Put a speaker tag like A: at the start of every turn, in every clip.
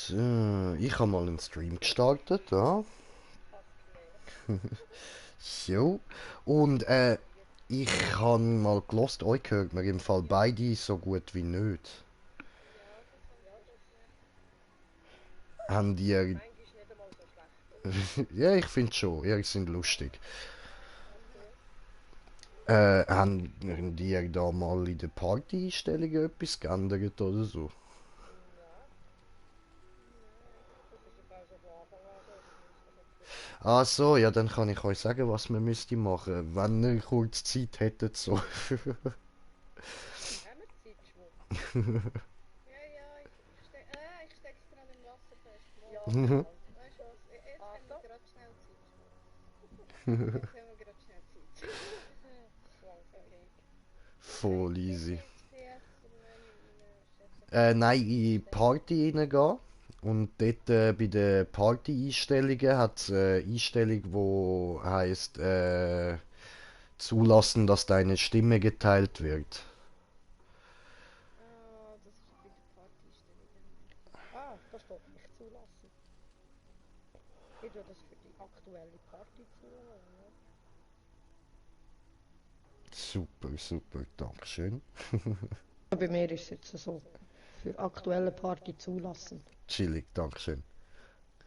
A: Ich habe mal einen Stream gestartet, ja. So. Und ich habe mal gelost, euch hört mir im Fall beide so gut wie nicht. Haben die... Ja, ich finde schon, ihr sind lustig. Haben die da mal in den Party-Einstellungen etwas geändert oder so? Ah so, ja, dann kann ich euch sagen, was man müsste machen, wenn ihr kurz Zeit hättet so. Voll easy. Nein, in die Party reingehen. Und dort bei den Party-Einstellungen hat es eine Einstellung, die heisst, zulassen, dass deine Stimme geteilt wird. Super, super, Dankeschön.
B: Bei mir ist es jetzt so. Für aktuelle Party zulassen.
A: Chillig, Dankeschön.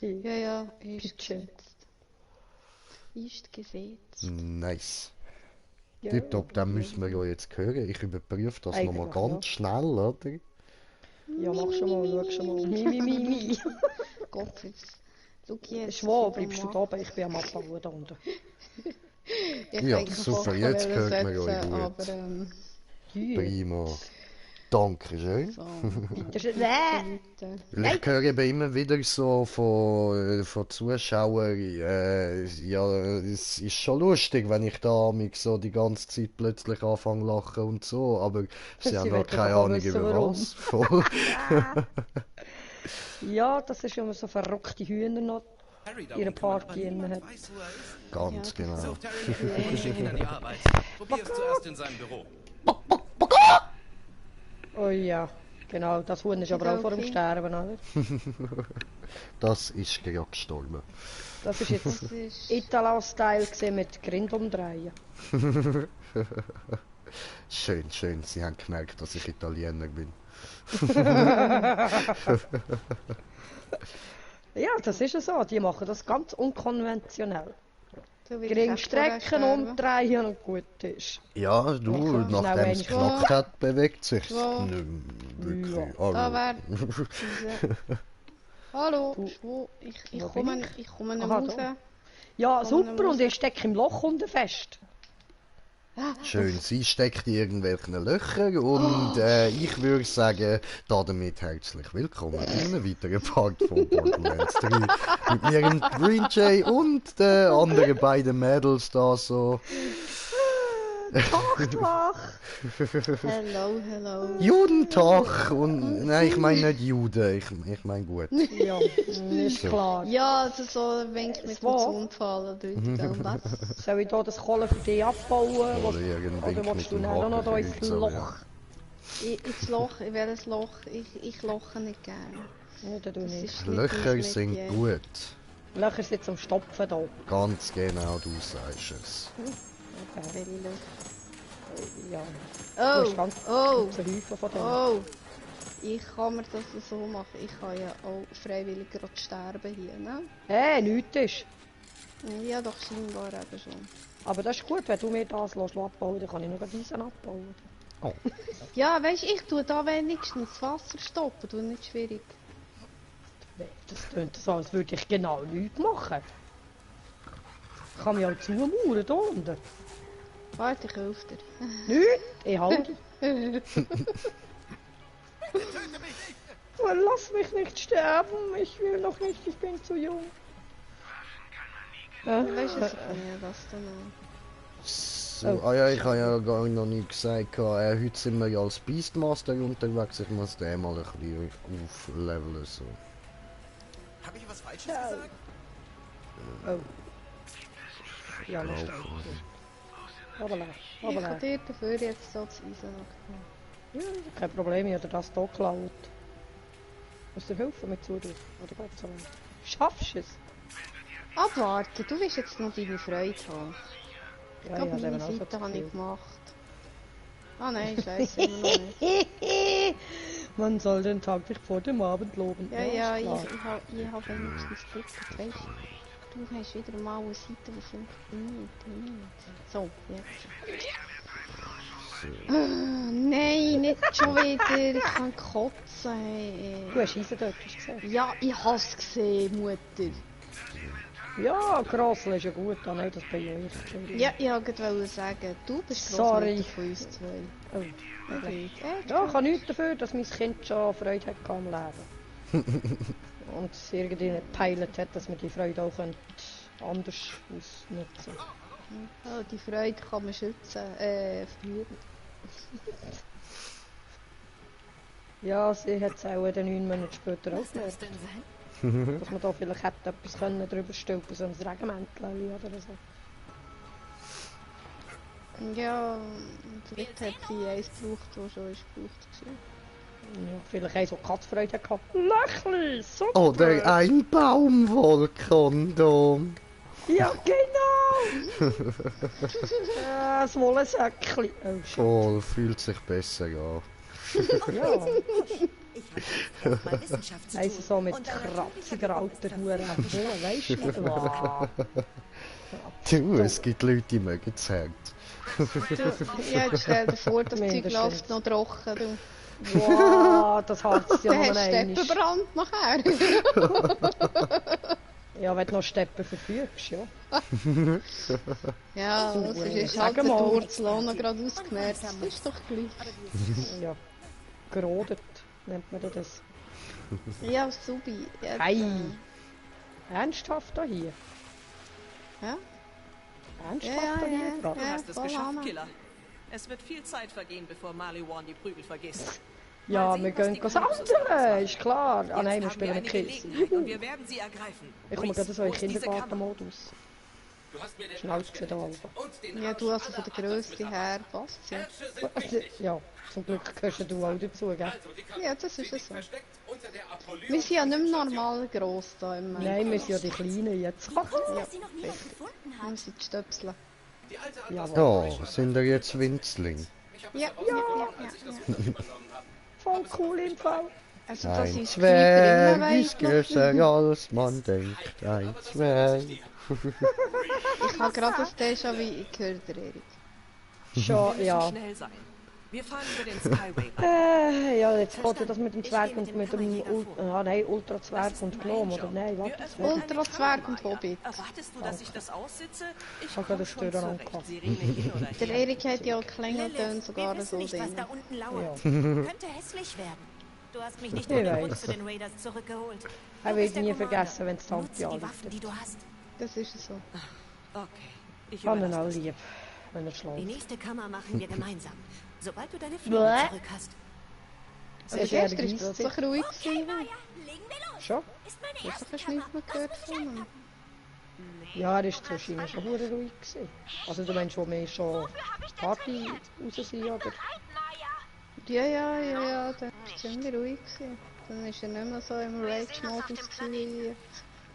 C: Ja, ja, ist
B: Bitte.
C: gesetzt. Ist gesetzt.
A: Nice.
B: Ja,
A: Tipptopp, dann müssen wir ja jetzt hören. Ich überprüfe das nochmal
B: Eigentlich,
A: ganz
B: ja.
A: schnell, oder?
B: ja, mach schon mal, schau schon mal. Mi.
C: Gott, schau jetzt.
B: Schwab, bleibst du da oben? Ich bin am Abbauen da unten.
C: Ich
A: Ja,
C: eigentlich
A: super,
C: Sachen
A: jetzt
C: wollen
A: hört man euch
C: setzen,
A: gut.
C: aber
B: Hier.
A: Prima. Dankeschön.
C: so.
B: Das ist, nee.
A: Weil ich höre eben immer wieder so von Zuschauern, ja, es ist schon lustig, wenn ich da mich so die ganze Zeit plötzlich anfange zu lachen und so, aber sie haben noch
B: wollen
A: keine
B: doch auch
A: Ahnung
B: wissen,
A: über
B: warum.
A: was. Voll.
B: Ja, das ist immer so verrückte Hühner noch ihre Party inne hat.
A: Ganz genau.
D: Such Terry und schick ihn an die Arbeit. Probier es zuerst in seinem Büro.
B: Oh ja, genau, das Huhn ist aber auch vor dem
C: Okay.
B: Sterben, oder?
A: Das ist gerade gestorben.
B: Das ist jetzt
C: Das ist...
B: Italo-Style gesehen mit Grind umdrehen.
A: Schön, schön. Sie haben gemerkt, dass ich Italiener bin.
B: Ja, das ist ja so. Die machen das ganz unkonventionell.
C: So wie
B: Gering
C: ich
B: Strecken
C: vorher
B: umdrehen und gut ist.
A: Ja, du,
B: Ja,
A: nachdem es
B: schnell
A: geknackt hat, bewegt sich
C: Wo?
A: nicht wirklich.
B: Ja.
C: Da
A: Also,
C: wäre diese... Hallo, wo? Ich
B: Wo
C: komme,
B: bin
C: ich komme nicht
B: Aha,
C: raus.
B: da. Ja,
C: Kann man
B: super,
C: noch
B: und ich stecke im Loch unten fest.
A: schön, sie steckt in irgendwelchen Löchern und ich würde sagen, damit herzlich willkommen in einem weiteren Part von Borderlands 3 mit mir, dem Green Jay und den anderen beiden Mädels da so.
B: Tag.
C: Hello, hello.
A: Judentag und nein, ich meine nicht Juden, ich meine gut.
B: Ja, ist klar.
C: Ja, also so ein Wink mit dem
B: Was?
C: Zunfall oder irgendwas.
B: Soll ich hier das Kohle für dich abbauen?
A: Oder irgendein
B: Oder willst
A: mit
B: du
A: dem
B: dann auch noch da
A: Haken
B: ins
A: so,
B: Loch?
A: ja.
C: Ins Loch, in welches Loch? Ich loche nicht gerne.
B: Ja, dann tu
C: Das
B: nicht.
C: ist nicht
A: Löcher
C: mein
A: sind
C: Metier.
A: gut.
B: Löcher sind zum Stopfen da.
A: Ganz genau, du sagst es.
C: Welche Löcher?
B: Ja,
C: Oh,
B: du hast ganz
C: oh,
B: ganze Häufen von denen.
C: oh. Ich kann mir das so machen. Ich kann ja auch freiwillig gerade sterben hier, ne?
B: Nichts ist.
C: Ja, doch scheinbar eben schon.
B: Aber das ist gut, wenn du mir das abbauen, dann kann ich noch Eisen abbauen.
C: Ja, weißt du, ich tue da wenigstens das Wasser stoppen, du nicht schwierig.
B: Das klingt so, als würde ich genau nichts machen. Ich kann mich auch zumauern da unten.
C: Warte, ich helfe dir.
B: Nichts, ich halte. Lass mich nicht sterben, ich will noch nicht, ich bin zu jung.
C: Weißt du, was denn noch?
A: So, ah ja, ich habe ja gar noch nicht gesagt, heute sind wir ja als Beastmaster unterwegs, ich muss den mal ein bisschen aufleveln. So.
D: Hab ich was Falsches gesagt?
B: Oh. Ja, das stimmt. Aber nein,
C: Ich
B: aber
C: habe
B: nein.
C: dir dafür jetzt so das Eisen noch
B: Ja, kein Problem, ich habe das hier geklaut. Musst du dir helfen mit Zudrücken? Oder geht's so? Schaffst du es?
C: Abwarten, du willst jetzt noch deine Freude haben. Ich
B: Ja,
C: glaube,
B: ja,
C: meine
B: das eben auch so
C: Seite habe ich
B: das
C: gemacht. Ah nein, scheiße, immer noch nicht.
B: Man soll den Tag nicht vor dem Abend loben.
C: Ja,
B: ist klar.
C: ich hab wenigstens geguckt, weißt du. Du hast wieder mal eine Seite, die funktioniert. So, jetzt. Nein, nicht schon wieder. Ich kann kotzen. Hey.
B: Du hast Eisen dort, hast du gesehen?
C: Ja, ich hab's gesehen, Mutter.
B: Ja, Grossel ist ja gut, nein, das bin ja ich. Entschuldigung.
C: Ja, ich wollte sagen, du bist
B: Sorry.
C: Grossmutter von uns zwei.
B: Oh,
C: Okay.
B: ja, ich habe nichts dafür, dass mein Kind schon Freude hat am Leben. Und es irgendwie nicht gepeilt hat, dass man die Freude auch anders ausnutzen kann.
C: Oh, die Freude kann man schützen, verlieren.
B: Ja, sie hat es auch dann 9 Monate später auch
E: Was
B: gelernt.
E: das denn sein?
B: Dass man da vielleicht hätte etwas können drüber stülpen, so ein Regenmäntel oder so.
C: Ja, vielleicht hat sie eins gebraucht, das schon ist gebraucht war.
B: Ja, vielleicht eins, das Katzfreude hatte. Lächli, super!
A: Oder ein Baumwollkondom.
B: Ja, genau! Das Wollensäckchen. Oh, shit.
A: Voll, fühlt sich besser an.
B: Ja,
E: Ich habe jetzt mal Wissenschaft zu
B: also
E: tun.
B: so mit
E: Und dann
B: kratziger alter Hure. Weißt du? Wow.
A: Du, es gibt Leute, die mögen das Herz.
C: Ja, jetzt stell dir vor, das Zeug
B: Mindestens.
C: läuft noch trocken. Du.
B: Wow, das harzt ja
C: Dann
B: noch
C: hast du
B: einmal.
C: Steppenbrand nachher.
B: Ja, wenn du noch Steppen verfügst, ja.
C: Ja,
B: So,
C: das ist halt
B: sag
C: der
B: mal.
C: Wurzel auch noch gerade ausgemerzt. Das ist doch gleich.
B: Ja, gerodet nennt man das.
C: Ja, Subi. Jetzt,
B: Ei. Ernsthaft da hier?
C: Ja?
B: Ernsthaft
C: Ja,
B: da hier?
C: ja,
B: gerade?
C: ja.
D: Du hast es
C: voll
D: geschafft,
C: Hammer.
D: Killer. Es wird viel Zeit vergehen, bevor Maliwan die Prügel vergisst.
B: Ja,
D: Mal sehen,
B: wir
D: was
B: gehen
D: die
B: sammeln, ist klar. Ah
D: Jetzt
B: nein, wir
D: haben
B: spielen
D: eine
B: einen Kiss.
D: Gelegenheit und wir werden sie ergreifen.
B: Ich komme
D: Reese,
B: gerade so in
D: wo ist diese
B: Kindergartenmodus.
F: Du hast mir den
B: Schnauze da oben.
F: und den
C: Ja, du also von der Größe her passt ja.
B: Ja, zum Glück gehörst du auch dazu, gell?
F: Also, die Kamera
C: Ja, das ist es so.
F: versteckt unter der Apollyon.
C: Wir sind ja nicht mehr normal gross da im
B: Nein, wir sind ja die Kleinen jetzt.
E: Warum wir sie noch niemand gefunden
C: Wir
E: hat.
C: sind die Stöpsel.
F: Die alte hat
B: Ja,
A: Oh, sind wir jetzt Winzling?
F: Ich habe
C: Ja,
F: herausgefunden, als ich das Futter übernommen habe.
B: voll cool im Fall.
C: Also das
A: Ein
C: ist
A: Zwerg
C: drinnen,
A: ist größer als man denkt. Ein Zwerg.
C: Ich habe gerade das Déjà-vu gehört, der Erik.
B: Schon,
D: Wir müssen
B: ja.
D: schnell sein. Wir fahren über den Skyway rein.
B: Ja, jetzt geht das mit dem Zwerg und mit dem Ultra-Zwerg und Gnom, oder nein,
D: Wir
B: warte.
D: öffnen ein
C: Ultra-Zwerg und
D: Portal.
C: Hobbit.
D: Erwartest du, dass ich das aussitze? Ich
B: hab
D: komm
B: gerade
D: schon
B: Steuerung
D: zurecht.
B: gehabt.
D: Sirene hin oder
C: Der
D: her.
C: Erik hat ja Klingeltöne
E: Wir
C: sogar
E: wissen
C: so
E: nicht, was
C: drin.
E: da unten
B: Ja.
E: lauert. Könnte hässlich werden. Du hast mich nicht ohne Grund zu den Raiders zurückgeholt.
B: Er
E: Du
B: wird
E: bist der
B: nie
E: Commander.
B: vergessen, wenn es Tante
E: Nutze die Waffen,
B: anleuchtet.
E: die du hast.
C: Das ist so.
D: Okay, ich
B: Ich habe ihn
D: überlasse
B: auch
D: das.
B: lieb, wenn er
E: Die
B: schläft.
E: nächste Kammer machen wir gemeinsam. Sobald du deine Flügel
B: Bäh.
E: zurück hast.
C: Aber
B: Sehr
C: gestern war es
B: gruselig.
C: plötzlich ruhig. gewesen.
E: Legen wir los.
B: Schon?
E: Ist meine
C: Hast
E: erste
C: du keinen Schnitt mehr gehört von ihm?
B: Ja, er war wahrscheinlich schon hure ruhig gewesen. Also du meinst, wo wir schon Party raus sind, oder?
C: Ja, das war ziemlich ruhig. Gewesen. Dann ist er nicht mehr so im Rage-Modus gewesen.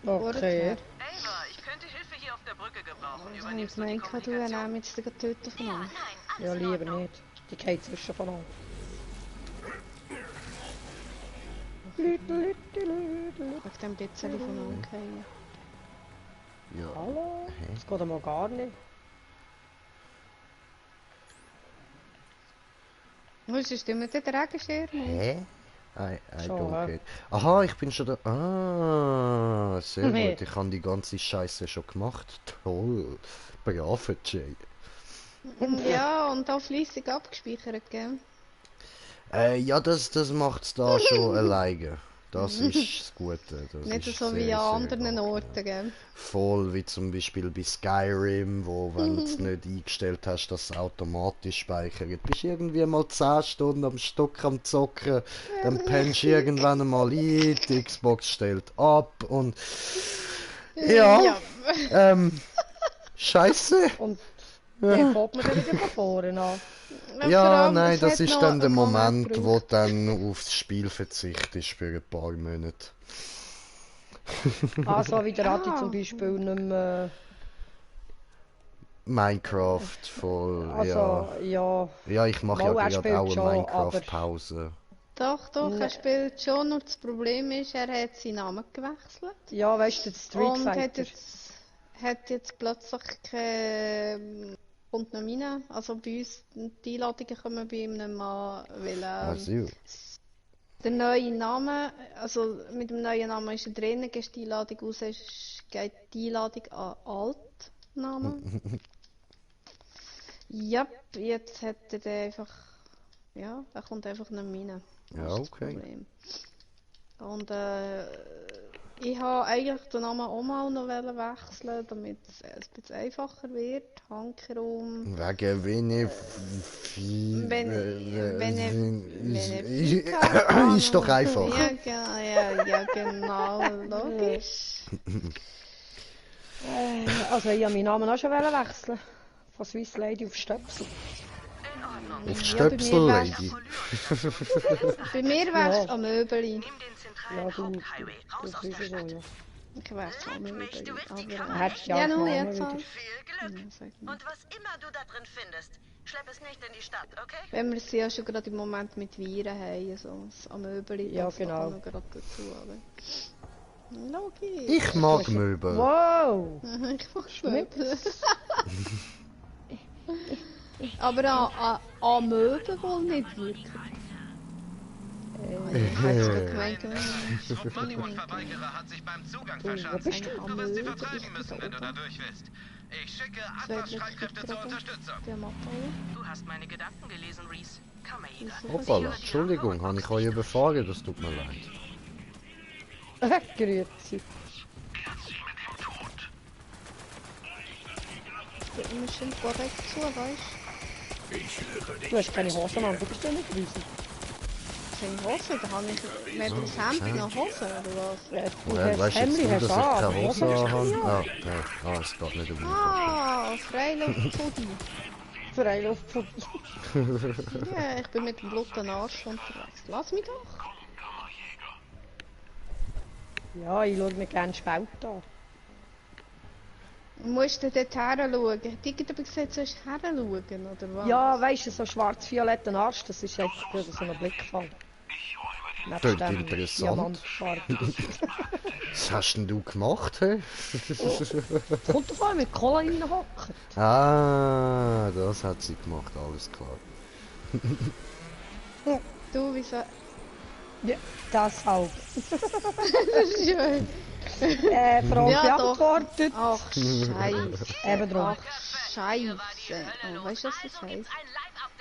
B: Okay.
G: Ava, ich könnte Hilfe hier auf der Brücke gebrauchen.
C: Ich
G: Übernimmst du die
C: meinte, du
G: Kommunikation?
C: nimmst jetzt den Töten von ihm.
B: Ja, lieber nicht. Die geht zwischen von an.
C: Auf dem Bitzeli von umgehen.
A: Ja.
B: Hallo? Das geht einmal gar nicht.
C: Was ist denn mit der Regenschirm?
A: Hä? I
B: Schon,
A: don't
B: hä?
A: get. Aha, ich bin schon da. Ah, sehr
B: Nee.
A: gut. Ich habe die ganze Scheiße schon gemacht. Toll. Brave Jay.
C: Ja, und auch fleissig abgespeichert, gell?
A: Ja, das macht's da schon alleine. Das ist das Gute. Das
C: Nicht
A: ist
C: so
A: sehr,
C: wie
A: sehr
C: an anderen
A: gut,
C: Orten, gell?
A: Voll wie zum Beispiel bei Skyrim, wo wenn du es nicht eingestellt hast, dass es automatisch speichert. Bist irgendwie mal 10 Stunden am Stock am Zocken, dann pennst du irgendwann einmal ein, die Xbox stellt ab und ja, Scheiße.
B: Und Dann fängt man dann wieder von vorne an.
C: Vor
A: Ja,
C: allem,
A: nein,
C: es
A: das
C: hat
A: ist
C: noch
A: dann der
C: einen
A: Moment, wo
C: gebraucht.
A: dann aufs Spiel verzichtest für ein paar Monate.
B: Also wie der Adi
C: Ah.
B: zum Beispiel nicht mehr...
A: Minecraft voll,
B: Also,
A: ja.
B: ja...
A: Ja, ich mache ja
B: Mal, er
A: gerade
B: spielt
A: auch eine
B: schon, aber-
A: Minecraft-Pause.
C: Doch,
B: Ne.
C: er spielt schon, nur das Problem ist, er hat seinen Namen gewechselt.
B: Ja, weißt du, der Street
C: Und
B: Fighter.
C: hat jetzt plötzlich keine... kommt nicht mehr rein. Also bei uns, die Einladungen kommen bei ihm nicht mehr an, weil
A: Also,
C: der neue Name, also mit dem neuen Namen ist er drin, gehst die Einladung raus, geht die Einladung an Altnamen. Ja, jetzt hat er den einfach, ja, er kommt einfach nicht mehr rein. Das
A: Ja,
C: ist das
A: okay.
C: Problem. Und ich habe eigentlich den Namen auch mal noch wechseln, damit es ein bisschen einfacher wird. Hankerum.
A: wegen wenig
C: Wenn
A: ist doch einfach.
C: Ja, genau, logisch.
B: Also ich habe meinen Namen auch schon wechseln. Von Swiss Lady auf Stöpsel.
A: Auf die
C: Ja, bei mir
A: Stöpsel,
C: wär's-
A: Lady.
C: Bei mir wär's
B: Ja.
C: am Möbeli.
G: Nimm den zentralen
B: Ja, du,
G: Haupthighway raus
B: das
G: aus
B: ist
G: der
B: so,
G: Stadt.
B: ja.
C: Ich wär's am Möbeli.
G: Du willst die
C: Aber,
G: Kammer
B: Hättest
C: ja,
B: ja
C: nur
B: auch
C: jetzt
B: wieder.
C: halt.
G: Viel Glück.
C: Ja, sag mal.
G: Und was immer du da drin findest, schlepp es nicht in die Stadt, okay?
C: Wenn wir es ja schon gerade im Moment mit Viren haben, so das Amöbeli,
B: Ja,
C: passt doch
B: genau.
C: noch gerade dazu, aber... Logisch.
A: Ich mag Möbel.
B: Wow!
C: Ich mach Möbel. Aber an Möbel wohl nicht wirklich. Ich hätte sogar gemeint,
F: Verweigerer hat sich beim Zugang
B: Wo
F: verschanzt.
B: bist du?
F: Du wirst sie vertreiben müssen, wenn du da durch willst. Ich schicke Atlas-Streitkräfte zur Unterstützung.
C: Der Mathe.
G: Du hast meine Gedanken gelesen, Reese. Kammerjäger.
A: Hoppala, Entschuldigung, habe ich euch überfahren, das tut mir leid.
B: Grüezi.
C: Geht mir schon korrekt zu, weißt
B: Du hast keine Hosen an, du bist ja nicht riesig.
C: du? Keine Hose, da habe ich weder das Hemd noch Hose, oder was?
B: Du
A: Ja,
B: hast
A: weißt du jetzt
B: Hemdli,
A: nur,
B: hast
A: dass
B: du
A: ich
B: an,
A: keine
B: aber
A: Hose
B: Hosen hast du
A: habe?
B: nicht an.
A: Es geht nicht um mich.
C: Ah, Freiluftpuddi.
B: Freiluftputz.
C: Ja, ich bin mit dem blutigen Arsch unterwegs. Lass mich doch.
B: Ja, ich schaue mir gerne Spalt an.
C: Musst du dort her schauen? Die hat aber gesagt, du sollst her schauen, oder was?
B: Ja, weißt du, so schwarz-violetten Arsch, das ist jetzt gerade so ein Blickfang.
A: Klingt interessant. Was hast denn du gemacht, hey?
B: Kommt davon, mit Cola reinhocken.
A: Ah, das hat sie gemacht, alles klar.
C: Du, wieso?
B: Ja, deshalb.
C: Schön.
B: Frage
C: Ja, doch.
B: beantwortet.
C: Ach, Scheiße.
B: Eben drum.
C: Ach, Scheiße. Oh, weißt du, was das heisst?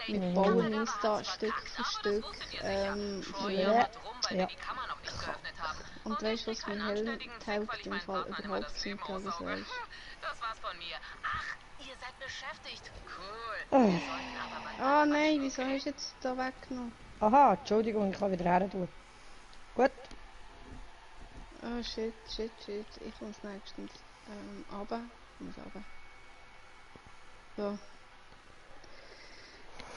C: Wir bauen uns da Stück für Stück.
B: Ja. Ja.
C: Und weißt du, was mir hilft im Fall überhaupt nicht, was weißt.
G: Das war's von mir. Ach, ihr seid beschäftigt. Cool.
C: Ah nein, wieso hast du jetzt da weggenommen?
B: Aha, Entschuldigung, ich kann wieder her tun. Gut.
C: Oh shit. Ich muss nächstens runter. Ich muss runter. So.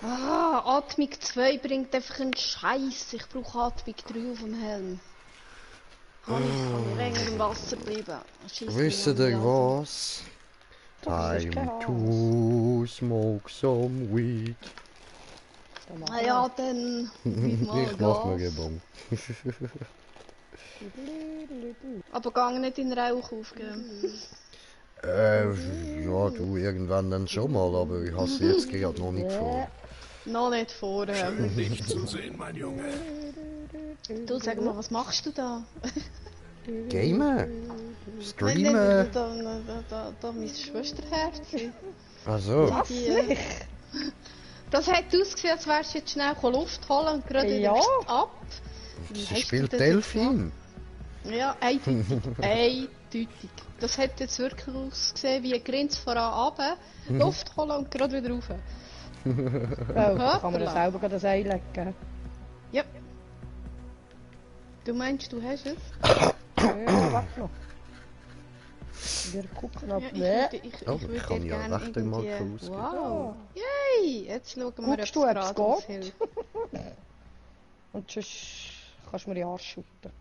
C: Ah, Atmung 2 bringt einfach einen Scheiß. Ich brauche Atmung 3 auf dem Helm. Kann ich länger im Wasser bleiben. Scheisse
A: Wisst
C: mich
A: ihr
C: an.
A: was?
B: Das ist kein
A: Time to smoke some weed.
C: Na ja, dann gib mal
A: Ich mach mir
C: Gas.
A: Gebung.
C: Aber gang nicht in Rauch aufgeben.
A: Ja, du irgendwann dann schon mal, aber ich hasse jetzt gerade noch nicht vor.
C: Noch nicht vorher.
F: Dich zu sehen, mein Junge.
C: Du, sag mal, was machst du da?
A: Gamen?
C: Nein,
A: Streamen?
C: da mein Schwesterherz.
A: Also,
C: Die, das hat ausgesehen, als wärst du jetzt schnell Luft holen und gerade
B: Ja.
C: wieder ab. Wie
A: sie
C: hast du
A: spielt
C: das jetzt
A: Delfin.
C: gemacht? Ja, eindeutig. Eindeutig. Das hat jetzt wirklich ausgesehen wie ein Grins voran runter, Luft holen und gerade wieder rauf.
B: Oh, kann man das selber gerade das einlegen.
C: Ja. Du meinst, du hast es?
B: Ja, warte noch. Wir gucken ob...
C: Ja,
B: Nee.
A: Oh,
C: ich
A: ich
C: würde
A: kann
C: dir
A: ja
C: gerne
A: recht einmal
C: irgendwie...
A: ausgeben.
C: Wow! Yay! Jetzt schauen wir, ob es
B: Guckst du, ob es
C: gerade uns
B: geht?
C: hilft.
B: Und sonst kannst du mir die Arsch schütten.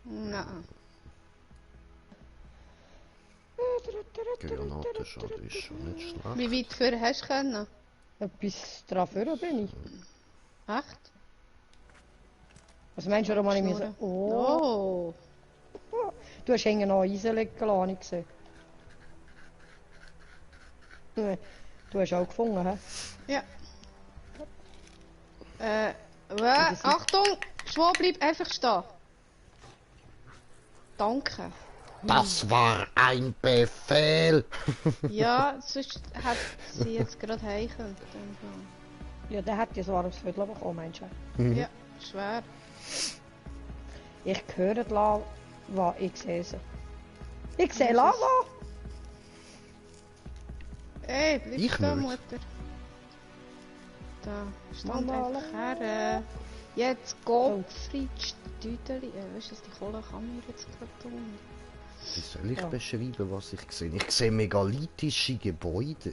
C: Nein.
A: Granatenschaden ist schon nicht schlecht.
C: Wie weit für hast du können?
B: Bis drauf führen bin ich.
C: Echt?
B: Was meinst du, warum habe ich mir so...
C: Oh!
B: Du hast hinten noch Eisen liegen lassen, habe ich gesehen. Du hast auch gefunden, hä?
C: Ja. Achtung! Schwab, bleib einfach stehen. Danke.
A: Das war ein Befehl!
C: Ja, sonst hat sie jetzt gerade heim können.
B: Ja, der hat ja so warmes Viertel bekommen, meinst du?
C: Ja, schwer.
B: Ich höre die Lava, ich sehe sie. Ich sehe Lava!
C: Ey, bleib
A: Ich
C: da,
A: nicht.
C: Mutter. Da, stand
B: Mama,
C: einfach her. Jetzt Gottfried Stüdeli. Weißt du, die Kohle kann mir jetzt gerade tun.
A: Wie soll ich
B: Ja.
A: beschreiben, was ich sehe? Ich sehe megalithische Gebäude.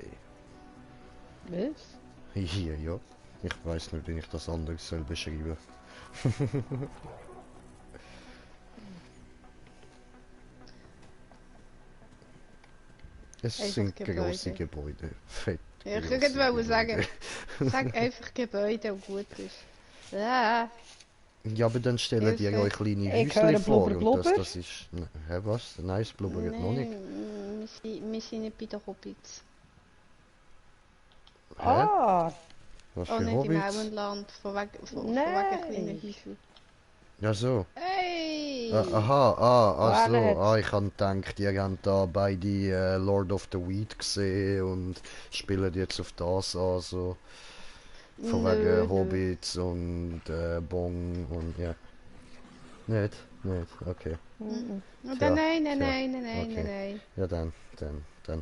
B: Was?
A: Hier, ja. Ich weiß nicht, wie ich das anders soll beschreiben. Es
C: Einfach
A: sind
C: Gebäude.
A: große Gebäude. Fett.
C: Ja, ich
A: grosse
C: wollte
A: Gebäude.
C: sagen, sag einfach Gebäude und gut ist. Ja,
A: Ja, aber dann stellen die
C: Hilfe.
A: euch kleine
B: Ich höre
A: Häuschen vor
B: Blubber,
A: und
B: Blubber.
A: das ist... Hä, was? Nein, es blubbert noch nicht.
C: wir sind nicht bei den Hobbits.
A: Hä?
B: Ah!
A: Was
C: Oh,
A: für
C: nicht im
A: Hobbits?
C: Auenland, von wegen
B: Nein.
C: kleinen Häuschen.
A: Ja, so.
C: Hey!
A: Aha, so.
B: Wer
A: Ich habe gedacht, ihr habt da beide Lord of the Weed gesehen und spielen jetzt auf das an, so. Von
C: Nö,
A: wegen
C: nö.
A: Hobbits und Bong und ja. Nicht, okay.
C: Oder
A: Tja,
C: nein,
A: tja,
C: nein.
A: Ja, dann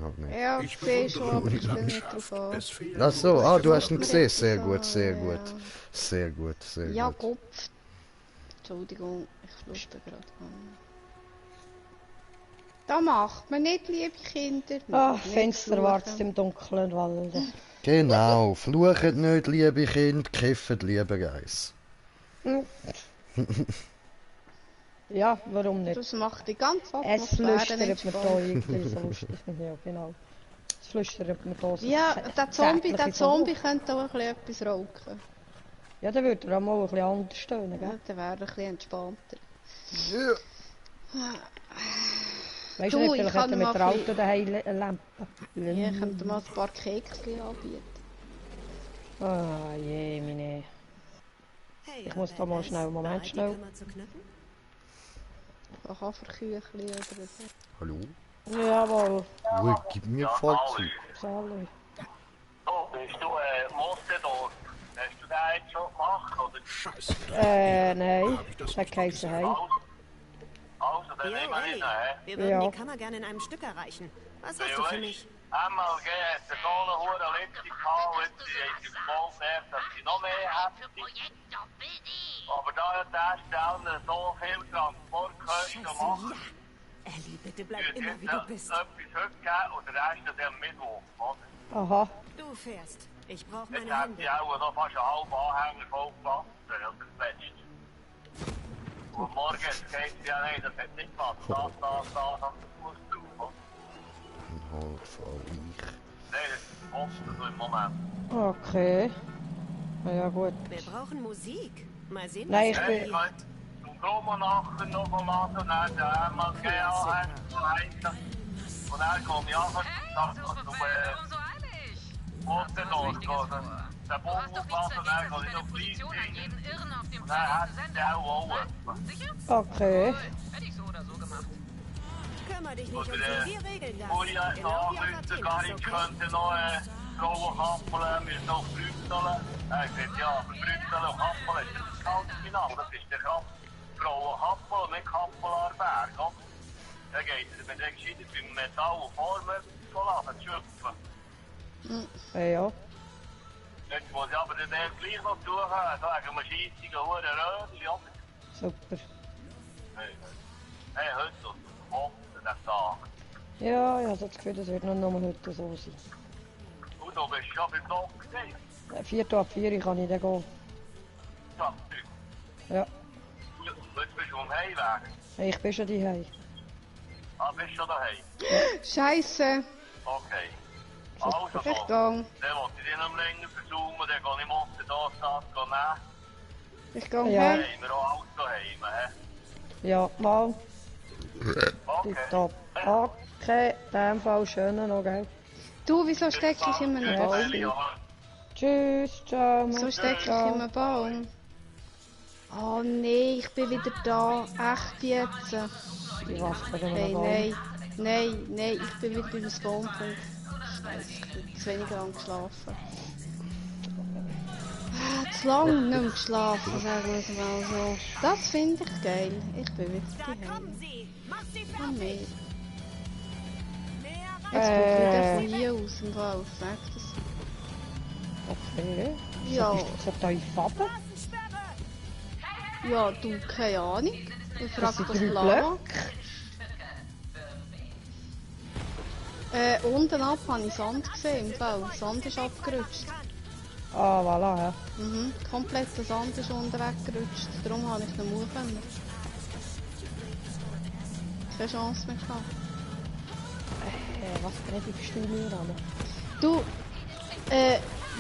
A: halt nicht.
C: Ja, ich sehe schon, aber ich will nicht drauf an.
A: Ach so, du hast ihn
C: Macht
A: gesehen,
C: mir etwas
A: sehr gut,
C: an,
A: sehr
C: ja.
A: gut. Sehr gut, sehr
C: Ja,
A: gut.
C: Kopf. Entschuldigung, ich luste gerade an. Da macht man nicht, liebe Kinder.
B: Ah,
C: Nicht
B: Fenster
C: fluchen.
B: wartet im dunklen Walde.
A: Genau, fluchet nicht, liebe Kinder, kiffet lieber Eis.
B: Ja, warum nicht?
C: Das macht die ganze
B: Es
C: Atmosphäre
B: flüstert mir
C: entspannt.
B: da irgendwie so lustig. Ja, genau. Es flüstert mir da so
C: Ja, der Zombie
B: zärtliche
C: könnte auch ein bisschen etwas rauchen.
B: Ja, dann würde er auch mal ein bisschen anders stöhnen,
C: Ja,
B: gell?
C: dann wäre er ein bisschen entspannter.
B: Weißt du
C: Du,
B: nicht,
C: ich
B: vielleicht
C: kann
B: hat er mit
C: mal
B: der
C: ein
B: Auto daheim eine Lampe.
C: Ja, ich könnte mal ein paar Kekschen anbieten.
B: Ah, je, meine...
E: Hey,
B: Ich muss da mal schnell, einen Moment,
E: bereit, die
B: schnell.
E: Kammer zu knacken?
C: Ein Haferküchli oder so.
A: Hallo?
B: Jawohl,
A: Ruhig, gib mir Vollzug.
B: Sally.
F: Oh, bist du Mosterdorf? Hast du den jetzt schon gemacht, oder?
B: Nein. Das hat geheißen, hey.
F: Also, dann
E: Jo,
F: nehmen wir
E: Ellie,
F: ihn, hä?
E: wir würden
B: Ja.
E: die Kammer gerne in einem Stück erreichen. Was hast du für mich?
F: Einmal geht der so eine hure letzte gehabt, und jetzt ist voll nervt, dass sie noch mehr hätten. Aber da hat der Stelle so viel Transportkosten
E: Scheiße,
F: gemacht,
E: ja. Ellie, bitte bleib
F: wird
E: immer
F: jetzt
E: wie du bist.
F: etwas heute geben und der Rest dann am Mittwoch, oder?
B: Aha.
E: Du fährst. Ich brauche
F: Jetzt
E: meine
F: hat
E: Hände.
F: sie auch noch fast einen halben Anhänger voll gepasst, oder das letzte. Und morgen geht sie ja nicht, das hat nicht gepasst. Das musst du, oder?
A: Halt, Frau Ich.
F: Nein, das ist oft so im Moment.
B: Okay. Na ja, gut.
E: Wir brauchen Musik. Mal sehen,
B: Nein,
E: was
B: ich
F: Hey,
B: bin...
F: ich zum Promo nachher noch verlassen und dann einmal GA und dann komme ich einfach zum
G: So eilig.
F: Mosterdorf gehen. Der
G: Du hast doch
F: Bombenplatz
G: nichts
F: und dann
G: dagegen,
F: gehe ich
G: deine
F: noch
G: Position an
F: Fleisch
G: jeden Irren auf dem
F: und dann hat
G: Planeten zu
F: der
G: senden.
F: auch etwas.
G: Sicher?
B: Okay.
G: Gut, hätte ich so oder so gemacht.
E: Kümmere dich nicht um
F: Oder
E: sie, wir regeln das.
F: Uri hat
E: Genau wie auf
F: angerufen,
E: Athenas,
F: Garic
E: okay?
F: könnte noch Frauen kappeln, wir noch Brütteln. Er hat gesagt, ja, aber Brütteln und Kappeln ist das ganz genau. Das ist der Kraft. Frauen Kappel und nicht Kappelarberg, oder? Dann geht es mit der Geschichte beim Metall und Formen zu schöpfen.
B: Ja.
F: Jetzt muss ich aber den gleich noch suchen, sagen wir scheissige Huren Röhrchen, oder?
B: Super.
F: Hey, heute so.
B: Ja, ich habe das Gefühl, das wird noch heute so sein.
F: Und du bist schon beim Block gesehen.
B: 4 ab 4 kann ich dann gehen.
F: Ja,
B: Ja,
F: jetzt bist du am Heimweg.
B: ich bin schon daheim.
F: Ah, bist du schon daheim?
C: Scheiße.
F: Okay. Also,
C: Ich
F: dann
C: gang.
F: wollte ich dich nicht mehr länger versaumen, dann gehe ich morgen das nehmen.
C: Ich gang
B: Ja.
C: heim.
F: Haben wir auch alles daheim, hä?
B: Ja, mal.
F: Okay.
B: Tipptopp. Okay, in dem Fall schönen noch, gell?
C: Du, wieso stecke ich in einem Baum?
F: Ja.
B: Tschüss, ciao.
C: Wieso stecke ich in einem Baum? Oh nee, ich bin wieder da. Echt jetzt?
B: Ich wache bei
C: Hey,
B: einem Baum.
C: nein, ich bin wieder beim Spawnpunkt. Scheiße, ich bin zu wenig lang geschlafen. Zu lang nicht mehr geschlafen, sagen wir es mal so. Das finde ich geil. Ich bin wieder daheim. Und mehr. Jetzt bin ich von hier aus im Fall. Sag das.
B: Okay.
C: Ja.
B: Ist das so tief runter?
C: Ja, du, keine Ahnung. Ich
B: Das
C: frage
B: sind
C: das
B: 3
C: Lama.
B: Blöcke.
C: Unten ab habe ich Sand gesehen im Fall. Sand ist abgerutscht.
B: Ah, voilà, ja.
C: Mhm. Komplett der Sand ist unten weggerutscht. Darum habe ich den Mut können. Keine Chance mehr gehabt.
B: Was predigst du mir an?
C: Du,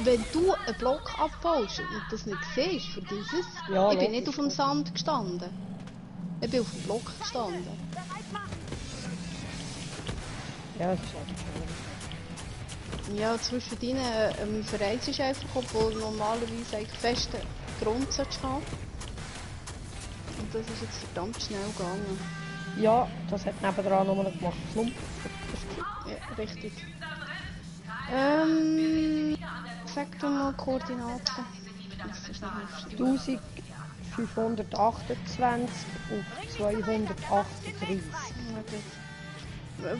C: wenn du einen Block abbaust und das nicht siehst, vergiss es.
B: Ja,
C: Ich bin
B: logisch.
C: nicht auf dem Sand gestanden. Ich bin auf dem Block gestanden.
B: Ja, das ist halt
C: Ja, zwischen denen, mein Verein ist einfach, obwohl normalerweise eigentlich festen Grund sollte haben. Und das ist jetzt verdammt schnell gegangen.
B: Ja, das hat nebendran nochmal gemacht. Flump.
C: Ja, richtig. Sag doch mal Koordinaten. Das ist nicht aufschreiben.
B: 1528 auf 238.
C: Okay.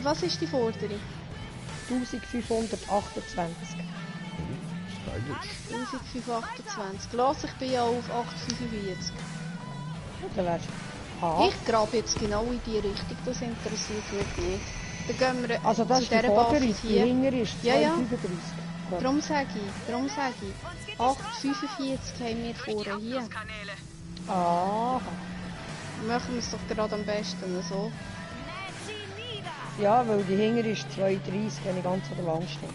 C: Was ist die Forderung?
B: 1528.
A: Stylisch.
C: 1528. Los, ich bin ja auf 845.
B: Dann wärst du... Ah,
C: Ich grabe jetzt genau in die Richtung, das interessiert mich nicht. Dann gehen wir
B: also das
C: zu
B: ist die
C: dieser
B: Forderung,
C: Basis
B: die
C: hier.
B: hinter ist
C: Ja, ja.
B: 235. Gut.
C: Darum sage ich. 845 haben wir vorne hier.
B: Aha.
C: Machen wir es doch gerade am besten so.
B: Ja, weil die hinter ist 230, wenn ich ganz an der Wand stehe.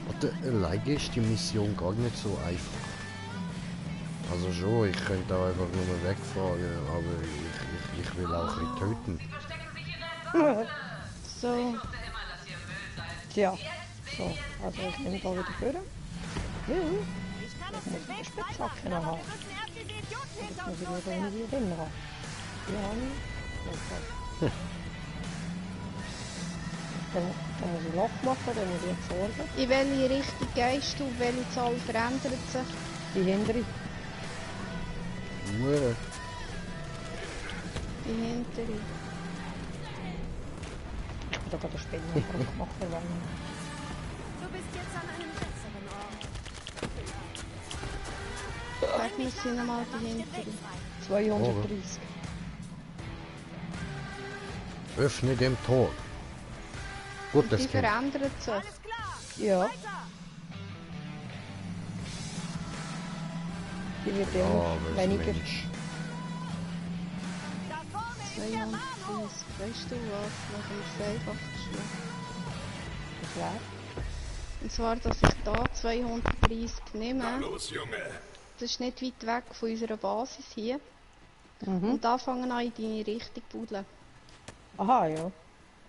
A: Oder alleine ist die Mission gar nicht so einfach. Also schon, ich könnte auch einfach nur wegfahren, aber ich will auch nicht töten.
C: So.
B: Tja. So, also ich nehme da wieder vor. Ja. Ich muss eine Spitzhacke noch haben. Das muss ich wieder irgendwie drin haben. Ja, okay. Dann muss ich Loch machen, dann muss ich jetzt sorgen.
C: In welche Richtung gehst du? Welche Zahl verändert sich?
B: Die hintere.
A: Nur
C: Die hintere.
B: Ich habe da gerade eine Spinnenbrücke gemacht.
E: Du bist jetzt an einem besseren Ort.
C: Sag mir sie nochmal die hintere.
B: 230.
A: öffne dem Tor. Gut,
C: Die
A: das kennt.
C: verändert sich.
E: Alles klar.
B: Ja. Die wird
A: Ja,
B: immer
A: aber
B: weniger.
A: Mensch.
E: Da vorne ist der
C: 230.
E: Mama.
C: Weißt du was? Machen wir es einfach schnell.
B: Das wäre.
C: Und zwar, dass ich da 230 nehme.
H: Los, Junge.
C: Das ist nicht weit weg von unserer Basis hier.
B: Mhm.
C: Und da fangen an in deine Richtung zu buddeln.
B: Aha, ja.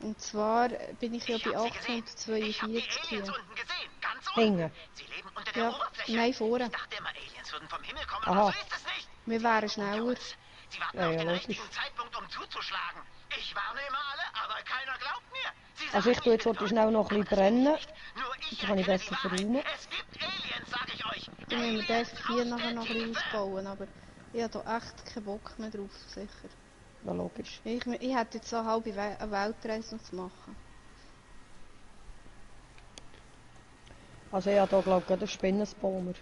C: Und zwar bin ich ja bei
G: Ich
C: 842
G: hab die
C: hier.
G: Aliens unten gesehen, ganz unten.
B: Hängen.
G: Sie leben unter der
C: Ja,
G: Oberfläche.
C: nein, vorne.
G: Ich dachte immer, Aliens würden vom Himmel kommen,
B: Aha.
G: aber so ist es nicht.
C: Wir wären schneller.
G: Sie warten
B: Ja,
G: auf
B: ja,
G: den
B: logisch.
G: richtigen Zeitpunkt, um zuzuschlagen. Ich warne immer alle, aber keiner glaubt mir. Sie
B: Also ich
G: sagen,
B: tue jetzt
G: bin
B: heute schnell noch ein bisschen brennen.
G: Nur ich
B: Dann kann ich
G: erkenne
B: besser
G: die Wahrheit.
B: verräumen.
G: Es gibt Aliens, sag ich euch.
C: Dann müssen wir
G: Aliens
C: den hier
G: aus
C: nachher
G: der
C: noch ein bisschen
G: Tiefe.
C: ausbauen, aber ich habe da echt keinen Bock mehr drauf, sicher.
B: Ja, logisch.
C: Ich hätte jetzt so eine halbe eine Weltreise noch zu machen.
B: Also ich habe da glaube ich gerade einen Spinnenspawner.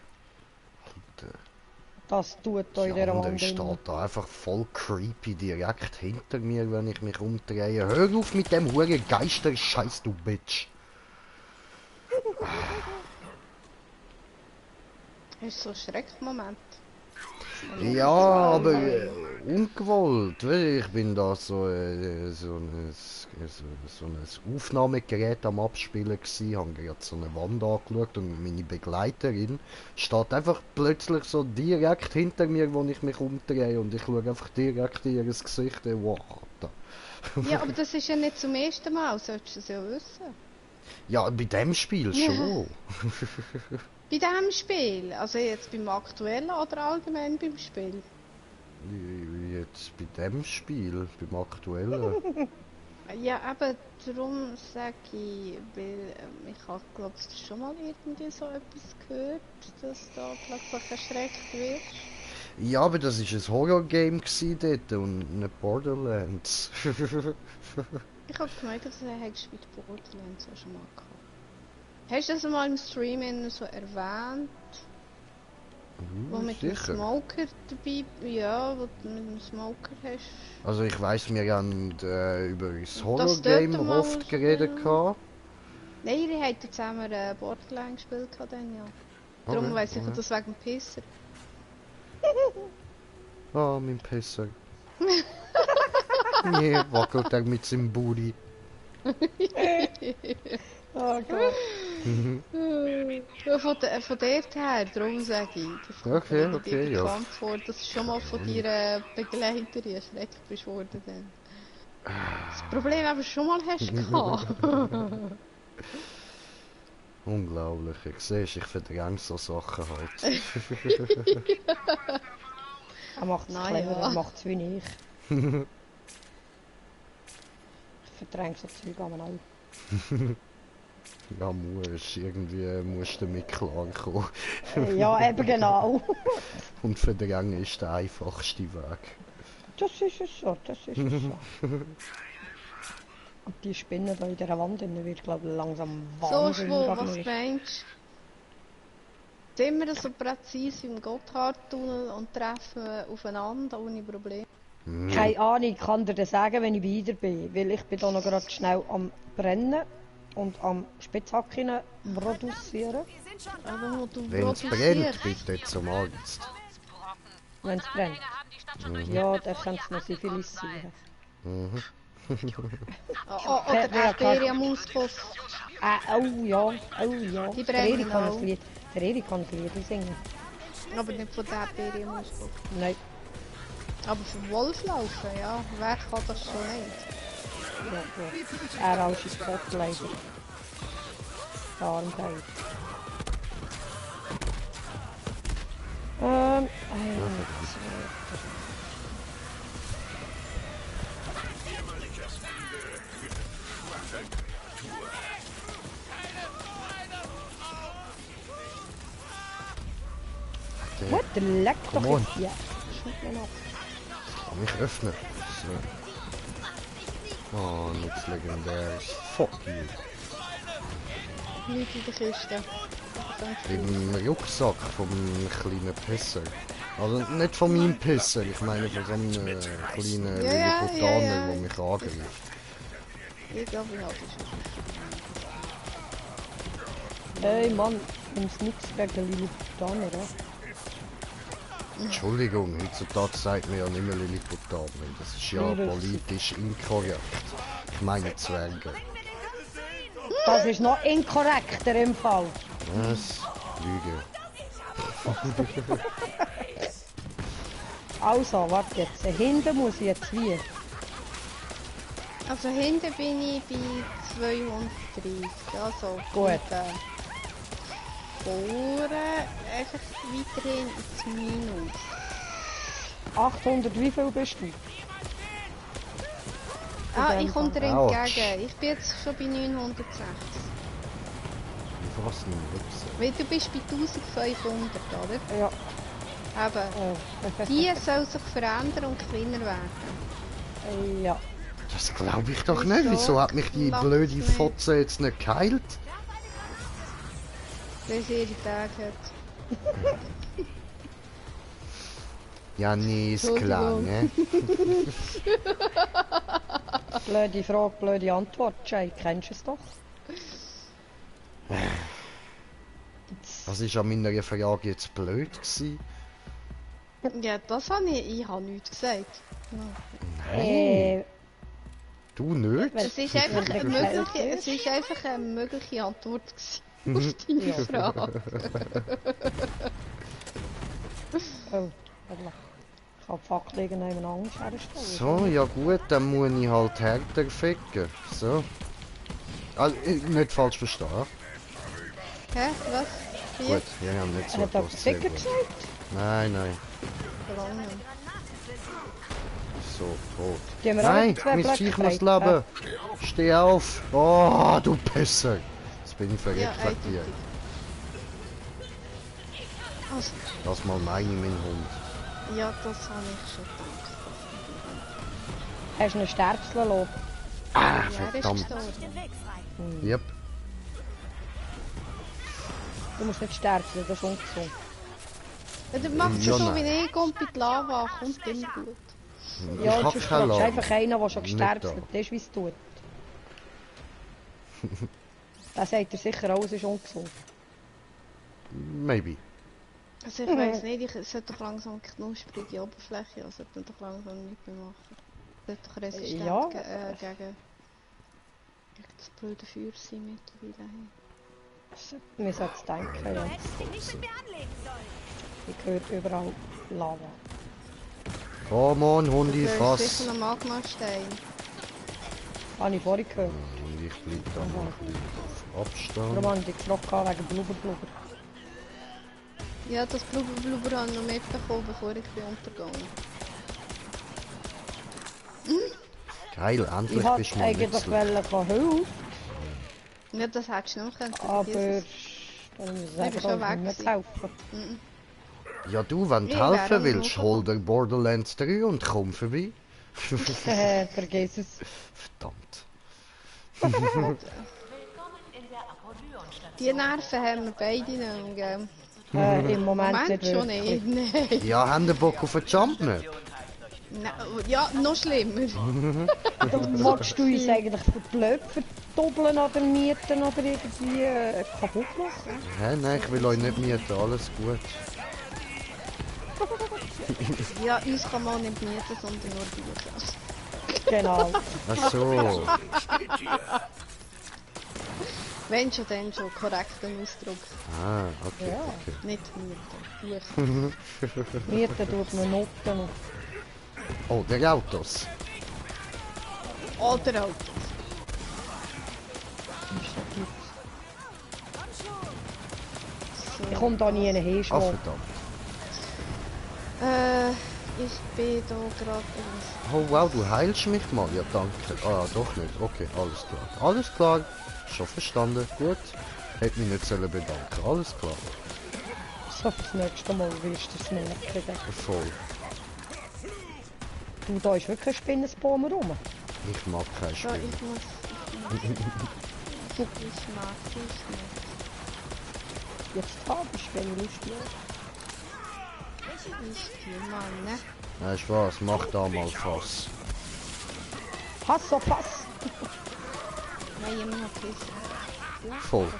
B: Das tut da in
A: Der
B: dieser
A: andere
B: Wand drin.
A: steht da einfach voll creepy direkt hinter mir, wenn ich mich umdrehe. Hör auf mit dem huren Geister-Scheiß, du Bitch.
C: Hast du so einen Schreckmoment?
A: Ja, aber ungewollt. Ich bin da so ein Aufnahmegerät am Abspielen gsi, habe gerade so eine Wand angeschaut und meine Begleiterin steht einfach plötzlich so direkt hinter mir, wo ich mich umdrehe und ich schaue einfach direkt in ihr Gesicht. Wow. Da.
C: Ja, aber das ist ja nicht zum ersten Mal, solltest du es ja wissen.
A: Ja, bei dem Spiel schon.
C: Bei diesem Spiel? Also jetzt beim aktuellen oder allgemein beim Spiel?
A: Jetzt bei dem Spiel, beim aktuellen.
C: Ja, aber darum sage ich, weil ich habe, glaube ich, schon mal irgendwie so etwas gehört, dass da plötzlich erschreckt wird.
A: Ja, aber das war ein Horror-Game dort und nicht Borderlands.
C: Ich habe gemeint, dass er gespielt Borderlands auch schon mal gehabt. Hast du das mal im Stream so erwähnt? Wo mit dem
A: Sicher.
C: Smoker dabei, ja, wo du mit dem Smoker hast.
A: Also ich weiss, wir haben über das
C: Das
A: Horror-Game
C: dort mal
A: oft geredet.
C: spielen. Nein, ihr habt zusammen Borderlands gespielt dann, ja. Darum
A: Okay,
C: weiss ich
A: okay.
C: das wegen dem Pisser.
A: Ah, mein Pisser. Nee, wackelt er mit seinem Booty.
B: Oh Gott.
C: Ja, von dort her, darum sage ich. Das kommt
A: Okay,
C: mir
A: okay, ja.
C: bekannt vor, dass du schon mal von deiner Begleiterin erschreckt bist worden. Dann. Das Problem aber schon mal hast gehabt.
A: Unglaublich, ich sehe, ich verdränge so Sachen halt.
B: Er macht es
C: Na
B: clever,
C: ja.
B: er macht es wie ich. Ich verdränge so Zeug aber auch.
A: Ja, musst du damit klarkommen.
B: Ja, eben genau.
A: Und verdrängen ist der einfachste Weg.
B: Das ist es so, das ist es so. Und die Spinne da in dieser Wand drin wird, glaube ich, langsam
C: So,
B: wahnsinnig
C: Schwul,
B: ab
C: was
B: mir.
C: meinst du? Sind wir so präzise im Gotthardtunnel und treffen aufeinander ohne Probleme?
B: Keine Ahnung, ich kann dir das sagen, wenn ich wieder bin. Weil ich bin da noch gerade schnell am Brennen und am Spitzhacken produzieren.
C: Aber wo du
A: Wenn es brennt, bitte zum Arzt.
B: Wenn es brennt. Ja, dann kann es noch Syphilis sein.
C: Oder Imperium-Auspuff.
B: Oh ja, oh ja.
C: Die
B: Der
C: brennen
B: Erik kann
C: auch.
B: das Lied, der Erik kann das Lied singen.
C: Aber nicht von der Imperium-Auspuff.
B: Nein,
C: Aber für Wolf laufen, ja. Wer kann das schon nicht?
B: ja, ja. Er als Spotleiter. Der Armteil. What? Der leckt doch
A: Come on.
B: jetzt hier. Schmeckt mir noch.
A: Kann mich öffnen. So. Oh, nichts Legendäres. Fuck you.
C: Nicht in der Kiste.
A: Im Rucksack vom kleinen Pisser. Also nicht von meinem Pisser, ich meine von so einem kleinen Lilliputaner,
C: ja.
A: der mich angreift.
C: Ich glaube, ich habe das.
B: Hey Mann, nimm's nichts gegen Lilliputaner, ja?
A: Entschuldigung, heutzutage sagt man ja nicht mehr Lilliputaner. Das ist ja politisch inkorrekt. Ich meine Zwerge.
B: Das ist noch inkorrekter im Fall.
A: Was? Lüge.
B: Also, warte jetzt. Hinten muss ich jetzt wie?
C: Also hinten bin ich bei 230. Also
B: Gut.
C: Vorne einfach weiterhin ins Minus.
B: 800, wie viel bist du?
C: Ah, ich komme dir
A: Autsch.
C: entgegen. Ich bin jetzt schon bei 960.
A: Was nicht wissen.
C: Weil du bist bei 1500, oder?
B: Ja.
C: Eben. Die soll sich verändern und kleiner werden.
B: Ja.
A: Das glaube ich doch nicht. Wieso hat mich die blöde Fotze jetzt nicht geheilt?
C: Weil sie ihre Tage hat.
A: Ja, nee, ist klar, ne?
B: Blöde Frage, blöde Antwort, Jay. Kennst du es doch?
A: Was ist an meiner Frage jetzt blöd gewesen?
C: Ja, das habe ich habe nichts gesagt.
A: Du nicht?
C: Es ist einfach eine mögliche Antwort gewesen auf deine Frage.
B: Oh, warte. Ich habe die Fackel irgendjemand anders herstellen.
A: So, ja gut, dann muss ich halt härter ficken. So. Also, nicht falsch verstehen.
C: Hä? Was? Hier?
A: Gut, wir haben nicht so
B: Hat er
A: etwas
B: Ficker gesagt?
A: Nein, nein.
C: Verlangen.
A: So, tot.
B: Die haben wir
A: Nein,
B: auch zwei
A: mein
B: Blöcke
A: Viech muss
B: gekriegt.
A: leben. Steh auf. Oh, du Pisser. Jetzt bin ich verreckt
C: Ja,
A: wegen dir.
C: eindeutig. Also,
A: Lass mal meine, mein Hund.
C: ja, das habe ich schon gedacht.
B: Hast du einen Sterbsel lassen?
A: Ah,
C: Ja, er ist
A: verdammt.
C: gestorben.
E: Den Weg frei.
A: Yep.
B: Du musst nicht sterbseln, das ist ungesund.
C: Ja, der macht
A: Ja,
C: schon so
A: nein.
C: wie ich, kommt bei die Lava, kommt immer gut.
B: Ja,
A: ich
B: du
A: hab
B: fragst
A: keine Lava.
B: einfach einen, der schon
A: Nicht
B: gesterbselt
A: da.
B: ist, wie es tut. Der sagt dir sicher auch, es ist ungesund.
A: Maybe.
C: Also ich weiss nicht, ich sollte doch langsam die knusprige Oberfläche, also sollte doch langsam nicht mehr machen. Sollte doch resistent
B: Ja.
C: gegen das blöde Feuer sein mittlerweile.
B: Mir sollte es denken, ja.
E: Hättest dich nicht mit mir anlegen sollen.
B: Ich höre überall Lava.
A: Come on, Hundi,
C: Das ist
A: fass.
C: sicher ein Magmastein.
B: Habe ich vorhin gehört.
A: Und ich bleib da mal ein bisschen auf Abstand.
B: Darum habe ich dich gefragt wegen Blubber.
C: Ja, das Blubber habe ich noch mitbekommen, bevor ich bin untergegangen.
A: Geil, endlich
B: Ich
A: bist
B: wollte
A: du mal
B: eigentlich
A: nützlich.
B: von Hilfe,
C: Ja, das hättest du noch können.
B: aber...
C: Jesus.
B: Dann muss ich
C: Ich
B: sagen,
C: bin schon
B: da
C: weg
B: nicht
C: gewesen.
B: helfen.
A: Ja du, wenn du
C: Ich wäre
A: helfen
C: am
A: willst,
C: Hochkommen.
A: hol dir Borderlands 3 und komm vorbei.
B: Vergiss es.
A: Verdammt.
C: Die Nerven haben wir beide noch, gell?
B: Im Moment
C: Moment
B: nicht
C: schon
B: wirklich.
C: nicht, nein.
A: Ja, haben den Bock auf einen Jumpmap?
C: Nein. Ja, noch schlimmer.
B: Dann willst du uns eigentlich für blöd verdoppeln oder mieten oder irgendwie kaputt machen?
A: Hä, nein, ich will euch nicht mieten, alles gut.
C: Ja, uns kann man nicht mieten, sondern nur Bücher.
B: Genau.
A: Ach so.
C: Wenn schon, dann schon korrekten Ausdruck.
A: Ah, okay,
B: Ja.
A: okay.
C: Nicht mieten, Bücher.
B: Mieten tut man Noten.
A: Oh, der Autos.
C: Oder auch.
B: Ich komme da nie hin,
A: Ah,
B: schon.
A: verdammt.
C: Ich bin da gerade
A: Oh wow, du heilst mich mal. Ja, danke. Ah, doch nicht. Okay, alles klar. Alles klar. Schon verstanden. Gut. Hätte mich nicht sollen bedanken. Alles klar.
B: So fürs nächste Mal wirst du es merken.
A: Voll.
B: Du, da ist wirklich ein Spinnenbaum rum.
A: Ich mag kein
C: Ja,
A: Spiel.
C: ich mag es nicht.
B: Jetzt habe ich wenn lustig.
C: Ich spiele mal, ne?
A: Weißt du was? Mach da mal Fass.
B: Pass auf, pass!
C: Nein, immer noch Piss.
A: Voll.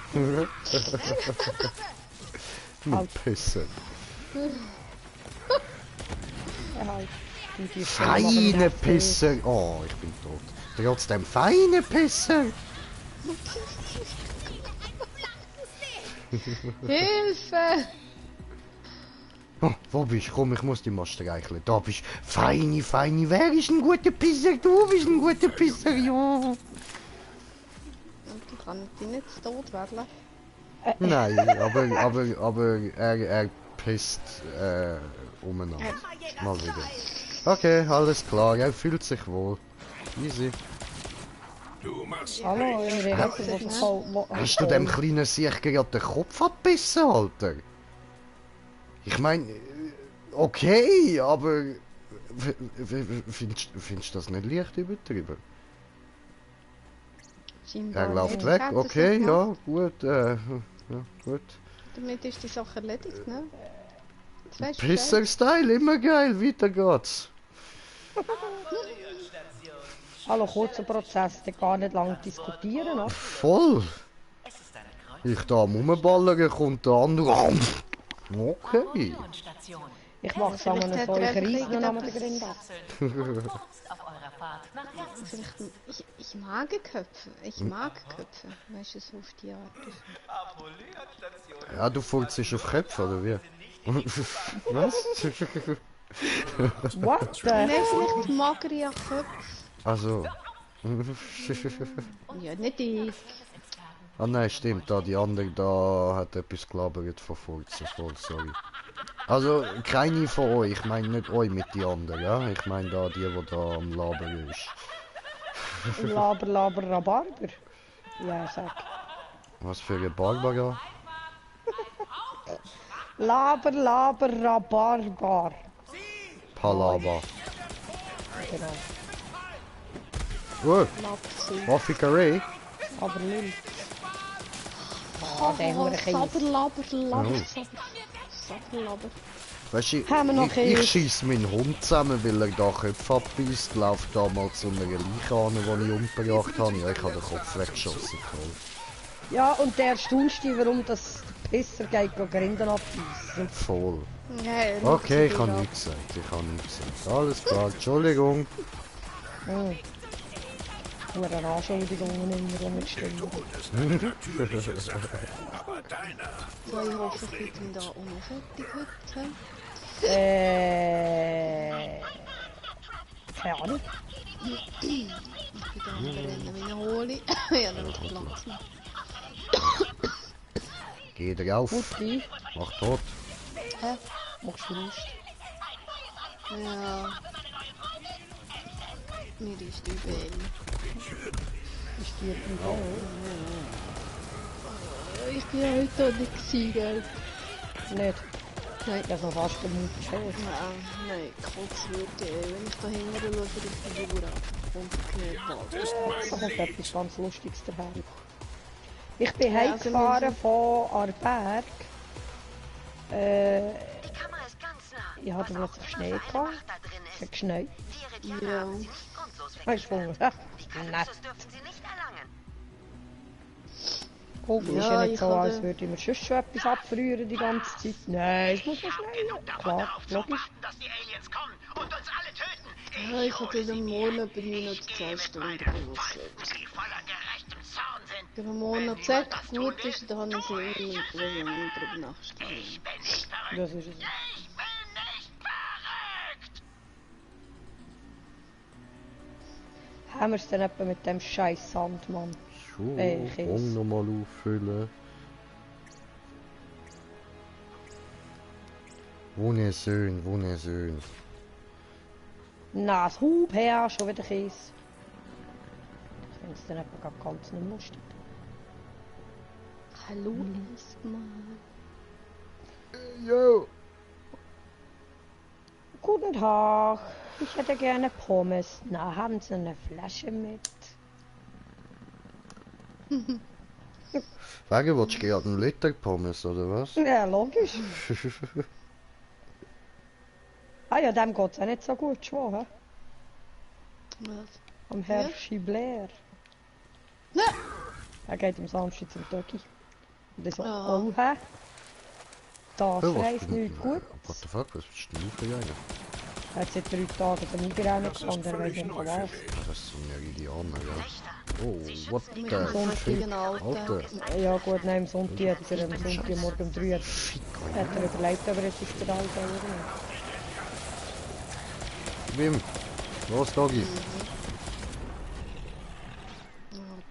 A: Mit Pissen.
B: Ja, halt. Du, die
A: Feine Pisser. Oh, ich bin tot. Trotzdem feine Pisser.
C: Hilfe!
A: Oh, wo bist du? Komm, ich muss dich mal streicheln. Da bist du. Feine, feine. Wer ist ein guter Pisser? Du bist ein guter Pisser, ja.
C: Und ich kann dich nicht zu Tod werden.
A: Nein, aber er pisst umeinander. Mal wieder. Okay, alles klar. Er fühlt sich wohl. Easy.
B: Hallo, in der Ecke,
A: Hast du dem kleinen Sieg gerade den Kopf abbissen, Alter? Ich meine, okay, aber findest du das nicht leicht übertrieben?
C: Scheinbar
A: Er läuft
C: nicht.
A: weg,
C: Hat er's
A: okay,
C: nicht
A: ja,
C: gemacht.
A: gut, ja, gut.
C: Damit ist die Sache erledigt, ne? fest.
A: Pisser Style, immer geil, weiter geht's.
B: Hallo, kurzer Prozess, der gar nicht lange diskutieren, oder?
A: Voll. Ich da am Rumballern, kommt der andere. Okay.
B: Ich mache es an einem
C: Vielleicht hat
B: solchen
C: er
B: Riesennamen der
C: irgendetwas-
B: Gründe.
C: Ich mag Köpfe. Ich mag Köpfe. Weißt du, so auf die Art.
A: Ja, du furzt auf Köpfe, oder wie? Was?
B: What the?
C: Nein, vielleicht mag ich ja Köpfe.
A: Also.
C: Ja, nicht ich.
A: Ah nein, stimmt, da die andere da hat etwas gelabert von Furzen, voll, sorry. Also, keine von euch, ich meine nicht euch mit die anderen, ja? Ich meine da die da am Labern ist.
B: Laber, Laber, Rhabarber. Ja, sag.
A: Was für eine Barbara?
B: Laber, Laber, Rhabarber.
A: Palava.
B: Genau.
A: Oh,
C: Lapsi.
A: Waffikerei?
B: Aber Lil. Ah, der Hurenkäse.
C: Saberlaber, Laber,
A: Oh.
C: Saberlaber.
A: Weißt du,
B: Haben wir noch
A: ich
B: Käse?
A: schieße meinen Hund zusammen, weil er da Köpfe abbeißt, läuft da mal zu einer Leiche an, die ich umgebracht habe. Ja, ich habe den Kopf weggeschossen. Voll.
B: Ja, und der erstaunst dich, warum das Pisser geht, Grinden abbeißen.
A: Voll.
C: Ja, er
A: Okay, ich
C: ruft
A: habe
C: sich
A: nichts gesagt, ich habe nichts gesagt. Alles klar, Entschuldigung.
B: Nur eine Anschuldigung immer rumgestimmt.
C: So, ich hoffe, ich bin da auch noch fertig heute.
B: Keine Ahnung.
C: Ich bin da am Rennen wie eine Holi. Ja, dann wird Platz mehr.
A: Geh drauf,
B: Mutti,
A: mach tot.
C: Hä?
B: machst du Lust?
C: Ja. Mir ist übel.
B: Ist die Idee?
C: Ich bin ja heute auch nicht gewesen, gell?
B: Nicht.
C: Nein.
B: Ich habe noch fast den Mut geschafft.
C: Nein, Kotzwürde, wenn ich da hinten schaue, auf die Uhr ab. Und nicht bald.
B: Da kommt etwas ganz Lustiges daher. Ich bin
C: Ja, also
B: heimgefahren von Arberg. Ich hatte plötzlich Schnee gehabt. Es hat geschneit.
C: Ja.
B: Weißt du, nett. Oh, ist
C: Ja,
B: ja nicht
C: ich
B: so,
C: habe-
B: als würde ich mir sonst schon etwas abfrieren die ganze Zeit. Nein, es muss noch schneien. Klar, logisch.
C: Ja, ich hatte den Monat bei mir noch 2 Stunden gewusst. Wenn ein Monat sagt, gut ist, dann habe ich so immer drüber nachstellen.
B: Das ist es. Haben wir es denn etwa mit dem scheiß Sandmann?
A: So,
B: Käse.
A: Raum nochmal auffüllen. Wunderschön, wunderschön.
B: Na, das Hub her, schon wieder Käse. Ich finde es dann etwa gar ganz nicht lustig.
C: Hallo erstmal.
A: Jo!
B: Guten Tag, ich hätte gerne Pommes. Na, haben Sie eine Flasche mit?
A: Wegen, willst du gerade einen Liter Pommes, oder was?
B: Ja, logisch. Ah ja, dem geht's auch nicht so gut schon, hä?
C: Was?
B: Am Herr
C: Ja?
B: Schibler.
C: Nein!
B: Er geht am Samstag zum Töcki. Und ich so,
C: Ja.
B: oh hä? Das
A: Oh,
B: heisst nichts gut.
A: What the fuck, was bist du denn für einer?
B: Er hat seit 3 Tagen den Migraine gestanden, er weiss nicht von was.
A: Ja, das sind ja Indianer, ja. Oh, what
C: Mit
A: the
C: dem
A: fuck?
C: richtigen Alter.
A: Alter.
B: Ja gut, nein, am Sonntag hat er am Sonntagmorgen um 3 hat er überlegt, aber es ist der Alte oder nicht.
A: Wim, los, Doggy.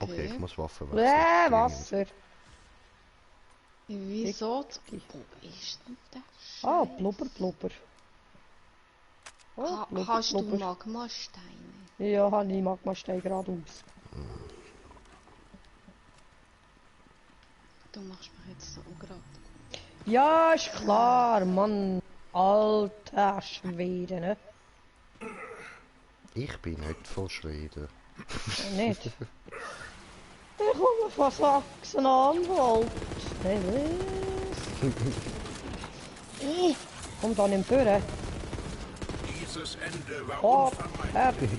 A: Okay, ich muss Waffen wechseln.
B: Wasser!
C: Wieso? Wo ist denn das?
B: Ah, Blubber, Blubber. Oh, Blubber,
C: Hast du
B: Blubber.
C: Magmasteine?
B: Ja, habe ich Magmastein geradeaus.
C: Du machst mich jetzt so gerade.
B: Ja, ist klar, Mann. Alter Schwede, ne?
A: Ich bin nicht von Schweden.
B: Nicht? Ich komme von Sachsen-Anhalt. Hey, was? Komm da nicht führen.
H: Dieses Ende war
B: Oh,
H: unvermeidlich.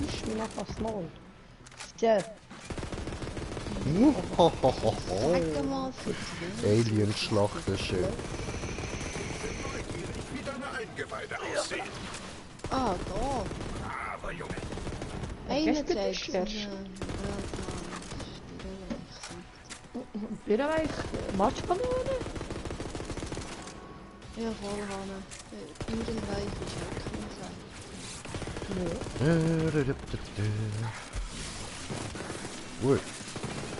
B: Isch mir noch was Maul. Tja,
C: Sag mal,
A: Alien-Schlacht ist schön.
H: Neugierig, wie deine Eingeweide aussehen.
C: ah, da.
H: Aber Junge,
B: gestern
C: 61.
B: ist erst.
C: Ja,
B: Birrenweich, Matschkanone?
C: ja, voll, Hanne. Birrenweich ist wirklich sein.
A: Gut.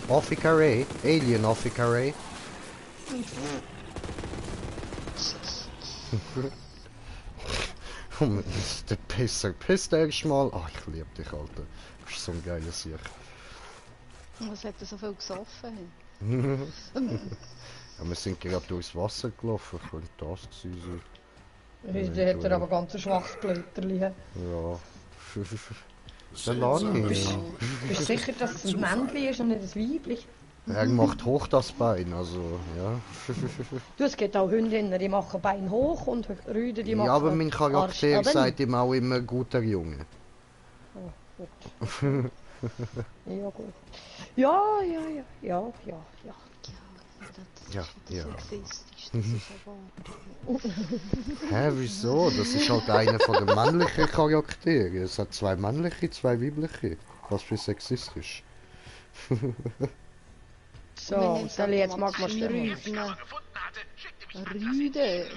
A: Africa Ray, Alien Africa Ray. Der Pisser, pisst erstmal. Oh, ich liebe dich, Alter. Du bist so ein geiler Sieg.
C: Was hat er so viel gesoffen?
A: Ja, wir sind gerade durchs Wasser gelaufen, könnte das gewesen sein.
B: Der hat er aber ganz ein schwaches Blätterli.
A: Ja. Salami.
B: Bist du sicher, dass es ein Männchen ist und nicht ein Weiblich?
A: Er macht hoch das Bein, also, ja.
B: Du, es gibt auch Hündinnen, die machen Bein hoch und Rüden, die machen
A: Ja, aber mein Charakter
B: Arsch
A: sagt ihm auch immer guter Junge.
B: Oh, gut. Ja, gut. Ja.
C: Ja,
A: Ja,
C: das
A: ja.
C: ist sexistisch, das ist aber...
A: Hä, wieso? Das ist halt einer von den männlichen Charakteren. Es hat zwei männliche, zwei weibliche. Was für sexistisch.
B: So, soll ich jetzt mag man stimmen?
C: Rüde.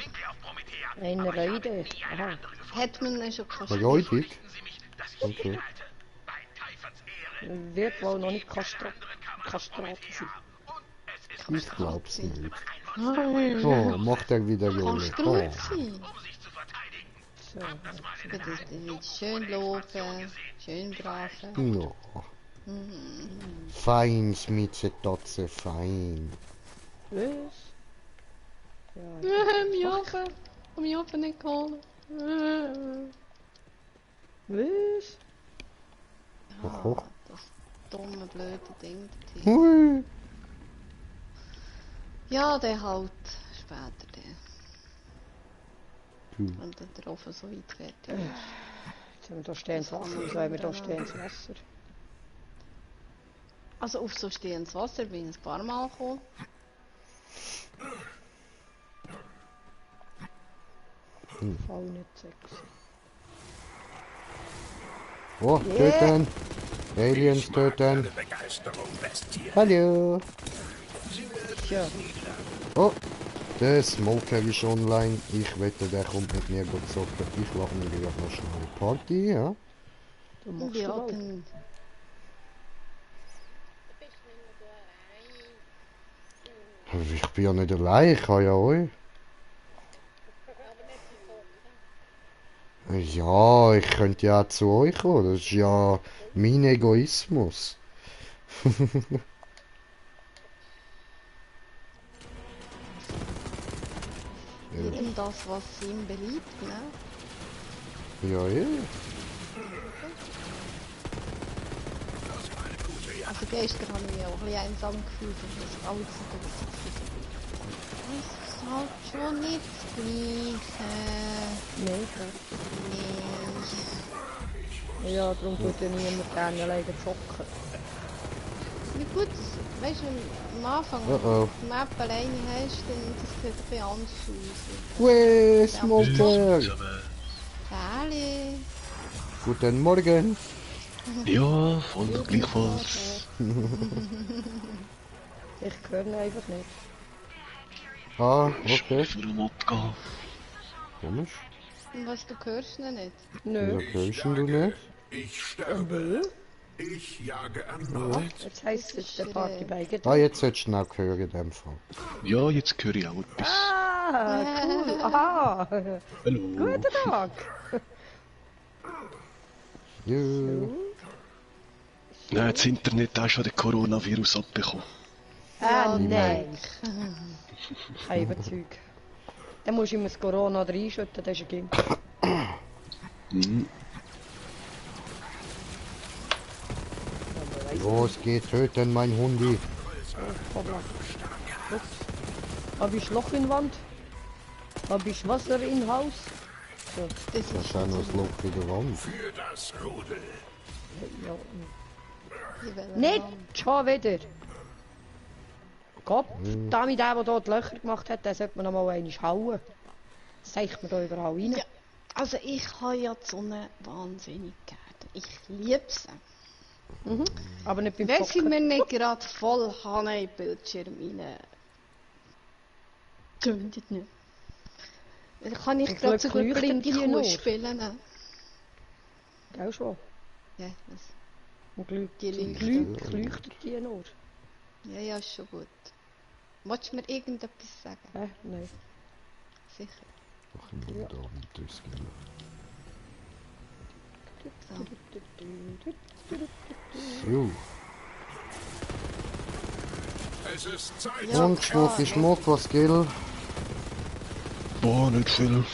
B: Eine Rüde. Aha.
C: Hat man schon
A: Räudig? Okay.
B: Wird wohl noch nicht kastrat sein.
A: Ich glaub's nicht. Oh, macht er wieder Junge.
C: Kannst du
A: Oh.
C: ruhig sein?
B: So,
C: Schön loben, schön braven.
A: No. Fein, Smitzetoze, fein.
B: was? Ja,
C: Mjochen. Mjochen nicht geholt.
B: was?
A: Hoch, hoch.
C: Das dumme, blöde Ding.
A: Hui.
C: Ja, der halt später, der.
A: Hm.
C: Wenn der Ofen so weit fertig ist.
B: Jetzt haben wir da stehen ins Wasser, wie sollen wir da stehen ins Wasser?
C: Also auf so stehendes Wasser bin ich ein paar Mal gekommen.
B: Voll nicht sexy.
A: Oh, töten. Aliens töten.
H: Begeisterung lässt hier.
A: Hallo.
B: Tja,
A: Oh, der Smoker ist online. Ich wette, der kommt mit mir zocken. Ich mache mir gerade noch schnell eine Party, ja?
B: du machst
C: Ja,
B: ja,
C: dann...
A: Ich bin ja nicht allein, ich habe ja euch. Ja, ich könnte ja auch zu euch kommen. Das ist ja mein Egoismus.
C: Jedem das, was ihm beliebt, ne?
A: Ja, ja.
C: Also gestern habe ich mich auch ein bisschen einsam gefühlt und das alles so gut. Es ist halt schon nicht das Gleiche.
B: nee, klar.
C: Nee.
B: Ja, darum tut ja niemand gerne alleine zocken.
C: Ja gut, weißt du, am Anfang,
A: Oh, oh.
C: wenn du die Map alleine hast, dann das sieht ein bisschen anders aus.
A: Weh, Smoker!
C: Sally!
A: Guten Morgen!
I: Ja, voll gleichfalls.
B: Ich höre ihn einfach nicht.
A: Ah, okay.
I: Für einen Wodka.
A: Komisch.
C: Und was, du hörst ihn nicht?
B: Nö.
A: Wieso hörst du nicht?
H: Ich sterbe. Ich jage erneut.
B: Jetzt heisst es der Party bei
A: Ah, jetzt solltest du ihn auch hören in dem Fall.
I: Ja, jetzt höre ich auch etwas.
B: Ah, cool. Aha.
I: Hallo.
B: Guten Tag.
A: Ja.
I: Nein, das Internet hat schon den Coronavirus abbekommen.
B: Ah, nein. Kein Überzeug. Dann musst du ihm das Corona reinschütten, das ist ein Gimp.
I: Mhm.
A: Los geht, töten mein Hundi.
B: Hoppla. Ups. Hab ich Loch in die Wand? Hab ich Wasser im Haus? So.
C: Das
A: Das ist auch noch ein Loch in der Wand.
H: Für das Rudel.
B: Ja.
C: die Welle
B: Nicht
C: haben.
B: schon wieder! Gott, damit der hier die Löcher gemacht hat, den sollte man noch mal einmal hauen. Das zeigt man da überall rein.
C: Ja, also ich habe ja die Sonne wahnsinnig gerne. Ich liebe sie.
B: Mhm. Aber nicht beim
C: Wenn sie
B: Zocken.
C: mir nicht gerade voll Hanne in den Bildschirm rein... Zündet nicht. Dann kann ich
B: Und
C: gerade so gut
B: leuchtet
C: blinde
B: die
C: Kuh
B: nur?
C: spielen.
B: Gell schon?
C: Ja, das...
B: Und
C: Die
B: leuchtet die nur?
C: Ja, ja, ist schon gut. Wolltest du mir irgendetwas sagen?
B: Nein.
C: Sicher.
A: Ach, ich bin da mit durchgehen. So.
H: Es ist Zeit.
C: Ja,
A: Und Schmuck, ich mag was, gell?
I: Boah, nicht viel.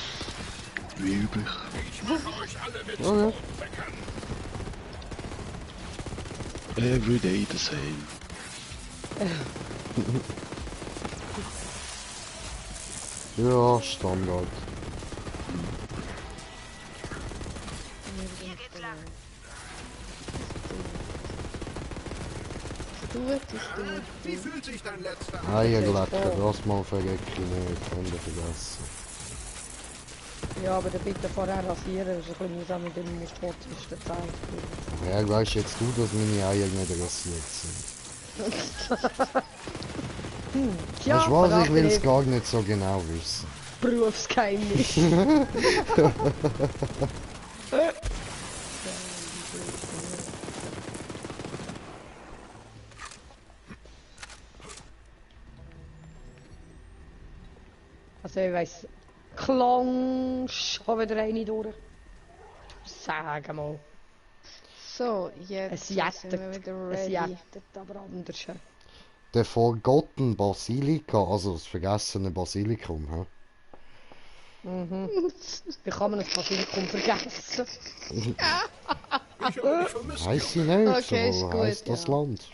I: Wie üblich.
H: Ich mache euch alle mit
A: Okay.
H: bekannt.
I: Every day the same.
A: Ja, Standard.
G: Hier geht's lang.
H: Wie fühlt sich dein letzter
A: Eierlecker, das mal verrecke ich nicht, Ende vergessen.
B: Ja, aber dann bitte vorher rasieren, das ist ein bisschen mühsam, wenn du musst trotzdem den Zahn tun.
A: Ja, weißt jetzt du, dass meine Eier nicht rasiert sind?
B: Tja,
A: Weißt du was, ich
B: verrate
A: will es
B: nicht.
A: gar nicht so genau wissen.
B: Berufsgeheimnis. Also ich weiss, klang schon wieder eine durch. Sag mal.
C: So,
B: Es
C: jetzt sind
B: jettet,
C: wir wieder
B: es
C: ready.
B: jettet, aber anders.
A: Der Forgotten Basilika, also das vergessene Basilikum, hä?
B: Wie kann man das Basilikum vergessen?
H: Ich habe dich vermisst.
A: Heißt sie nicht,
C: Okay, ist
A: so
C: gut,
A: heisst das
C: ja.
A: Land.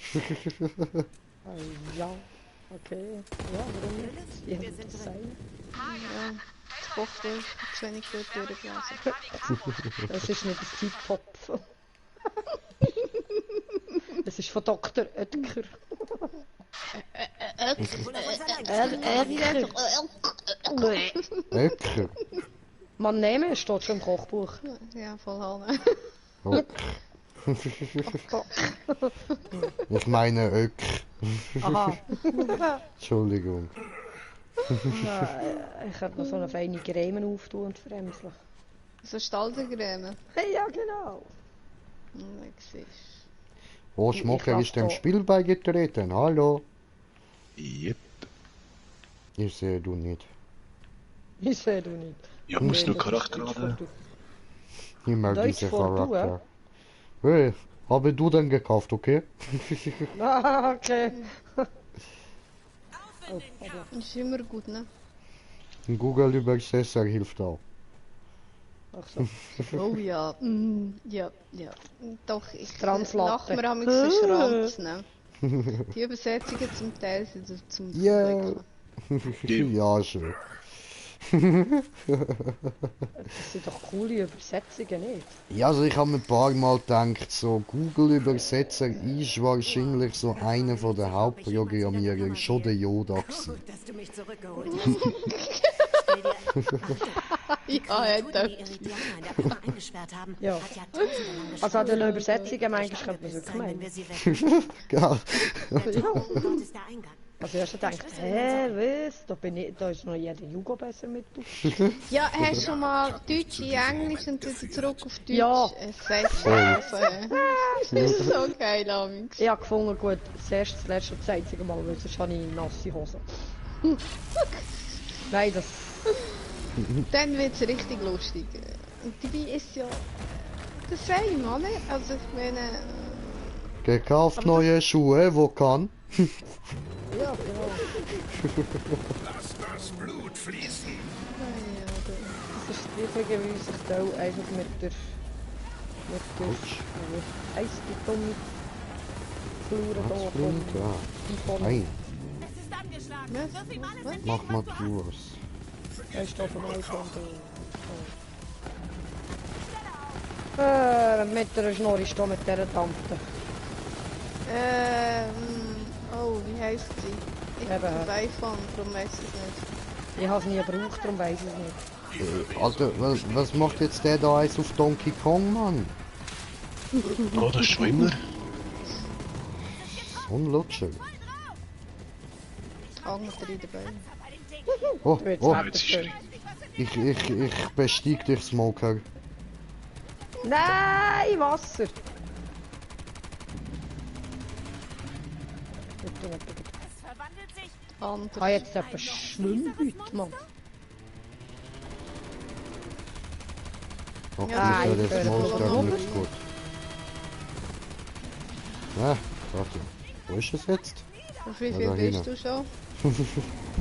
B: Ja, okay. Ja, warum nicht? Ja,
E: Wir sind
B: das
E: drin.
B: sein.
C: Ja, das Kochbuch hat zu wenig gut durchgelesen.
B: Das ist nicht das Zeitpop. Das ist von Dr. Oetker.
A: Öcker.
B: Man nehme, es steht schon im Kochbuch.
C: Ja, voll Hanne.
A: Ich meine Öck.
B: Aha.
A: Entschuldigung.
B: Ich könnte noch so eine feine Creme auftun und fremslich.
C: So Staldencreme.
B: Hey, ja, genau.
C: Ich sehe.
A: Oh, Schmucker ist dem Spiel beigetreten. Hallo.
I: Yep.
A: Ich sehe du nicht.
B: Ich sehe du nicht.
I: Ja, muss nur
B: das ist
I: Charakter
B: nichts
I: laden.
B: für
A: Ich mag
B: Da ist
A: diese
B: vor du,
A: Charakter. Hey, habe du denn gekauft, okay?
B: du. Ah, okay.
C: Ist immer gut, ne?
A: Ein Google Übersetzer hilft auch.
B: Ach so.
C: Oh ja. Ja, ja. Doch, ich
B: Translatte.
C: lach mir am so Schranz, ne? Die Übersetzungen zum Teil sind zum
A: Ja.
C: Flecken.
A: Ja, schön.
B: Das sind doch coole Übersetzungen, nicht?
A: Ja, also ich habe mir ein paar Mal gedacht, so Google Übersetzer ist wahrscheinlich so einer von der Hauptprogrammierer, schon der Yoda gewesen.
E: Gut, dass du mich zurückgeholt hast. Stell dir
C: Ja,
E: Kreatur,
C: hat
E: die Iridianer in der Kammer eingesperrt haben,
B: Ja.
E: hat Jahrtausende lang
B: Also an den
E: geschworen,
B: Übersetzungen manchmal
E: wir
B: könnte man es
E: sein,
B: wirklich
E: wenn
B: meinen.
E: wir sie wecken.
A: Ja.
E: Der Turm dort ist der Eingang.
B: Also erst gedacht, was? Da ist noch jeder Jugo besser mit du.
C: Ja, hast du schon mal Deutsch in Englisch und dann zurück auf Deutsch?
B: Ja.
C: Es sagt also, das ist so geil, Amix.
B: Ich habe gefunden, gut, das erste, das letzte und das einzige Mal, weil sonst habe ich nasse Hosen. Nein, das...
C: Dann wird es richtig lustig. Und dabei ist ja das same, oder? Also ich meine...
A: Gekauft neue Schuhe, wo kann?
B: Ja, genau.
H: Lass das Blut fließen.
B: Das ist das Gleiche, wie sich da einfach mit der... Heisst die dumme Flure da
A: Was
B: von...
A: bringt
B: Die
A: ja.
B: von...
A: Nein,
E: Es ist angeschlagen. So viel Mann
A: mach mal Tours.
B: Er ist da vorbeigekommen. Mit der Schnur ist da mit dieser Tante.
C: Oh, wie heisst sie? Ich bin vorbeigefahren, darum weiss ich es nicht.
B: Ich habe es nie gebraucht, darum weiss ich es nicht.
A: Alter, was macht jetzt der da eins auf Donkey Kong, Mann?
I: Oh, das ist schon immer.
A: So ein Lutscher.
C: Hängt er dabei.
A: Oh, oh,
I: Jetzt ist er.
A: ich besteig dich, Smoker.
B: Nein, Wasser! Ich habe jetzt etwas Schwimmhüte, Mann.
A: Okay,
C: Ja,
A: so
B: ich
A: der
B: höre
A: Smoker
B: Blumen.
A: nicht gut. Ja, warte. Wo ist es jetzt?
C: Auf wie
A: Ja,
C: viel
A: da
C: bist
A: hinten.
C: du schon?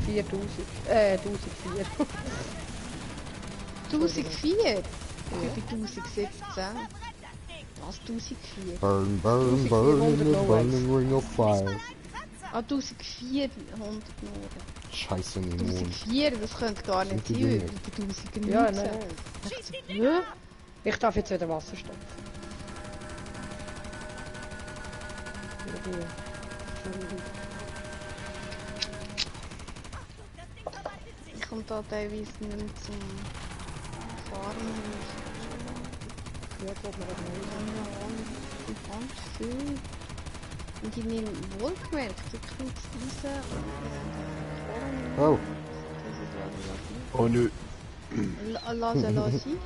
B: 4000. 1004.
C: 1004? Ich bin 1017. Was? 1004?
A: Burn, burn, burn in the burning ring of fire.
C: Ah, 1400 nur.
A: Scheiße, nicht Mond.
C: 1004, das könnte gar nicht
A: Sind die
C: sein,
A: Dinge?
C: über 1019.
B: Ja, nein.
C: Ja?
B: Ich darf jetzt wieder Wasser stopfen.
C: Ich komme da teilweise nicht mehr zum Fahren.
B: Ja, guck mal,
C: Ganz viel. Und ich nehme wohlgemerkt, du kriegst diese
A: Oh,
I: Oh nö.
C: Lass sie.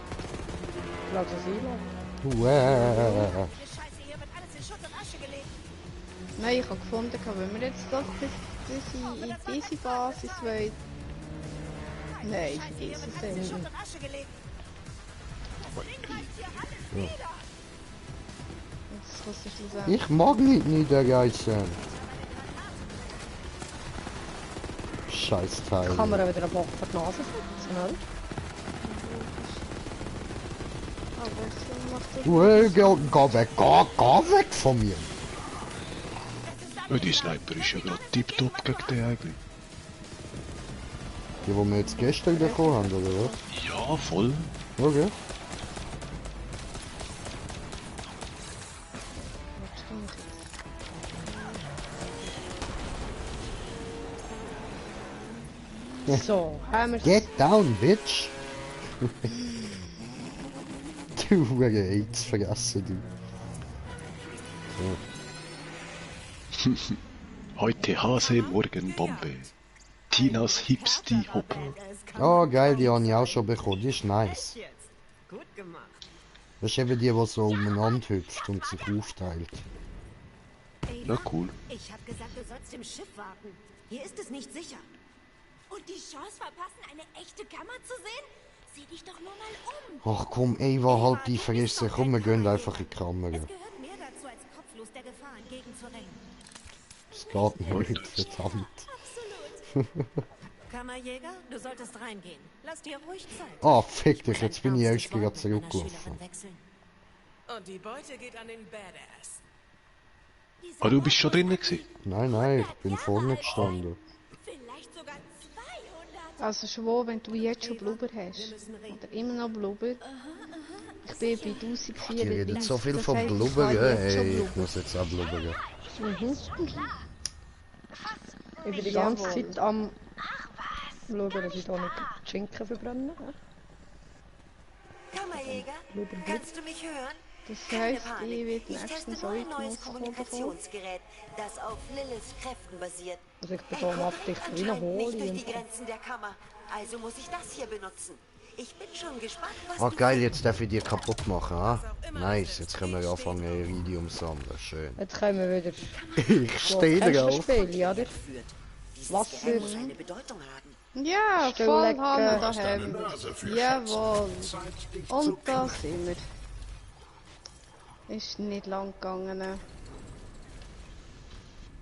B: lass es einladen.
A: uäh.
C: Nein, ich habe gefunden, wenn wir jetzt das in diese Basis wollen. Nein, vergiss es nicht. Jetzt kannst du schlussendlich.
A: Ich mag nicht niederreißen. Scheiß Teil.
B: Kann man auch wieder einen Bock vor die Nase setzen, oder?
C: Aber so macht das.
A: Uäh, geh weg, geh weg von mir.
I: Oh, die Sniper ist ja gerade tipptopp gegen den eigentlich.
A: Die, die wir jetzt gestern bekommen haben, oder was?
I: Ja, voll.
A: Okay.
B: So, haben wir
A: Get down, bitch! Du Huge AIDS vergessen, du. So.
I: Heute Hase, morgen Bombe. Tinas Hipsti Hoppe.
A: Oh geil, die habe ich auch schon bekommen, die ist nice. Das ist eben die, die so umeinander hüpft und sich aufteilt.
I: Na cool.
E: Ich hab gesagt, du sollst im Schiff warten. Hier ist es nicht sicher. Und die Chance verpassen, eine echte Kammer zu sehen? Sieh dich doch nur mal um.
A: Ach komm, Eva, halt die Fresse, komm, wir gehen einfach in die Kamera.
E: Es gehört mehr dazu, als kopflos der Gefahr entgegenzurennen.
A: Das geht nicht, verdammt.
E: Absolut. Kammerjäger, du solltest reingehen. Lass dir ruhig Zeit.
A: Ah, fick dich, jetzt bin ich erst gerade zurückgelaufen.
J: Und die Beute geht an den Badass.
I: Ah, du bist schon drinnen gewesen?
A: Nein, ich bin vorne gestanden.
E: Vielleicht sogar 200.
C: Also schon, wenn du jetzt schon Blubber hast. Oder immer noch Blubber. Ich bin bei 1004.
A: Die redet so viel von
C: Das heisst,
A: Blubber,
C: ich
A: ja,
C: habe jetzt schon
A: ey, ich
C: Blubber.
A: muss jetzt auch blubbern.
B: Ich bin die ganze Zeit am schauen, dass ich da nicht die Schinken verbrenne.
E: Kammerjäger, kannst du mich hören?
C: Das
E: Keine
C: heisst,
E: Panik.
C: ich werde
E: Ich teste
C: nächstens
E: nur
C: auch
E: ein neues
C: genutzt.
E: Kommunikationsgerät, das auf Liliths Kräften basiert.
B: Also ich bin da am Abdichten wie eine
E: Anscheinend nicht durch
B: Hohle.
E: die Grenzen der Kammer. Also muss ich das hier benutzen. Ich bin schon gespannt, was
A: Ah
E: du
A: geil, jetzt darf ich die kaputt machen, ha? Nice, jetzt können wir anfangen Iridium sammeln, schön.
B: Jetzt können wir wieder
A: Ich stehe drauf.
B: spielen, oder? Wasser.
E: muss eine Bedeutung haben.
C: Ja,
B: Stell
C: voll
B: lecker.
C: haben wir
H: Deine
C: daheim.
H: Nase für
C: Jawohl.
H: Zeit, dich zu
C: Und da
H: kümmern.
C: sind wir. Ist nicht lang gegangen.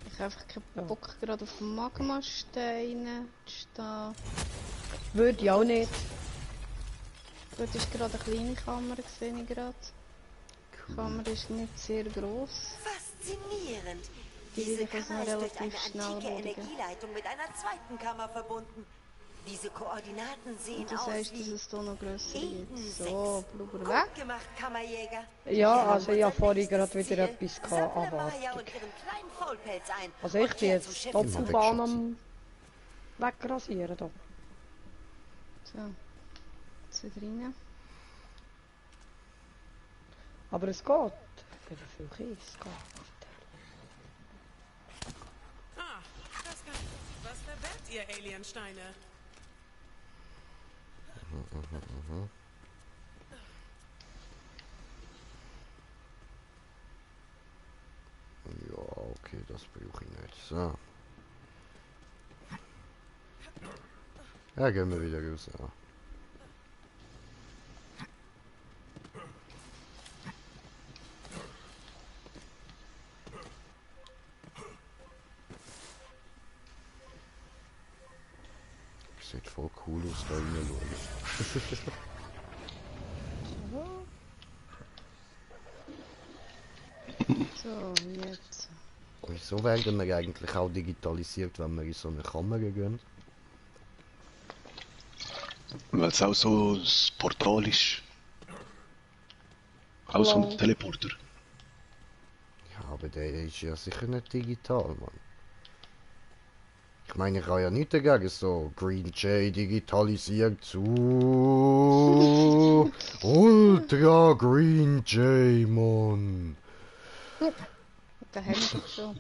C: Ich habe einfach keinen Bock gerade auf Magma-Steine zu stehen.
B: Würde ich auch nicht.
C: Gut, ist gerade eine kleine Kammer, sehe ich gerade. Die Kammer ist nicht sehr gross.
E: Faszinierend.
C: Die
E: Diese
C: will ich also
E: Kammer ist durch
C: relativ
E: eine
C: schnell
E: antike
C: erledigen.
E: Energieleitung mit einer zweiten Kammer verbunden. Diese Koordinaten sehen
C: Und das
E: aus
C: heißt, dass
E: wie
C: es hier noch grösser
E: Eden
C: gibt.
E: 6.
C: So, Blubber
E: Gut
C: weg.
E: gemacht, Kammerjäger.
B: Ja, also ich habe
E: Unser
B: vorhin gerade
E: nächstes
B: wieder
E: Ziel,
B: etwas
E: sammle
B: gehabt,
E: Maya
B: Erwartung.
E: und ihren kleinen Faulpelz ein.
B: Also ich
E: und
B: bin
E: kehr zum
B: jetzt
E: Schiff
B: Doppelbahn
A: zurück.
B: am wegrasieren da.
C: So. Jetzt wieder rein.
B: Aber es geht. Wieder viel Kies, es geht.
J: Ah, das kann... Was verbergt ihr, Aliensteine?
A: Ja, okay, das brauche ich nicht. So. Ja, gehen wir wieder raus. Ja. Sieht voll cool aus, da rein.
C: So, jetzt.
A: Wieso werden wir eigentlich auch digitalisiert, wenn wir in so eine Kamera gehen?
I: Weil es auch so das Portal ist. Auch so ein Teleporter.
A: Ja, aber der ist ja sicher nicht digital, Mann. Ich meine, ich habe ja nichts dagegen, so Green J digitalisiert zu Ultra Green J, Mann.
C: Da haben wir doch schon.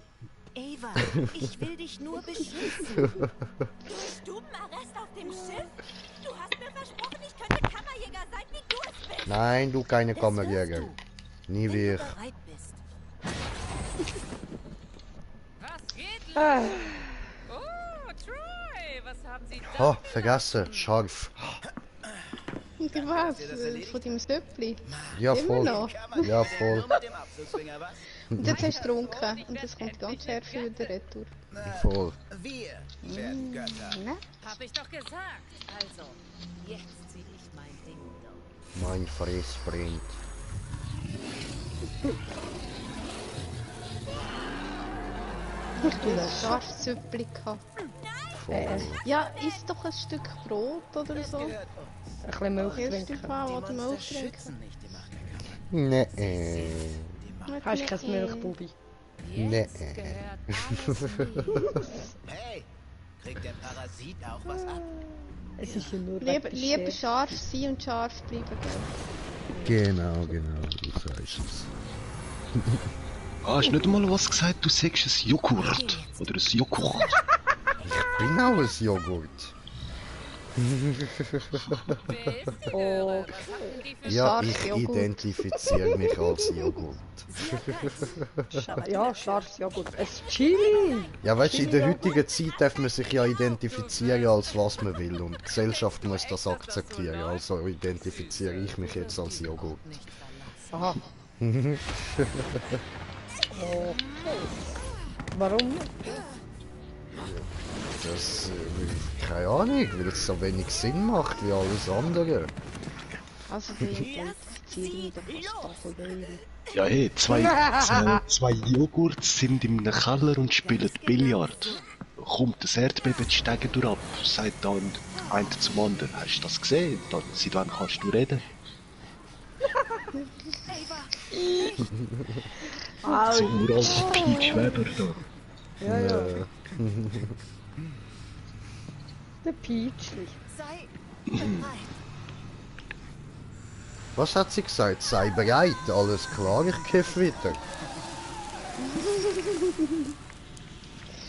E: Ava, ich will dich nur beschützen. Stubenarrest auf dem Schiff? Du hast mir versprochen, ich könnte Kammerjäger sein, wie du es bist.
A: Nein, du keine
E: Das
A: Kammerjäger.
E: wirst du,
A: Nie
E: wenn
A: wieder.
E: du bereit bist.
G: Was geht?
B: Ah,
G: Oh, Troy, was haben Sie da?
A: Oh, vergessen. Scharf.
C: Und was? Von deinem Söppli?
A: Ja,
C: Immer
A: voll.
C: noch?
A: Ja, voll.
C: Und jetzt hast du getrunken. Und das kommt ganz schärf wieder retour.
A: Voll.
K: Wir werden Götter.
C: Ne?
G: Hab ich doch gesagt. Also, jetzt zieh ich mein Ding durch.
A: Mein Fress brennt.
C: Ich will ein scharfes Söppli gehabt.
A: Voll.
C: Ja, isst doch ein Stück Brot oder so.
B: ein bisschen Milch
C: Hilfst du
B: trinken.
C: mal, oder Milch
K: Monster
C: trinken?
K: schützen nicht die Macht der Kammer.
A: Nee.
B: Hast du kein Milchbubi?
A: Nee.
G: Jetzt gehört alles mir.
K: Hey, kriegt der Parasit auch was ab?
B: Es ist ja nur
C: Lieber
B: Chef.
C: scharf sein und scharf bleiben, gell?
A: Genau, du sagst es.
I: Ah, hast du nicht mal was gesagt, du sagst ein Joghurt. Oder ein Joghurt.
A: Ich bin auch ein Joghurt.
G: Wer ist die Göre? Was hatten die für
A: Ja,
C: Scharf
A: ich
C: Joghurt.
A: identifiziere mich als Joghurt.
B: Ja, scharfes Joghurt. Es Chili!
A: Ja, weißt du, in der heutigen Zeit darf man sich ja identifizieren, als was man will. Und die Gesellschaft muss das akzeptieren. Also identifiziere ich mich jetzt als Joghurt.
B: Aha. Okay. Warum?
A: Das, keine Ahnung, weil es so wenig Sinn macht wie alles andere.
C: Also wir identifizieren mich doch als Tafelbeere.
I: Ja, hey, zwei Joghurts sind in einem Keller und spielen Billard. Kommt das Erdbeben die Stege durch ab, sagt dann einer zum anderen. Hast du das gesehen? Dann, seit wann kannst du reden? So nur als Peach Weber da.
B: Ja, ja. Der Peachli.
E: Sei bereit.
A: Was hat sie gesagt? Sei bereit, alles klar, ich kiff wieder.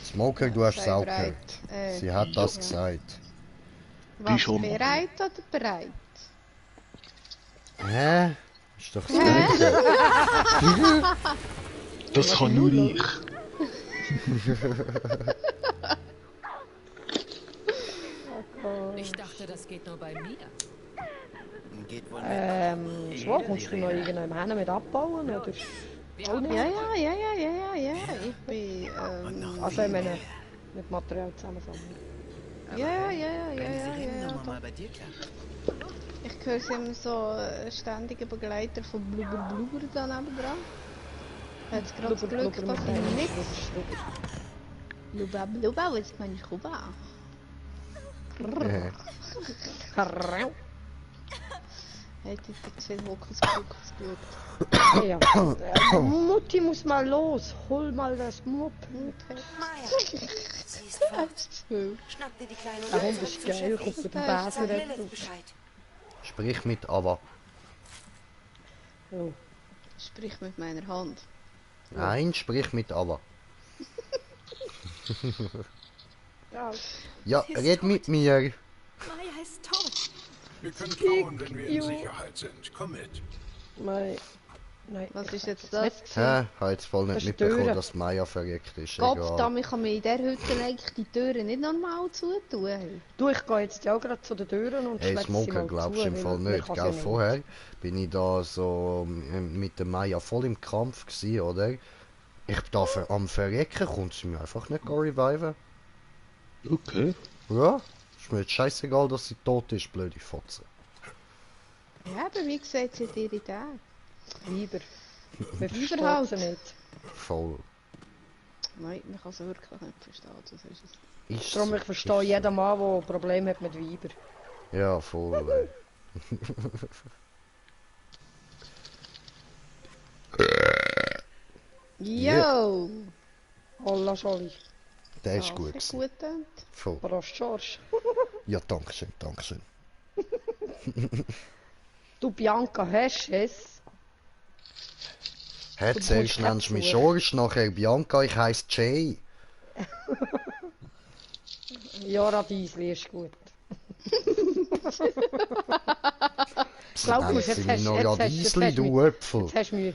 A: Smoker, du hast es
C: Sei
A: auch
C: bereit.
A: gehört. Sie hat das
C: ja.
A: gesagt.
C: Was,
I: schon.
C: bereit oder bereit?
A: Hä? Ist doch das Gleiche.
I: Das kann nur ich.
G: Ich dachte, das geht nur bei mir.
K: Geht wohl
B: So, kommst du noch irgendwann hin mit abbauen, oder? Auch nicht?
C: Ja. Ich bin,
B: Also, ich meine, mit Material zusammensammeln.
C: ja.
K: Seriennummer mal bei dir klappt.
C: Ich höre sie immer so ständiger Begleiter von Blubber daneben dran. Hat gerade das Glück, dass ich nicht... Blubber, was kann ich rüber? Hättet ihr gesehen, Hokus-Pokus geschaut?
B: Ja. Mutti muss mal los. Hol mal das Moped.
E: Maya, sie ist fort. Schnapp dir die kleine
B: Der Hund ist geil, kommt mit dem Besen
E: Lilith
B: weg.
E: Bescheid.
A: Sprich mit Ava.
B: Oh.
C: Sprich mit meiner Hand.
A: Nein, sprich mit Ava.
B: Ja.
A: Ja, red mit mir.
E: Maya ist tot.
H: Wir können trauen, wenn wir in Sicherheit sind. Komm mit.
B: Nein.
C: Was ist jetzt das?
A: Hä? Ich habe jetzt voll nicht
B: Das ist
A: mitbekommen,
B: Türe.
A: dass Maya verreckt ist.
C: Gott,
A: Egal.
C: ich kann mir in dieser Hütte eigentlich die Türen nicht normal zutun.
B: Du, ich gehe jetzt ja auch gerade zu den Türen und
A: Hey,
B: schläge sie
A: Smoker,
B: mal
A: glaubst
B: zu,
A: du im Fall
B: weil man
A: nicht,
B: kann
A: gell?
B: sie
A: Vorher bin ich da so mit der Maya voll im Kampf gewesen, oder? Ich bin da am Verrecken, kommt sie mir einfach nicht reviven.
I: Okay.
A: Ja, ist mir jetzt scheißegal, dass sie tot ist, blöde Fotze.
C: Ja, aber wie sieht sie dir in der?
B: Lieber. Wir
C: Lieber
B: verstehen
C: halt.
B: sie nicht.
A: Voll.
C: Nein, man kann es wirklich nicht verstehen, das ist es.
A: Ist
B: Darum,
A: so,
B: ich verstehe
A: ist
B: jeden Mann, der Probleme hat mit Weibern.
A: so. Ja, voll.
C: Yo!
B: Holla, Scholli.
A: Der ist gut gewesen.
C: Gut gedacht.
A: Voll.
B: Prost, George.
A: Ja, dankeschön, dankeschön.
B: Du, Bianca, hast es?
A: Hä,
B: Du
A: zuerst
B: brauchst
A: nennst du mich
B: Käpfchen.
A: George, nachher Bianca, ich heiße Jay.
B: Ja, Radiesli ist gut. Glaub mir, jetzt hast
A: noch
B: jetzt hast-
A: Radiesli,
B: jetzt hast
A: du
B: mich-
A: Äpfel.
B: Jetzt hast du mich.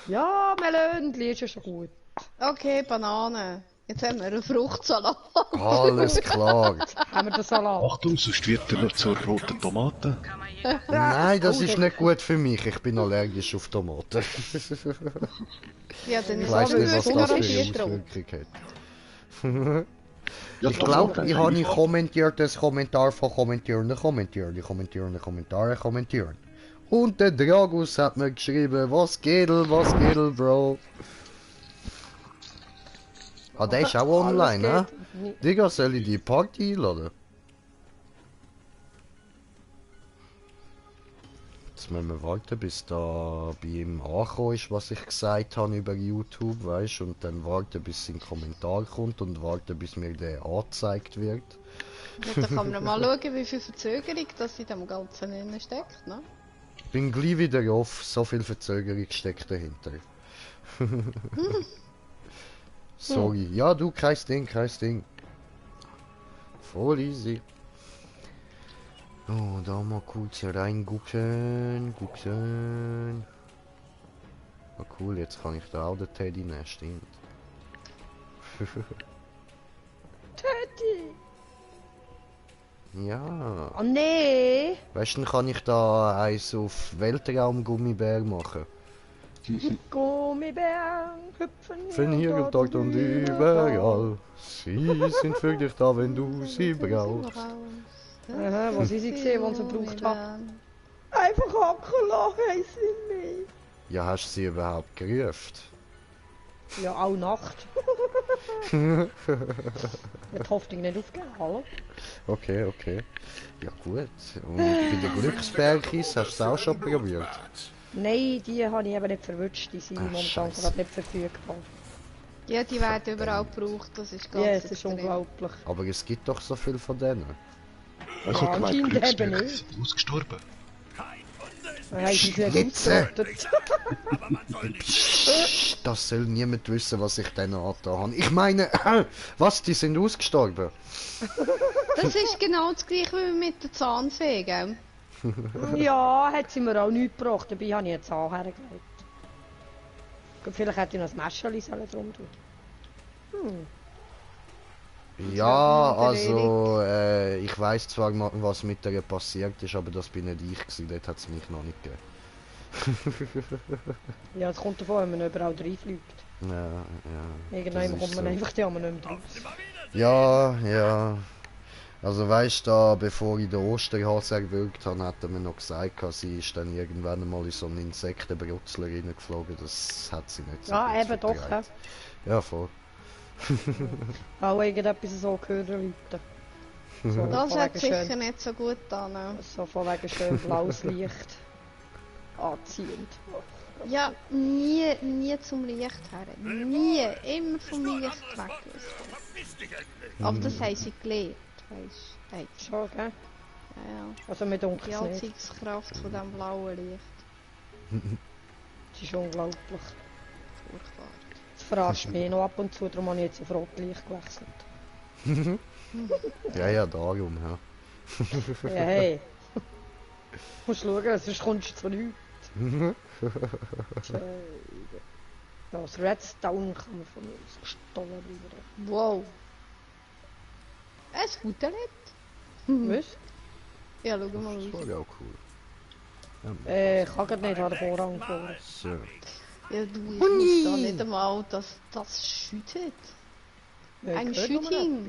B: Ja, Melöndli ist ja schon gut.
C: Okay, Banane. Jetzt haben wir einen Fruchtsalat.
A: Alles klar.
B: Haben wir den Salat?
I: Achtung, sonst wird er noch zur roten Tomate.
A: Nein, das
B: Oh,
A: ist
B: das-
A: nicht gut für mich. Ich bin allergisch auf Tomaten.
C: Ja, dann
A: Ich
C: ist
A: weiß
C: aber
A: nicht, was
C: gut,
A: das für
C: oder?
A: eine
C: Vier drum.
A: Auswirkung hat.
I: Ja,
A: Ich glaube, ich habe nicht kommentiert, das Kommentar von kommentieren. Und der Dragus hat mir geschrieben, was geht, Bro? Ah, der ist auch online, ne? Digga, soll ich die Party einladen? Jetzt müssen wir warten, bis da bei ihm angekommen ist, was ich gesagt habe über YouTube, weißt, und dann warten, bis sein Kommentar kommt und warten, bis mir der angezeigt wird.
C: Ja, dann kann man mal schauen, wie viel Verzögerung das in dem Ganzen drin steckt, ne?
A: Bin gleich wieder off, so viel Verzögerung steckt dahinter. Sorry. Ja, du, kein Ding. Voll easy. Oh, da mal kurz reingucken. Oh cool, jetzt kann ich da auch den Teddy nehmen, stimmt.
B: Teddy!
A: Ja.
B: Oh nee!
A: Weißt du, dann kann ich da eins auf Weltraum-Gummibär machen.
B: Gummibären hüpfen
A: Von hier und dort und überall. Sie sind für dich da, wenn du sie brauchst.
B: Aha, wo sind sie gesehen, wo sie gebraucht haben? Einfach Hackela heissen sie nicht.
A: Ja, hast du sie überhaupt gerufen?
B: Ja, auch Nacht. Hat Hoffnung nicht aufgegeben, hallo?
A: Okay. Ja gut. Und bei den Glücksbergis hast du es auch schon probiert?
B: Nein, die habe ich eben nicht verwünscht, die sind
A: Ach,
B: momentan
A: Scheisse.
B: gerade nicht verfügbar.
C: Ja, die werden überall gebraucht, das ist ganz
B: Ja, es ist
C: extrem.
B: unglaublich.
A: Aber es gibt doch so viel von denen.
I: Ich habe gemeint,
B: anscheinend
I: Glücksberg
B: eben
I: sind ausgestorben.
B: Dann haben sie nicht
A: Jetzt,
B: ausgerottet.
A: Das soll niemand wissen, was ich denen angetan habe. Ich meine, was, die sind ausgestorben?
C: Das ist genau das gleiche wie mit der Zahnfee, gell?
B: Ja, hat sie mir auch nichts gebracht, dabei habe ich jetzt auch hergelegt. Vielleicht hätte ich noch ein Messerli drum tun.
A: Ja, also, ich weiß zwar, was mit der passiert ist, aber das bin nicht ich gewesen, dort hat es mich noch nicht gegeben.
B: Ja, es kommt davon, wenn man überall reinfliegt.
A: Ja.
B: Irgendwann
A: das
B: kommt
A: ist
B: man
A: so.
B: einfach die anderen nicht mehr raus.
A: Ja. Also weißt du, da, bevor ich den Osterhase erwürgt habe, hat er mir noch gesagt, sie ist dann irgendwann einmal in so einen Insektenbrutzler reingeflogen. Das hat sie nicht so
B: Ja,
A: gut
B: eben doch.
A: vertragen. Ja, voll.
B: Auch irgendetwas so gehört Leute. So,
C: Das
B: von
C: hat
B: wegen
C: sicher
B: schön,
C: nicht so gut an.
B: so von wegen schön blaues Licht anziehend.
C: Ja, nie zum Licht her. Nie. Immer vom Licht weg. Aber das haben sie gelernt, weisst du.
B: Schon, gell?
C: Ja.
B: Also mit
C: Die
B: dunkel nicht.
C: Anziehungskraft von diesem blauen Licht.
B: Das ist unglaublich.
C: Furchtbar.
B: Das verarscht mich noch ab und zu, darum habe ich jetzt auf Rotlicht gewechselt.
A: Ja, darum, ja.
B: Ja, hey. Musst schauen, sonst kommst du zu nichts. Das Redstone kann man von mir aus gestohlen werden.
C: Wow. Ein Hutelied.
B: Was?
C: Ja, schau mal
A: Das
C: raus.
A: war ja auch cool.
B: Ich kann gerade nicht, habe den Vorrang vor.
A: So.
C: Ja, du, ich weiß da nicht einmal, dass das schüttet.
B: Ja,
C: Ein
B: ich höre nur
C: Shooting.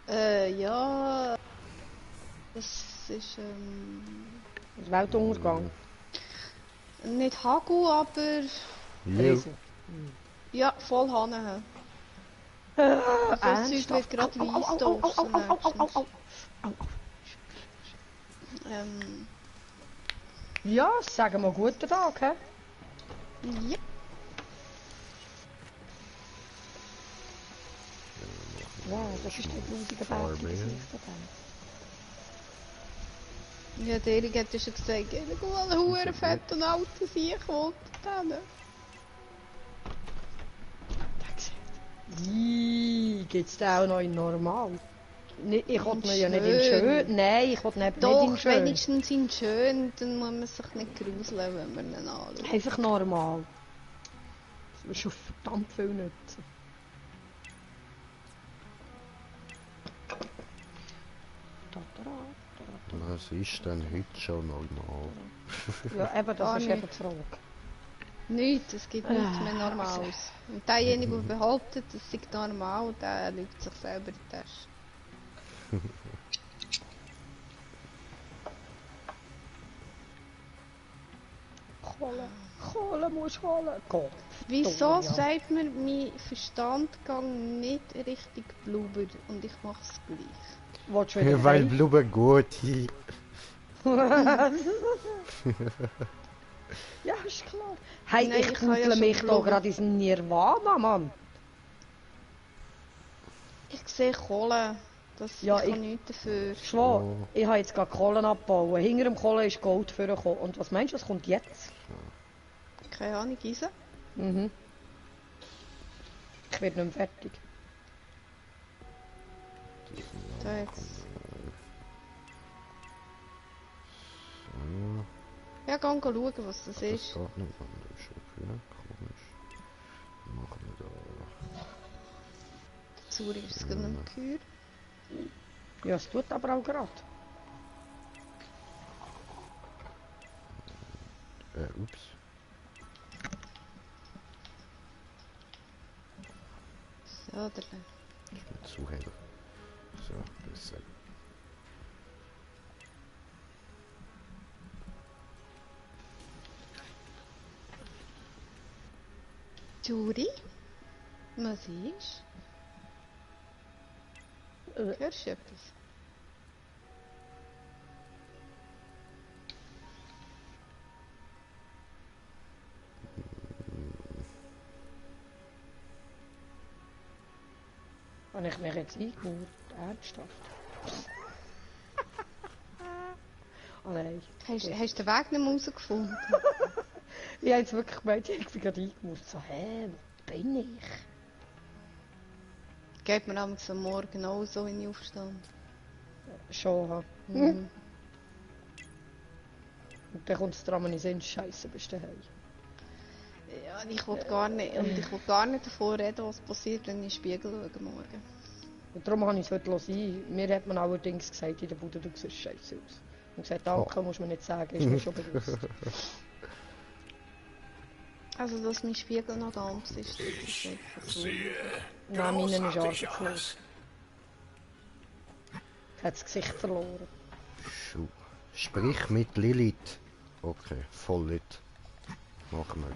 B: etwas.
C: Ja. Das ist,
B: Das Weltuntergang.
C: nicht Hagel, aber...
B: Riesen.
C: Ja, voll Hahn. Das Zeug wird gerade weiss draussen.
B: Ja, sagen wir guten Tag, hä?
C: Ja.
B: Wow, das ist der blutige Berg im Gesicht da.
C: Ja, der Erik hat ja schon gesagt, schau mal, einen huren fetten alten Sieg wollte dann.
B: Geht's da auch noch in normal? Ich wollte ihn ja nicht in
C: schön.
B: schön. Nein, ich wollte ihn
C: Doch,
B: nicht in schön.
C: wenigstens in schön, dann muss man sich nicht gruseln, wenn man ihn anschaut.
B: Einfach normal. Das würde schon verdammt viel nützen.
A: Was ist denn heute schon normal?
B: Ja, eben, das ist
C: nicht.
B: eben die Frage.
C: Nichts, es gibt nichts mehr Normales. Und derjenige, der behauptet, es sei normal, der lügt sich selber in die Tasche.
B: Kohle muss holen. Gott.
C: Wieso sagt man, mein Verstand geht nicht richtig blubber und ich mach's gleich?
B: Willst du wieder
A: Weil
B: heim?
A: Blubber gut ist.
B: Ja, ist klar. Hey,
C: Nein,
B: ich
C: ich kann ja
B: kundle
C: schon
B: mich da
C: blubber.
B: gerade in diesem Nirvana, Mann.
C: Ich sehe Kohle. Das
B: Ja,
C: ich
B: ich-
C: kann nichts dafür.
B: Schwör, ich habe jetzt gerade Kohlen abgebaut. Hinter dem Kohlen ist Gold vorgekommen. Und was meinst du, was kommt jetzt?
C: Keine Ahnung, Eisen.
B: Mhm. Ich werde nicht mehr fertig.
C: Da jetzt. Ja, geh schauen, was das
A: Das
C: ist.
A: geht nicht anders, okay, komisch. Machen wir da.
C: Zuri ist es gerade nicht mehr gehört.
B: Ja, es tut aber auch gerade.
A: Ups.
C: So, oder?
A: Ist mir zu hell. So, besser.
C: Zuri? Was ist? Hörst du etwas?
B: Habe ich mich jetzt eingebaut? Ernsthaft? Oh nein.
C: Hast du den Weg nicht mehr rausgefunden?
B: Ich habe jetzt wirklich gemeint, ich bin gerade eingebaut. So, hä, wo bin ich?
C: Geht mir am Morgen auch so, wenn ich aufstand.
B: Schon, ha.
C: Mhm.
B: Und dann kommt es dran, wenn ich sehe, Scheiße, bist du daheim.
C: Ja, und ich will gar nicht, davon reden, was passiert, wenn ich in den Spiegel schaue morgen.
B: Und darum habe ich es heute sein. Mir hat man allerdings gesagt, in der Bude, du siehst scheiße aus. Und gesagt, danke, muss man nicht sagen, ist mir schon bewusst.
C: Also, dass mein Spiegel noch ganz ist, das ist einfach so.
B: Nein, meinen ist
H: Großartig
B: arschlos.
H: aus.
B: Hat das Gesicht verloren.
A: Schuh. Sprich mit Lilith. Okay, voll lit. Machen wir.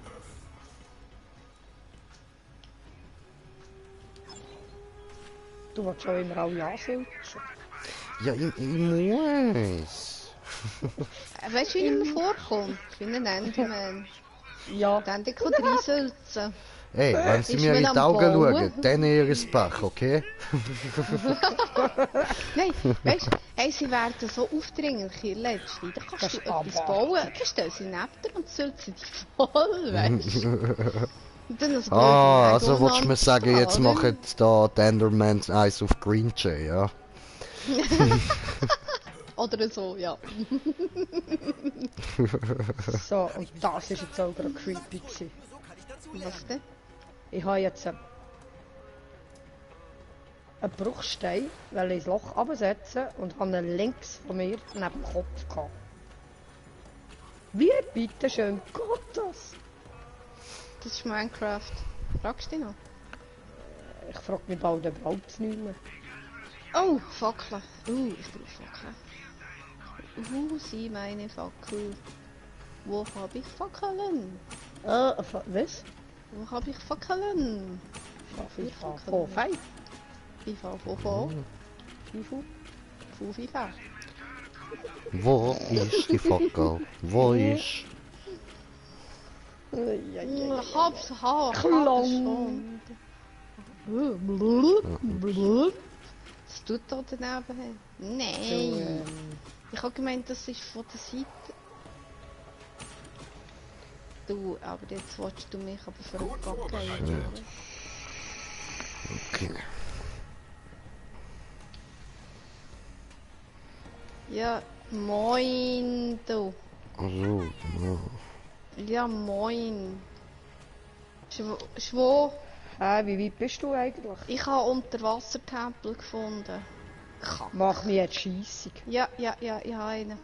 B: Du willst schon immer alle ansülzen.
A: Ja, ich muss.
C: Weißt du, wie ich mir vorkomme? Ich bin ein Enderman.
B: Ja.
C: Dann kann ich reinsülzen.
A: Ey, wenn sie
C: Ist
A: mir in
C: man
A: die
C: am
A: Augen
C: Bauen?
A: schauen, dann ihr Pech, okay?
C: Nein, weißt du, hey, sie werden so aufdringlich in der letzten. Da kannst du etwas bauen, dann stellen sie neben dir und sülzen dich voll, weißt du? Und dann das
A: Ah,
C: Blöde,
A: also willst du mir sagen, jetzt
C: oder?
A: machen da die Enderman Eis auf Green Jay, ja?
C: Oder so, ja.
B: So, und das ist jetzt auch gerade creepy gewesen.
C: Was denn?
B: Ich habe jetzt einen Bruchstein, weil ich ins Loch absetzen und habe ihn links von mir neben dem Kopf gehabt. Wie bitteschön geht das?
C: Das ist Minecraft. Fragst du dich noch?
B: Ich frage mich bald überhaupt nicht mehr.
C: Oh, Fackeln. Ich brauche Fackeln. Sie meine Fackel. Wo habe ich Fackeln?
B: Was?
C: Wo habe ich Fackeln?
B: FIFA. Oh, 5.
C: FIFA, FIFA.
A: Wo ist die Fackel? Wo ist?
C: Hab's schon. Was tut da daneben? Nein. Ich habe gemeint, das ist von der Seite. Du, aber jetzt willst du mich aber für einen Gott geben.
A: Okay.
C: Ja, moin, du.
A: Also, ja.
C: Ja, moin. Schwo?
B: Wie weit bist du eigentlich?
C: Ich habe Unterwassertempel gefunden.
B: Mach mich jetzt scheissig.
C: Ja, ich habe einen.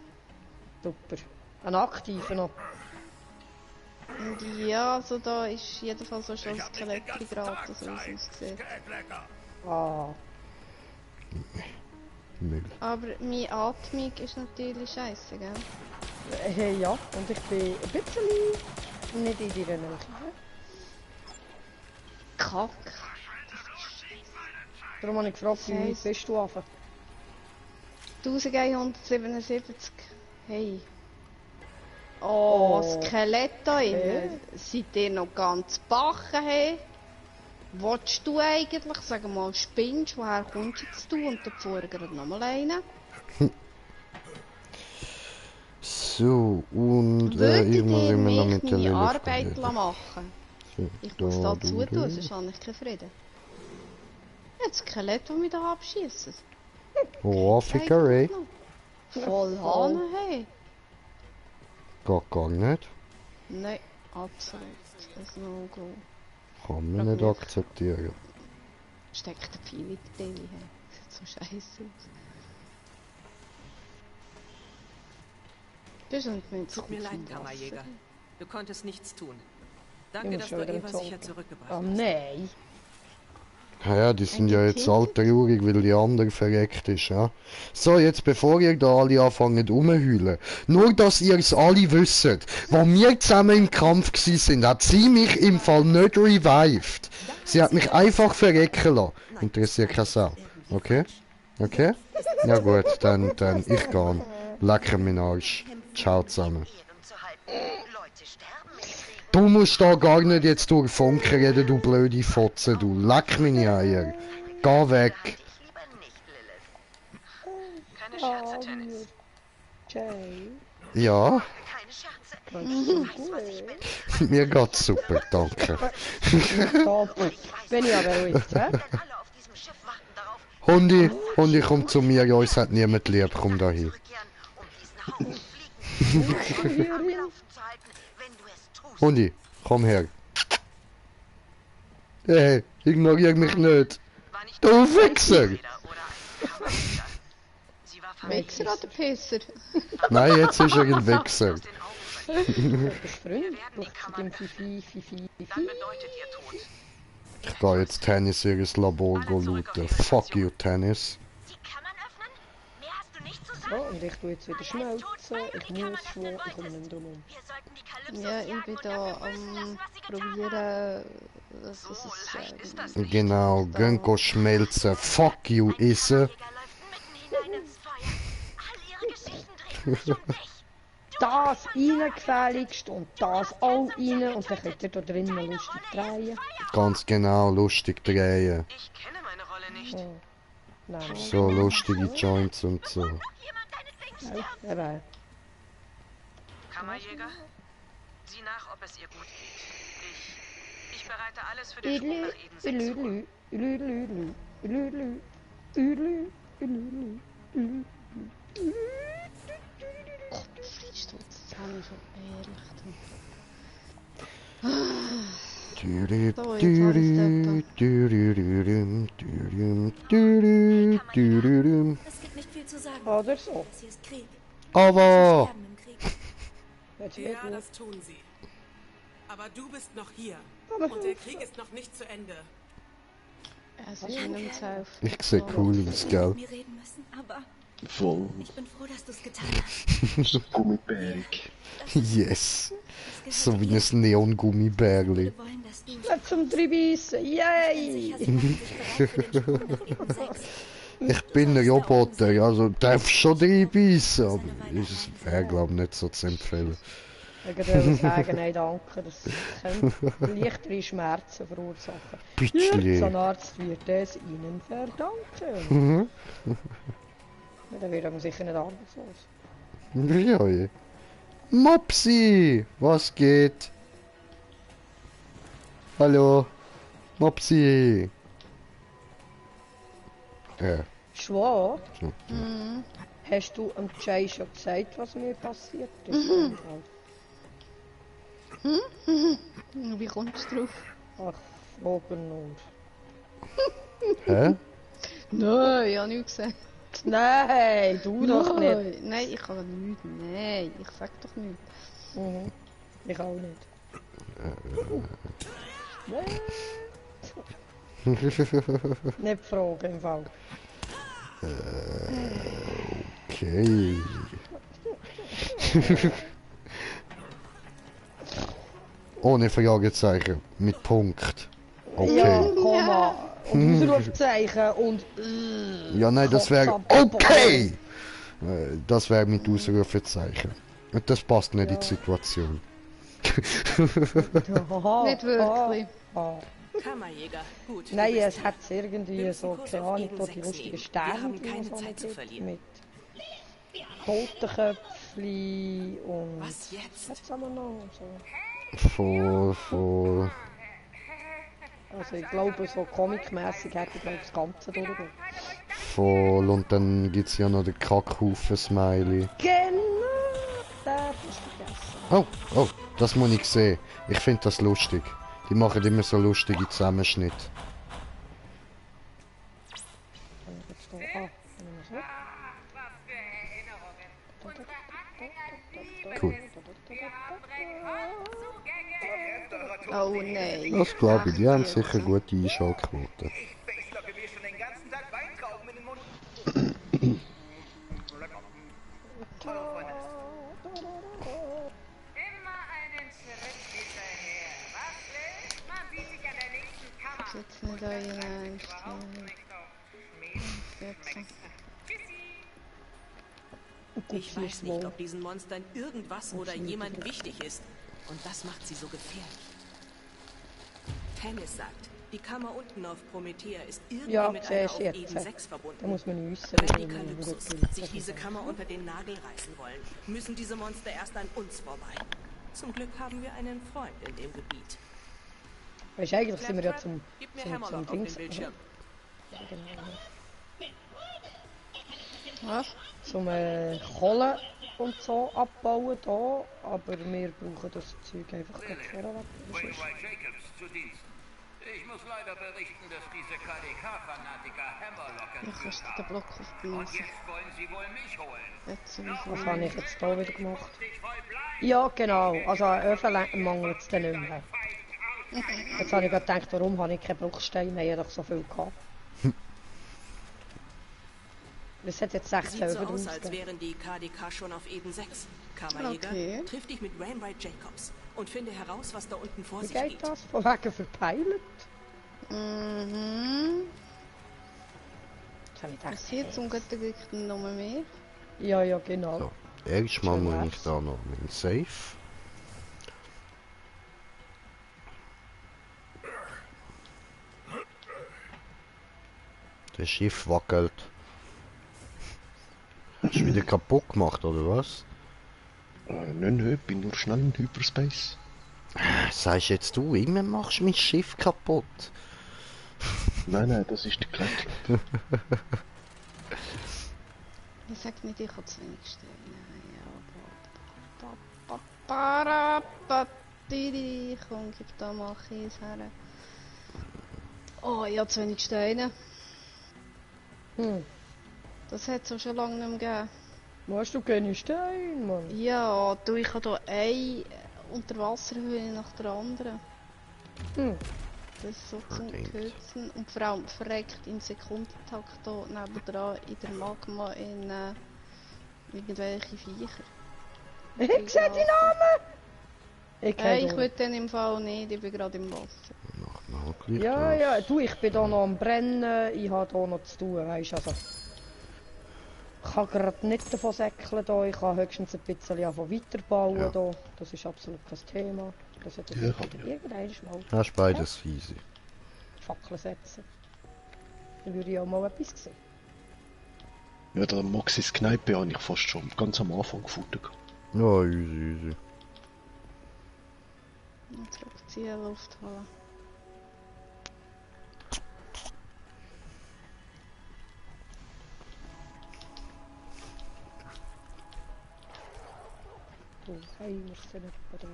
B: Super. Einen aktiven noch.
C: Und ja, also da ist jedenfalls so schon ein Skelett geraten, so wie es aussieht.
B: Ah.
C: Aber meine Atmung ist natürlich scheiße, gell?
B: Hey, ja, und ich bin ein bisschen nicht in deiner Nähe.
C: Kack.
B: Darum habe ich gefragt, wie weit bist du anfangen?
C: 1177. Hey. Oh, Skelett da innen. Seid ihr noch ganz bachen, hey? Wolltest du eigentlich, sag mal, spinnst, woher kommst jetzt du? Und davor gerade nochmal einen.
A: So, und
C: Würdet
A: ich muss
C: ihr
A: immer noch
C: mich
A: mit der
C: meine
A: Lilith
C: Arbeit
A: reden.
C: machen?
A: So,
C: Ich muss da zutun, sonst habe ich keinen Frieden. Jetzt Skelett, das mich da abschießen.
A: Oh, Fickerei.
C: Voll Hahn, hey.
A: Geht gar nicht.
C: Nein, absolut. Das No-Go.
A: Kann man nicht akzeptieren.
C: Steckt der Pfeil in die Deli, hey. Sieht so scheiße aus. Das sind mir
L: Tut mir leid, Kammerjäger. Du konntest nichts tun. Danke, dass du Eva sicher zurückgebracht hast.
B: Oh nein.
A: Ja, die sind ja jetzt all traurig, weil die andere verreckt ist, ja. So, jetzt bevor ihr da alle anfangt rumheulen, nur dass ihr es alle wisst, als wir zusammen im Kampf gsi sind, hat sie mich im Fall nicht revived. Sie hat mich einfach verrecken lassen. Interessiert keine Sau. Okay? Okay? Ja gut, dann ich gehe. Lecker mein Arsch. Ciao zusammen. Du musst da gar nicht jetzt durch Funken reden, du blöde Fotze, du. Leck meine Eier. Geh weg.
G: Keine Scherze, Tennis.
A: Ja? Mir geht's super, danke.
B: Bin ich aber ruhig, hä?
A: Hundi, komm zu mir, uns hat niemand lieb, komm da hin. Hundi, komm her. Hey, ignorier mich nicht. Du Wichser!
C: Wichser oder Pisser?
A: Nein, jetzt ist er ein Wichser. Ich gehe jetzt Tennis in ihr Labor looten. Fuck you, Tennis.
E: Die Kammern öffnen? Mehr hast du nicht zu sagen.
B: So, und ich tue jetzt wieder schmelzen. Ich muss schon, ich komme nicht drum um.
C: Ja, ich bin da am probieren, was ist es?
A: Genau, gehen go schmelzen. Fuck you, Isse.
B: Das rein gefälligst und das auch rein und dann könnt ihr da drinnen lustig drehen.
A: Ganz genau, lustig drehen.
L: Ich kenne meine Rolle nicht.
B: Oh. Nein.
A: So lustige Joints und so.
B: Ja, eben.
L: Kammerjäger, sieh nach, ob es ihr gut geht. Ich bereite alles für den Sprung nach Eden 6 vor.
E: Es gibt nicht viel zu sagen.
B: Oder so.
E: Das hier ist Krieg.
A: Aber...
J: Ja, das tun sie. Aber du bist noch hier. Und der Krieg ist noch nicht zu Ende.
C: Es ist nicht zu helfen.
A: Ich sehe cool aus, gell?
E: Wir reden müssen, aber
I: Voll.
E: ich bin froh, dass du es getan hast.
I: Gummibärig.
A: Yes. So wie ein Neon-Gummibärli.
E: Wir wollen, dass du
B: Nicht zum Drübeissen. Yay!
A: Ich bin ein Roboter, also darf schon reinbeissen, aber es wäre glaube ich nicht so zu empfehlen.
B: Ich würde sagen, nein danke, das könnte leichtere Schmerzen verursachen.
A: Bitschli.
B: Ja, Zahnarzt wird es Ihnen verdanken. Ja, dann wird er sicher nicht arbeitslos.
A: Ja, ja. Mopsi, was geht? Hallo, Mopsi.
B: Schwor?
A: So.
B: Hast du am Jay schon gesagt, was mir passiert ist?
C: Wie kommst du drauf?
B: Ach, Fragen und...
A: Hä?
C: Nein, ich habe nichts gesagt.
B: Nein, du doch nicht.
C: Nein, ich habe nichts. Nein, ich sag doch nichts.
B: Mhm. Ich auch nicht. Nicht fragen im Fall.
A: Okay. Ohne Fragezeichen, mit Punkt. Okay.
B: Ja, Komma. Und Ausrufzeichen und...
A: Ja, nein, das wäre... Okay! Das wäre mit Ausrufezeichen. Und das passt nicht in die Situation.
C: Nicht wirklich.
L: Kammerjäger, gut.
B: Nein, es hat irgendwie so,
L: Kurs
B: keine
L: auf
B: Ahnung,
L: Eden
B: wo die
L: 6
B: lustigen
L: nehmen.
B: Sterne,
L: Wir haben
B: die
L: keine
B: es auch
L: Zeit
B: nicht
L: zu
B: gibt,
L: verlieren.
B: mit Totenköpfchen und...
L: Was jetzt?
B: Was haben wir noch? So.
A: Vor...
B: Also ich glaube, so comic-mässig hätte ich glaube das Ganze durchgehen.
A: Voll, und dann gibt's ja noch den Kackhaufen-Smiley.
B: Genau! Das ist vergessen.
A: Oh, oh, das muss ich sehen. Ich finde das lustig. Die machen immer so lustige Zusammenschnitte. Cool.
C: Oh nein.
A: Das glaube ich, die haben sicher gute Einschaltquoten.
C: Jetzt nicht einstellen.
L: Ich weiß nicht, ob diesen Monstern irgendwas oder jemand wichtig ist. Und das macht sie so gefährlich. Tennis sagt, die Kammer unten auf Promethea ist irgendwie
B: Ja,
L: mit einer auf
B: jetzt.
L: Eden 6 verbunden.
B: Da muss man wissen,
L: Wenn die
B: wie man
L: Kalypsos sich diese Kammer unter den Nagel reißen wollen, müssen diese Monster erst an uns vorbei. Zum Glück haben wir einen Freund in dem Gebiet.
B: Weißt du, eigentlich sind wir ja zum
L: Gib mir Hammerlock auf den Bildschirm.
C: Was?
B: Zum Kohle und so abbauen da, aber wir brauchen das Zeug einfach nicht vorher.
F: Wainwright Jacobs zu Dienst. Ich muss leider berichten, dass diese KDK-Fanatiker Hammerlock
C: Ich
F: entführt
C: musste den
F: haben.
C: Block
F: Und
C: aufblasen.
F: jetzt wollen sie wohl mich holen.
C: Jetzt sind
B: Was habe ich jetzt da wieder gemacht? Ja, genau. Also an Öfen mangelt es dann nicht mehr. Jetzt habe ich gerade gedacht, warum habe ich keine Bruchsteine mehr? Ich habe doch so viel gehabt. Das hat jetzt 16
L: Sieht so
B: Euro
L: aus, als wären die KDK schon auf Eden 6. Kammerjäger, triff dich mit Wainwright Jacobs und finde heraus, was da unten vor sich geht.
B: Wie geht das? Von wegen verpeilt?
C: Was hier zum guten Glück noch mehr?
B: Ja, ja, genau.
A: So, erstmal muss ich da noch mein Safe. Das Schiff wackelt. Hast du wieder kaputt gemacht, oder was?
I: Nein, ich bin nur schnell in Hyperspace.
A: Sagst jetzt du, immer machst du mein Schiff kaputt?
I: Nein, das ist die Kleid.
C: Ich sag nicht, ich habe zu wenig Steine. Komm, gib da mal Kies her. Oh, ich habe zu wenig Steine. Das hat es auch schon lange nicht mehr gegeben.
B: Hast du keine Steine, Mann?
C: Ja, du, ich habe hier eine Unterwasserhöhle nach der anderen. Das ist so zum Kürzen. Und vor allem verreckt in Sekundentakt hier nebendran in der Magma in irgendwelche Viecher.
B: Ich sehe die Namen!
C: Ich will den im Fall nicht, ich bin gerade im Wasser.
B: Ja, ja, du, ich bin da noch am Brennen, ich habe da noch zu tun, weißt du, also. Ich kann gerade nicht davon säckeln da, ich kann höchstens ein bisschen weiterbauen da, das ist absolut kein Thema. Das hat irgendein Mal.
A: Das ist beides easy.
B: Fackeln setzen. Dann würde ich auch mal etwas sehen.
I: Ja, der Moxis Kneipe habe ich fast schon ganz am Anfang gefunden.
A: Ja, easy.
C: Zurückziehen, Luft holen.
B: Du, hey, wir sind nicht bei dir.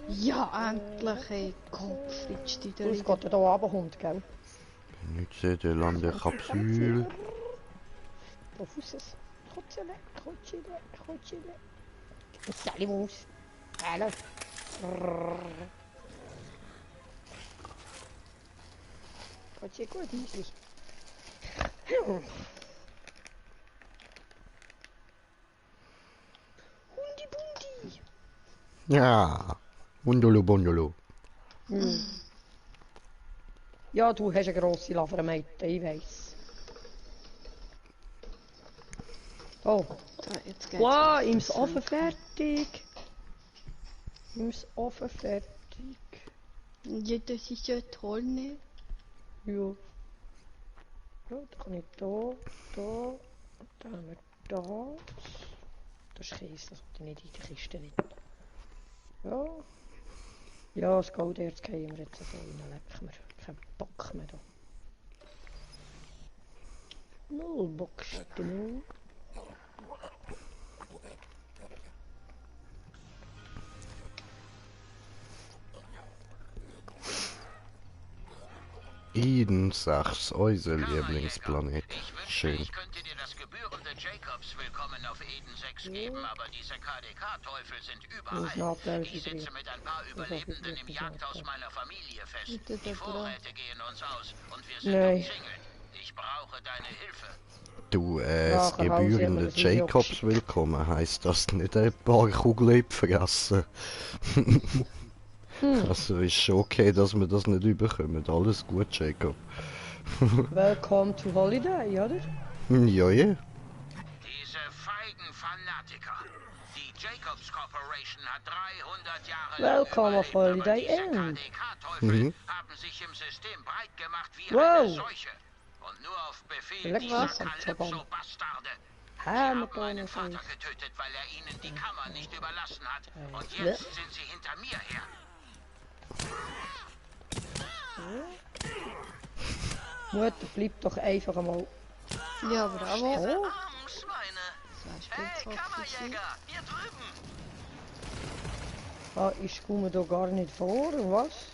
C: Ja, endlich, ey, Kopf, flitscht die da.
B: Es geht ja hier runter, Hund, gell?
A: Benutze die Landekapsel.
B: Wo ist es? Kotzele. Salimus. Hallo. Geht dir gut, Müsli? Hundi-Bundi.
A: Ja, Bundolo Bundolo.
B: Ja, du hast eine grosse Lavermeite, ich weiss. Oh. Wow, im Ofen fertig.
C: Ja, das ist ja toll, ne?
B: Ja. Ja, dann kann ich da. Dann haben wir das. Das ist Käse, das kommt nicht in die Kiste rein. Ja. Ja, das Golderz gehen wir jetzt so rein, lecken wir. Kein Bock mehr da. Null Bock, genau.
A: Eden 6, unser Lieblingsplanet. Schön.
M: Ich könnte dir das gebührende Jacobs-Willkommen auf Eden 6 geben, aber diese KDK-Teufel sind überall. Ich sitze mit ein paar Überlebenden im Jagdhaus meiner Familie fest. Die Vorräte gehen uns aus und wir sind umzingelt. Ich brauche deine Hilfe.
A: Du, das gebührende Jacobs-Willkommen heisst das nicht ein paar Kugeln vergessen. Also ist schon okay, dass wir das nicht überkommen. Alles gut, Jacob.
B: Welcome to Holiday, oder?
A: Ja, ja.
M: Diese feigen Fanatiker. Die Jacobs Corporation hat 300 Jahre
B: Welcome auf Holiday Inn.
M: KDK-Teufel haben sich im System breit gemacht wie eine Seuche. Und nur auf Befehl dieser Calypso-Bastarde. Sie haben meinen Vater getötet, weil er ihnen die Kammer nicht überlassen hat. Und jetzt sind sie hinter mir her.
B: Mutter, bleib doch einfach einmal.
C: Ja, bravo.
M: Diese armen Schweine. Hey, Kammerjäger, hier drüben.
B: Ah, ich komme da gar nicht vor, was?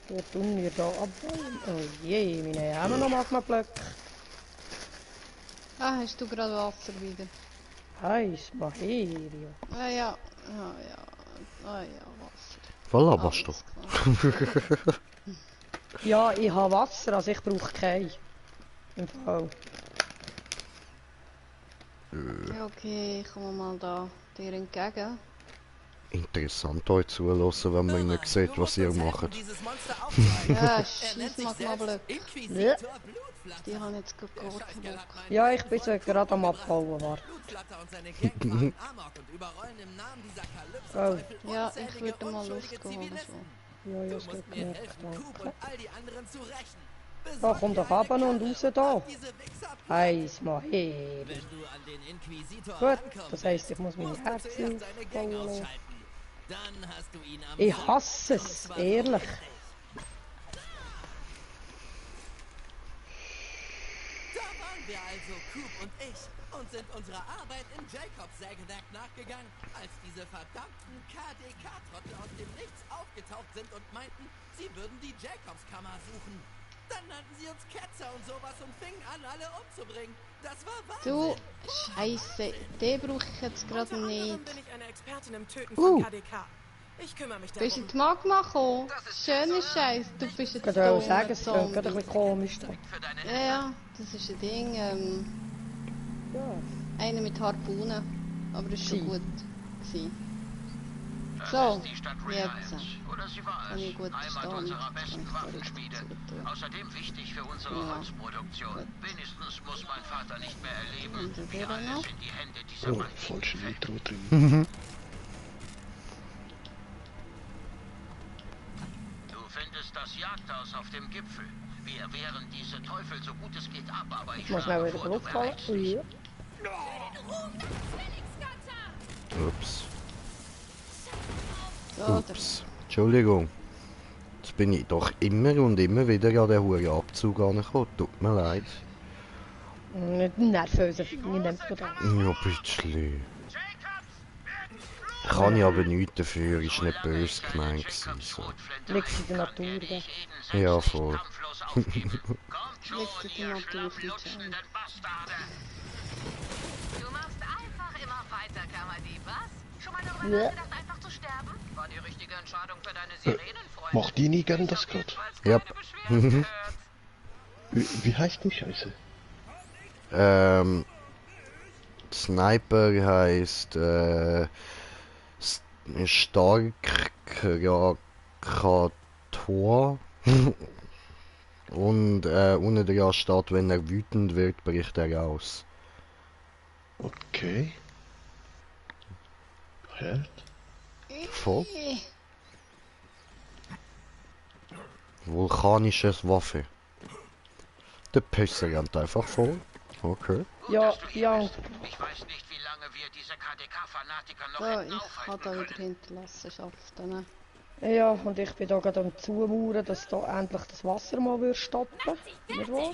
B: Was tun wir da abbauen? Oh je, meine Arme noch Magmablöcke.
C: Ah, hast du gerade Wasser wieder?
B: Heiß, Maherio.
C: Ah ja, Wasser.
A: Voilà, was doch.
B: Ja, ich habe Wasser, also ich brauche kein. Im Fall.
C: Ja, okay, ich komme mal da dir entgegen.
A: Interessant euch zuhören, wenn man nicht sieht, was ihr macht.
C: Ja, schieß mal Glück.
B: Ja.
C: Die haben jetzt gut geholt.
B: Ja, ich bin so gerade am Abbauen, warte. Oh.
C: Ja, ich würde mal Luft holen. So.
B: Ja, ich habe gemerkt, danke. Da kommt doch runter und raus da. Eins mal heben. Gut, das heisst, ich muss meine Herzen aufbauen. Ich hasse es, ehrlich.
N: Wir also, Coop und ich, und sind unserer Arbeit im Jacobs-Sägewerk nachgegangen, als diese verdammten KDK-Trottel aus dem Nichts aufgetaucht sind und meinten, sie würden die Jacobs-Kammer suchen. Dann nannten sie uns Ketzer und sowas und fingen an, alle umzubringen. Das war Wahnsinn.
C: Du, Scheiße, den brauche ich jetzt gerade nicht.
J: Bin ich eine Expertin im Töten von KDK. Ich kümmere mich darum.
C: Bist du in die Magma gekommen? Schöner Scheiß, du bist jetzt
B: ich kann auch sagen, es klingt gerade ein bisschen komisch.
C: Ja, das ist ein Ding,
B: ja.
C: Einer mit Harpunen, aber das ist schon gut gewesen. So, jetzt kann ich gut verstehen.
M: Außerdem wichtig für unsere Holzproduktion. Wenigstens muss mein Vater nicht mehr erleben, wie alles in die Hände dieser
I: falsche Nitro drin.
M: Du findest das Jagdhaus auf dem Gipfel. Wir wehren diese Teufel so gut es geht ab, aber ich schlage vor, du behältst dich.
A: Ups. Ups. Entschuldigung. Jetzt bin ich doch immer und immer wieder an den hohen Abzug angekommen. Tut mir leid.
B: Nicht nervöse Finger nimmst du da.
A: Ja, bitte. Kann ich aber nichts dafür, ist nicht böse gemeint gewesen. So.
B: Liegt in der Natur, gell?
A: Ja, voll.
C: Liegt in der Natur,
G: Du machst einfach immer weiter, Kammerdieb, was? Schon mal darüber nachgedacht, einfach zu sterben? War die richtige Entscheidung für deine Sirenenfreunde.
I: Macht die nie gern das gerade?
A: Ja.
I: Wie heißt die Scheiße?
A: Sniper heisst Starkrakator. Und unten dran steht, wenn er wütend wird, bricht er aus.
I: Okay. Hört?
A: Voll. Vulkanisches Waffe. Der Pisser rennt einfach voll. Okay.
B: Ja, ja.
M: Ich weiß nicht, wie lange wir diese KDK-Fanatiker noch
C: so, ich kann da wieder Hinterlassenschaften.
B: Ja, und ich bin da gerade am Zumauern, dass da endlich das Wasser mal wird stoppen. Nicht wahr?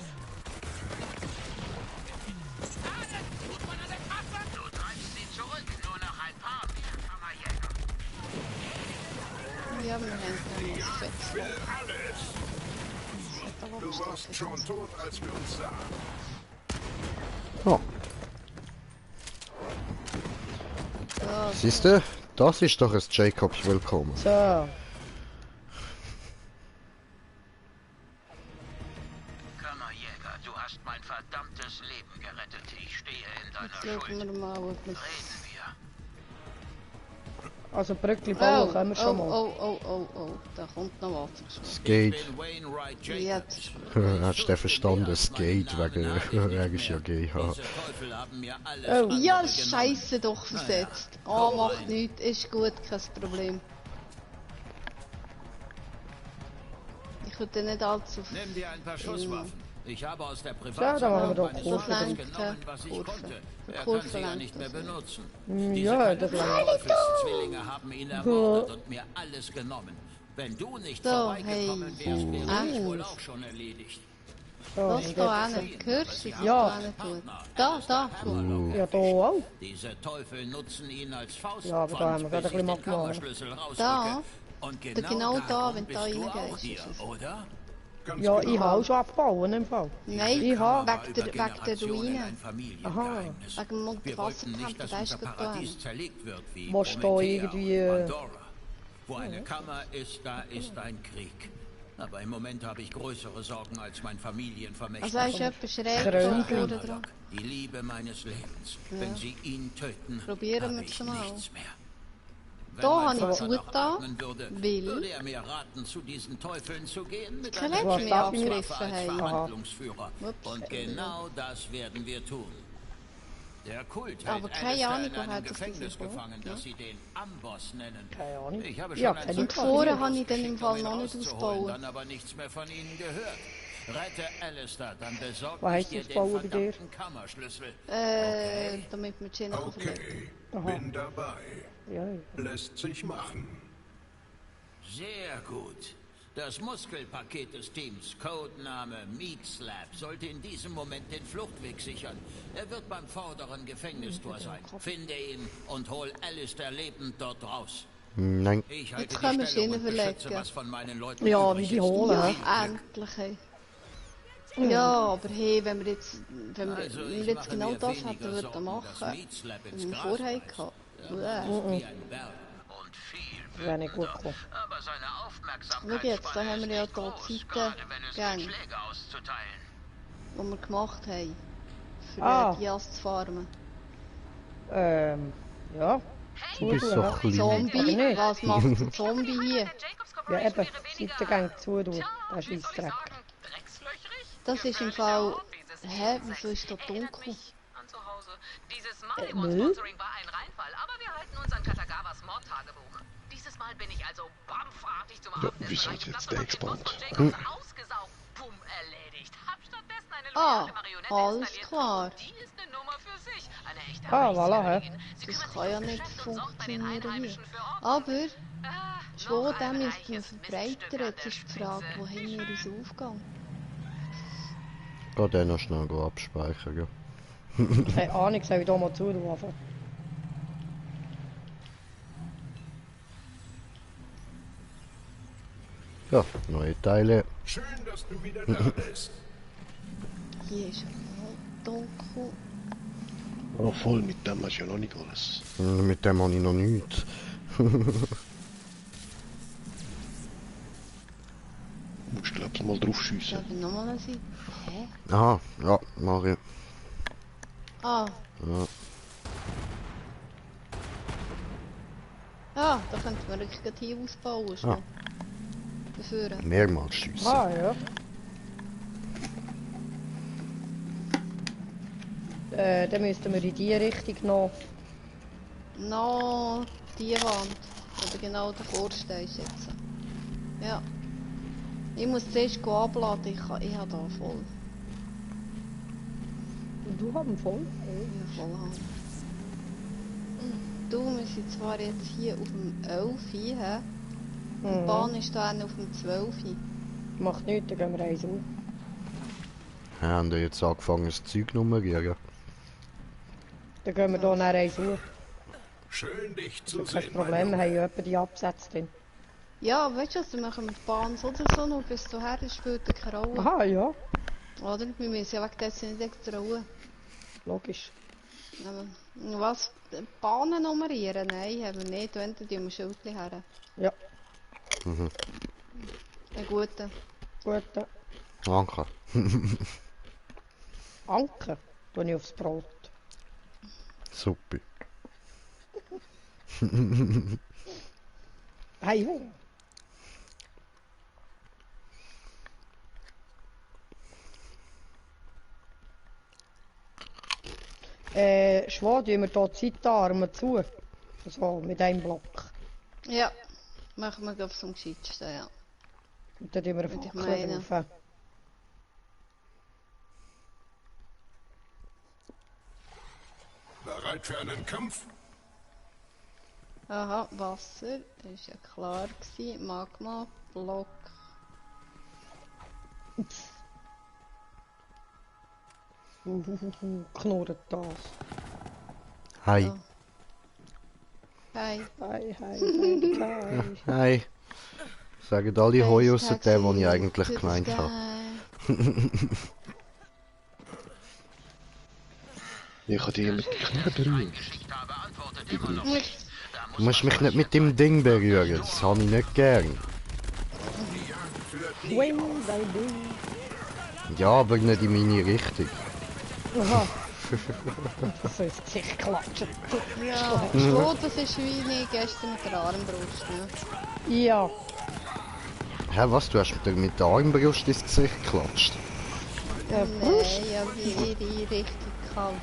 M: Du treibst sie zurück, nur noch ein paar mehr Kammerjäger.
C: Ja, wir haben dann das Fettloch.
H: Du warst schon tot, als wir uns sahen.
A: Oh.
C: Ja,
A: Siehst du? Das ist doch ein Jacobs Willkommen.
B: So.
M: Kammerjäger, du hast mein verdammtes Leben gerettet. Ich stehe in deiner Schuld.
C: Reden wir.
B: Also Brückli bauen können wir schon mal.
C: Oh, da kommt noch was.
A: Skate.
C: Jetzt.
A: Hast du den verstanden? Skate, wegen ist ja GH.
C: Oh. Ja, Scheiße doch versetzt. Oh, macht nichts, ist gut, kein Problem. Ich würde nicht allzu viel.
K: Nimm dir ein paar Schusswaffen. Ich habe aus der
B: Ja, da machen wir doch
K: Kurve
B: Kurve.
K: genommen, was ich konnte. Er kann sie ja nicht mehr benutzen.
B: Ja, das
K: Zwillinge haben ihn ermordet und mir alles genommen. Wenn du nicht vorbeigekommen wärst, wäre ich wohl auch schon erledigt.
C: Was da einen? Hörst du, was
B: ja.
C: da einen tut? Da.
B: Ja, da auch.
K: Diese Teufel nutzen ihn als Faustpfand,
B: Ja, aber da haben wir gerade ein bisschen abgemacht.
C: Da?
K: Und
C: Genau da, wenn du da reingehst.
K: hier, oder?
B: Ja, ich habe auch schon abgebaut im Fall.
C: Nein,
B: ich habe.
C: wegen der Ruine.
B: Aha.
C: Wegen dem Wasserpumpen, da ist gerade da.
B: Was da irgendwie...
K: Wo eine Kammer ist, da ist ein Krieg. Aber im Moment habe ich größere Sorgen als mein Familienvermächtnis.
C: Also ist etwas schräg dran.
K: Die Liebe meines Lebens. Ja. Wenn sie ihn töten,
C: probieren wir es mal.
K: Nichts mehr.
C: Da habe ich zugetan,
K: würde er mir raten, zu diesen Teufeln zu gehen, mit
C: einem
K: als Verhandlungsführer. Und genau das werden wir tun. Der Kult hält Alistair in einem Gefängnis gefangen, das sie den Amboss nennen.
B: Keine Ahnung.
K: Ich habe schon
C: ein Foren habe ich dann im Fall noch nicht ausgebaut.
K: Dann aber nichts mehr von ihnen gehört. Rette Alistair, dann besorgt dir den verdammten Kammerschlüssel.
C: Damit wir Gin
H: okay, bin dabei.
B: Ja.
H: Lässt sich machen.
K: Sehr gut. Das Muskelpaket des Teams, Codename Meat Slab, sollte in diesem Moment den Fluchtweg sichern. Er wird beim vorderen Gefängnistor sein. Finde ihn und hol Alistair lebend dort raus.
A: Nein.
K: Ich halte die Stellung und beschütze, was von meinen Leuten
B: ja, wie die holen.
C: Ja, endlich. Hey. Ja, aber hey, wenn wir jetzt genau das hätten würden machen, was wir vorher hatten.
B: Wäre nicht gut gekommen.
C: Schau jetzt, da haben wir ja hier Seitengänge, die wir gemacht haben, für Dias zu farmen.
B: Ja.
A: Du bist so klein.
C: Zombie? Was macht ein Zombie hier?
B: Ja eben, Seitengänge zutun, das ist Scheissdreck.
C: Das ist im Fall... Hä, wieso ist das dunkel?
G: Dieses Mario-Sponsoring war ein Reinfall, aber wir halten uns an Katagawas Mordtagebuch. Dieses Mal bin ich also bampfartig zum Abendessen
I: reingeplatscht und
G: den Boss von Jacobs ausgesaugt. Bumm, erledigt. Hab stattdessen eine loyale Marionette installiert.
C: Klar.
G: Die ist eine Nummer für sich. Eine echte
B: voilà, hä?
C: Das kann ja nicht funktionieren hier. Aber, schon dem ist man verbreitert. Jetzt ist die Frage, wo haben wir uns aufgegangen?
A: Geh dann noch schnell abspeichern, ja.
B: Keine Ahnung, soll ich da mal zurufen?
A: Ja, neue Teile.
H: Schön, dass du wieder da bist.
C: Hier ist dunkel.
I: Oh, voll, mit dem hast du ja noch nicht alles.
A: Mit dem habe ich noch nichts.
I: Du musst, glaubst du, mal drauf schiessen.
C: Darf ich nochmal eine Seite? Hä?
A: Aha, ja, mach ich.
C: Ah.
A: Ja.
C: Ah, da könnte man wirklich hier ausbauen. Schon. Dafür.
A: Mehrmals schiessen.
B: Ah, ja. Dann müssten wir in die Richtung noch...
C: Noch die Wand. Oder genau davor stehst jetzt. Ja. Ich muss zuerst abladen, ich habe da voll.
B: Und du hast ihn voll?
C: Ja, voll haben. Du, wir sind zwar jetzt hier auf dem 11, he? Die Bahn ist da auf dem 12.
B: Macht nichts, dann gehen wir eins auf.
A: Ja, haben wir jetzt angefangen, das Zeug zu nummerieren?
B: Dann gehen wir hier nachher eins auf.
H: Schön, dich zu sehen.
B: Kein Problem, wir haben ja etwa die Absätze drin.
C: Ja, weißt du was, dann machen wir die Bahn so oder so noch, bis du her, das spielt keine Rolle.
B: Aha, ja.
C: Oder? Wir müssen ja wegen dessen nicht extra Ruhe.
B: Logisch.
C: Was? Bahnen nummerieren? Nein, haben wir nicht. Wenn, dann tun wir Schildchen her.
B: Ja.
A: Mhm.
C: Ein guter.
B: Guter.
A: Anker.
B: Anker? Tue ich aufs Brot.
A: Super.
B: Hey, Hunger. Schwan, tun wir hier die Seitenarme zu. So, mit einem Block.
C: Ja, machen wir auf so am gescheitsten, ja.
B: Und dann tun wir auf die Fackel drauf.
H: Bereit für einen Kampf?
C: Aha, Wasser, das war ja klar gewesen. Magma, Block.
B: Knurrt das.
A: Hi.
C: Oh. Hi.
B: Hi, hi, hi, hi.
A: Hi. Sagen alle Hoi ausser der, den ich eigentlich gemeint habe.
I: Ich habe dich mit den Knien berührt.
A: Du musst mich nicht mit dem Ding berühren, das habe ich nicht gern.
B: Swing, baby.
A: Ja, aber nicht in meine Richtung.
B: Aha. Das ins Gesicht klatschen.
C: Ja, so, das ist wie ich gestern mit der Armbrust, ne?
B: Ja.
A: Hä, was? Du hast mit der Armbrust ins Gesicht geklatscht?
C: Nein, ja, wie in die Richtung gehalten.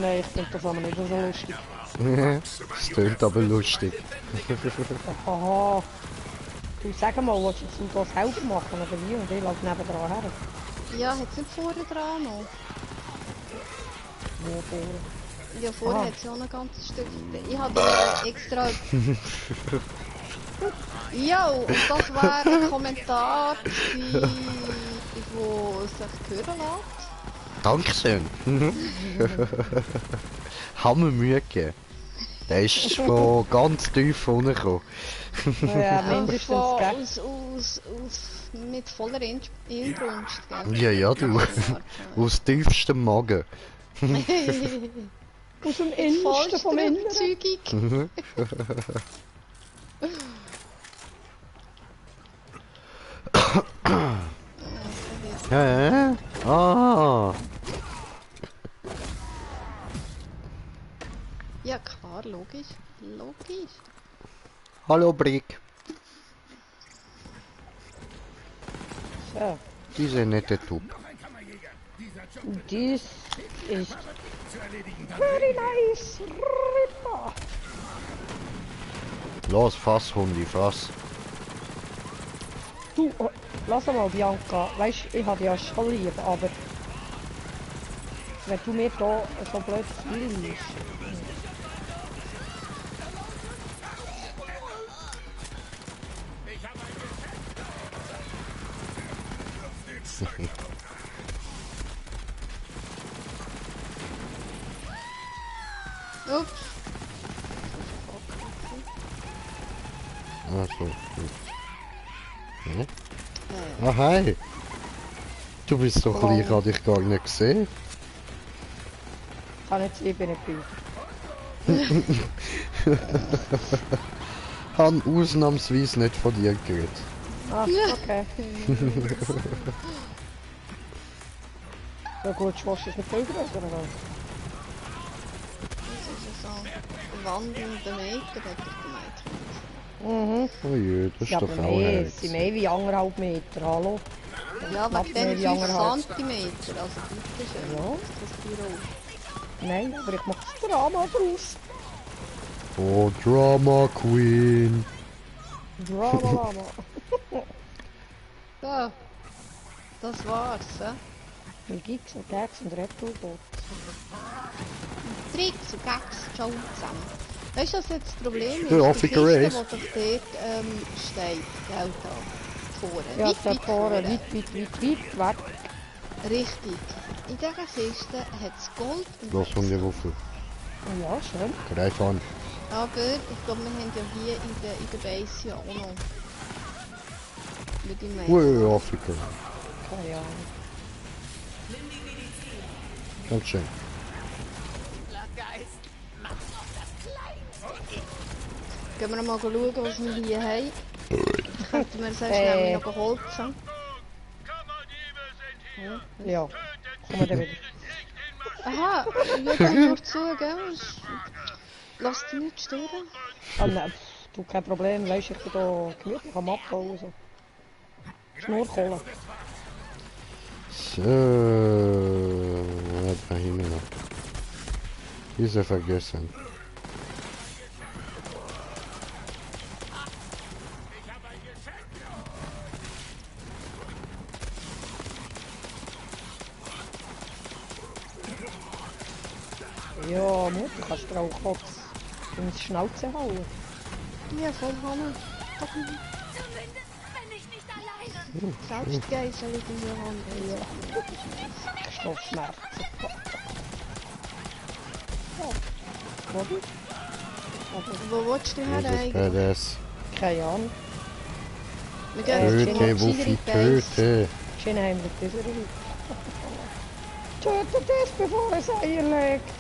B: Nein, ich finde das aber nicht so lustig.
A: Das tönt aber lustig.
B: Aha. Du, sag mal, willst du das selber machen oder wie? Und ich lasse nebendran her.
C: Ja, hat es nicht vorne dran noch?
B: Wo vorne?
C: Ja, vorne hat es ja auch ein ganzes Stück. Ich habe extra... Ja, und das war ein Kommentar, der sich hören lässt.
A: Dankeschön. Haben wir Mühe gegeben. Der ist von ganz tief unten gekommen.
B: Ja, mindestens.
C: Mit voller Inbrunst, gell?
A: Ja, du. Aus tiefstem Magen.
B: Aus dem Innersten vom
C: Inneren.
A: Hä? Ah!
C: Ja klar, logisch. Logisch.
A: Hallo Brick.
B: So.
A: Diese nette Typ.
B: Dies ist very nice. Ripper.
A: Los, fass, Hundi, fass.
B: Du, lass mal, Bianca. Weißt du, ich habe ja schon lieb, aber wenn du mir da so blöd spielst.
C: Ups.
A: Ah, so. Hm? Ah, hi. Du bist doch klein, ich habe dich gar nicht gesehen.
B: Kann nicht sein, ich bin nicht bei.
A: Han ausnahmsweise nicht von dir geredet.
B: Ah, okay. So gut, Schwasch ist nicht drüber, oder was?
C: Das ist so ein wandelnder Meter, hat er gemeint.
B: Mhm.
A: Oh je, das ist
B: Ja,
A: doch
B: aber
A: auch
B: mehr,
A: herzig.
B: es sind mehr wie 1,5 Meter, hallo?
C: Ja,
B: Knapp
C: wegen dem
B: mehr wie
C: 5
B: 1,5.
C: Zentimeter, also bitte schön.
B: Ja.
C: Das Büro.
B: Nein, aber ich mache das Drama draus.
A: Oh, Drama Queen.
B: Drama.
C: So, das war's, hä?
B: Mit Gigs und Gags und Retro-Bots.
C: Tricks und Gags, ciao zusammen. Weißt du, was jetzt das Problem ist?
A: Ja,
C: Die
A: Figure
C: Kiste, die
A: Eight.
C: doch dort steht, gell, da vorne.
B: Ja,
C: Weit,
B: da
C: weit
B: vorne,
C: vorne.
B: weit.
C: Richtig. In dieser Kiste hat es Gold und
A: Los, Hundi, Wuffel.
B: Ja, schön.
A: Greif an.
C: aber ich glaube, wir haben ja hier in der Base ja auch noch. Mit dem
A: Ui, Afrika.
B: Keine Ahnung.
A: Ganz schön.
C: Gehen wir mal schauen, was wir hier haben. Könnten wir sehr schnell noch holzen.
B: Ja, kommen wir dann wieder.
C: Aha, ich höre nur zu, gell? Lass dich nicht stören.
B: Ah, nein, du, kein Problem, weißt du, ich bin da gemütlich am Abbauen. So. Schnurkohle.
A: So, was da hinten noch? Diese vergessen.
B: Ja, Mutter, kannst du auch kurz ins Schnauze hauen.
C: Ja, voll Hammer.
E: Zumindest, wenn ich nicht alleine.
C: Selbstgeisel in der Hand.
B: Ja. Stoffschmerzen. Ja.
C: Wo willst du her
A: Das ist
C: eigentlich?
A: badass.
B: Keine Ahnung.
C: Wir gehen
A: Töte, Wuffi, töte.
B: Schön heimlich, das ist richtig. Tötet es, bevor es Eier legt.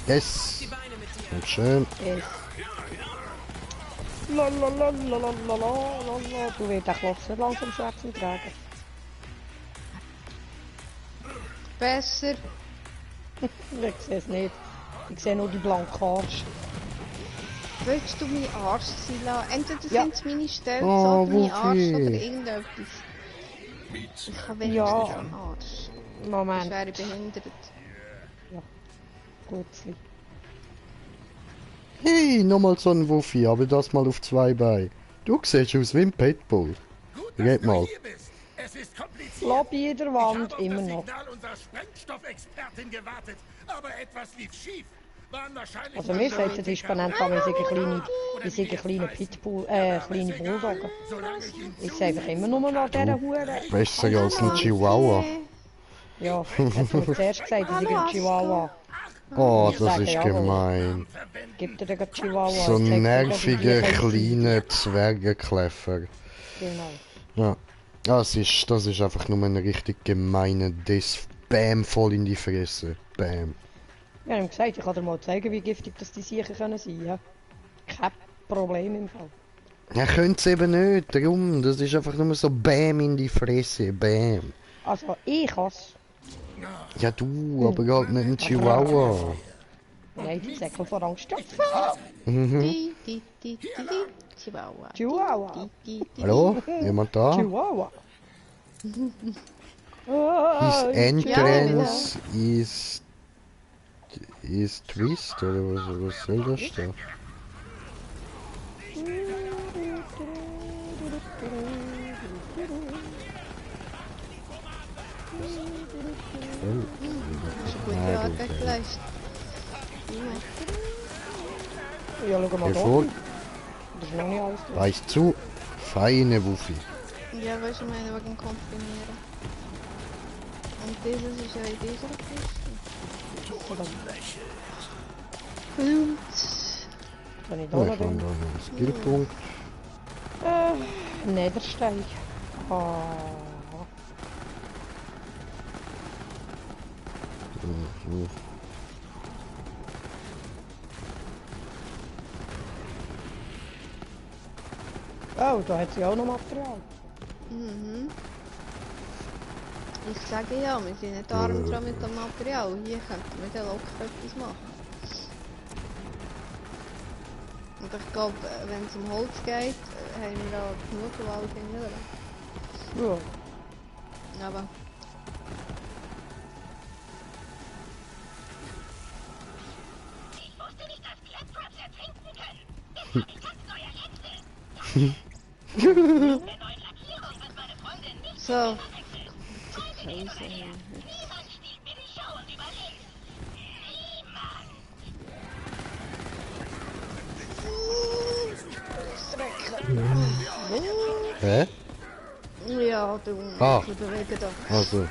A: Yes. Und schön.
B: Yes. Lalalalalalala. Du willst den Klotz nicht langsam schwätzen tragen.
C: Besser.
B: Ich sehe es nicht. Ich sehe nur die blanke Arsch.
C: Willst du meinen Arsch sein lassen? Entweder sind es meine Stelzen
A: Oh,
C: oder mein Arsch
A: Wuffy.
C: oder irgendetwas. Ich habe wenigstens einen Arsch.
B: Moment.
C: Ich wäre behindert.
B: Ja. Gut.
A: Hey, nochmal so ein Wuffi, aber das mal auf 2 Beinen. Du siehst aus wie ein Pitbull. Red mal.
B: Lobby in der Wand, immer noch.
H: Unserer Sprengstoffexpertin gewartet, aber etwas lief schief.
B: Also mir sagt der Disponent an, ich sei ein kleiner Pitbull, kleine Bulldogge. Ich sage einfach immer nur noch dieser Hure.
A: Besser als ein Chihuahua.
B: Ja, hat mir zuerst gesagt, ich sei ein Chihuahua.
A: Oh,
B: Ich
A: das
B: sage
A: ist
B: ja,
A: gemein.
B: Gibt dir den Chihuahua.
A: So
B: es zeigt dir,
A: nervige,
B: dass ich
A: kleine Zwergenkläffer.
B: Genau.
A: Ja. Das ist einfach nur ein richtig gemeiner Diss. Bam, voll in die Fresse. Bam.
B: Ja, ich habe gesagt, ich kann dir mal zeigen, wie giftig das die Siechen können sein. Ja? Kein Problem im Fall.
A: Ja, könnt's eben nicht. Darum, das ist einfach nur so Bam in die Fresse. Bam.
B: Also, ich has.
A: Ja, du, aber halt nicht ein Chihuahua.
B: Nein, die Säckel vor Angst.
A: Mhm.
C: Chihuahua.
B: Chihuahua.
A: Hallo? Jemand da?
B: Chihuahua.
A: His entrance is twist, oder was soll das da?
C: Gute Arbeit geleistet.
B: Ja, schau mal
A: Geh
B: da.
A: vor.
B: Das ist noch nicht alles durch.
A: Weißt zu, feine Wuffi.
C: Ja, weißt du, meine wegen Komprimieren. Und dieses ist ja in dieser Kiste. Blut.
B: Kann ich
A: Ja,
B: da
A: ich
B: noch
A: habe
B: drin?
A: da noch einen Skillpunkt.
B: Niedersteig. Ah.
A: Mhm.
B: Oh, da hat sie auch noch Material.
C: Mhm. Ich sage ja, wir sind nicht arm dran mit dem Material. Hier könnten wir dann locker etwas machen. Und ich glaube, wenn es um Holz geht, haben wir da genug Wald in Höhe.
B: Ja.
C: Aber...
E: Ich wusste nicht, dass Claptraps ertrinken können. Das habe ich ganz neu erlebt. Der neuen Lackierung wird meine Freundin nicht
C: so.
E: Niemand stiehlt mir die Show und überlebt. Niemand.
A: Hä?
C: Ja, du
A: Ah.
C: musst bewegen da.
A: Also. Okay.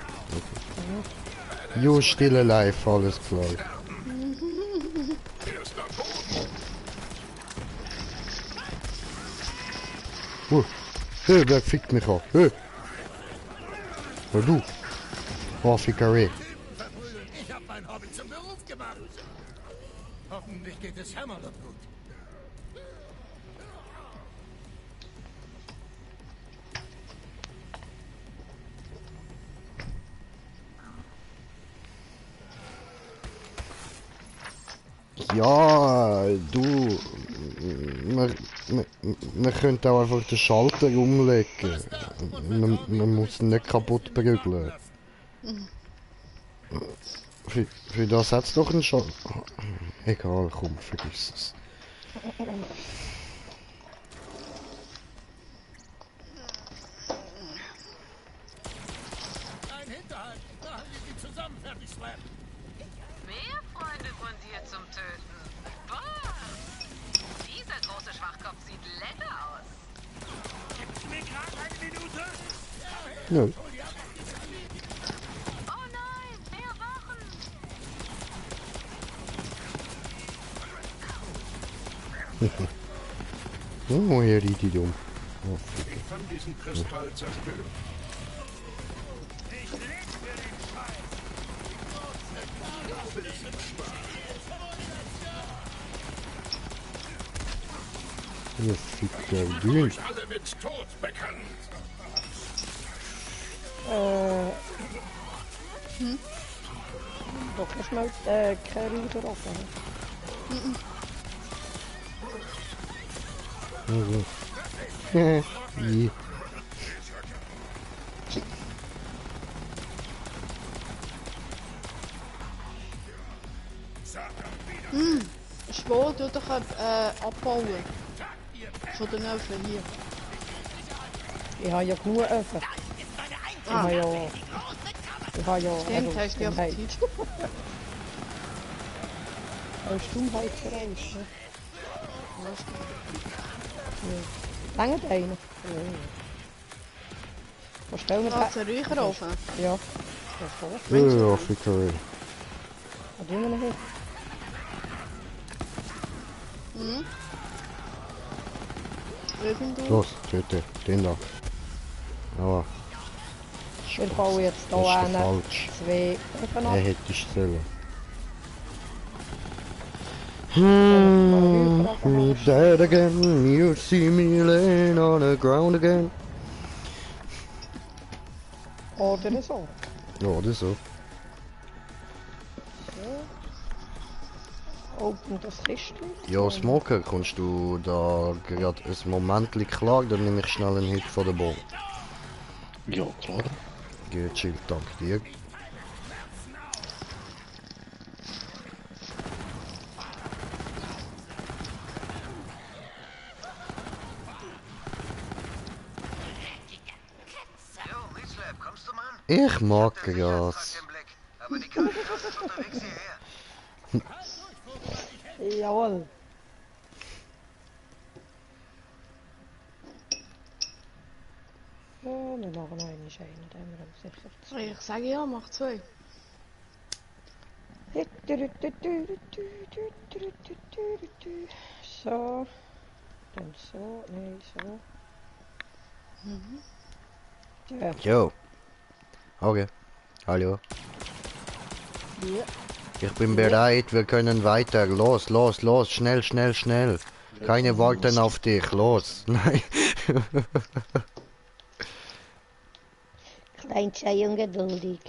A: You still alive, alles klar. Hey, wer fickt mich an? Hey! Hör du! Oh, Fickerei.
H: Ich habe mein Hobby zum Beruf gemacht. Hoffentlich geht es Hammerlock gut.
A: Ja, du. Man könnte auch einfach den Schalter umlegen. Man muss ihn nicht kaputt prügeln. Für das hat es doch einen Schalter. Egal, komm, vergiss es.
H: Ein Hinterhalt. Da haben wir sie zusammen fertig, Slap.
G: Mehr Freunde von dir zum Töten. Boah! Dieser große Schwachkopf sieht lecker aus.
H: Gibt's mir gerade eine Minute?
A: Nö.
G: Oh nein, mehr Wachen!
A: Oh, hier die dumm. Oh,
H: Ich kann diesen Kristall zerstören.
A: Hier fickt der Ding.
H: Alle mit Tod bekannt.
B: Doch hast du keine Ruder offen.
A: Also.
C: Schwor, du doch abbauen. Von den Öfen hier.
B: Ich habe ja genug Öfen. Ich habe ja...
C: Stimmt, hast du ja Zeit.
B: Eine Stummheit für eins, ne? Lange Beine. Was stellen wir da?
C: Hast du einen Räucherofen?
B: Ja.
A: Ja, Fickerei.
B: Was tun wir noch hier?
A: Los, töte, den da. Aber.
B: Wir bauen jetzt
A: Das ist
B: hier
A: falsch.
B: zwei Öfen ab.
A: Hätte ich sollen. Me dead again, you see me laying on the ground again.
B: Oder so.
A: Ja, oder so.
B: Open das Kistchen.
A: Ja, Smoker, kommst du da gerade ein Moment klar, dann nehme ich schnell einen Hit von der Ball.
I: Ja, klar.
A: Geht chill, danke dir. Ich mag Gras.
B: Jawohl. Ja, wir machen einen Schein, dann haben wir sicher zwei.
C: Ich sage ja, mach zwei.
B: So. Dann so, nee, so. Ja.
A: Jo. Okay. Hallo.
B: Ja.
A: Ich bin bereit, wir können weiter. Los, los, los, schnell, schnell, schnell. Keine warten auf dich, los. Nein.
B: Klein, sei ungeduldig.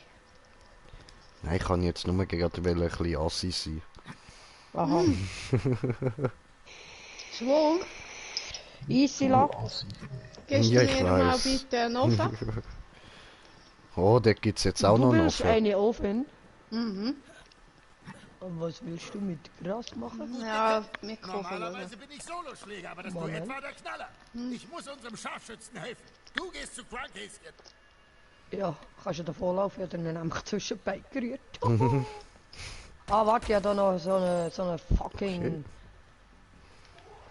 A: Nein, ich kann jetzt nur gerade ein bisschen assi sein.
B: Aha.
C: Schwung,
B: Easy Lock.
C: gehst du
A: Ja, ich
C: mir mal
A: weiß.
C: bitte einen Ofen?
A: Oh, da gibt's jetzt auch noch
B: Du
A: einen
B: willst
A: Ofen.
B: einen Ofen?
C: Mhm.
B: Und was willst du mit Gras machen?
C: Ja, Mikrofon.
H: Normalerweise bin ich Soloschläger, aber das
B: Moment.
H: Duett war der Knaller. Ich muss unserem Scharfschützen helfen. Du gehst zu Crankhäschen.
B: Ja, kannst du davon laufen, oder dann nämlich zwischen die Beine gerührt. Ah, warte, ich habe da noch so eine fucking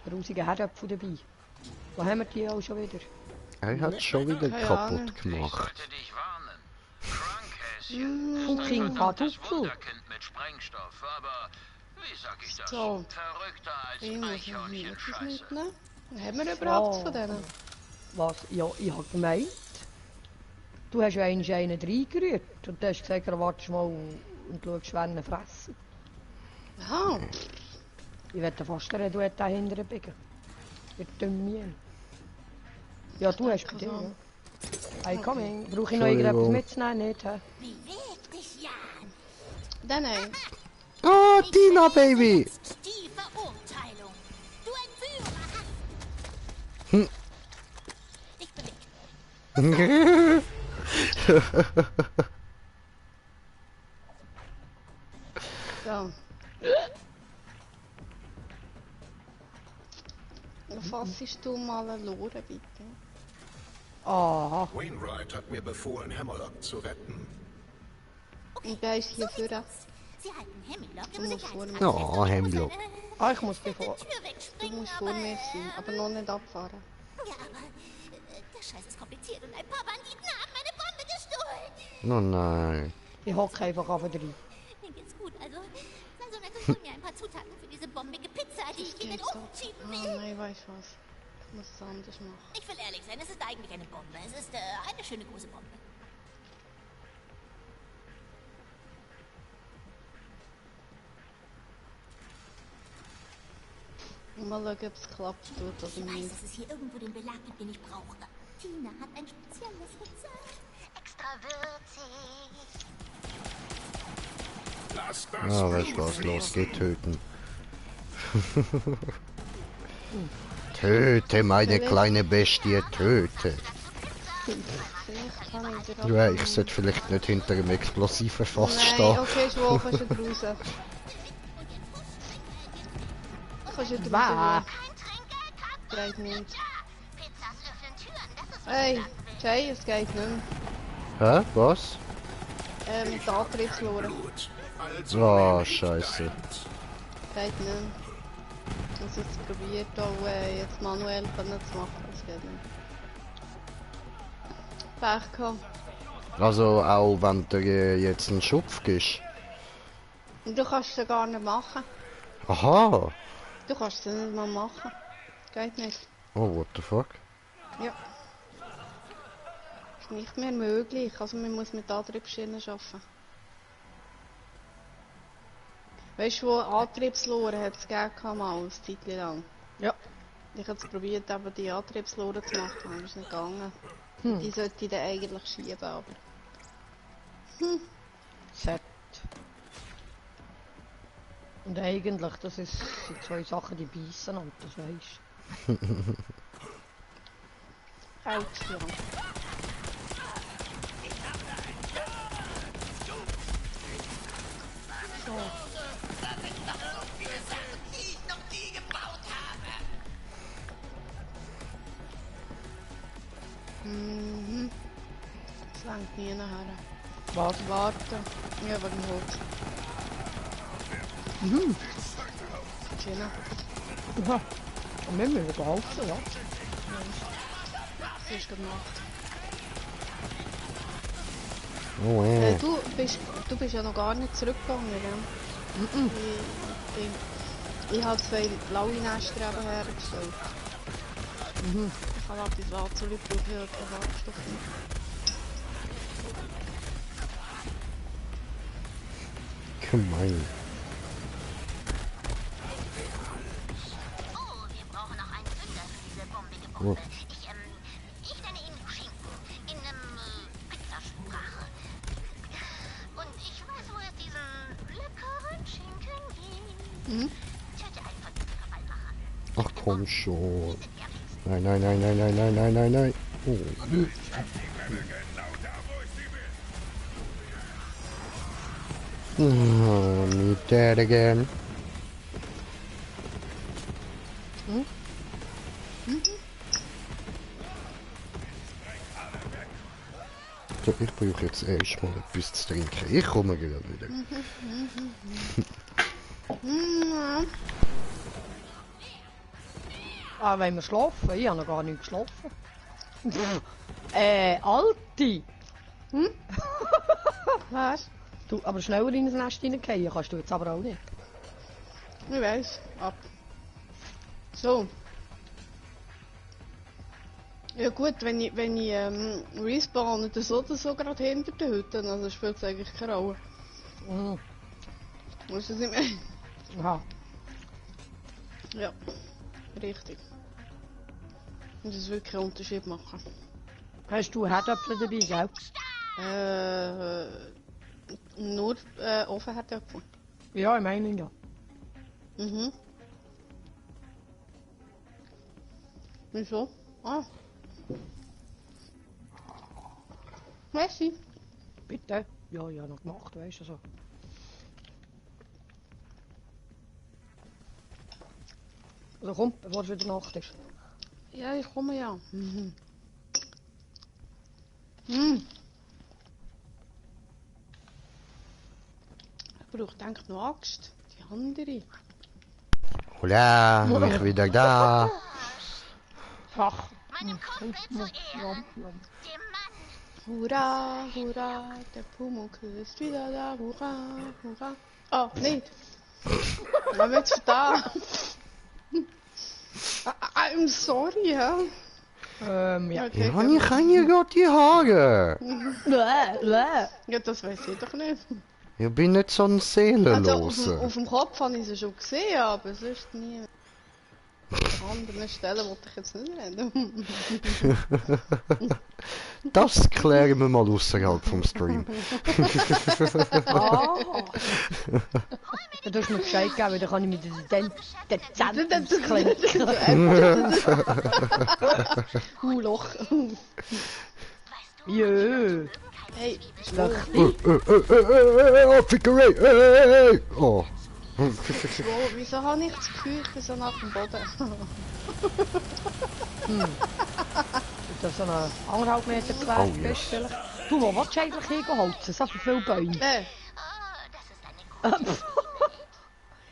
B: grusige Herdöpfel dabei. Wo haben wir die auch schon wieder?
A: Er hat schon wieder
C: Keine
A: kaputt
C: Ahnung.
A: gemacht.
K: Dich warnen. Crankhäschen
B: Fucking
K: das
B: Kartoffel.
K: Wunderkind mit Sprengstoff, aber wie sag ich das?
C: So.
K: Verrückter als
C: Ich muss noch hier
K: Eichhörnchen
C: etwas
K: Scheiße.
C: mitnehmen. Haben wir überhaupt von denen?
B: Was? Ja, ich habe gemeint, du hast ja einen reingerührt und du hast gesagt, wartest mal und schaust, wen er fressen.
C: Aha.
B: Ich werde fast einen Duett dahinter biegen. Mit dem Mien. Ja, du hast bei dir, ja. Hey, coming. Brauche ich noch irgendetwas mitzunehmen? Nicht, hä?
E: Beweg dich, Jan.
C: Dann nein.
A: Oh, Tina, Baby!
E: Die Verurteilung. Du Entführer hast.
A: Hm.
E: Ich beweg.
C: So. Fassest du mal eine Lore, bitte?
B: Aha.
H: Wainwright hat mir befohlen, Hammerlock zu retten.
C: Und wer ist hier für das?
E: Sie halten Hemlock
C: Du
E: im
C: musst vor mir,
A: Oh, Hemlock.
B: Ah, ich muss dir vor.
E: Tür
C: du
E: wegspringen,
C: musst vor mir sein, aber noch nicht abfahren.
E: Ja, aber der Scheiß ist kompliziert und ein paar Banditen haben meine Bombe gestohlen.
A: Oh nein.
B: Ich hocke einfach auf drin.
E: Mir geht's gut, also sei so nett und hol mir ein paar Zutaten für diese bombige Pizza, die ich in den Ofen schieben
C: Oh
E: will.
C: nein, weißt du was? Ich muss es anders machen.
E: Ich will ehrlich sein, es ist eigentlich eine Bombe. Es ist eine schöne große Bombe.
C: Mal schauen, ob es klappt oder
E: Ich weiß,
C: nicht.
E: dass es hier irgendwo den Belag gibt, den ich brauche. Tina hat ein spezielles Rezept. Extra würzig.
A: Ah, weißt du was, los, geht töten. Töte, meine kleine Bestie, töte. Ja, ich sollte vielleicht nicht hinter einem explosiven Fass stehen.
C: Nein, okay, Schwau, kannst du raus. Kannst du raus. Geht nicht. Hey, Jay, es geht nicht mehr.
A: Hä? Was?
C: Mit der Antriebslore.
A: Oh, scheiße.
C: Geht nicht mehr. Ich habe jetzt probiert, auch jetzt manuell zu machen. Das geht nicht. Pech gehabt.
A: Also auch wenn du jetzt einen Schupf gibst?
C: Und du kannst es gar nicht machen.
A: Aha!
C: Du kannst es nicht mal machen. Geht nicht.
A: Oh, what the fuck?
C: Ja. Ist nicht mehr möglich. Also man muss mit Antriebsschienen arbeiten. Weißt du, wo Antriebslore hat es gegeben mal, eine Zeit lang?
B: Ja.
C: Ich habe probiert, aber die Antriebslore zu machen, aber ist nicht gegangen. Die sollte ich dann eigentlich schieben, aber...
B: Set. Und eigentlich, das sind zwei Sachen, die beißen und das weisst.
C: Autsch, ja. So. Mhm. Das langt nie nachher.
B: Was?
C: Warten. Ja, wegen Holz.
B: Mhm.
C: Schön.
B: Ja. Und wir müssen behalten, ja.
C: Das ist gemacht.
A: Oh,
C: Du bist ja noch gar nicht zurückgegangen, gell? Ich habe 2 blaue Nester eben hergestellt. Ich habe auch die Warzuli gebraucht, ich habe keinen Wartstoff mehr.
A: Gemein.
E: Oh, wir brauchen noch einen Zünder für diese bombige
A: Oh.
E: Bombe. Ich nenne ihn Schinken. In Pizzasprache. Und ich weiß, wo es diesen leckeren Schinken gibt. Töte einen von diesen Krawallmachern.
A: Ach komm schon. Nein, nein, nein, nein, nein, nein, nein, nein, nein. Oh. Oh, me dead again. So, ich brauche jetzt erstmal etwas zu trinken. Ich komme gerade wieder.
B: Ah, wollen wir schlafen? Ich habe noch gar nicht geschlafen. Alte!
C: Was?
B: Du, aber schneller in das Nest hineingehen kannst du jetzt aber auch nicht.
C: Ich weiß. Ab. So. Ja gut, wenn ich respawn oder so gerade hinter der Hütte, also spielt es eigentlich keine Rolle. Musst du es nicht mehr?
B: Aha.
C: Ja, richtig. Muss es wirklich einen Unterschied machen.
B: Hast du Herdöpfel dabei, gell?
C: Nur Ofenherdöpfel.
B: Ja, ich meine ja.
C: Mhm. Wieso? Ah. Merci.
B: Bitte? Ja, ja, noch gemacht, weißt du so. Also komm, bevor es wieder Nacht ist.
C: Ja, ich komme ja. Ich brauche denk noch Axt. Die andere.
A: Hola, bin ich wieder da.
B: Ach.
E: Meinem Kumpel zur Ehre. Dem Mann.
C: Hurra, hurra, der Pumuckl ist wieder da. Hurra, hurra. Oh, nicht. Man wird's da. I'm sorry, ja.
B: Ja.
C: Okay,
A: Ja, ich kann hier gerade die Haare.
C: Ja, das weiß ich doch nicht.
A: Ich bin nicht so ein
C: Also
A: Seelenloser.
C: auf dem Kopf habe ich sie schon gesehen, aber sonst nie. An anderen Stellen wollte ich jetzt nicht reden.
A: Das klären wir mal außerhalb vom Stream.
B: Ah! Du hast mir Bescheid gegeben, dann kann ich mit den Zähnen klinken.
C: Loch.
B: Jö.
C: Hey,
A: Figure 8, hey! Oh.
C: Wieso habe ich das Gefühl, ich bin so nach dem Boden?
B: Das ist so eine 1,5 Meter Quer bist vielleicht. Du, wo willst du eigentlich hingeholfen? So viele Bäume.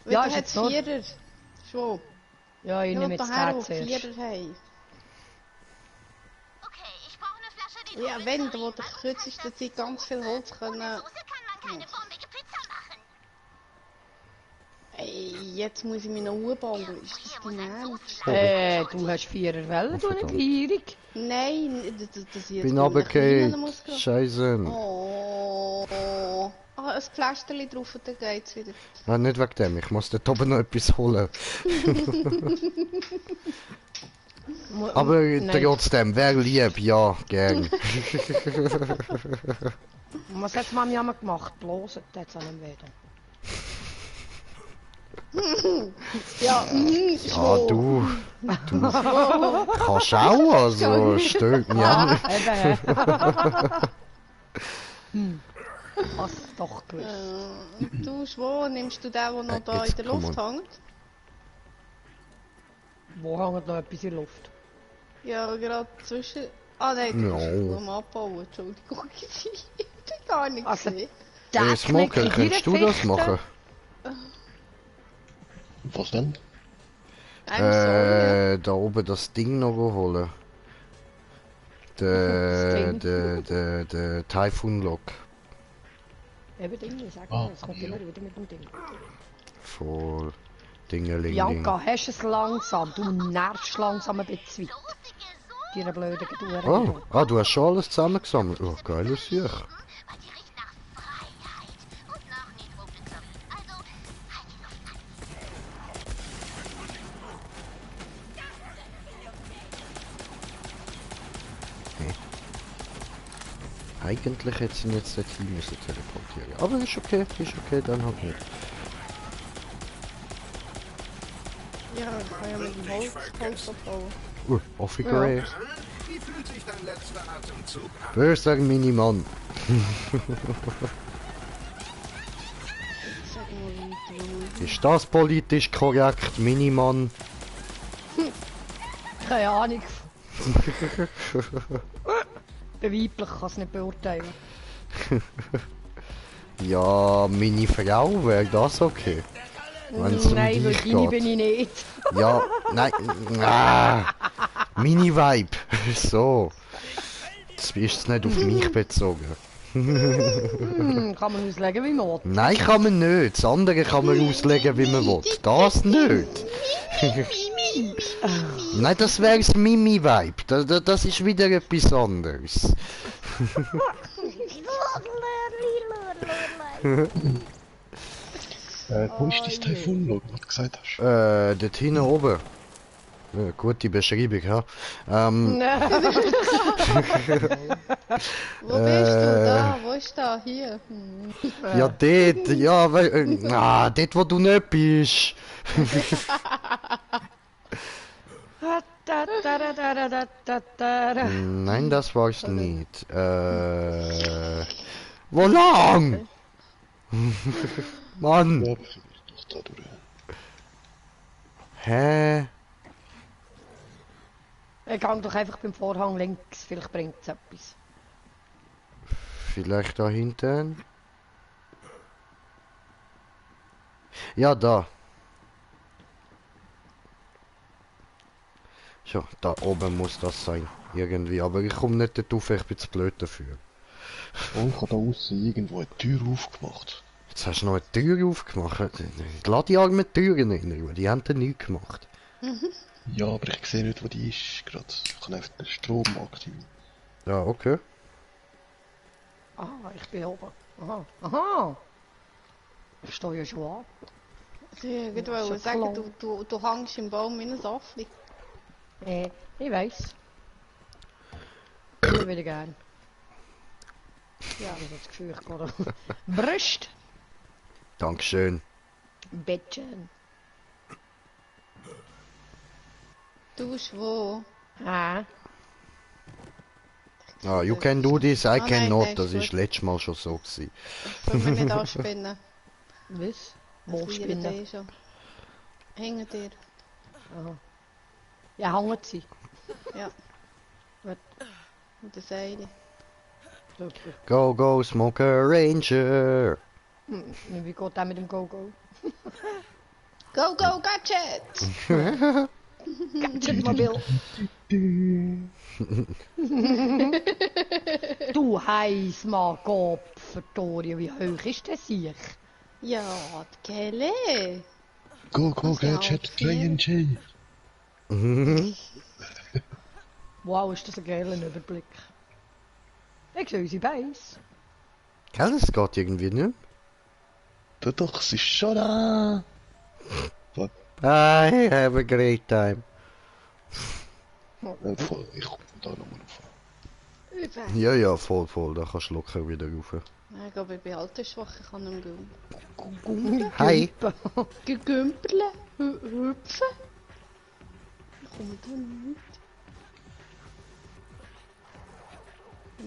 C: Ja, ist jetzt Vierer. Schon.
B: Ja, ich nehme jetzt den zuerst.
E: Okay, ich brauche eine Flasche, die
C: ja, wenn, da wollte ich kürzester Zeit ganz viel Holz können.
E: Soße kann man keine bombige Pizza machen.
C: Ey, jetzt muss ich mich noch umbauen. Ist das dein Ernst?
B: Du hast 4er Wellen, du nicht gierig.
C: Nein, das ist
A: bin runtergefallen. Scheiße.
C: Oh. Ah, ein Pflasterli drauf und dann geht's wieder.
A: Nein, nicht wegen dem. Ich muss dort oben noch etwas holen. Aber trotzdem, wer lieb, ja, gern.
B: Was hat Mami einmal gemacht? Bloß jetzt an dem Weder.
C: Ja,
A: ja, du kannst auch, also stört mich auch nicht.
B: Hast doch gewusst.
C: Du, Schwo, nimmst du den, der noch da in der Luft hängt?
B: Wo hängt noch etwas in der Luft?
C: Ja, gerade zwischen... Ah nein, du musst am Abbauen, Entschuldigung. Ich hab gar nicht gesehen.
A: Smoker, kannst du das machen?
I: Was denn?
A: Da oben das Ding noch holen. Der Typhoon Lock.
B: Eben Ding, ich sag mal, es kommt immer wieder mit dem Ding.
A: Voll. Dingeling.
B: Bianca, hast du es langsam? Du nervst langsam ein bisschen weit. Deine blöden Geduld.
A: Du hast schon alles zusammengesammelt. Oh, geiles Sieg. Eigentlich hätte sie jetzt dorthin müssen teleportieren. Aber ist okay, dann halt nicht.
C: Ja, ich kann ja mit dem Holz abbauen.
A: Figure 8.
H: Wie fühlt sich dein letzter Atemzug an?
A: Böse sagen Minimann. Ist das politisch korrekt, Minimann?
B: Keine Ahnung. Bin weiblich, kann es nicht beurteilen.
A: Ja, meine Frau, wäre das okay?
B: Nein, weil deine bin ich nicht.
A: Ja, nein, meine Vibe, so. Jetzt ist es nicht auf mich bezogen.
B: Kann man auslegen, wie man will.
A: Nein, kann man nicht. Das andere kann man auslegen, wie man will. Das nicht. Nein, das wäre das Mimi-Vibe. Das ist wieder etwas anderes.
I: Wo ist das Typhoon-Logo, was du gesagt hast?
A: Dort hinten oben. Ja, gute Beschreibung, ja.
C: Wo bist du da? Wo ist da? Hier.
A: Ja, dort, ja, dort wo du nicht bist. Nein, das war's nicht. Wo lang? Mann!
I: Ja, doch da durch.
A: Hä?
B: Ich gang doch einfach beim Vorhang links, vielleicht bringt es etwas.
A: Vielleicht da hinten? Ja, da. So, da oben muss das sein. Irgendwie. Aber ich komme nicht darauf, ich bin zu blöd dafür.
I: Oh, ich habe da außen irgendwo eine Tür aufgemacht.
A: Jetzt hast du noch eine Tür aufgemacht. Lass die armen Türen in Ruhe, die haben da nichts gemacht.
I: Ja, aber ich sehe nicht, wo die ist gerade. Ich kann einfach den Strom aktivieren.
A: Ja, okay.
B: Ah, ich bin oben. Aha. Ich stehe ja schon an.
C: Ich wollte sagen, du hängst im Baum wie ein Affli.
B: Ich weiss. Ich würde gern. Ja, das ist das Gefühl, ich gerade. Brust!
A: Dankeschön.
B: Bettchen.
C: Du wo?
B: Ah.
A: Ah, you can do this, I cannot.
C: Nein,
A: Das ist letztes Mal schon so gewesen.
C: Sollen wir nicht anspinnen?
B: Was? Wo spinnen?
C: Hinter dir.
B: Aha. Ja, hängt sie.
C: Ja.
B: Gut.
C: Mit der Seile.
B: Super.
A: Go, go, Smoker Ranger.
B: Wie geht der mit dem Go-Go?
C: Go, go, Gadget!
B: Gadget-Mobil. Du Heißmarkop, Victoria, wie hoch ist das hier?
C: Ja, die Kelle.
I: Go, go, Gadget, J&J.
B: Wow, ist das ein geiler Überblick. Ich sehe unsere Base.
A: Gell, das geht irgendwie nicht.
I: Doch, sie ist schon da.
A: I have a great time.
I: Ich komme da nochmal rauf.
A: Ja, voll, da kannst du locker wieder rauf.
C: Ich glaube, ich bin altersschwach, ich kann nicht gumpen.
A: Hi.
C: Gegümperle, hüpfen. Ich komme da nicht.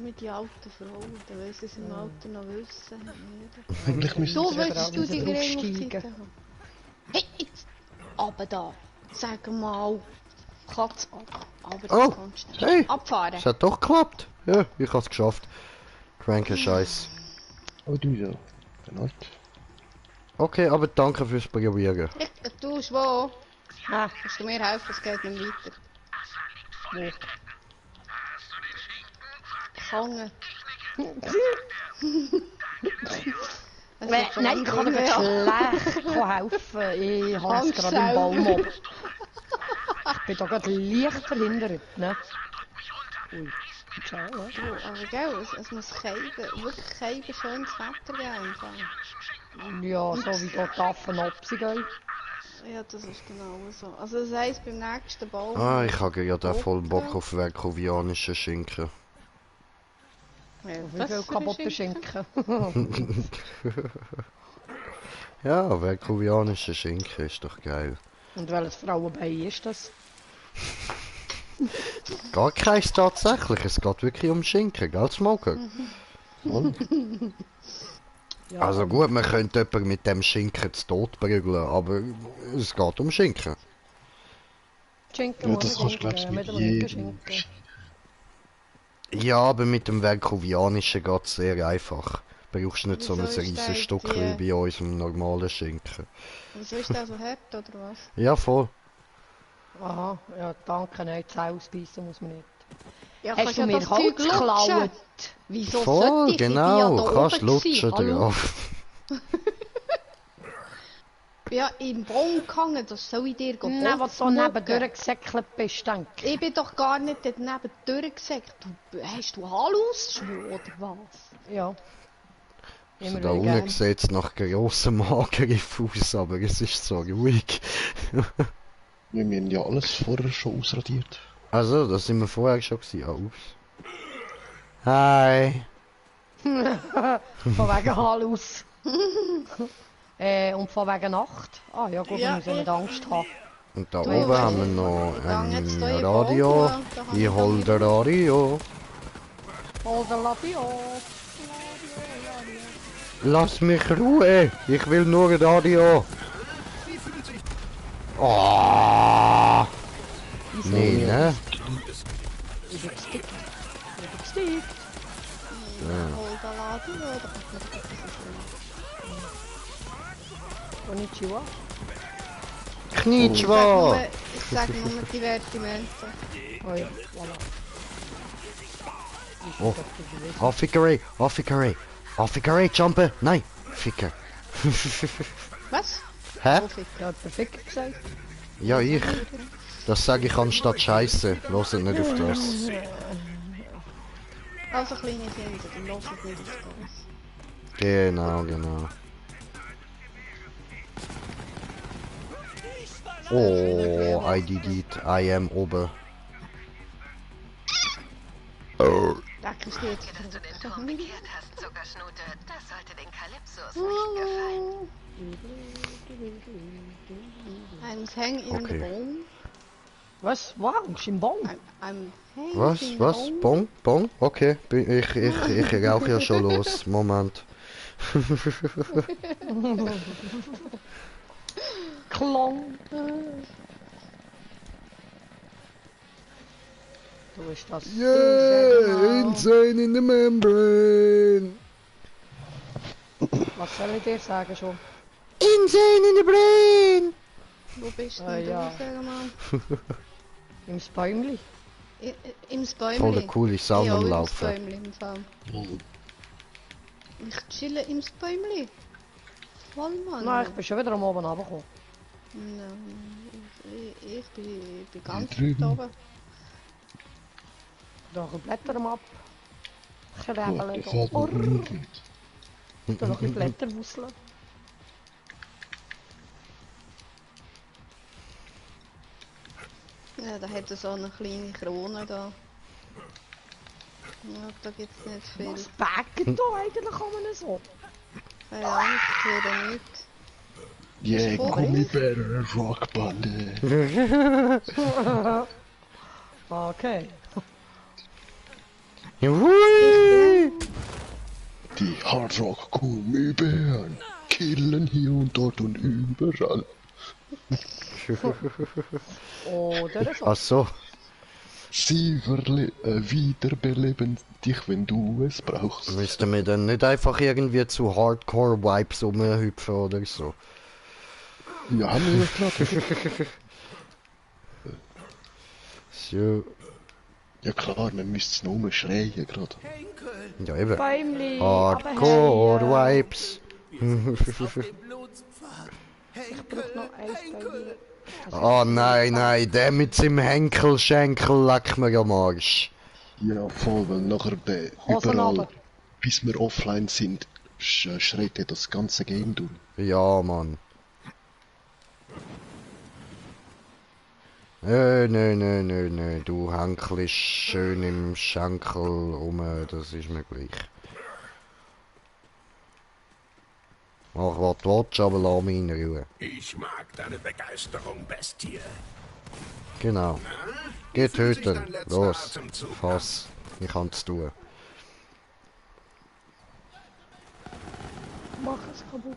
C: Mit den alten Frauen, da weiss ich es im Alter noch wissen. So willst du die Grenze haben. Hey, jetzt! Aber da! Sag mal! Katz ab! Aber das kannst du nicht.
A: Hey!
C: Abfahren!
A: Es hat doch geklappt! Ja, ich hab's geschafft. Cranker Scheiß.
I: Oh, du ja. Genau.
A: Okay, aber danke fürs Probieren.
C: Du, wo? Kannst du mir helfen? Es geht nicht weiter. Wo? Hangen.
B: Nein, ich kann dir schlecht helfen. Ich habe es gerade im Baum ab. Ich bin da gerade leicht verhindert, ne? Ui, schau, ne?
C: Aber gell, es muss wirklich kein schönes Wetter geben.
B: Ja, so wie dort Affen ab sie gehen.
C: Ja, das ist genau so. Also das heisst, beim nächsten Baum...
A: Ah, ich habe ja da voll Bock auf verkovianischen Schinken.
B: Ja, wie viel kaputte Schinken?
A: Ja, verkovianischer Schinken ist doch geil.
B: Und welches Frauenbein ist das?
A: Gar keins tatsächlich, es geht wirklich um Schinken, gell, Smoker? Ja. Also gut, man könnte jemanden mit dem Schinken zu Tod prügeln, aber es geht um Schinken.
B: Schinken, ja, das kannst du glaubst mit jedem.
A: Ja, aber mit dem Verkovianischen geht es sehr einfach. Du brauchst nicht so ein riesiges Stück wie bei unserem normalen Schinken.
C: Wieso ist der so hart, oder was?
A: Ja, voll.
B: Aha, ja, danke, nicht zu ausbeißen muss man nicht.
C: Ja,
B: hast du mir Holz geklaut?
C: Wieso
A: voll,
C: sollte ich
A: genau, kannst lutschen drauf.
C: Ja, im Baum gehangen, das soll ich dir
B: gehen. Nein, was du neben durchgesäckelt bist, denke ich.
C: Ich bin doch gar nicht dort neben durchgesäckelt. Hast du Halus oder was?
B: Ja.
A: Also da unten sieht es nach grossem Angriff aus, aber es ist so ruhig.
I: Wir haben ja alles vorher schon ausradiert.
A: Also, das sind wir vorher schon gewesen. Ah, ups. Hi!
B: Von wegen Halus. Und von wegen Nacht. Ah ja gut, wir müssen nicht Angst haben.
A: Und da oben haben wir noch ein Radio. Ich hol den Radio.
B: Hol den Radio.
A: Lass mich Ruhe! Ich will nur ein Radio! Oh! Nee, ne?
B: Ich bin gestickt.
C: Hol den Radio.
B: Konnichiwa.
A: Konnichiwa!
C: Ich sag nur Divertimento.
B: Oh ja, voilà.
A: Oh, Fickery! Oh, Fickery! Oh, Fickery, jumpen! Nein! Ficker!
C: Was?
A: Hä?
B: Ja, hat der Ficker gesagt?
A: Ja, ich. Das sage ich anstatt Scheiße. Hört nicht auf das.
C: Also kleine Kinder, dann hört nicht auf das.
A: Genau, genau. Oh, I did it. I am oben. Oh.
C: Danke, steht.
G: Dass du den Turm bekehrt hast, Zuckerschnute. Das sollte den Kalypsos nicht gefallen.
C: I'm hanging in the bone.
B: Was? Wow, im Bon?
A: Was? Bon? Bon? Okay, ich rauche ja schon los. Moment.
B: Klong. Du bist das.
A: Yeah, insane in the membrane.
B: Was soll ich dir sagen schon?
A: Insane in the brain.
C: Wo bist du?
B: Ja. Im Bäumli.
C: Im Bäumli?
A: Voll der coole Sound am Laufen.
C: Im Fall. Ich chille im Bäumli. Voll, Mann.
B: Nein, ich bin schon wieder am Oben runtergekommen.
C: Nein, ich bin ganz weit oben.
B: Da Blätter am ab. Krebeln. Da noch ein Blätter wusseln.
C: Ja, da hat er so eine kleine Krone da. Ja, da gibt's nicht viel.
B: Was backen da eigentlich an so?
C: Ja, ich höre nicht.
I: Yeah, Gummibären, Rockbande.
B: Okay.
I: Die Hardrock Gummibären killen hier und dort und überall.
B: Oder so.
A: Ach so.
I: Sie wiederbeleben dich, wenn du es brauchst.
A: Müssten wir dann nicht einfach irgendwie zu Hardcore-Vibes rumhüpfen oder so?
I: Ja, haben wir gerade.
A: So.
I: Ja klar, man müsste es nur schreien gerade.
A: Ja eben.
B: Bäumli,
A: Hardcore-Vibes.
B: Ich brauch noch ein Bäumli.
A: Oh nein, der mit seinem Henkelschenkel leck mir am Arsch.
I: Ja voll, weil nachher überall, bis wir offline sind, schreit er das ganze Game durch.
A: Ja, Mann. Nö, du hänkelst schön im Schenkel rum, das ist mir gleich. Mach was du willst, aber lass mich in Ruhe.
H: Ich mag deine Begeisterung, Bestie.
A: Genau. Geh töten. Los. Fass. Ich kann's tun.
B: Mach es kaputt.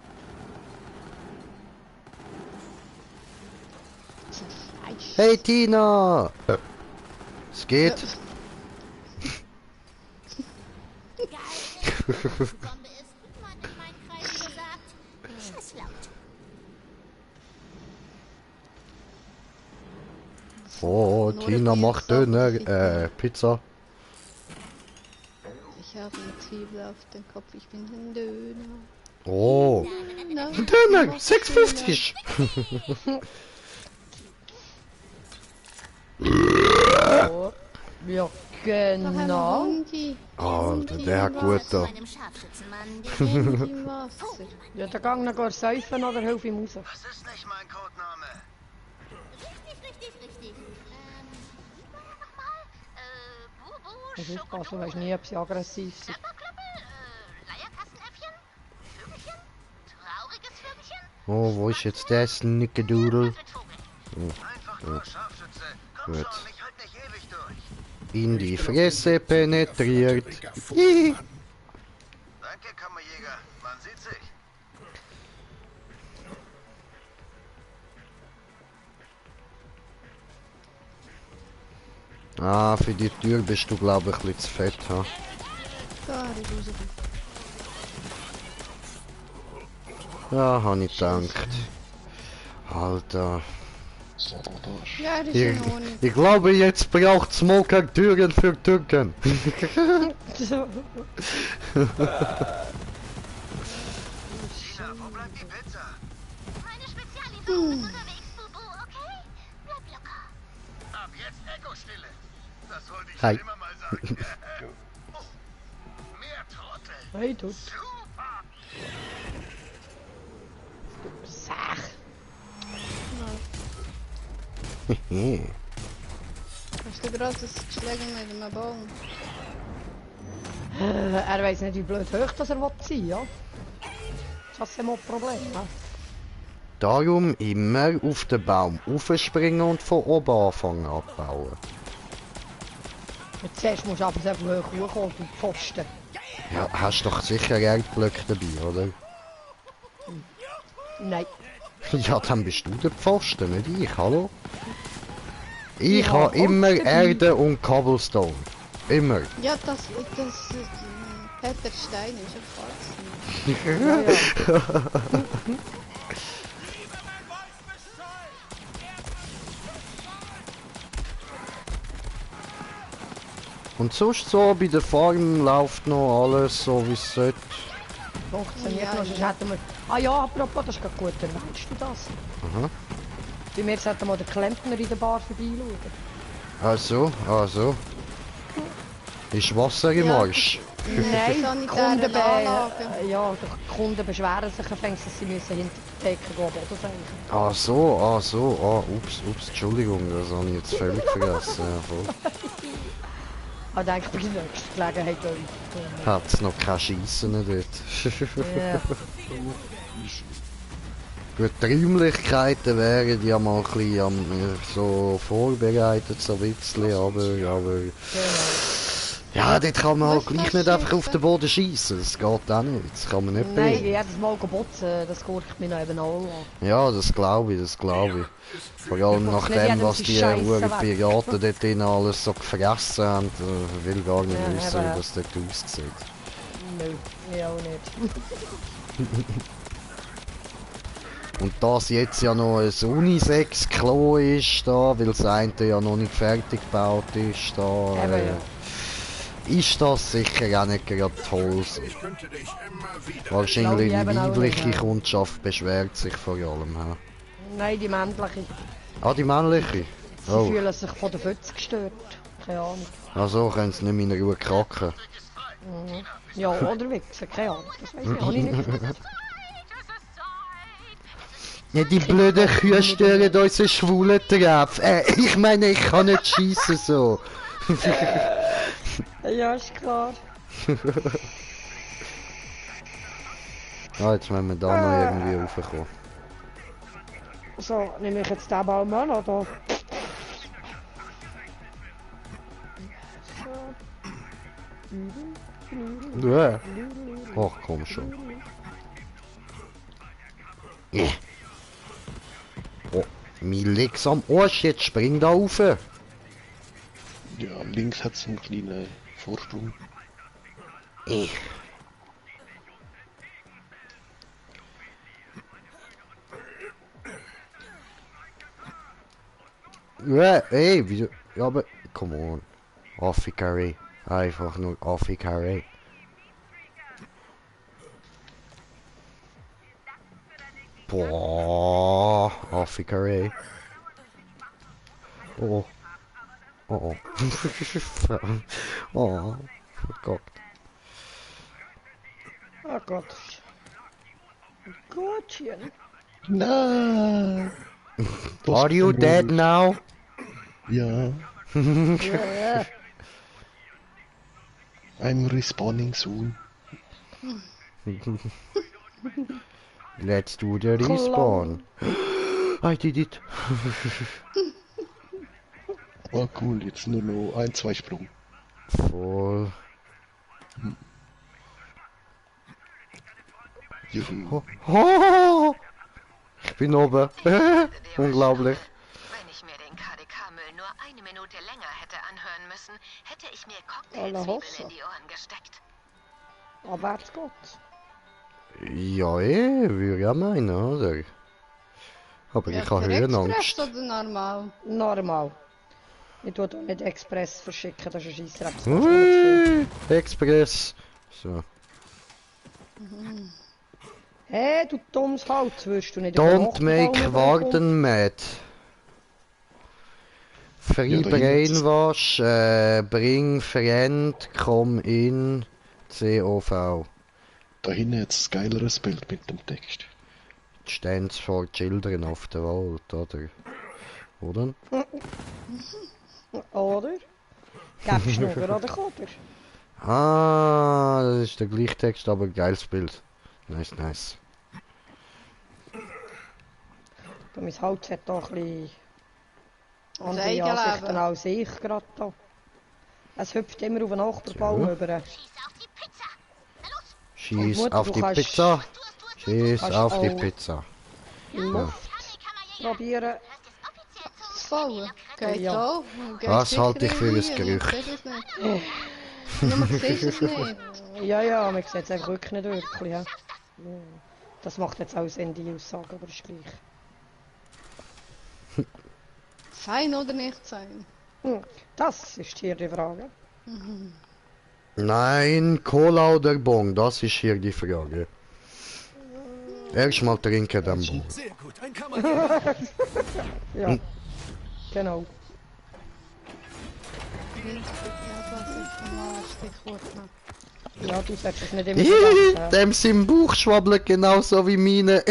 A: Hey Tina! Es geht. Oh, Tina macht Döner, Pizza.
C: Ich habe eine Zwiebel auf dem Kopf, ich bin ein Döner.
A: Oh, ein Döner, 6,50.
B: Ja, genau.
A: Alter, der hat gut da.
B: Ja, der Gang noch gar säufen oder hilf ihm raus.
O: Das ist nicht mein Codename.
E: Richtig.
B: Ich muss aufpassen, weil ich nie etwas aggressiv sind.
A: Oh, wo ist jetzt der Snickedudel? Oh. Gut. In die Fresse penetriert.
O: Danke, Kammerjäger. Man sieht sich.
A: Ah, für die Tür bist du, glaube ich, ein bisschen zu fett, ha? Ja, habe ich gedacht. Alter.
C: Ja, das ist in Ordnung.
A: Ich glaube, jetzt braucht Smoker Türen für Türken.
O: Tina, wo bleibt die Pizza?
E: Meine Speziallieferung ist unterwegs, Bubu, okay? Bleib locker.
O: Ab jetzt Echo-Stille. Das wollte ich
A: Hi.
O: schon immer mal sagen. Oh, mehr Trottel.
B: Hey, du.
O: Super.
B: Sach.
C: Hast du gerade das geschlagen mit einem Baum?
B: Er weiß nicht, wie blöd hoch das er sein will, ja? Das ist ja mal ein Problem, ne?
A: Darum immer auf den Baum aufspringen und von oben anfangen abbauen.
B: Zuerst musst du aber so hoch hochkommen, du Pfosten.
A: Ja, hast doch sicher Erdblöcke dabei, oder?
B: Nein.
A: Ja, dann bist du der Pfosten, nicht ich, hallo? Ich habe immer Erde und Cobblestone. Immer.
C: Ja, das Peter Stein ist ein Falsch.
A: Und sonst so bei der Farm läuft noch alles so wie es sollte.
B: Funktioniert noch, sonst hätten wir... Ah ja, apropos, das ist gerade gut, erwähnst du das?
A: Aha.
B: Bei mir sollten wir den Klempner in der Bar vorbeischauen.
A: Also. Ist Wasser im Arsch?
B: Nein, die Kunden beschweren sich, dass sie müssen hinter die Theke gehen, Boden senken.
A: Ups, Entschuldigung, das habe ich jetzt völlig vergessen. Ja, voll.
B: Ich denke, bei der nächsten Gelegenheit
A: hat es noch kein Schiessen dort.
B: Ja.
A: Gut, die Räumlichkeiten wären ja mal ein bisschen so vorbereitet, so ein bisschen, aber ja, dort kann man halt gleich nicht einfach auf den Boden schießen. Das geht auch nicht, das kann man nicht
B: bringen. Nein, jedes Mal botzen, das gurkt mir noch eben an.
A: Ja, das glaube ich. Vor allem nach dem, was die Piraten dort drin alles so gefressen haben, will gar nicht wissen, wie das dort aussieht.
B: Nein, ich auch nicht.
A: Und dass jetzt ja noch ein Unisex-Klo ist da, weil das eine ja noch nicht fertig gebaut ist da, ist das sicher auch nicht gerade toll. Wahrscheinlich die weibliche Kundschaft beschwert sich vor allem. Ja.
B: Nein, die männliche.
A: Ah, die männliche?
B: Sie fühlen sich von der Pfütze gestört. Keine Ahnung.
A: Also können sie nicht mehr in Ruhe kraken.
B: Ja, oder wichsen, keine Ahnung. Das weiß ich auch nicht.
A: Ja, die blöden Kühe stören unseren schwulen Treff. Ich meine, ich kann nicht schießen so.
B: Ja, ist klar.
A: Jetzt müssen wir da noch irgendwie raufkommen.
B: So, nehme ich jetzt den Baum an, oder?
A: Ja. Ach, komm schon. Yeah. Oh, mir liegt's am Arsch, jetzt spring da rauf.
I: Ja, links hat es einen kleinen Vorsprung.
A: Ja, ey, wieso? Ja, aber, come on. Affikaré. Einfach nur Affikaré. Boah, Affikaré. Oh. Oh. Oh. Gott.
B: Oh Gott. Gottchen.
I: Nein.
A: Are you dead now?
I: Ja.
B: Ja.
I: I'm respawning soon.
A: Let's do the respawn. I did it.
I: Oh cool, jetzt nur noch 1-2 Sprung.
A: Voll.
I: Juhu.
A: Oh, ich bin oben. Unglaublich.
G: Wenn ich mir den KDK-Müll nur eine Minute länger hätte anhören müssen, hätte ich mir Cocktailzwiebeln in die Ohren gesteckt.
B: Abwärts Gott.
A: Ja, würde ich auch meinen, oder? Aber
C: ja,
A: ich habe Höhenangst.
C: Express oder normal?
B: Normal. Ich tue doch nicht Express verschicken, das ist ein Scheissdreck.
A: Express. So.
B: Hey, du dummes Holz, wirst du nicht
A: Don't make Warden mad. Free Brainwash, bring Friend, komm in, COV.
I: Da hinten jetzt ein geileres Bild mit dem Text.
A: Stands for Children of the World, oder? Oder?
B: Oder? Gäb's Schnurr oder Koder?
A: Ah, das ist der gleiche Text, aber geiles Bild. Nice, nice.
B: Mein Holz hat da ein bisschen andere Ansichten als ich gerade da. Es hüpft immer auf den Nachbarbaum rüber.
A: Schieß auf die Pizza. Schieß auf die Pizza.
B: Luft probieren.
C: Fallen. Geht auch.
A: Was halte ich für ein Gerücht?
C: Nur man sieht es nicht.
B: Ja, man sieht es einfach wirklich nicht wirklich. Ja. Das macht jetzt auch Sinn, die Aussage, aber ist gleich.
C: Sein oder nicht sein?
B: Das ist hier die Frage.
A: Nein, Cola oder Bon, das ist hier die Frage. Erstmal trinken, dann Bon.
H: Sehr gut, ein Kammerjäger.
B: Ja, genau. Ja, du sagst es nicht immer so.
A: Dem sein Bauch schwabbelt genauso wie meine.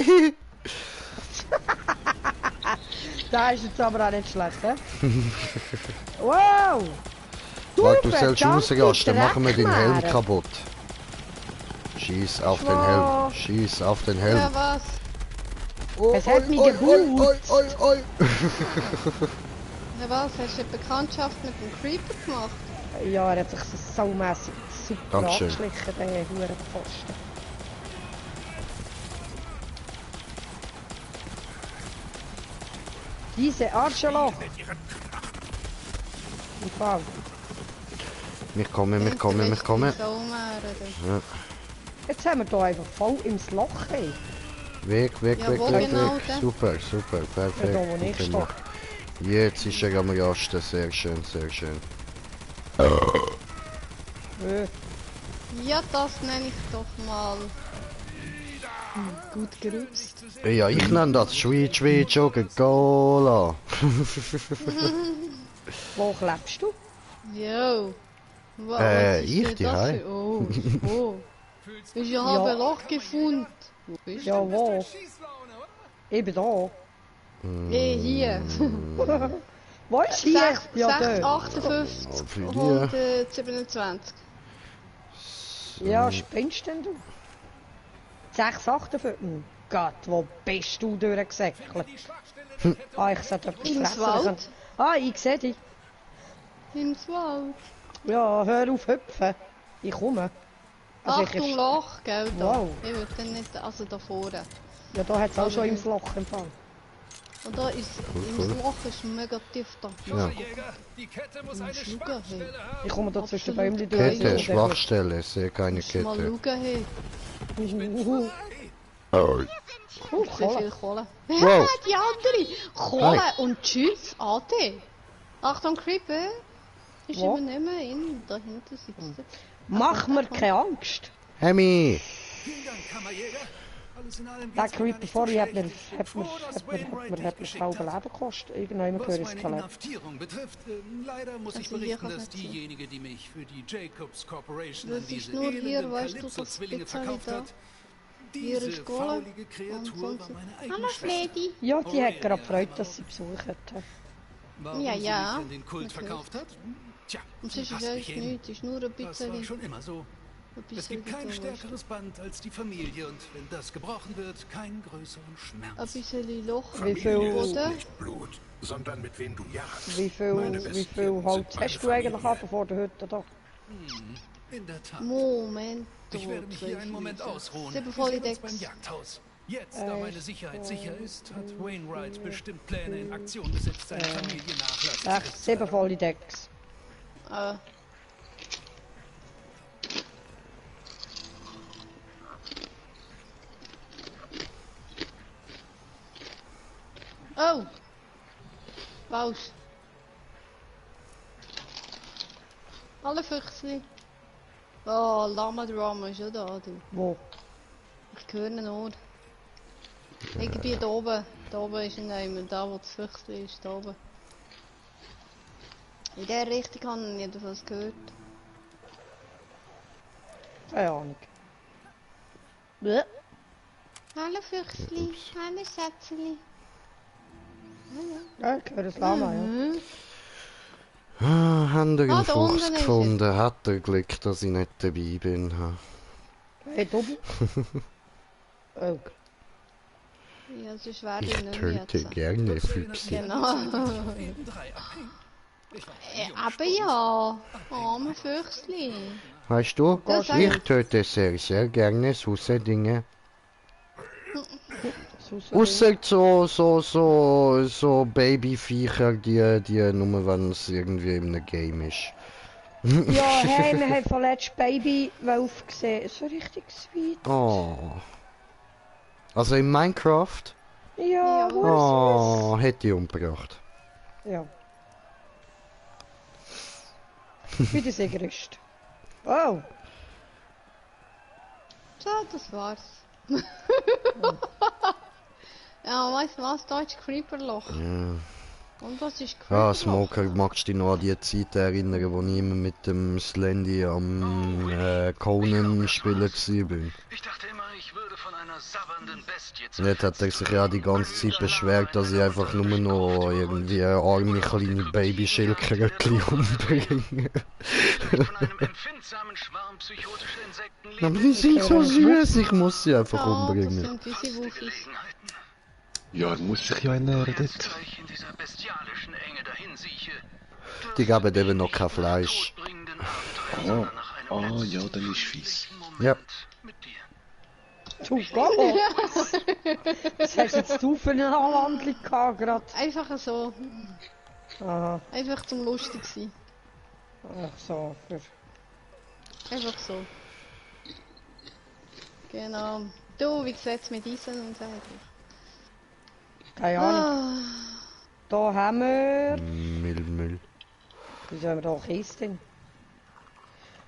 B: Da ist jetzt aber auch nicht schlecht, hä? Wow!
A: Du sollst rausrasten, dann machen wir den Helm kaputt. Schieß auf den Helm. Schieß auf den Helm.
C: Ja, was?
B: Es hat mich geholt.
C: Ja, was? Hast du eine Bekanntschaft mit dem Creeper gemacht?
B: Ja, er hat sich so saumässig super
A: Dankeschön.
B: angeschlichen, der Hurenpfosten. Diese Arschloch! Im Fall.
A: Wir kommen. Ja.
B: Jetzt haben wir hier einfach voll ins Loch. Hey.
A: Weg.
C: Genau,
A: Super, perfekt.
B: Da, wo ich stehe.
A: Jetzt ist er am Rasten, sehr schön.
C: Ja, das nenne ich doch mal gut gerüst.
A: Ja, ich nenne das Sweet Coca-Cola.
B: Wo klebst du?
C: Jo.
A: Ich die Hei.
C: Oh. Ich habe ein Loch gefunden. Wo bist
B: Ja,
C: du?
B: wo? Eben da.
C: Hier.
B: Wo ist hier?
C: 658 und 27.
B: Ja, spinnst denn du? 658? Gott, wo bist du durchgesäckelt? Ich sollte etwas fressen. Ich sehe dich.
C: Im Wald.
B: Ja, hör auf hüpfen. Ich komme. Also
C: Achtung, Loch, gell? Da.
B: Wow.
C: Ich würde dann nicht, also da vorne.
B: Ja, da hat es auch schon im Loch im Fall.
C: Und da ist, im Loch ist mega tief da.
A: Ja.
H: Die Kette muss eine Schwachstelle haben.
B: Ich komme da zwischen den Bäumen durch.
A: Kette, Schwachstelle, sehe keine
C: Mal
A: Kette.
C: schauen, hey.
A: Oh.
C: Sehr viel Kohle.
A: Wow.
C: Ja, die andere. Kohle und tschüss, AD. Achtung, Creeper. Ich übernehme ihn. Da hinten sitzt er.
B: Mach mir keine Angst.
A: Hemi!
B: Der Creeper vorher hat mir halbe Leben gekostet. Irgendwann gehört es Skelett.
H: Inhaftierung betrifft, leider muss ich berichten, dass diejenige, die mich für die Jacobs Corporation an diese elenden Calypso-Zwillinge verkauft hat, diese faulige Kreatur war meine eigene Schwester.
B: Ja, die hat gerade gefreut, dass sie besucht hat.
H: Warum
C: Ja,
H: sie
C: ja.
H: mich an den Kult verkauft hat? Tja,
C: Und
H: sie
C: es ist
H: passt
C: eigentlich
H: mich hin.
C: nichts, es ist nur ein
H: Das war
C: bisschen.
H: schon immer so. Es gibt kein stärkeres Band als die Familie und wenn das gebrochen wird, keinen größeren Schmerz.
C: Ein bisschen Loch
B: Wie viel,
O: Nicht Blut, sondern mit wem du jagst.
B: wie viel Holz hast du eigentlich vor der Hütte da?
H: In der Tat.
C: Moment.
H: Ich werde mich hier einen Moment ausruhen.
C: Sieben
H: Wir
C: volle
H: sehen uns
C: Decks.
H: beim Jagdhaus. Jetzt, da meine Sicherheit sicher ist, hat Wainwright bestimmt Pläne in Aktion gesetzt, seine Familie nachlassen.
B: 7 volle Decks.
C: Oh! Paus. Alle Füchsli. Oh, Lama Drama ist auch da, du.
B: Wo?
C: Ich höre ihn auch. Irgendwie da oben. Da oben ist ein Name. Da wo das Füchsli ist, da oben. In der Richtung habe ich jedenfalls gehört.
B: Keine Ahnung.
C: Hallo Füchsli. Hallo Schätzli.
B: Ja, ich höre das Lama, ja.
A: Haben wir einen Fuchs gefunden? Hat er Glück, dass ich nicht dabei bin?
B: Hey, Tobi. Oh.
C: Ja, sonst werde
A: ich töte gerne Füchse.
C: Genau. Aber ja, arme Füchsli.
A: Weißt du, ich töte sehr, sehr gerne Dinge. Ausser so Babyviecher, die nur wenn es irgendwie in einem Game ist.
B: Ja, hey, wir haben vorletzt Babywolf gesehen. So richtig sweet.
A: Oh. Also in Minecraft?
B: Ja,
A: oh, hätte ich umgebracht.
B: Ja. Wieder sehr gerüstet. Oh.
C: So, das war's. Ja, weißt du was? Deutsch Creeperloch.
A: Ja.
C: Und was ist Creeperloch?
A: Ja, Smoker, magst du dich noch an die Zeit erinnern, wo ich immer mit dem Slendy am Conan spielen war?
H: Ich dachte immer, ich würde von einer sabbernden Bestie
A: Jetzt hat er sich ja die ganze Zeit beschwert, dass ich einfach nur noch irgendwie arme kleine Baby-Schildkrötchen umbringe. Aber die sind so süß, ich muss sie einfach umbringen.
C: Das sind diese Wuffis.
I: Ja, er muss sich ja ernähren dort.
A: Die geben eben noch kein Fleisch.
I: Ah, ja, dann ist fies.
A: Ja.
B: Du Gott! Was hast jetzt du für eine Anwandlung gehabt gerade?
C: Einfach so.
B: Aha.
C: Einfach zum lustig sein.
B: Ach so, für...
C: Einfach so. Genau. Du, wie sieht's mit Eisen und so?
B: Keine Ahnung. Da haben wir...
A: Müll.
B: Wieso haben wir da Kies drin?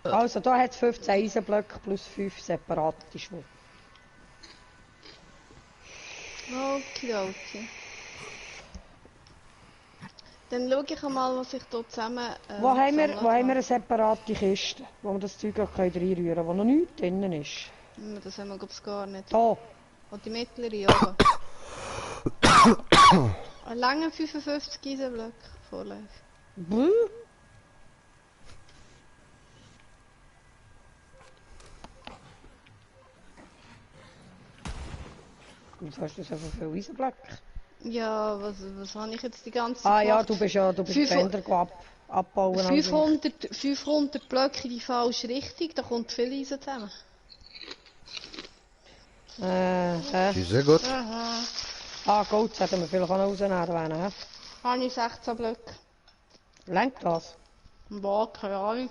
B: Also, da hat es 15 Eisenblöcke plus 5 separate Schwur.
C: Okay. Dann schaue ich mal, was ich hier zusammen...
B: Wo haben wir eine separate Kiste, wo wir das Zeug auch reinrühren können, wo noch nichts drin ist?
C: Das haben wir glaube ich gar nicht.
B: Da!
C: Und die mittlere oben. Ein langer 55 Eisenblöcke vorläuft.
B: Wieso hast du so viele Eisenblöcke?
C: Ja, was habe ich jetzt die ganze
B: Zeit
C: gemacht?
B: Ja, du bist Bänder abbauen.
C: 500 Blöcke in die falsche Richtung, da kommt viel Eisen zusammen.
A: Sehr gut.
B: Ah, gut, das hätten wir vielleicht auch noch rausnehmen wollen.
C: Habe ich 16 Blöcke.
B: Lenkt das?
C: Boah, keine Ahnung.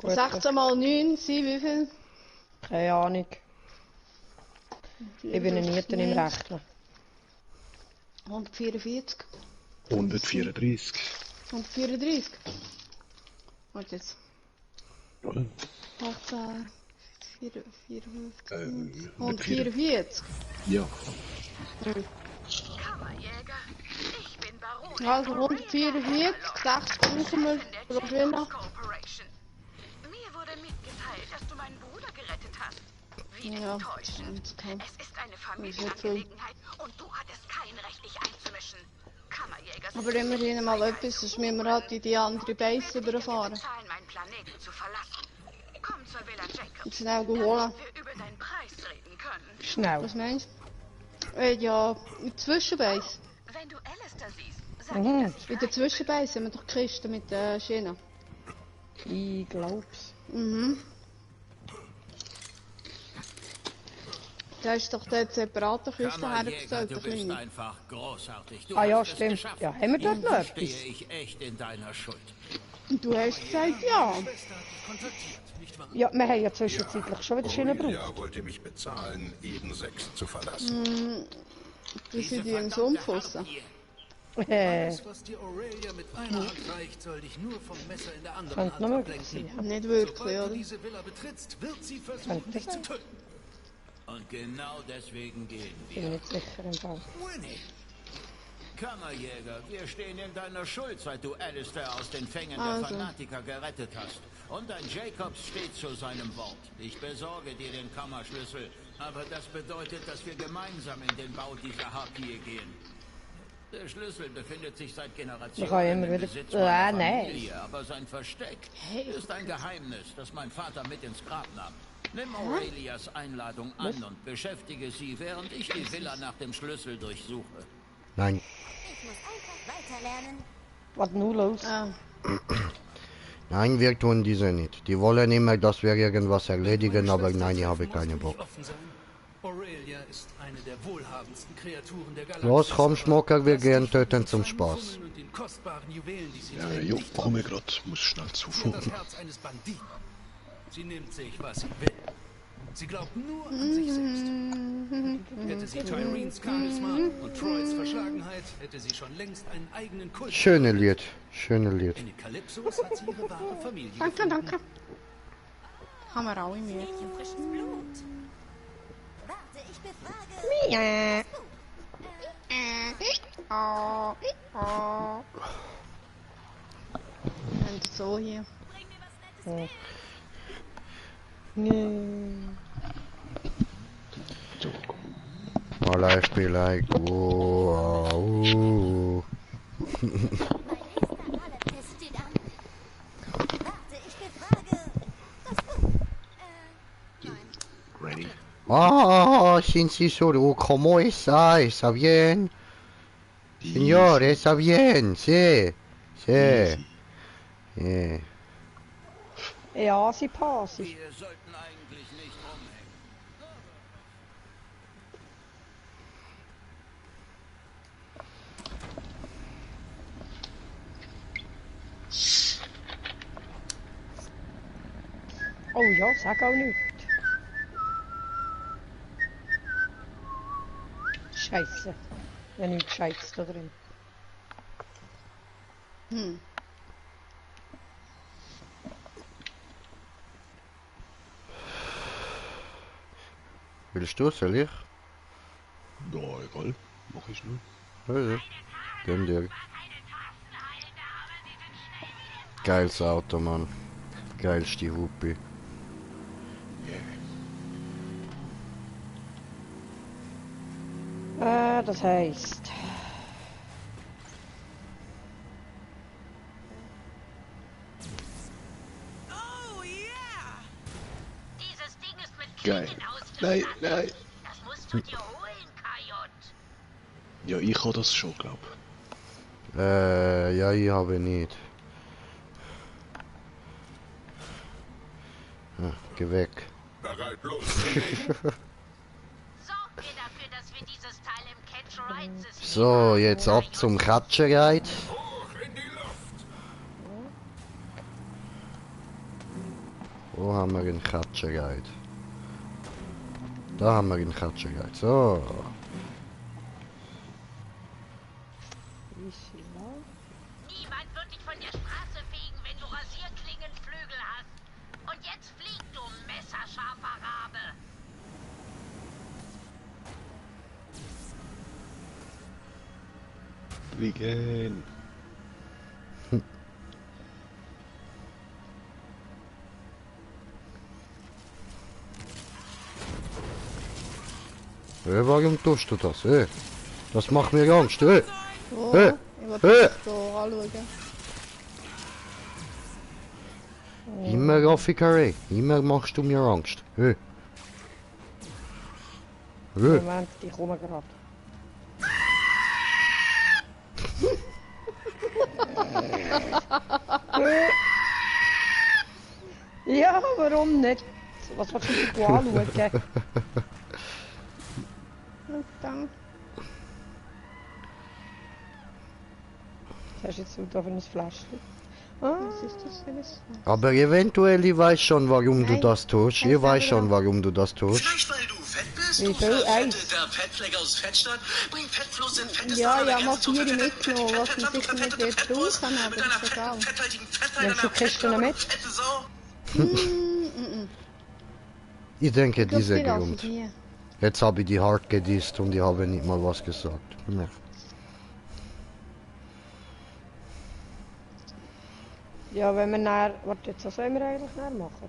C: 16 mal 9 sind wie viel?
B: Keine Ahnung. Ich bin nicht im Rechnen.
C: 144.
I: 134.
C: 134? Warte jetzt. 18, 54, 144?
I: Ja.
G: Kammerjäger, ich bin Baron.
C: Also 144, 60 brauchen wir pro Schwimmer.
G: Mir wurde mitgeteilt, dass du meinen Bruder gerettet hast. Wie enttäuschend. Es ist eine Familienangelegenheit und du hattest kein Recht, dich einzumischen. Kammerjäger.
C: Aber immerhin mal etwas, sonst müssen wir halt in die andere Base überfahren.
G: Meinen Planeten zu verlassen. Komm zur Villa Jacobs.
C: Schnell geholt.
G: Wir über deinen Preis reden können.
B: Schnell.
C: Was meinst du? Ja, in der Zwischenbase.
G: Wenn du Alistair siehst, sag ihm, dass ich
C: in der Zwischenbase haben wir doch Kisten mit Schienen.
B: Ich glaub's.
C: Da ist doch dort separate Kiste hergestellt,
K: du bist einfach großartig.
B: Ah ja, stimmt. Ja, haben wir dort noch etwas?
K: Ich echt in deiner Schuld.
C: Du hast gesagt, ja.
B: Ja, wir haben ja zwischenzeitlich schon wieder Schienen gebraucht.
O: Ja, wollte mich bezahlen, Eden 6 zu verlassen.
C: Die sind die im Sumpf raus.
H: Alles, was dir Aurelia mit einer Hand reicht, soll dich nur vom Messer in der anderen Hand ablenken.
C: Nicht wirklich,
H: Sobald
C: oder?
H: du diese Villa betrittst, wird sie versuchen, dich zu töten.
K: Und genau deswegen gehen
B: Ich bin
K: wir.
B: nicht sicher im Fall.
K: Kammerjäger, wir stehen in deiner Schuld, seit du Alistair aus den Fängen
C: Also.
K: der Fanatiker gerettet hast. Und dein Jacobs steht zu seinem Wort. Ich besorge dir den Kammerschlüssel Aber das bedeutet, dass wir gemeinsam in den Bau dieser Harpie gehen. Der Schlüssel befindet sich seit Generationen im Besitz meiner Familie, aber sein Versteck ist ein Geheimnis, das mein Vater mit ins Grab nahm. Nimm Aurelias Einladung an und beschäftige sie, während ich die Villa nach dem Schlüssel durchsuche.
A: Nein.
E: Ich muss einfach weiterlernen.
B: Was nun los?
A: Nein, wir tun diese nicht. Die wollen immer, dass wir irgendwas erledigen, aber nein, ich habe keinen Bock.
H: Aurelia ist eine der wohlhabendsten Kreaturen der Galaxis.
A: Los, komm, Schmocker, wir gehen töten zum Spaß.
I: Ja, jo, komme grad, muss schnell zufuhren.
H: Das Herz eines Banditen. Sie nimmt sich, was sie will. Sie glaubt nur an sich selbst. Hätte sie Tyreens Charisma und Troys Verschlagenheit, hätte sie schon längst einen eigenen Kult.
A: Schöne Lied, schöne Lied.
H: In Calypsos hat sie ihre wahre Familie.
C: Danke, danke. Haben wir auch im Mädchen.
E: Warte, ich befrage.
C: Ja. Und so hier.
A: My life be like whoa.
I: Ready?
A: Ah, sin solo, ¿cómo está? ¿Está bien? Señor, está bien, sí. Sí. Yeah.
B: Ja, sie passen.
K: Wir sollten eigentlich nicht rumhängen.
B: Oh ja, sag auch nicht. Scheiße. Ja, nichts Scheißes da drin.
A: Willst du, soll ich?
I: Ja, egal. Mach ich nur.
A: Ja. Gönn dir. Geiles Auto, Mann. Geilste Hupe.
B: Das heißt...
G: Oh yeah!
E: Dieses Ding ist mit
I: Geil.
E: Klingen
I: Nein,
E: ausgestattet.
I: nein.
E: Das musst du dir holen, Kajot.
I: Ja, ich habe das schon, glaub.
A: Ja, ich habe nicht. Ah, geh weg.
O: Bereit, los.
E: Sorgt ihr dafür, dass wir dieses Teil im Catch-Ride-System
A: So, jetzt ab zum Katschenreit.
O: Hoch in die Luft.
A: Wo haben wir den Katschenreit? Da haben wir den Katschenreit. So.
E: Niemand wird dich von der Straße fegen, wenn du Rasierklingenflügel hast. Und jetzt flieg, du messerscharfer Rabe.
I: Fliegen.
A: Warum tust du das? Das macht mir Angst.
C: Oh, ich wollte das so anschauen.
A: Immer Raffikerei. Immer machst du mir Angst.
B: Moment, ich komme gerade. Ja, warum nicht? Was willst du anschauen?
C: Und dann...
B: Was hast du jetzt da für ein Fläschchen?
C: Was ist das für ein...
A: Aber eventuell, ich weiß schon, warum du das tust. Ich weiß schon, warum du das tust.
P: Vielleicht weil du fett bist,
B: Wie
P: du
B: viel?
P: verfetteter Fettfleck aus Fettstadt. Bring Fettflosse in fettes
C: Ja,
P: Wasser,
C: ja,
P: ergänzt
C: mach
P: zu
C: hier die
P: fette
C: mitgenommen, was
P: Fett,
C: man sicher nicht
P: fette
C: jetzt tun
P: Fettwurst
C: kann, aber
P: mit
C: ist
P: einer
C: egal.
P: fetthaltigen Fettlein,
B: Nimmst du
P: einer
B: Kisten noch mit?
P: fette Sau.
A: Ich denke,
C: Ich glaub,
A: dieser
C: die lasse
A: Grund.
C: ich hier.
A: Jetzt habe ich die hart gedisst und ich habe nicht mal was gesagt. Ja.
B: Ja, wenn wir nachher... Warte, jetzt, was sollen wir eigentlich nachher machen?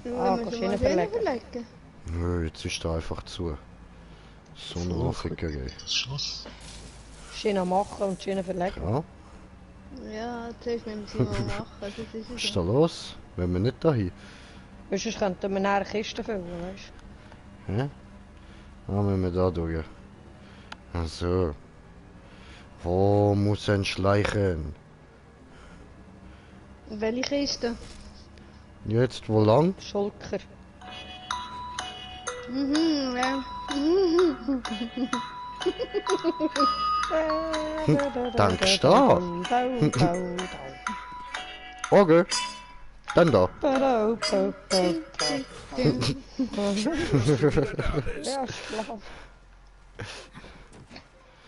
C: Ja,
B: Ah,
C: wenn wir
B: kannst
C: schon
B: du
C: mal
B: ihn verlegen?
C: überlegen.
A: Nö, jetzt ist er einfach zu. So eine Afrikerei.
I: Das Schloss.
B: Schöner machen und schöner verlegen.
A: Ja.
C: Ja, zuerst müssen wir es machen. Das ist
A: Was ist da los? Wenn wir nicht dahin.
B: Weil sonst könnten wir nachher Kisten füllen, weißt
A: du? Hä? Ah, müssen wir da durch. Ach so. Wo muss ein schleichen?
C: Welche Kiste?
A: Jetzt wo lang?
B: Schulker.
C: Ja.
A: Denkst du? Okay. Dann da.
B: Ja, schlaf.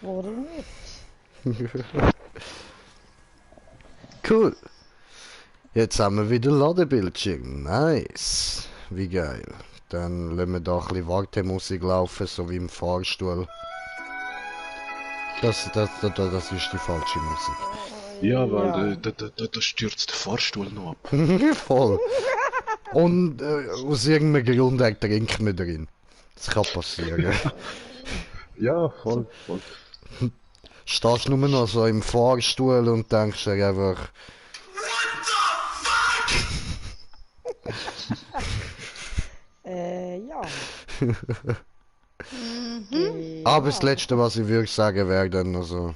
B: Warum nicht?
A: Cool. Jetzt haben wir wieder Ladebildschirm. Nice. Wie geil. Dann lassen wir da ein bisschen Wartemusik laufen, so wie im Fahrstuhl. Das ist die falsche Musik.
I: Ja, weil da stürzt der Fahrstuhl noch ab.
A: Voll. Und aus irgendeinem Grund ertrinkt man drin. Das kann passieren.
I: Ja, voll.
A: Stehst nur noch so im Fahrstuhl und denkst dir einfach...
B: Ja.
A: Aber das Letzte, was ich wirklich sagen wäre, dann noch so...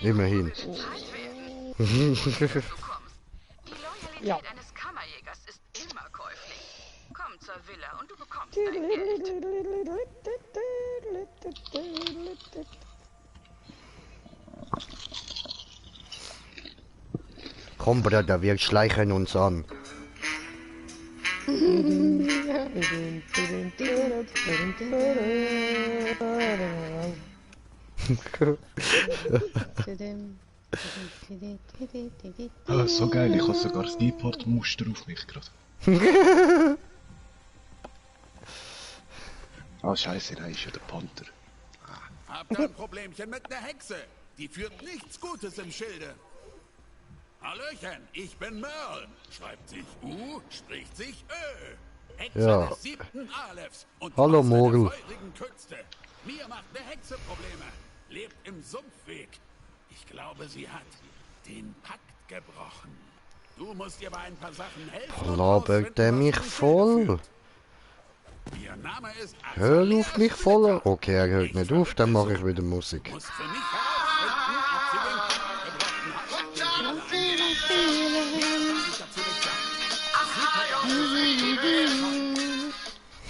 A: Immerhin.
G: Die Loyalität eines Kammerjägers ist immer käuflich. Komm zur Villa und du bekommst dein Geld.
A: Komm, Bruder, wir schleichen uns an.
I: Ah, so geil, ich habe sogar das Seaport-Muster auf mich gerade. Ah, scheiße, da ist ja der Panther.
Q: Habt ihr ein Problemchen mit einer Hexe? Die führt nichts Gutes im Schilde. Hallöchen, ich bin Merl. Schreibt sich U, spricht sich Ö. Hexe
A: ja.
Q: des 7. Alephs und
A: hallo Mogel.
Q: Mir macht eine Hexe Probleme. Lebt im Sumpfweg. Ich glaube, sie hat den Pakt gebrochen. Du musst ihr bei ein paar Sachen helfen.
A: Labert der mich voll?
Q: Ihr Name ist
A: Hör auf mich voll. Okay, er hört nicht auf, dann mache ich wieder Musik.
Q: Muss für mich herausfinden, ob sie den Pakt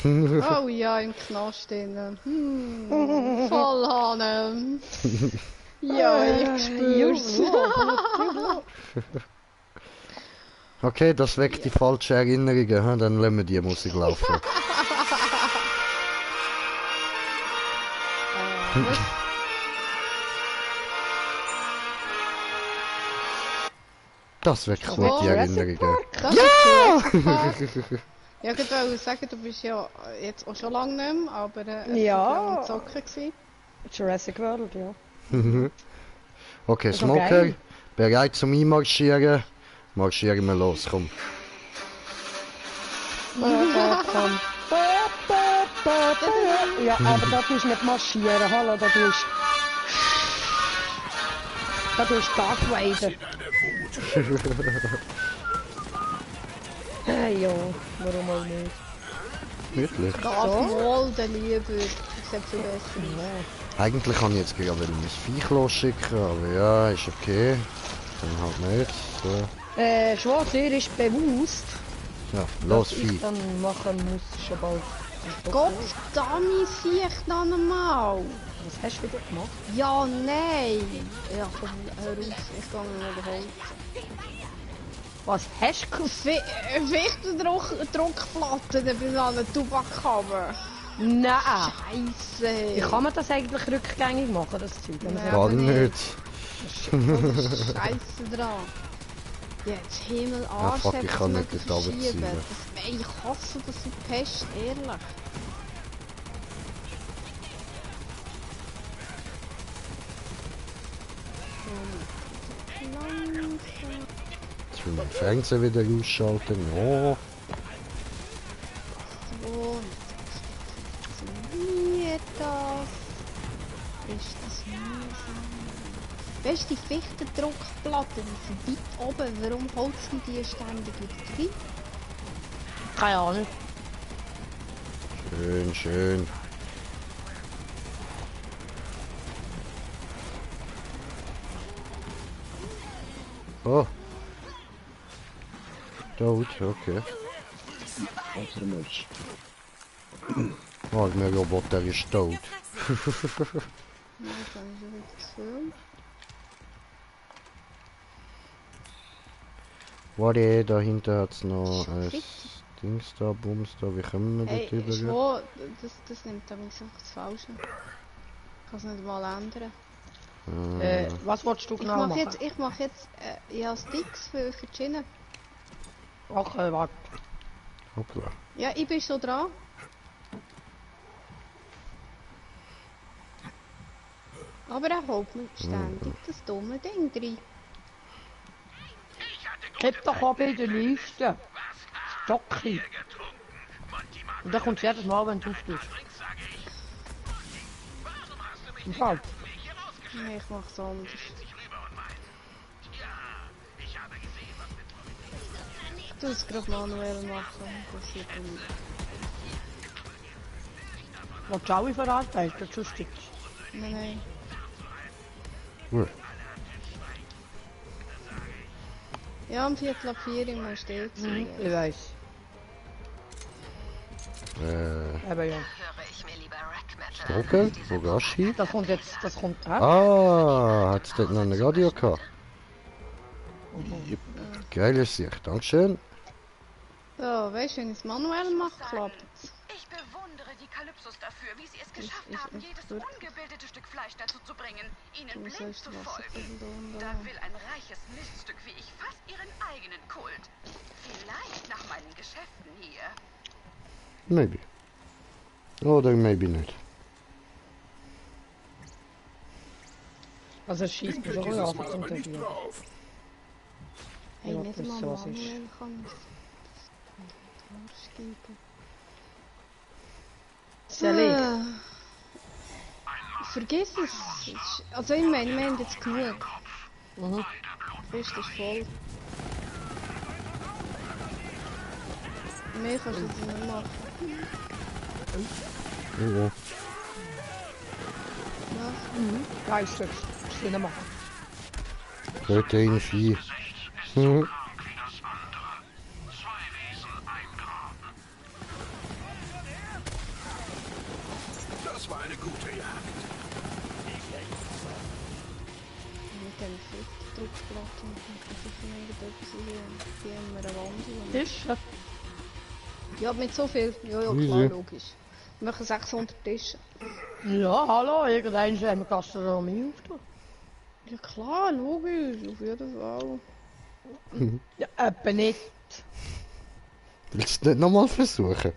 Q: gebrochen hat.
C: Oh ja, im Knast drinnen. Voll Hanem. Ja, ich spür's.
A: Okay, das weckt die falschen Erinnerungen, dann lassen wir die Musik laufen. Das weckt gut die Erinnerungen.
C: Ja! Ja, ich wollte sagen, du bist ja jetzt auch schon lange nicht mehr, aber
B: ja,
C: am Zocken gewesen.
B: Jurassic World, ja.
A: Okay, Smoker, bereit zum Einmarschieren? Marschieren wir los, komm.
B: Ja, aber da tust du nicht marschieren, hallo, da tust du Darth Vader. Ja, warum auch nicht?
A: Wirklich?
C: Darth Vader lieber, ich sag viel besser.
A: Ja. Eigentlich kann ich jetzt gerade ein Viech losschicken, aber ja, ist okay. Dann halt nicht. So.
B: Schwarzer ist bewusst.
A: Ja, los,
B: was ich dann machen muss, schon bald.
C: Gott, Dami, sieh ich noch einmal.
B: Was hast du wieder gemacht?
C: Ja, nein. Ja, komm, hör auf, ich gehe noch Holz.
B: Was hast du?
C: Fichtendruckplatten bei einer Tabakkammer.
B: Nein.
C: Scheiße.
B: Wie kann man das eigentlich rückgängig machen, das Zeug?
A: Gar nicht.
C: Scheiße dran. Jetzt Himmel, Arsch,
A: fuck, ich kann nicht
C: das
A: da runterziehen.
C: Ich hasse das wie Pest, ehrlich.
A: Jetzt will mein Fernseher wieder ausschalten. Ja.
C: so. Wie das? Ist das mühsam? Weißt du, die Fichtendruckplatten, die sind weit oben. Warum holzen die ständig wieder rein?
B: Keine Ahnung.
A: Schön, schön. Oh. Tot, okay. Oh, mein Roboter ist tot. Warte, dahinter hat es noch ein Dings da, Bums da, wie kommen wir da drüber?
C: Das nimmt aber so das Falsche. Ich kann es nicht mal ändern.
B: Was wolltest du genau machen?
C: Ich mache jetzt ja Sticks für die Schiene.
B: Okay, warte.
A: Hoppla.
C: Ja, ich bin schon dran. Aber er holt mir ständig das dumme Ding rein.
B: Gib doch ab in der Liste. Stocki. Und dann kommt es jedes Mal, wenn du aufbist. Im Fall.
C: Nee, ich mach's anders. Ich tu es gerade manuell machen. Das sieht gut.
B: Willst du alle verarbeiten? Sonst gibt's.
C: Nein.
A: Gut.
C: Ja, um 3:45 im steht.
B: Ich weiß. Aber ja.
A: Okay, wo gehst du hin?
B: Das kommt jetzt, das kommt ab.
A: Ah, hat es dort noch ein Radio gehabt? Yep. Geiles Sicht, dankeschön.
C: So, weißt du, wenn ich es manuell mache, klappt es.
G: Ich bewundere die Kalypsos dafür, wie sie es geschafft haben, jedes ungebildete Stück Fleisch dazu zu bringen, ihnen blind zu folgen. Da will ein reiches Miststück wie ich fast ihren eigenen Kult. Vielleicht nach meinen Geschäften hier.
A: Maybe. Oder maybe nicht.
B: Also schießt mich schon auf das Interview.
C: Hey, nicht mal manuell kann ich vergiss es. Also ich meine, wir haben jetzt genug. Die Kiste ist voll. Mehr kannst du jetzt nicht machen.
A: Ja.
B: Ja, ich will machen.
A: Protein 4.
Q: Das war eine gute Jagd.
C: Mit den Druckplatten kann sicher irgendetwas hier. Die haben wir eine Wand.
B: Tische?
C: Ja, mit so viel. Ja, klar, logisch. Wir machen 600 Tische.
B: Ja, hallo, irgendein haben wir Gastronomie aufgetan.
C: Ja klar, logisch, auf jeden Fall.
B: Ja, etwa nicht.
A: Willst du nicht nochmal versuchen?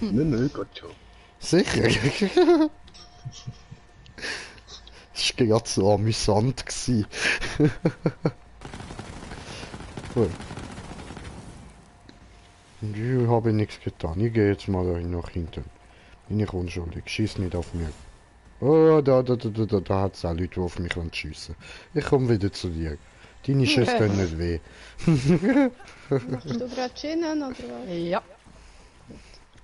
I: Nein, geht schon.
A: Sicher? Das war gerade so amüsant. Cool. Ich habe nichts getan. Ich gehe jetzt mal nach hinten. Bin ich unschuldig. Schieß nicht auf mich. Oh, da hat es auch Leute, die auf mich schiessen. Ich komme wieder zu dir. Deine Schüsse tun nicht weh.
C: Machst du gerade chillen oder was?
B: Ja.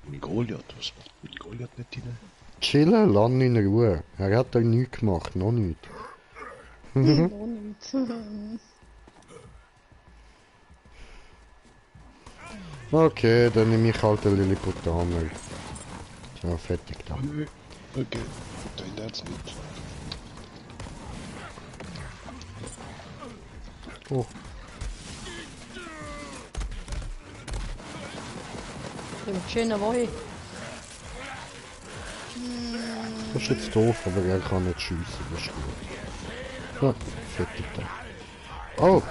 I: Mit Goliath, was macht mit Goliath nicht rein?
A: Chillen, lass ihn in Ruhe. Er hat da nichts gemacht, noch nicht.
C: Noch nicht.
A: Okay, dann nehme ich halt den Lilliputaner. So, fertig da.
I: Okay, dann das nicht.
A: Oh.
B: Im schönen Woche.
A: Das ist jetzt doof, aber er kann nicht schiessen, das ist gut. Ja, fertig da. Oh!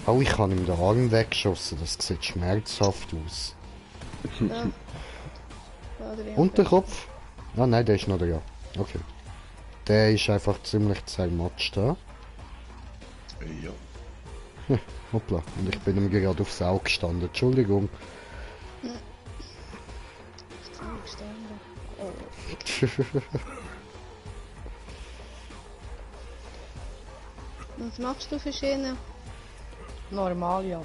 A: Oh, ich habe ihm den Arm weggeschossen, das sieht schmerzhaft aus.
C: Ja.
A: Unterkopf? Ah nein, der ist noch da. Okay. Der ist einfach ziemlich zermatscht da.
I: Ja.
A: Hoppla, und ich bin ihm gerade aufs Auge gestanden, Entschuldigung.
B: gestanden. Oh.
C: Was machst du für Schienen?
B: Normal, ja.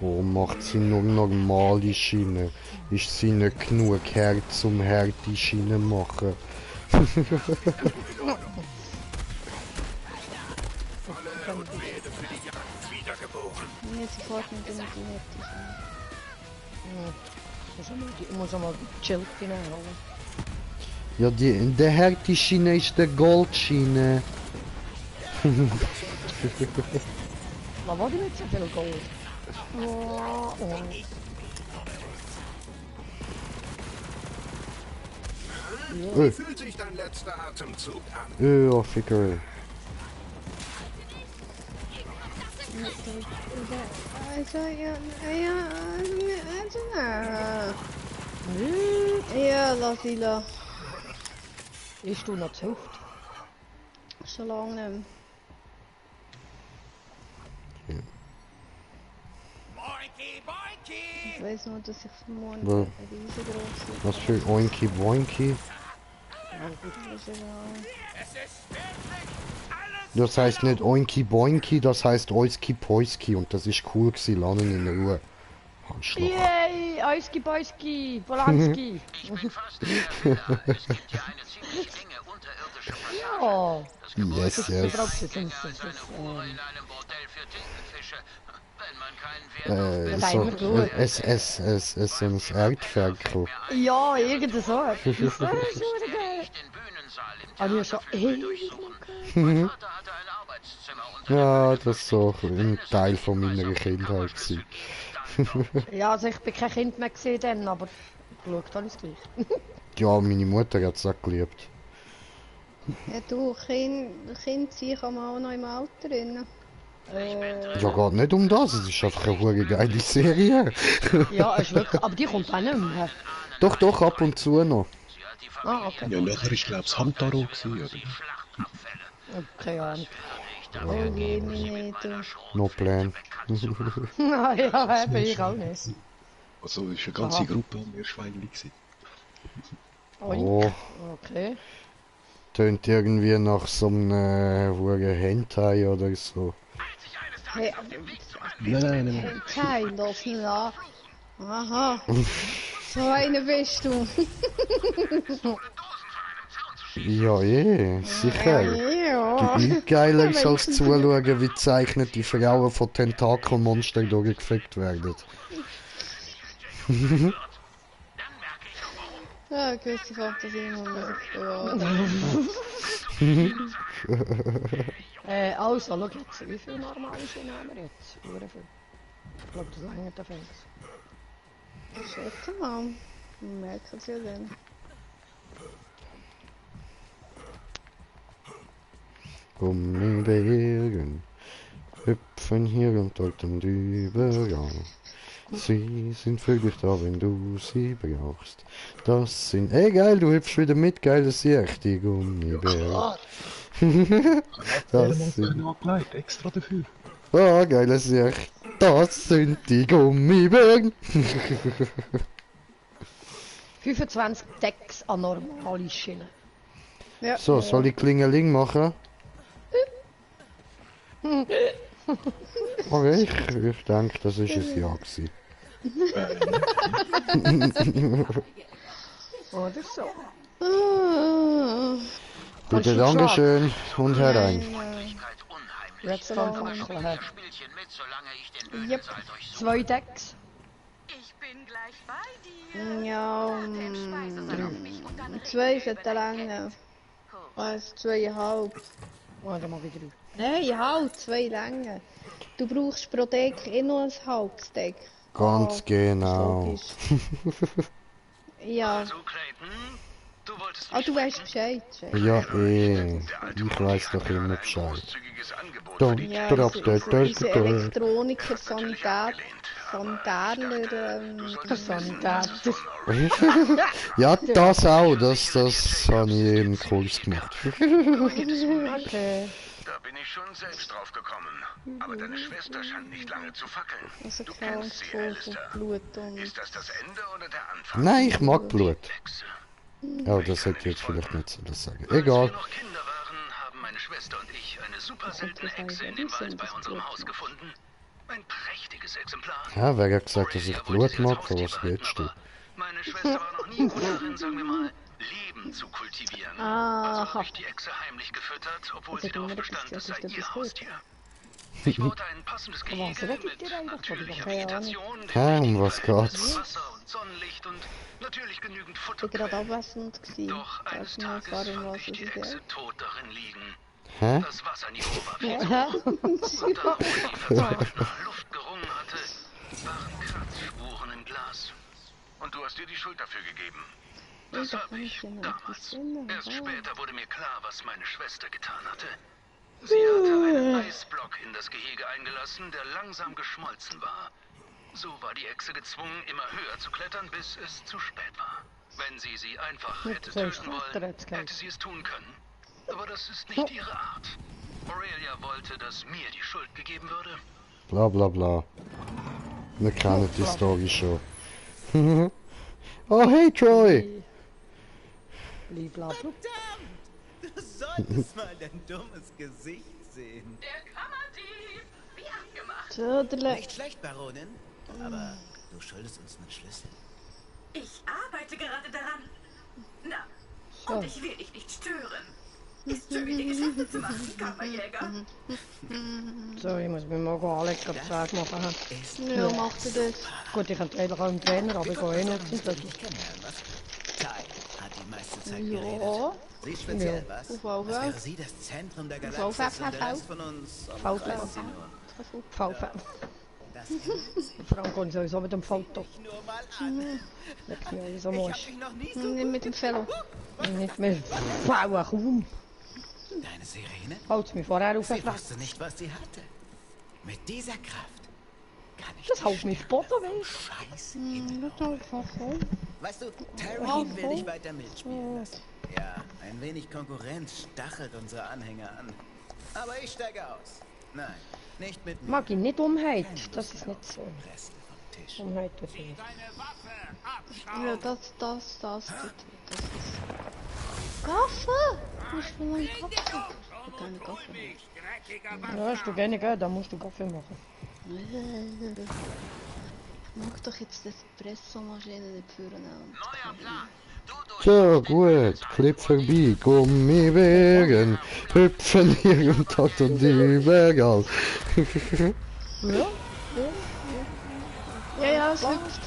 A: Warum macht sie nur normale Schienen? Ist sie nicht genug hart, um harte Schienen zu machen?
C: Nee, sie fährt nicht in die Hälfte.
B: Ich muss einmal die Schild hineinholen.
A: Ja, der harte Schiene ist der Goldschiene.
B: Maar wat met zoveel gold?
Q: Wie fühlt sich dein letzter Atemzug an?
A: Ja, Ficker.
C: Ja, lass ihn la.
B: Ist du noch zu oft?
C: Schon lange nicht. Ich weiß nur, dass ich vom Mond riesengroß bin.
A: Was für Oinki Boinki? Das heißt nicht Oinki Boinki, das heißt Oiski Poiski und das ist cool gewesen, lernen in Ruhe.
B: Yay, Oiski Poiski, Polanski.
K: Ich bin fast wieder es gibt hier eine ziemlich enge unterirdische Passage. Das Gebäude
A: Yes, yes.
K: mehr als eine Hure in einem Bordell für Tintenfische. Wenn man keinen Wert
A: Es ist ein Erdferkel.
B: Ja, irgend so. Das ist so geil. Aber schon
A: Ja, das ist so ein Teil von meiner Kindheit gewesen.
B: Ja, also ich bin kein Kind mehr gesehen dann, aber geschaut alles gleich.
A: Ja, meine Mutter hat es auch geliebt.
C: Ja, du, Kind sein kann man auch noch im Alter drin.
A: Ja, geht nicht um das, es ist einfach eine geile Serie.
B: Ja, ist wirklich, aber die kommt auch nicht mehr.
A: Doch, ab und zu noch.
B: Ah, okay.
I: Ja, nachher ist, glaube ich, Hamtaro gewesen, oder?
B: Keine Ahnung.
C: Oh je, meine du.
A: No plan.
B: Ja, bin ich auch nicht.
I: Also, es ist eine ganze Gruppe am Meerschweinli gewesen.
A: Oh.
B: Okay.
A: Tönt irgendwie nach so einem Hentai oder so.
C: Hey,
I: Nein.
C: Hentai, lass ihn an. Aha. So eine bist du.
A: Ja, sicher.
C: Ja.
A: Gibt nichts Geileres als zuschauen, wie zeichnete Frauen von Tentakelmonstern durchgefickt werden.
C: Ja, gewisse Fantasie
B: Also, schau jetzt, wie viele normale Schienen haben wir jetzt? Sehr viel. Ich glaube, das längert auf eins.
C: Schätze mal. Wir merken es ja dann.
A: Gummibärchen hüpfen hier und dort und überall. Sie sind völlig da, wenn du sie brauchst. Das sind... Ey, geil, du hüpfst wieder mit, geil, das ist echt die Gummibärchen. Das sind...
I: extra dafür.
A: Ah, geiles Sicht. Das sind die Gummibärchen.
B: 25 Decks an normale Schienen.
C: Ja.
A: So, soll ich Klingeling machen? Okay, ich denke, das ist ein Ja gewesen.
B: Oder so.
A: Bitte, Dankeschön und herein.
B: Redstone-Fackel her. Yep. 2 Decks.
G: Ich bin gleich bei dir.
C: Ja, 2 sollte länger. Also 2,5.
B: Oh, dann mache ich 3.
C: Nein, halt, 2 Längen. Du brauchst pro Deck noch ein halbes Deck.
A: Ganz genau.
C: Ja. Ah, du weißt Bescheid.
A: Ja, ich weiß doch immer Bescheid.
C: Ja, diese Elektroniker, Sanitärler,
B: Sanitäter.
A: Ja, das auch, das habe ich im Kurs gemacht.
B: Okay.
R: bin ich schon selbst drauf gekommen. Aber deine Schwester scheint nicht lange zu fackeln. Du kennst sie, Alistair. Ist das das Ende oder der Anfang?
A: Nein, ich mag Blut. Oh, das hätte ich jetzt vielleicht nicht so das sagen. Egal.
R: Als wir noch Kinder waren, haben meine Schwester und ich eine super seltene Echse in dem Wald bei unserem Haus gefunden. Ein prächtiges Exemplar.
A: Ja, wer hat gesagt, dass ich Blut mag, aber was redest du?
R: Meine Schwester war noch nie gut darin, sagen wir mal, Leben zu kultivieren. Also habe ich die Echse heimlich gefüttert, obwohl sie darauf bestand, es sei ihr Haustier. Ich baute ein passendes Gehege mit natürlicher Vegetation,
A: um was geht's?
R: Wasser und Sonnenlicht und natürlich genügend Futter. Doch eines Tages fand ich die Echse tot darin liegen.
A: Hä?
R: Das Wasserniveau war viel zu hoch. Und da, wo sie verzweifelt nach Luft gerungen hatte, waren Kratzspuren im Glas. Und du hast dir die Schuld dafür gegeben. Das habe ich damals. Erst später wurde mir klar, was meine Schwester getan hatte. Sie hatte einen Eisblock in das Gehege eingelassen, der langsam geschmolzen war. So war die Echse gezwungen, immer höher zu klettern, bis es zu spät war. Wenn sie einfach hätte töten wollen, hätte sie es tun können. Aber das ist nicht ihre Art. Aurelia wollte, dass mir die Schuld gegeben würde.
A: Bla bla bla. Wir kennen die Story schon. Oh, hey Troy!
N: Verdammt! Du solltest mal dein dummes Gesicht sehen.
G: Der Kammerdieb! Wie abgemacht.
N: Nicht schlecht, Baronin. Aber du schuldest uns einen Schlüssel.
G: Ich arbeite gerade daran. Na, und ich will dich nicht stören. Ist schön, die Geschäfte zu machen, Kammerjäger.
B: So, ich muss mir mal anlegen, ob es Weg machen.
C: Ja, macht er das.
B: Gut, ich könnte eigentlich auch einen Trainer, aber ich gehe eh nicht zum Schlüssel.
N: Tai hat die meiste Zeit geredet. Sie ist speziell, was? Was wäre sie das Zentrum der Galaxis und der Rest von uns?
B: VV. Frank kommt sowieso mit dem Foto. Leck mir alles am Arsch.
C: Nicht mit dem Fellow.
B: Nicht mehr. Wow, kaum.
N: Deine Sirene?
B: Halt's mir vorher auf.
N: Sie wusste nicht, was sie hatte. Mit dieser Kraft kann ich
B: das haut mich Boden weg.
N: Scheiße. Weißt du, Terry will dich weiter mitspielen lassen. Ja, ein wenig Konkurrenz stachelt unsere Anhänger an. Aber ich steige aus. Nein, nicht mit mir.
B: Mag ihn nicht Dummheit. Das ist nicht so. Dummheit das nicht.
C: Ja, das ist. Gaffe! Ich will einen Gaffe. Keine Gaffe.
B: Ja, hast du gerne Geld, dann musst du Kaffee machen.
C: Ich mag doch jetzt die Espresso-Maschine nicht führen.
A: So, gut, Clip vorbei, Gummibären, hüpfen ihren Takt und überall.
C: Ja, es läuft.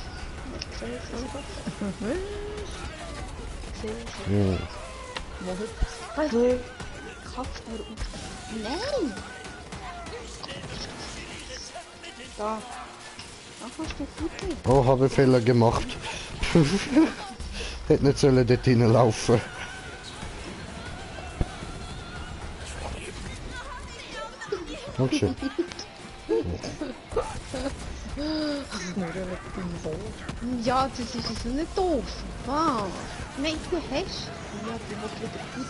C: Also, Kopf Nein! Da. Ach, hast du gut.
A: Oh, habe Fehler gemacht. Hätte nicht sollen dort hinlaufen. Okay.
C: Ja, das ist also nicht doof. Wow. Nein, du hast. Ja, du musst wieder gut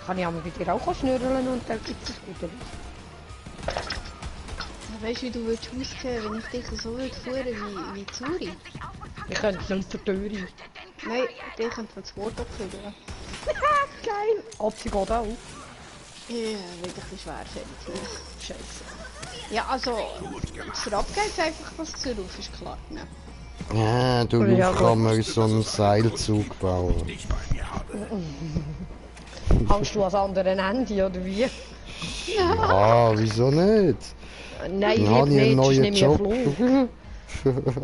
B: Kann ich auch mit dir auch schnürren und dann gibt es gut.
C: Weißt du, wie du würdest ausgehen, wenn ich dich so würde führen wie Zuri?
B: Ich könnte es nicht verteuern.
C: Nein, dich könnte man das Wort abführen.
B: Geil! Abzieh geht auch.
C: Ja, wird ein bisschen schwerfällig. Scheiße. Ja, also, das Rad geht einfach, was zu rauf ist klar. Ne?
A: Ja, du kann man so einen Seilzug bauen.
B: Hast du an anderen Ende, oder wie?
A: Ja, wieso nicht?
B: Nein, ich habe nicht, das ist nicht mehr Flug.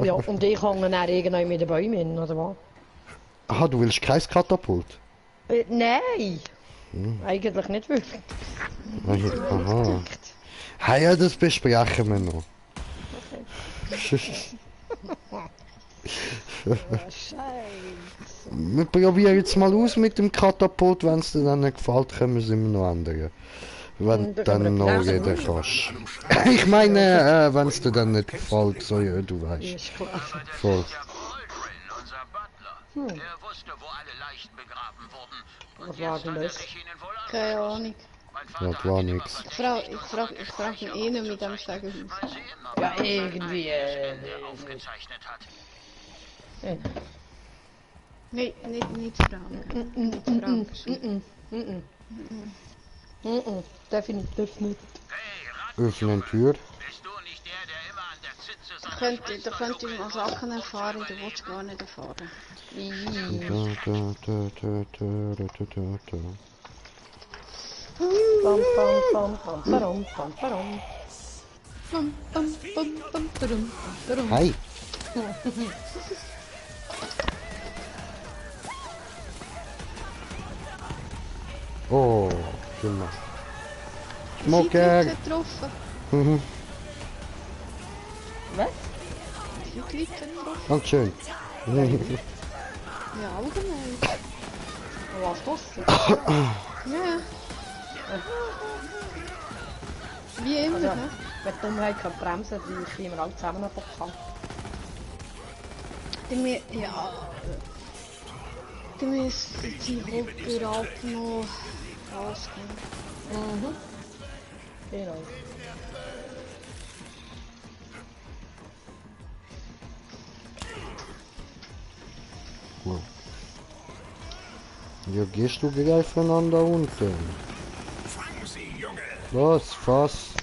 B: Ja, und ich hänge dann irgendwann mit den Bäumen hin, oder was?
A: Aha, du willst kein Katapult?
B: Nein! Eigentlich nicht wirklich.
A: Aha. Hey, ja, das besprechen wir noch. Wir probieren jetzt mal aus mit dem Katapult, wenn es dir dann nicht gefällt, können wir es immer noch ändern. Wenn du dann noch reden kannst. Ich meine, wenn es dir dann nicht gefällt, so ja, du weißt. Voll.
K: Er wusste, wo alle Leichen begraben wurden. Und
B: Was war denn das?
C: Keine Ahnung.
A: Das war nix.
C: Ich frag ihn eh nicht mit dem Stegenhaus.
B: Ja, irgendwie.
C: Nee, nicht fragen.
B: Definitiv nicht.
A: Öffnen Tür.
C: Da könnte ich mal Sachen erfahren, die willst du gar nicht erfahren.
A: Hi. Oh, prima. Smoker.
C: Getroffen.
B: Was?
C: Die Leute getroffen.
A: Dankeschön.
C: Ja, allgemein.
B: Was das?
C: Ja. Wie immer,
B: also,
C: ne?
B: Wenn die Dummheit kann bremsen, dann kriegen wir alle zusammen noch bekannt.
C: Ja. Die müssen die Hopper ab noch rausgehen.
B: Genau.
A: Cool. Ja, gehst du gleich voneinander unten? Los, fass.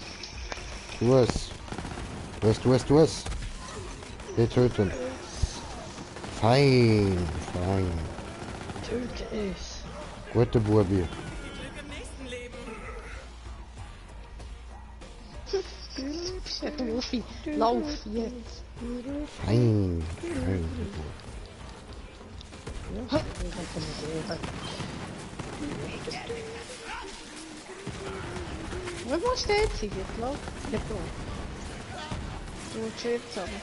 A: Tu es. Tu es. Geh töten. Fein.
B: Töte es.
A: Gute Bubi.
C: Rufi, lauf jetzt.
A: Fein.
C: Wo steht sie jetzt? Lauf. Du willst jetzt haben.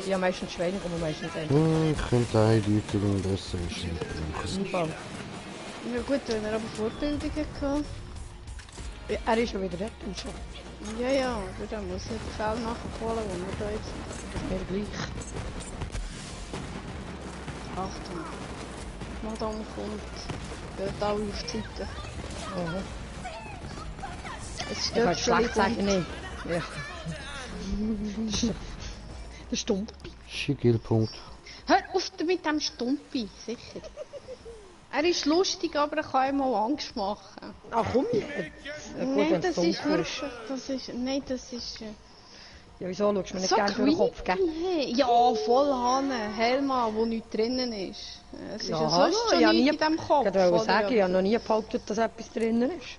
B: Ja, meistens Schweine kommen meistens ein.
A: Ich könnte eindeutig besser schenken.
C: Ja gut, wenn er aber Vorbildungen hatte.
B: Ja, er ist schon wieder dort und schon.
C: Ja, aber dann muss ich die Fälle nachholen, wo wir da jetzt sind.
B: Das ist mir gleich.
C: Achtung. Madame kommt. Geht alle auf die Seite. Es
B: Ich kann schlecht sagen, nein. Ja. Der Stumpi.
A: Schikilpunkt.
C: Hör auf mit dem Stumpi, sicher. Er ist lustig, aber er kann ihm auch Angst machen.
B: Ach komm,
C: nein, das ist wirklich... Nein, das ist...
B: Ja, wieso schaust du mir nicht
C: so
B: gerne durch den Kopf, gell?
C: Hey. Ja, voll Hanne. Helma, wo nichts drinnen ist. Es ist ja sonst schon
B: ja,
C: nichts in diesem Kopf.
B: Ich wollte sagen, ich habe noch nie behauptet, dass etwas drinnen ist.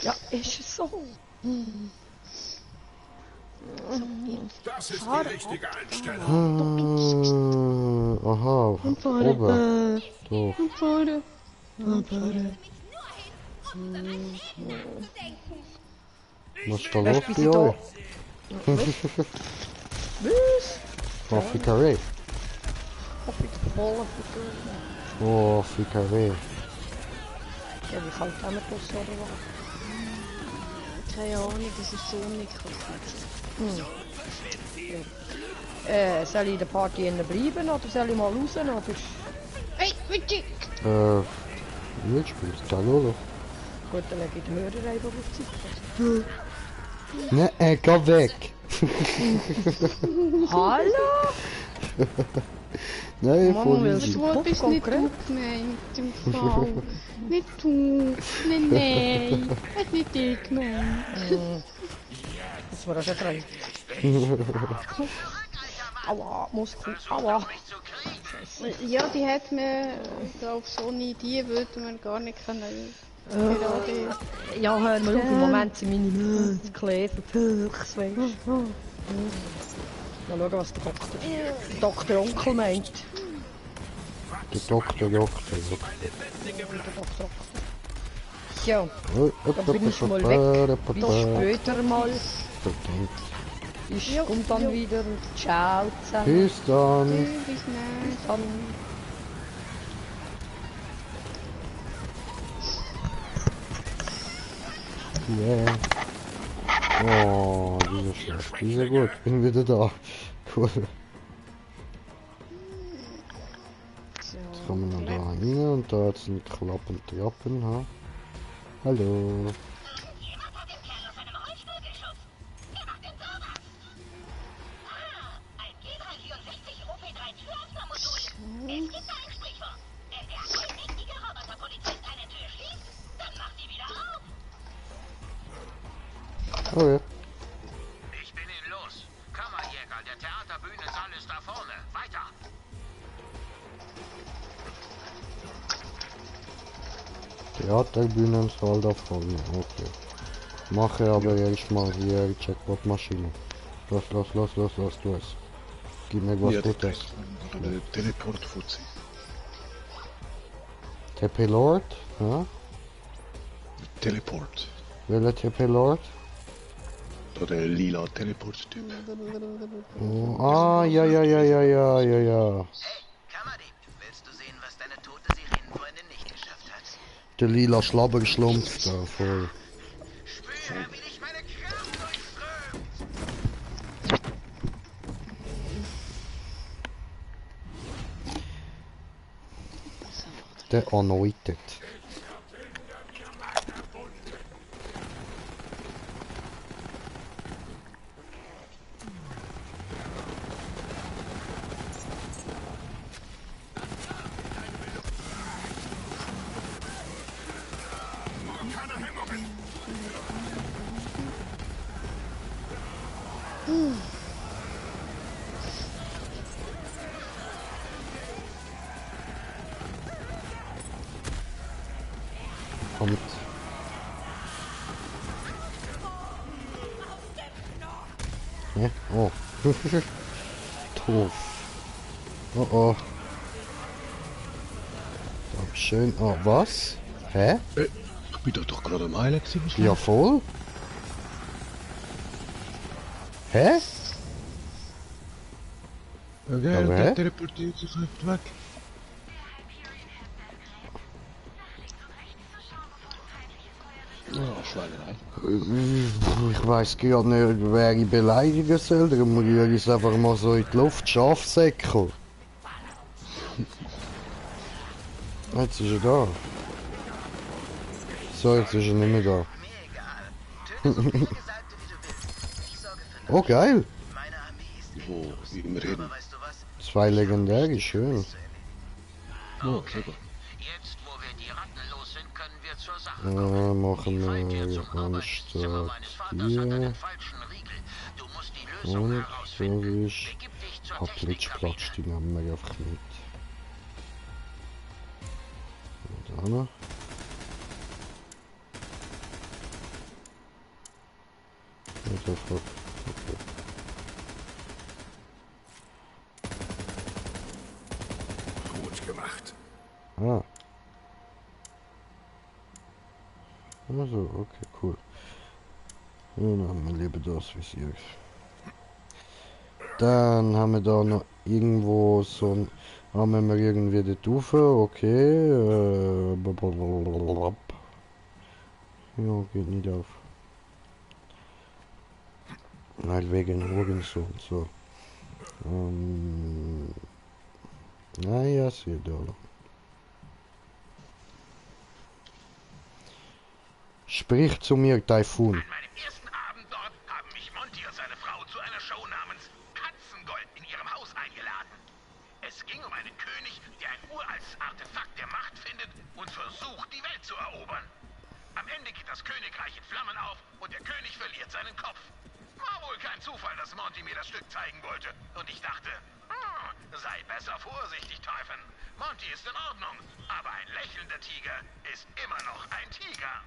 B: Ja, ist es so.
Q: Das ist die richtige Einstellung.
A: Aha, oben. Doch. Was ist da los bei euch?
B: Was?
A: Fikaré. Oh, Fikaré.
B: Ja, wie kalt haben wir das oder was?
C: Keine Ahnung, es ist sonnig.
B: Soll ich in der Party innen bleiben oder soll ich mal raus? Oder?
C: Hey, bitte!
A: Mitspielst, hallo.
B: Gut, dann lege ich den Hörer einfach auf die Zeit.
A: Ne, geh weg!
B: Hallo?
A: Nein, voll
C: easy.
A: easy.
C: Du bist nicht du gemeint, im Fall. Nicht du. Nein. Hat nicht dich gemeint.
B: Das war auch schon frei. Aua, Muskel, aua.
C: Ja, die hat mir, glaube so eine Idee, würde man gar nicht können.
B: Ja, hör mal auf, im Moment sind meine Kleber höchst, weißt du. Mal schauen, was der Doktor Onkel meint.
A: Der Doktor.
B: Ja, dann bin ich mal weg. Bis später mal. Ich komme dann wieder. Ciao zusammen.
A: Bis dann.
C: Bis dann.
A: Yeah. Oh, die ist schlecht. Die ist ja gut. Bin wieder da. Cool. Jetzt kommen wir noch da rein und da hat es einen Klappen Trappen. Ha? Hallo. Okay.
K: Ich bin ihn los. Kammerjäger, der Theaterbühnensaal ist da vorne. Weiter.
A: Theaterbühnensaal da vorne, okay. Mache aber erstmal hier die Jackpot-Maschine. Los, tu es. Gib mir was Gutes.
I: Teleport-Fuzzi.
A: TP-Lord? Ja?
I: Teleport.
A: Welcher TP-Lord?
I: Der lila Teleport-Typ.
A: Oh, ah, ja.
K: Hey, Kammerdieb, willst du sehen, was deine tote Sirenenfreundin nicht geschafft hat?
A: Der lila Schlabberschlumpf da voll.
K: Spüre, wie dich meine Kraft durchströmt.
A: Der Anointed. Kommt. Ja? Oh. Doof. Oh. Dankeschön. Oh, was? Hä?
I: Ich bin doch gerade am Heilen gewesen.
A: Ja, voll. Hä?
I: Okay,
A: aber
I: der teleportiert sich einfach weg. Ja, Schweinerei.
A: Ich weiss gar nicht, wer ich beleidigen soll. Darum rühre ich es einfach mal so in die Luft. Schafsäckel. Jetzt ist er da. So, jetzt ist er nicht mehr da. Oh, geil.
I: Wo immer hin.
A: 2 legendäre, schön.
I: Oh, super.
K: Jetzt, wo wir die Ratten los sind, können wir zur Sache
A: Machen wir hier. Und so ist. Plitsch-Platsch, die nehmen wir einfach mit. Und da noch. Okay.
Q: Gut gemacht.
A: Ah. Also, okay, cool. Ja, dann haben wir lieber das Visier. Dann haben wir da noch irgendwo so ein... Haben wir irgendwie die Tufe, okay. Ja, geht nicht auf. Nein, wegen Hurensohn, so. Naja, sehr doll. Sprich zu mir, Taifun.
K: An meinem ersten Abend dort haben mich Monty und seine Frau zu einer Show namens Katzengold in ihrem Haus eingeladen. Es ging um einen König, der ein uraltes Artefakt der Macht findet und versucht, die Welt zu erobern. Am Ende geht das Königreich in Flammen auf und der König verliert seinen Kopf. War wohl kein Zufall, dass Monty mir das Stück zeigen wollte. Und ich dachte, sei besser vorsichtig, Typhon. Monty ist in Ordnung, aber ein lächelnder Tiger ist immer noch ein Tiger.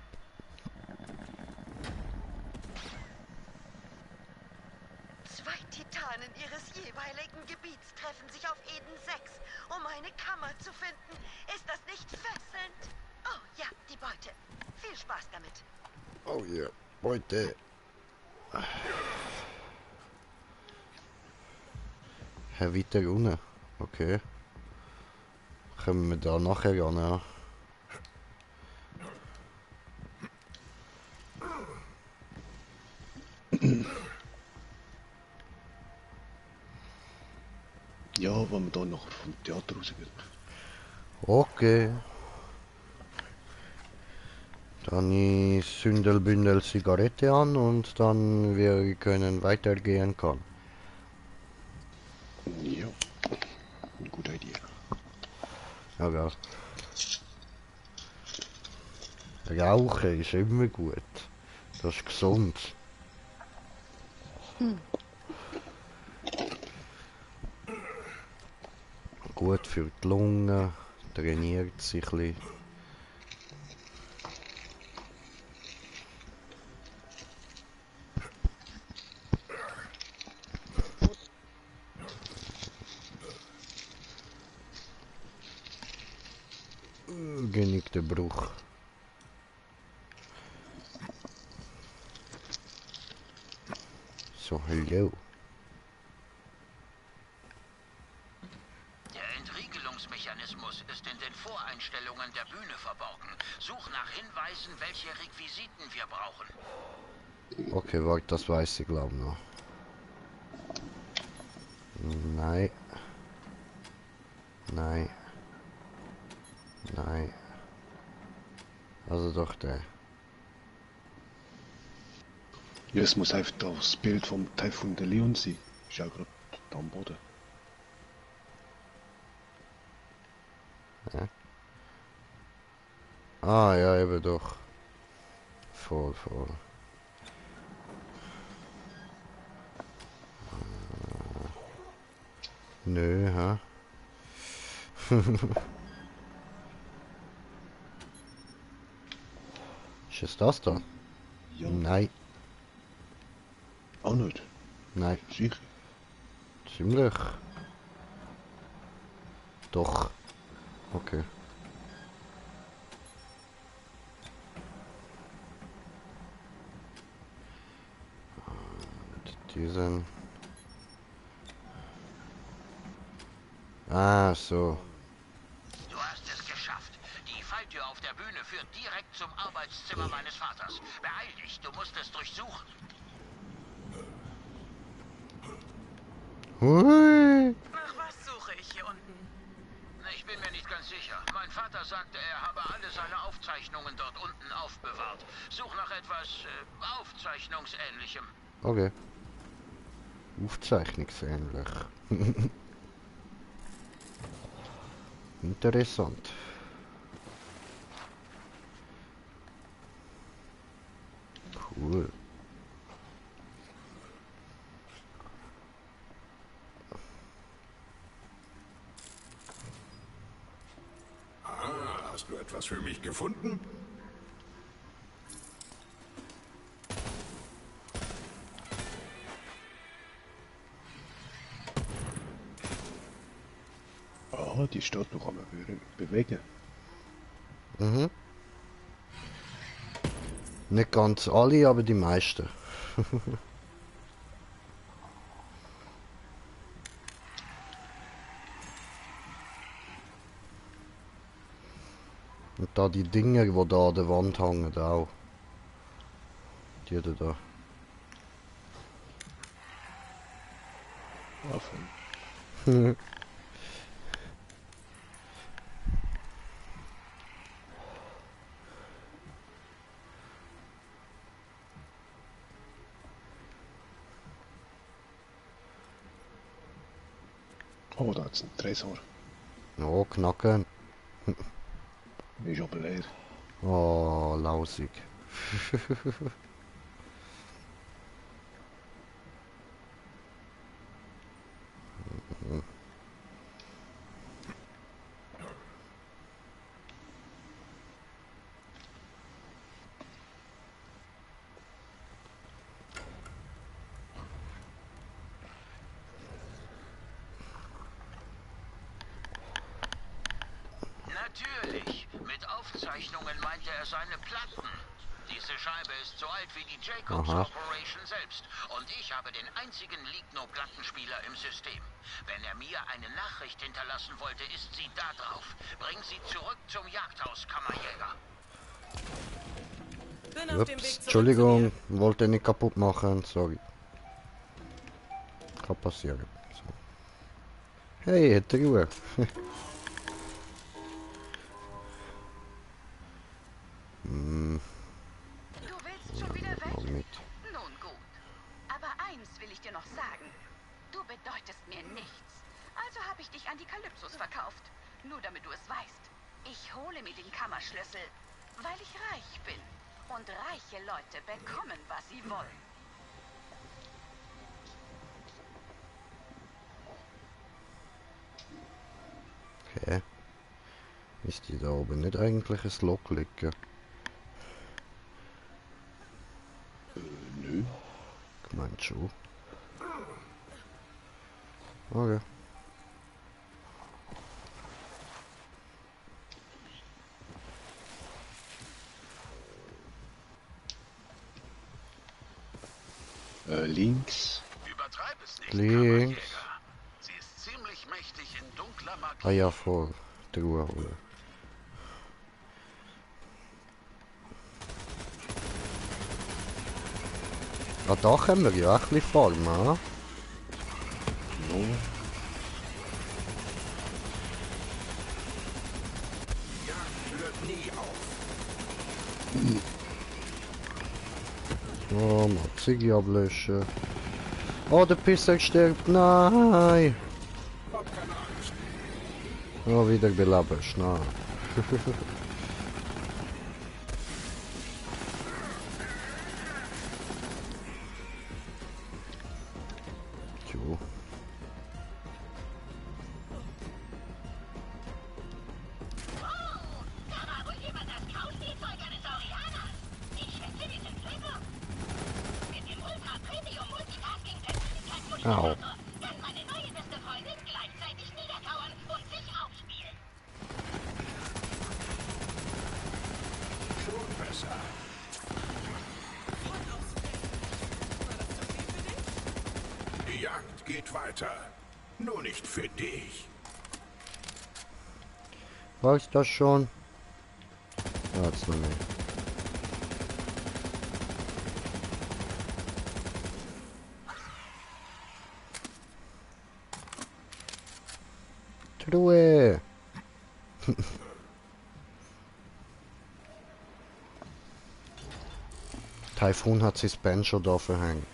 G: Zwei Titanen ihres jeweiligen Gebiets treffen sich auf Eden 6, um eine Kammer zu finden. Ist das nicht fesselnd? Oh ja, die Beute. Viel Spaß damit.
A: Oh ja, yeah. Beute. Herr weiter unten. Okay. Können wir da nachher ran, ja.
I: Ja, wenn wir da noch vom Theater rausgehen.
A: Okay. Dann ich Sündelbündel Zigarette an und dann wir können weitergehen kann.
I: Ja, gute Idee.
A: Ja, gell. Rauchen ist immer gut. Das ist gesund. Gut für die Lunge, trainiert sich ein bisschen. Genügt der Bruch. So, hallo.
K: Der Entriegelungsmechanismus ist in den Voreinstellungen der Bühne verborgen. Such nach Hinweisen, welche Requisiten wir brauchen.
A: Okay, warte, das weiß ich glaube noch. Nein. Nein. Nein. Also doch der.
I: Ja, es muss einfach das Bild vom Taifun de Leon sein. Ist ja gerade da am Boden.
A: Ja. Ah ja, eben doch. Voll, voll. Nö, hä? Ist es das da?
I: Ja.
A: Nein.
I: Auch nicht?
A: Nein.
I: Sicher?
A: Ziemlich. Doch. Okay. Und diesen. Ah, so.
K: Du hast es geschafft. Die Falltür auf der Bühne führt direkt zum Arbeitszimmer meines Vaters. Beeil dich, du musst es durchsuchen.
A: Hui.
J: Nach was suche ich hier unten?
K: Ich bin mir nicht ganz sicher. Mein Vater sagte, er habe alle seine Aufzeichnungen dort unten aufbewahrt. Such nach etwas Aufzeichnungsähnlichem.
A: Okay. Aufzeichnungsähnlich. Interessant. Cool.
Q: Hast du etwas für mich gefunden?
I: Ah, die steht noch am Bewegen.
A: Mhm. Nicht ganz alle, aber die meisten. Und da die Dinger, die da an der Wand hängen, auch. Die da.
I: Waffen. Oh, da ist ein Tresor.
A: Oh, knacken.
I: Ist aber leer.
A: Oh, lausig.
K: Natürlich. Mit Aufzeichnungen meinte er seine Platten. Diese Scheibe ist so alt wie die Jacobs Corporation selbst. Und ich habe den einzigen Ligno-Plattenspieler im System. Wenn er mir eine Nachricht hinterlassen wollte, ist sie da drauf. Bring sie zurück zum Jagdhaus, Kammerjäger.
A: Ups, Entschuldigung, wollte nicht kaputt machen, sorry. Kann passieren. So. Hey, hätte Ruhe.
G: verkauft. Nur damit du es weißt. Ich hole mir den Kammerschlüssel, weil ich reich bin. Und reiche Leute bekommen, was sie wollen.
A: Okay. Ist die da oben nicht eigentlich ein Loch liegen?
I: Nö.
A: Ich meine schon. Okay.
I: Links.
K: Übertreib es nicht,
A: Links.
K: Sie ist ziemlich mächtig in dunkler Magie.
A: Ah ja, voll. Die Ruhe holen. Ah, da können wir ja ein bisschen farmen, ne?
I: No.
A: Oh, mal Ziggy ablöschen. Oh, der Pisser stirbt. Nein! Oh, wieder beleben. Schnell. Jo. Au.
Q: Die Jagd geht weiter. Nur nicht für dich.
A: War ich das schon? Ja, jetzt noch nicht. Ruhe! Typhoon hat sich Banjo da verhängt.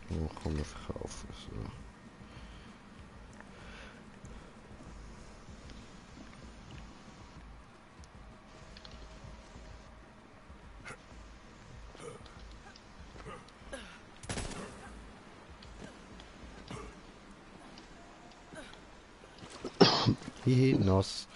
A: Oh, komm, wir verkaufen. So. Hihi, nass.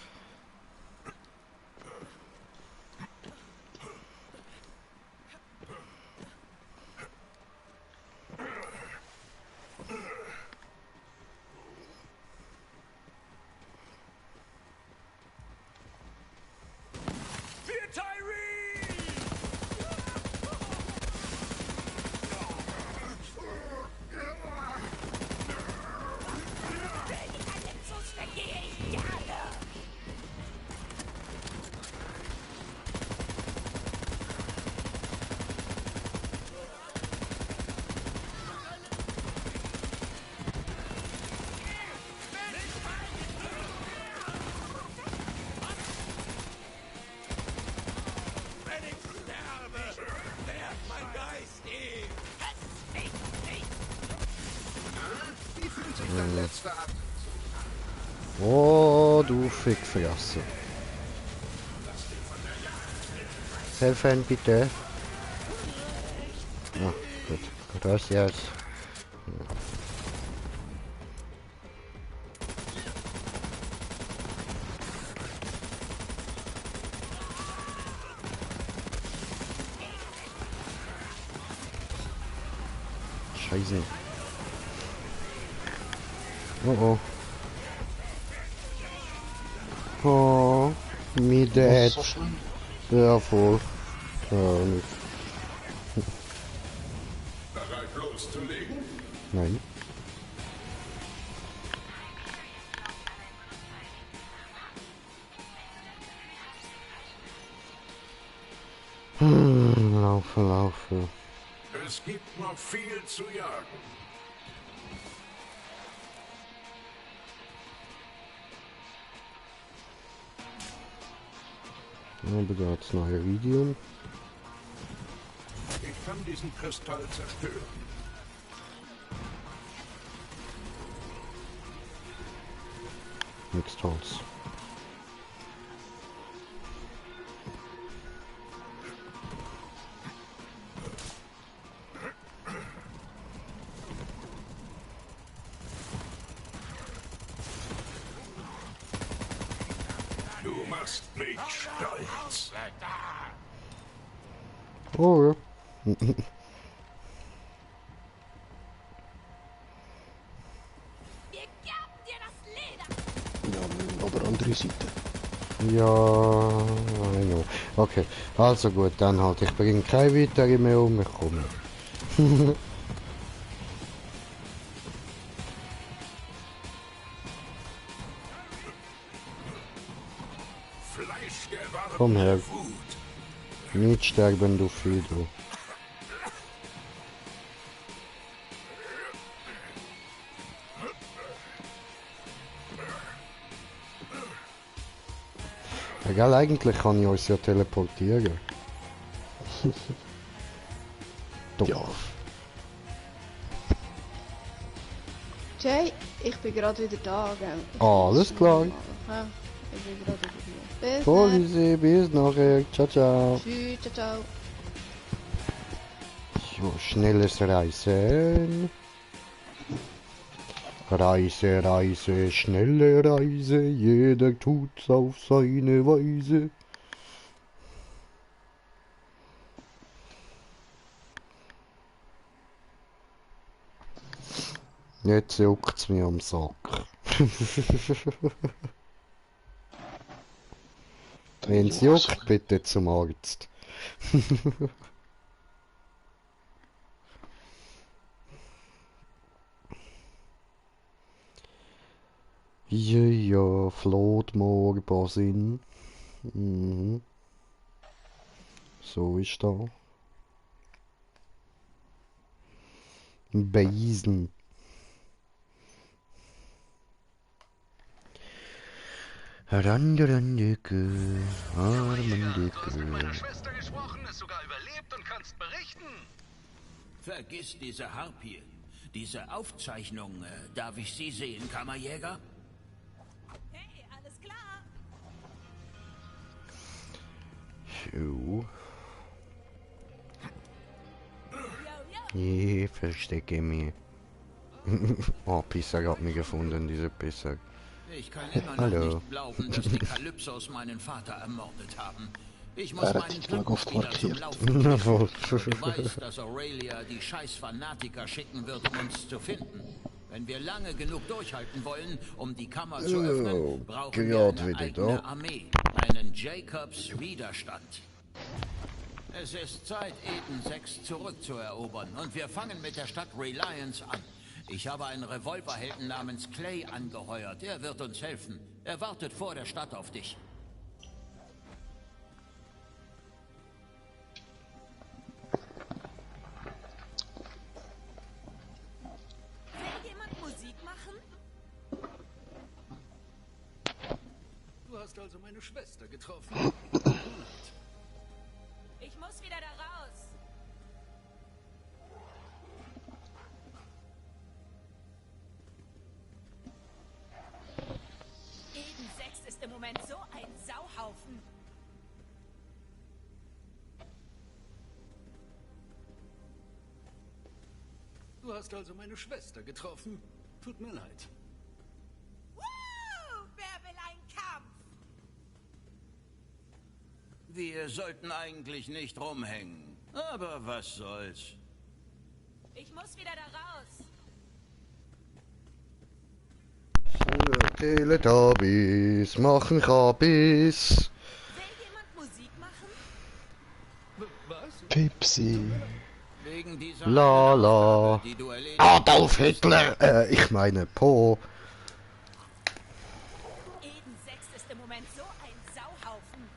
A: Oh, du Fickfresse. Helfen bitte. Ah, gut. Gracias. Ja. Scheiße. Oh oh. Oh, me dead. Ja, voll. Ja, nicht.
Q: Bereit loszulegen?
A: Nein. Laufen, laufen.
Q: Es gibt noch viel zu jagen.
A: Aber da hat's noch Iridium.
Q: Ich kann diesen Kristall zerstören.
A: Nichts Tolles.
Q: Du machst mich stolz.
A: Oh ja.
I: Ja, aber andere Seite.
A: Ja, I know. Okay, also gut, dann halt. Ich bringe keine weitere mehr um, ich komme. Komm her. Nicht sterben, du Fido. Egal, eigentlich kann ich uns ja teleportieren.
I: Ja.
C: Jay, ich bin gerade wieder da, gell?
A: Alles klar.
C: Ja, ich bin gerade wieder hier. Bis
A: Polizei, bis nachher. Ciao, ciao.
C: Tschüss, ciao, ciao.
A: So, schnelles Reisen. Reise, Reise, schnelle Reise, jeder tut's auf seine Weise. Jetzt juckt's mir am Sack. Wenn's juckt, bitte zum Arzt. Ja, Flotmoor, Basin. Mhm. So ist da. Basin. Randeke, Armandeke.
R: Meiner Schwester gesprochen, ist sogar überlebt und kannst berichten.
K: Vergiss diese Harpie. Diese Aufzeichnung, darf ich sie sehen, Kammerjäger?
G: Hey, alles klar.
A: So. Ich verstecke mich. Oh, Pisser hat mich gefunden, diese Pisser.
K: Ich kann immer noch nicht glauben, dass die Kalypsos meinen Vater ermordet haben. Ich muss meinen Typen wieder zum Laufen bringen. Du weißt, dass Aurelia die scheiß Fanatiker schicken wird, um uns zu finden. Wenn wir lange genug durchhalten wollen, um die Kammer zu öffnen, brauchen wir eine eigene Armee. Einen Jacobs Widerstand. Es ist Zeit, Eden 6 zurückzuerobern. Und wir fangen mit der Stadt Reliance an. Ich habe einen Revolverhelden namens Clay angeheuert. Er wird uns helfen. Er wartet vor der Stadt auf dich.
G: Will jemand Musik machen?
H: Du hast also meine Schwester getroffen.
G: Ich muss wieder da raus. Eden 6 ist im Moment so ein Sauhaufen.
H: Du hast also meine Schwester getroffen. Tut mir leid.
G: Wer will einen Kampf?
K: Wir sollten eigentlich nicht rumhängen. Aber was soll's.
G: Ich muss wieder da raus.
A: Teletubbies machen Kabis.
G: Will jemand Musik machen?
H: Was?
I: Pepsi.
K: Wegen dieser
A: Lala.
K: die du erledigt
A: Adolf Hitler. Ich meine Po.
G: Eden 6 ist im Moment so ein Sauhaufen.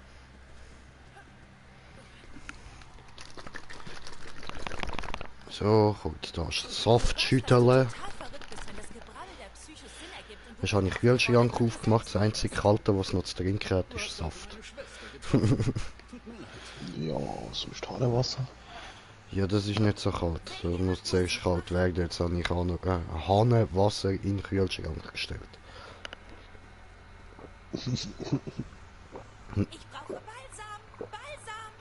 A: So, gut, da ist Softschütteln. Jetzt habe ich den Kühlschrank aufgemacht, das einzige Kalte, was noch zu trinken hat, ist Saft.
I: Ja, sonst Hahnenwasser.
A: Ja, das ist nicht so kalt. So muss zuerst kalt werden. Jetzt habe ich Hahnenwasser in den Kühlschrank gestellt.
M: Ich brauche Balsam! Balsam!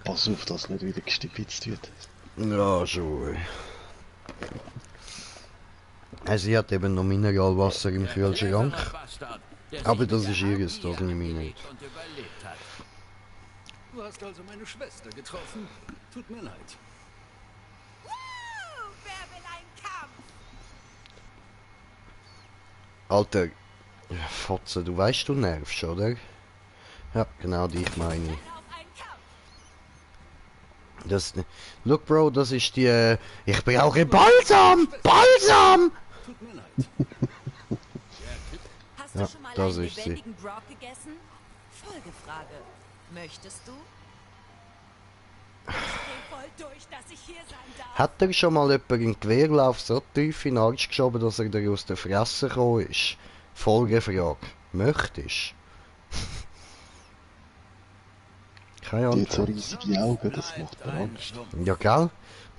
I: Pass auf, dass nicht wieder gestipitzt wird.
A: Ja, schon. Sie hat eben noch Mineralwasser im Kühlschrank. Aber das ist ihres, das nehme ich nicht.
H: Du hast also meine Schwester getroffen. Tut mir leid.
M: Wer will einen Kampf?
A: Alter, Fotze, du weißt, du nervst, oder? Ja, genau dich meine ich. Das, look, Bro, das ist die... ich brauche Balsam! Balsam!
H: Tut mir leid.
M: Hast du
A: Ja,
M: schon mal
A: das
M: einen
A: ist sie.
M: lebendigen Brock gegessen? Folgefrage. Möchtest du? Ich dreh voll durch, dass ich hier sein darf.
A: Hat er schon mal jemand im Querlauf so tief in den Arsch geschoben, dass er dir aus der Fresse gekommen ist? Folgefrage. Möchtest? Keine
I: Die hat so
A: Ahnung.
I: riesige Augen, das macht mir Angst.
A: Ja, gell?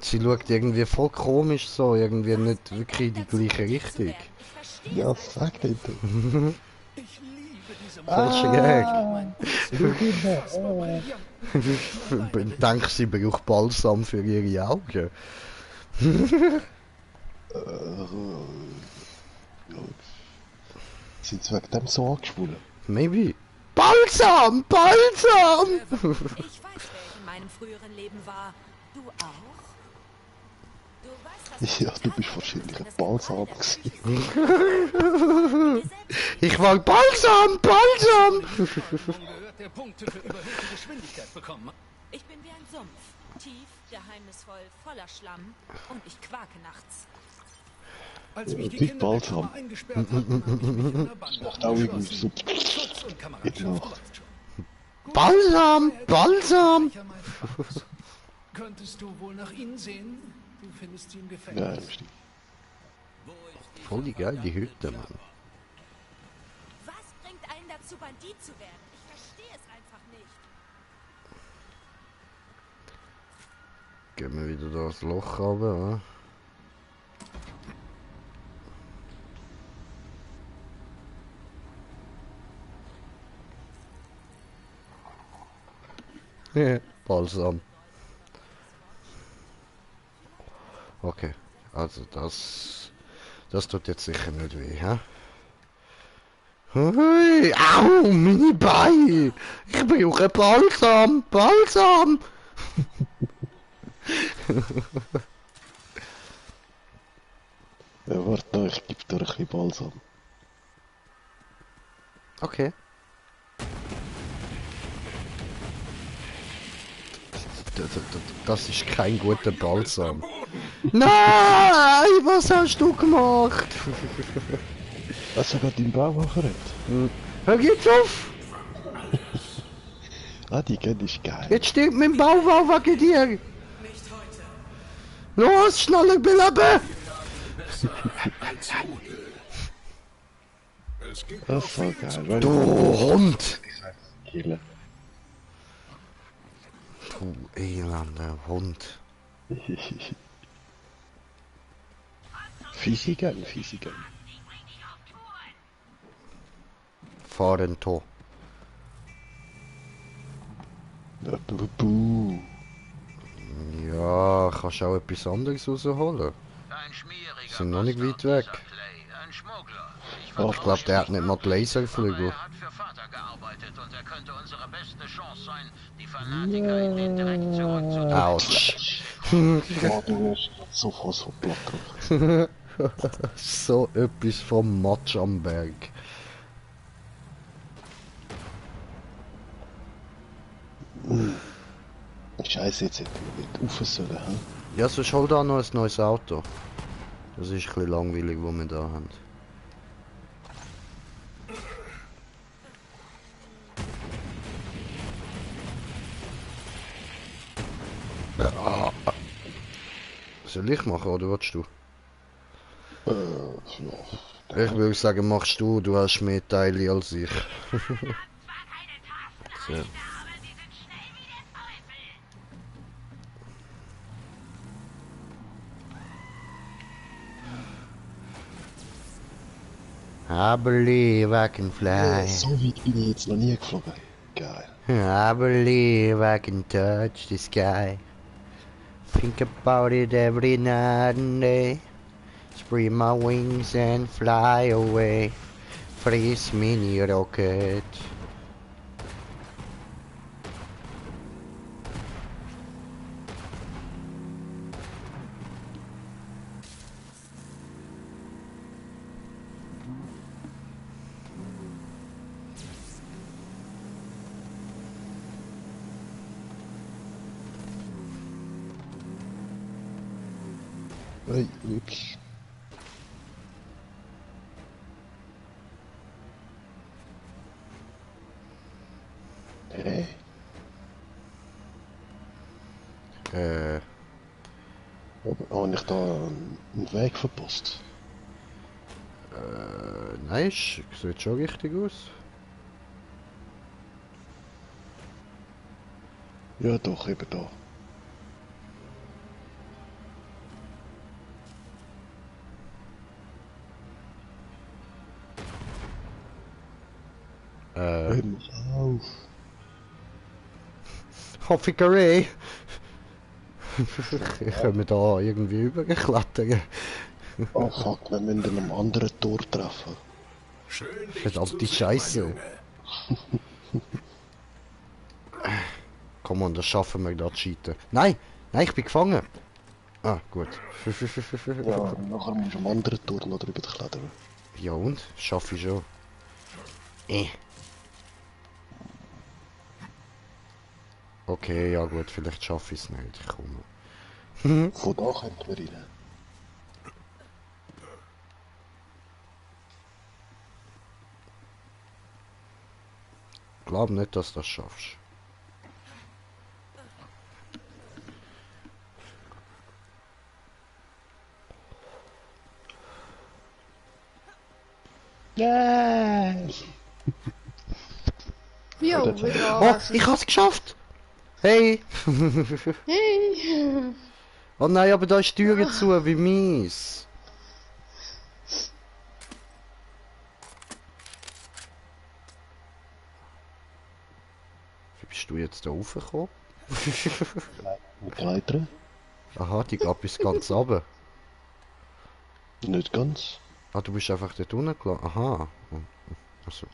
A: Sie schaut irgendwie voll komisch so, irgendwie nicht wirklich in die gleiche Richtung.
I: Ja, sag nicht.
A: Voll schräg. Ich denke, sie braucht Balsam für ihre Augen.
I: Sind sie wegen dem so angeschwollen?
A: Maybe. Balsam! Balsam!
M: Ich weiß, wer ich in meinem früheren Leben war. Du auch? Du weißt, was
I: Ja, du bist wahrscheinlich ein Balsam gewesen.
A: Ich war Balsam! Balsam!
H: Gehört, der Punkte für überhöhte Geschwindigkeit bekommen.
M: Ich bin wie ein Sumpf. Tief, geheimnisvoll, voller Schlamm. Und ich quake nachts.
H: Als mich die
I: Big
H: Kinder in der
I: Balsam.
H: Kammer eingesperrt hatten, habe ich mich in einer Bande
I: Macht auch irgendwie so.
H: Schutz und Kameradschaft läuft schon.
A: Balsam! Balsam!
H: Könntest du wohl nach ihnen sehen? Du findest sie im
I: Ja,
H: Gefängnis.
I: das stimmt.
A: Voll die geile Hütte, Mann.
M: Was bringt einen dazu, Bandit zu werden? Ich verstehe es einfach nicht.
A: Gehen wir wieder da das Loch runter, ja? Balsam. Okay, also das tut jetzt sicher nicht weh, hä? Hui, au, meine Beine! Ich brauche Balsam! Balsam!
I: Ja, warte, ich gebe dir ein bisschen Balsam.
A: Okay. Das ist kein guter Balsam. Nein, was hast du gemacht?
I: Hast du gerade deinen Bauch verrennt?
A: Hör jetzt auf!
I: Ah, die Gen ist geil.
A: Jetzt stirbt mein Bauwau wegen dir! Los, schneller beleben!
I: Das ist voll geil.
A: Du Hund!
I: Killen.
A: Du elender Hund.
I: Physiker.
A: Fahren to.
I: Buh.
A: Ja, kannst auch etwas anderes rausholen. Sind noch nicht weit weg. Oh, ich glaube, der hat nicht mal die Laserflügel. Autsch.
I: Ja, du wirst sofort so platt.
A: So etwas vom Matsch am Berg.
I: Scheiße, jetzt hätten wir nicht rauf sollen, hä?
A: Ja, sonst hol da noch ein neues Auto. Das ist ein bisschen langweilig, was wir da haben. Soll ich machen oder willst du? Ich würde sagen, machst du hast mehr Teile als ich. So. I believe I can fly.
I: So weit bin ich jetzt noch nie geflogen. Geil.
A: I believe I can touch the sky. Think about it every night and day. Spread my wings and fly away. Friss mini rocket.
I: Hey, ups. Hey. Habe ich da einen Weg verpasst?
A: Nein, sieht schon richtig aus.
I: Ja doch, eben da. Hör mich auf.
A: Hoffigerei. Ich kann mir da irgendwie überklettern.
I: Oh fuck, wir müssen einem anderen Tor treffen.
A: Verdammte Scheiße. Komm on, das schaffen wir da zu cheaten. Nein, nein, ich bin gefangen. Ah, gut.
I: Ja, nachher musst du am anderen Tor noch drüber klettern.
A: Ja und? Schaffe ich schon. Okay, ja gut, vielleicht schaffe ich es nicht. Ich komme.
I: Von da könnten wir rein.
A: Ich glaube nicht, dass du das schaffst.
I: Yes!
C: Jo,
A: oh, ich hab's geschafft! Hey!
C: Hey!
A: Oh nein, aber da ist die Tür zu, wie mies! Wie bist du jetzt da raufgekommen?
I: Mit Leitern?
A: Aha, die gab bis ganz runter.
I: Nicht ganz.
A: Ah, du bist einfach dort unten gelassen. Aha. Achso.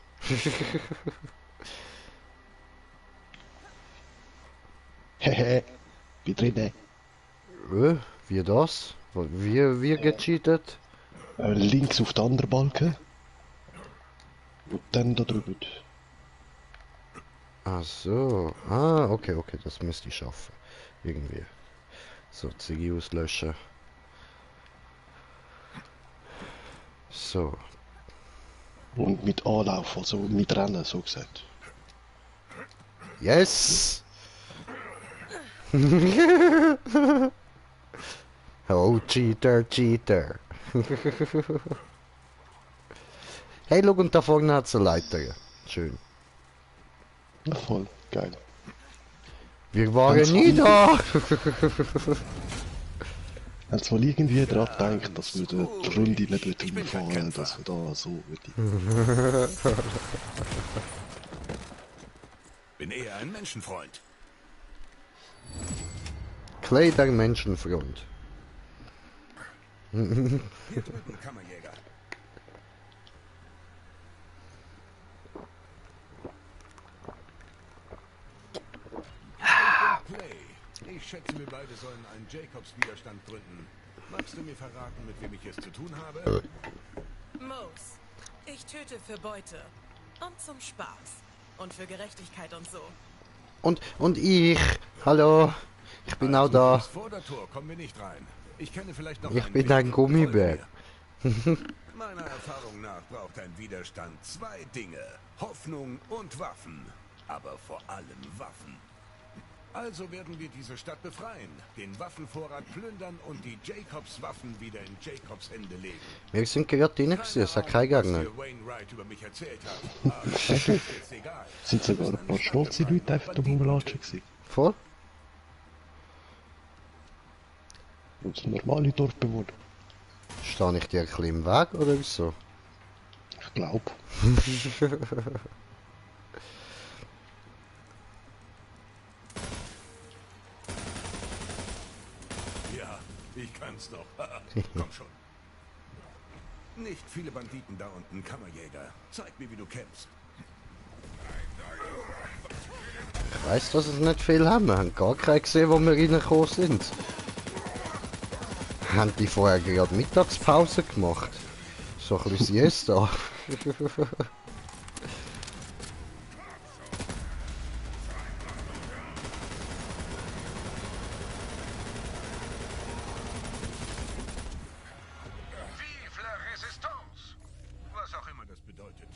I: Hehe, bin drinnen.
A: Wie das? Wie gecheatet?
I: Links auf den anderen Balken. Und dann da drüben.
A: Ach so. Ah, okay, das müsste ich schaffen. Irgendwie. So, Ziggy auslöschen. So.
I: Und mit Anlauf, also mit Rennen, so gesagt.
A: Yes! Oh, Cheater. Hey, look, und da vorne hat es eine Leiter. Schön.
I: Ja, voll, geil.
A: Wir waren nie da!
I: Als wohl irgendwie daran denkt, dass wir die Runde nicht umfahren, dass wir da so
Q: Bin eher ein Menschenfreund.
A: Clay, dein Menschenfreund.
Q: Hier drüben, Kammerjäger. Clay, ich schätze, wir beide sollen einen Jacobs-Widerstand gründen. Magst du mir verraten, mit wem ich es zu tun habe?
J: Mose, ich töte für Beute. Und zum Spaß. Und für Gerechtigkeit und so.
A: Und ich. Hallo. Ich bin auch da.
Q: Vor der Tor kommen wir nicht rein. Ich kenne vielleicht noch
A: Ich bin ein Gummibär.
Q: Meiner Erfahrung nach braucht ein Widerstand zwei Dinge. Hoffnung und Waffen. Aber vor allem Waffen. Also werden wir diese Stadt befreien, den Waffenvorrat plündern und die Jacobs-Waffen wieder in Jacobs Hände legen.
A: Wir sind gerade drin, es hat keinen Gegner.
I: Sind sogar ein paar stolze Leute einfach da rumlatschen gewesen.
A: Voll?
I: Und so normale Dorfbewohner.
A: Stehe ich dir ein bisschen im Weg oder wieso?
I: Ich glaube.
Q: Ja, ich kann's noch. Komm schon. Nicht viele Banditen da unten, Kammerjäger. Zeig mir, wie du kämpfst.
A: Ich weiss, dass es nicht viel haben. Wir haben gar keinen gesehen, wo wir reingekommen sind. Haben die vorher gerade Mittagspause gemacht? So ein bisschen Siesta.
Q: Was auch immer das bedeutet.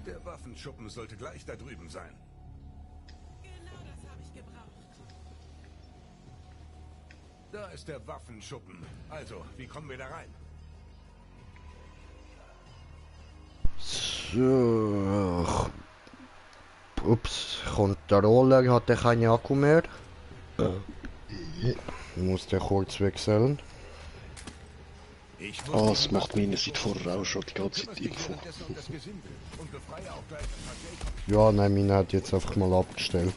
Q: Der Waffenschuppen sollte gleich da drüben sein.
J: Genau das habe ich gebraucht.
Q: Da ist der Waffenschuppen. Also, wie kommen wir da rein?
A: So. Ups, Controller hatte keinen Akku mehr. Muss der kurz wechseln.
I: Ah, das macht meine seit vorher auch schon die ganze Zeit Info.
A: Ja, nein, meine hat jetzt einfach mal abgestellt.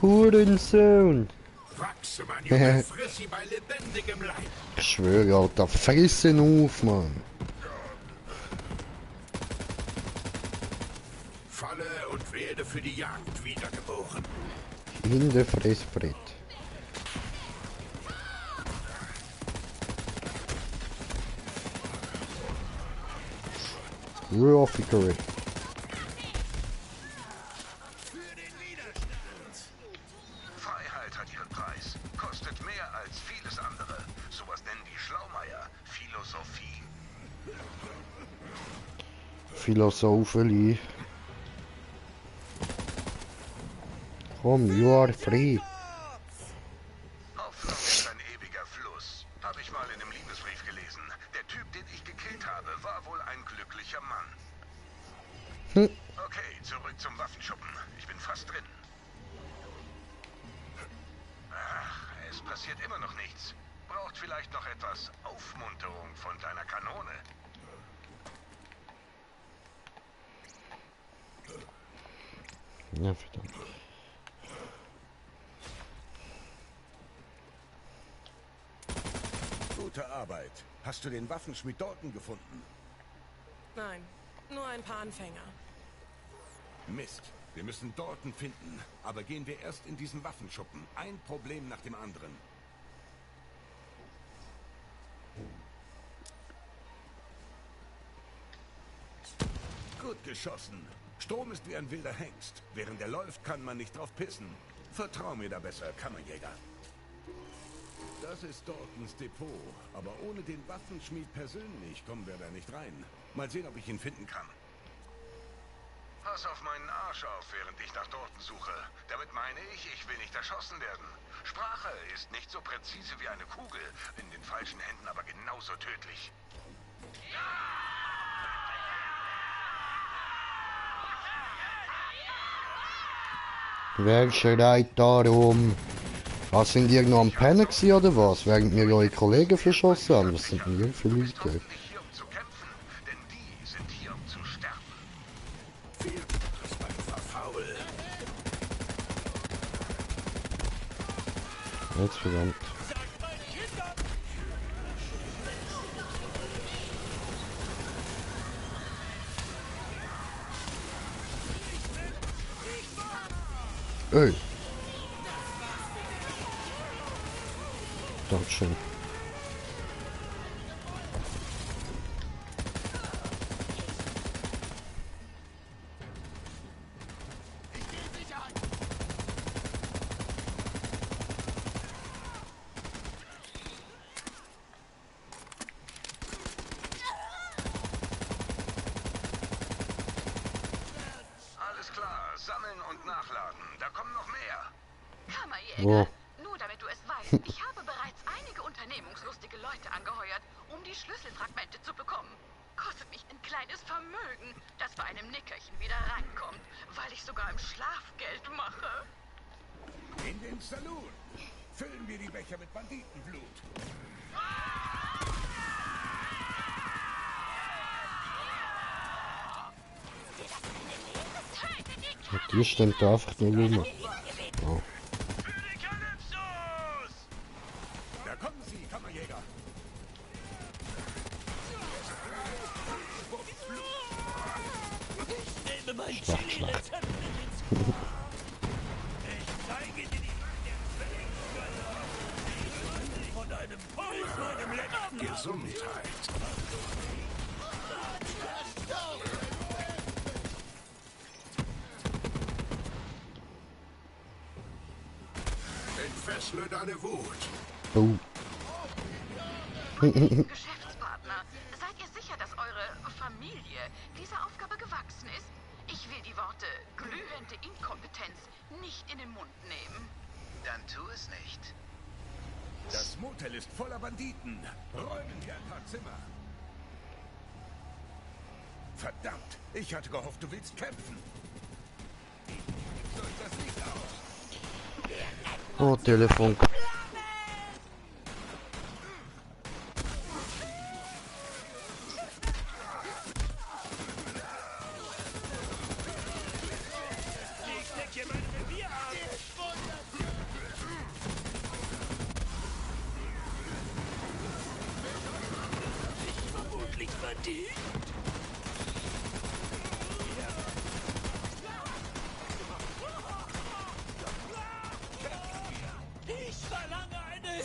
A: Hurensohn!
Q: Wachse, mein Junge, friss sie bei lebendigem Leib!
A: Ich schwöre, Alter, frissen auf, Mann!
Q: Falle und werde für die Jagd wiedergeboren.
A: In der Fressbrett. Raw Figure.
R: Freiheit hat ihren Preis. Kostet mehr als vieles andere. Sowas nennen die Schlaumeier. Philosophie.
A: Philosophie. Komm, you are free.
R: Hoffnung ist ein ewiger Fluss. Habe ich mal in einem Liebesbrief gelesen. Der Typ, den ich gekillt habe, war wohl ein glücklicher Mann. Okay, zurück zum Waffenschuppen. Ich bin fast drin. Ach, es passiert immer noch nichts. Braucht vielleicht noch etwas Aufmunterung von deiner Kanone.
A: Ja, verdammt.
Q: Gute Arbeit. Hast du den Waffenschmied Dalton gefunden?
J: Nein, nur ein paar Anfänger.
Q: Mist. Wir müssen Dalton finden. Aber gehen wir erst in diesen Waffenschuppen. Ein Problem nach dem anderen. Gut geschossen. Strom ist wie ein wilder Hengst. Während er läuft, kann man nicht drauf pissen. Vertrau mir da besser, Kammerjäger. Das ist Daltons Depot. Aber ohne den Waffenschmied persönlich kommen wir da nicht rein. Mal sehen, ob ich ihn finden kann.
R: Pass auf meinen Arsch auf, während ich nach Dalton suche. Damit meine ich, ich will nicht erschossen werden. Sprache ist nicht so präzise wie eine Kugel, in den falschen Händen aber genauso tödlich.
A: Wer schreit darum? Was, sind die noch am Pennen gewesen, oder was? Während mir eure Kollegen verschossen haben? Was sind denn hier für Leute? Jetzt verdammt. Ey. Dankeschön.
R: Alles klar, sammeln und nachladen. Da kommen noch mehr.
G: Kammerjäger, nur damit du es weißt, ich habe bereits einige unternehmungslustige Leute angeheuert, um die Schlüsselfragmente zu bekommen. Kostet mich ein kleines Vermögen, das bei einem Nickerchen wieder reinkommt, weil ich sogar im Schlaf Geld mache.
Q: In den Saloon. Füllen wir die Becher mit Banditenblut.
A: Die stimmt da einfach nur rum. Oh.
Q: Da kommen sie, Kammerjäger.
A: Schlacht, Schlacht.
Q: Gesundheit. Entfessle deine Wut.
A: Oh.
G: Geschäftspartner, seid ihr sicher, dass eure Familie dieser Aufgabe gewachsen ist? Ich will die Worte glühende Inkompetenz nicht in den Mund nehmen.
R: Dann tu es nicht.
Q: Das Motel ist voller Banditen. Räumen wir ein paar Zimmer. Verdammt, ich hatte gehofft, du willst kämpfen. So ist das Licht aus.
A: Oh, Telefon.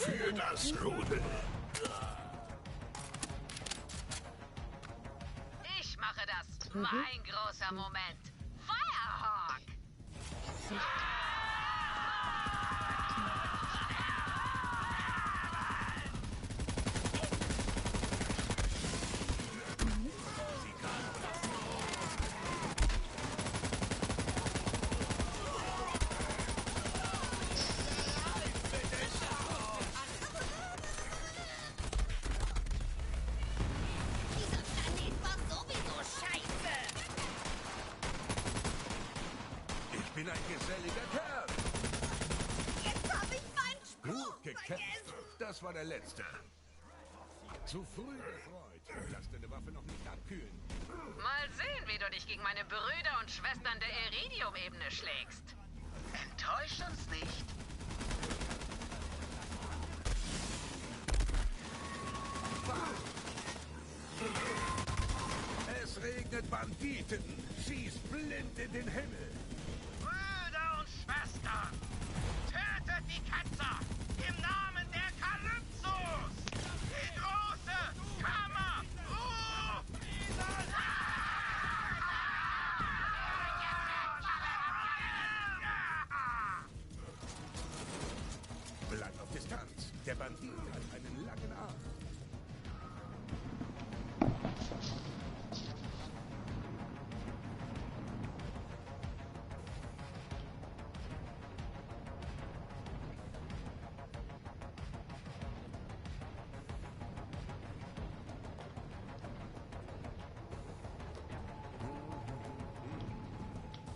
Q: Für das Rudel.
G: Ich mache das. Mein großer Moment. Firehawk!
Q: Ich bin ein geselliger Kerl.
E: Jetzt habe ich meinen Spruch
Q: Gut gekämpft. Das war der letzte. Zu früh gefreut. Lass deine Waffe noch nicht abkühlen.
G: Mal sehen, wie du dich gegen meine Brüder und Schwestern der Iridium-Ebene schlägst.
R: Enttäusch uns nicht.
Q: Es regnet Banditen. Schießt blind in den Himmel.
K: Brüder und Schwestern, tötet die Ketzer im Namen der Kalypsos! Die große Kammer!
Q: Bleib auf Distanz. Der Bandit hat einen langen Arm.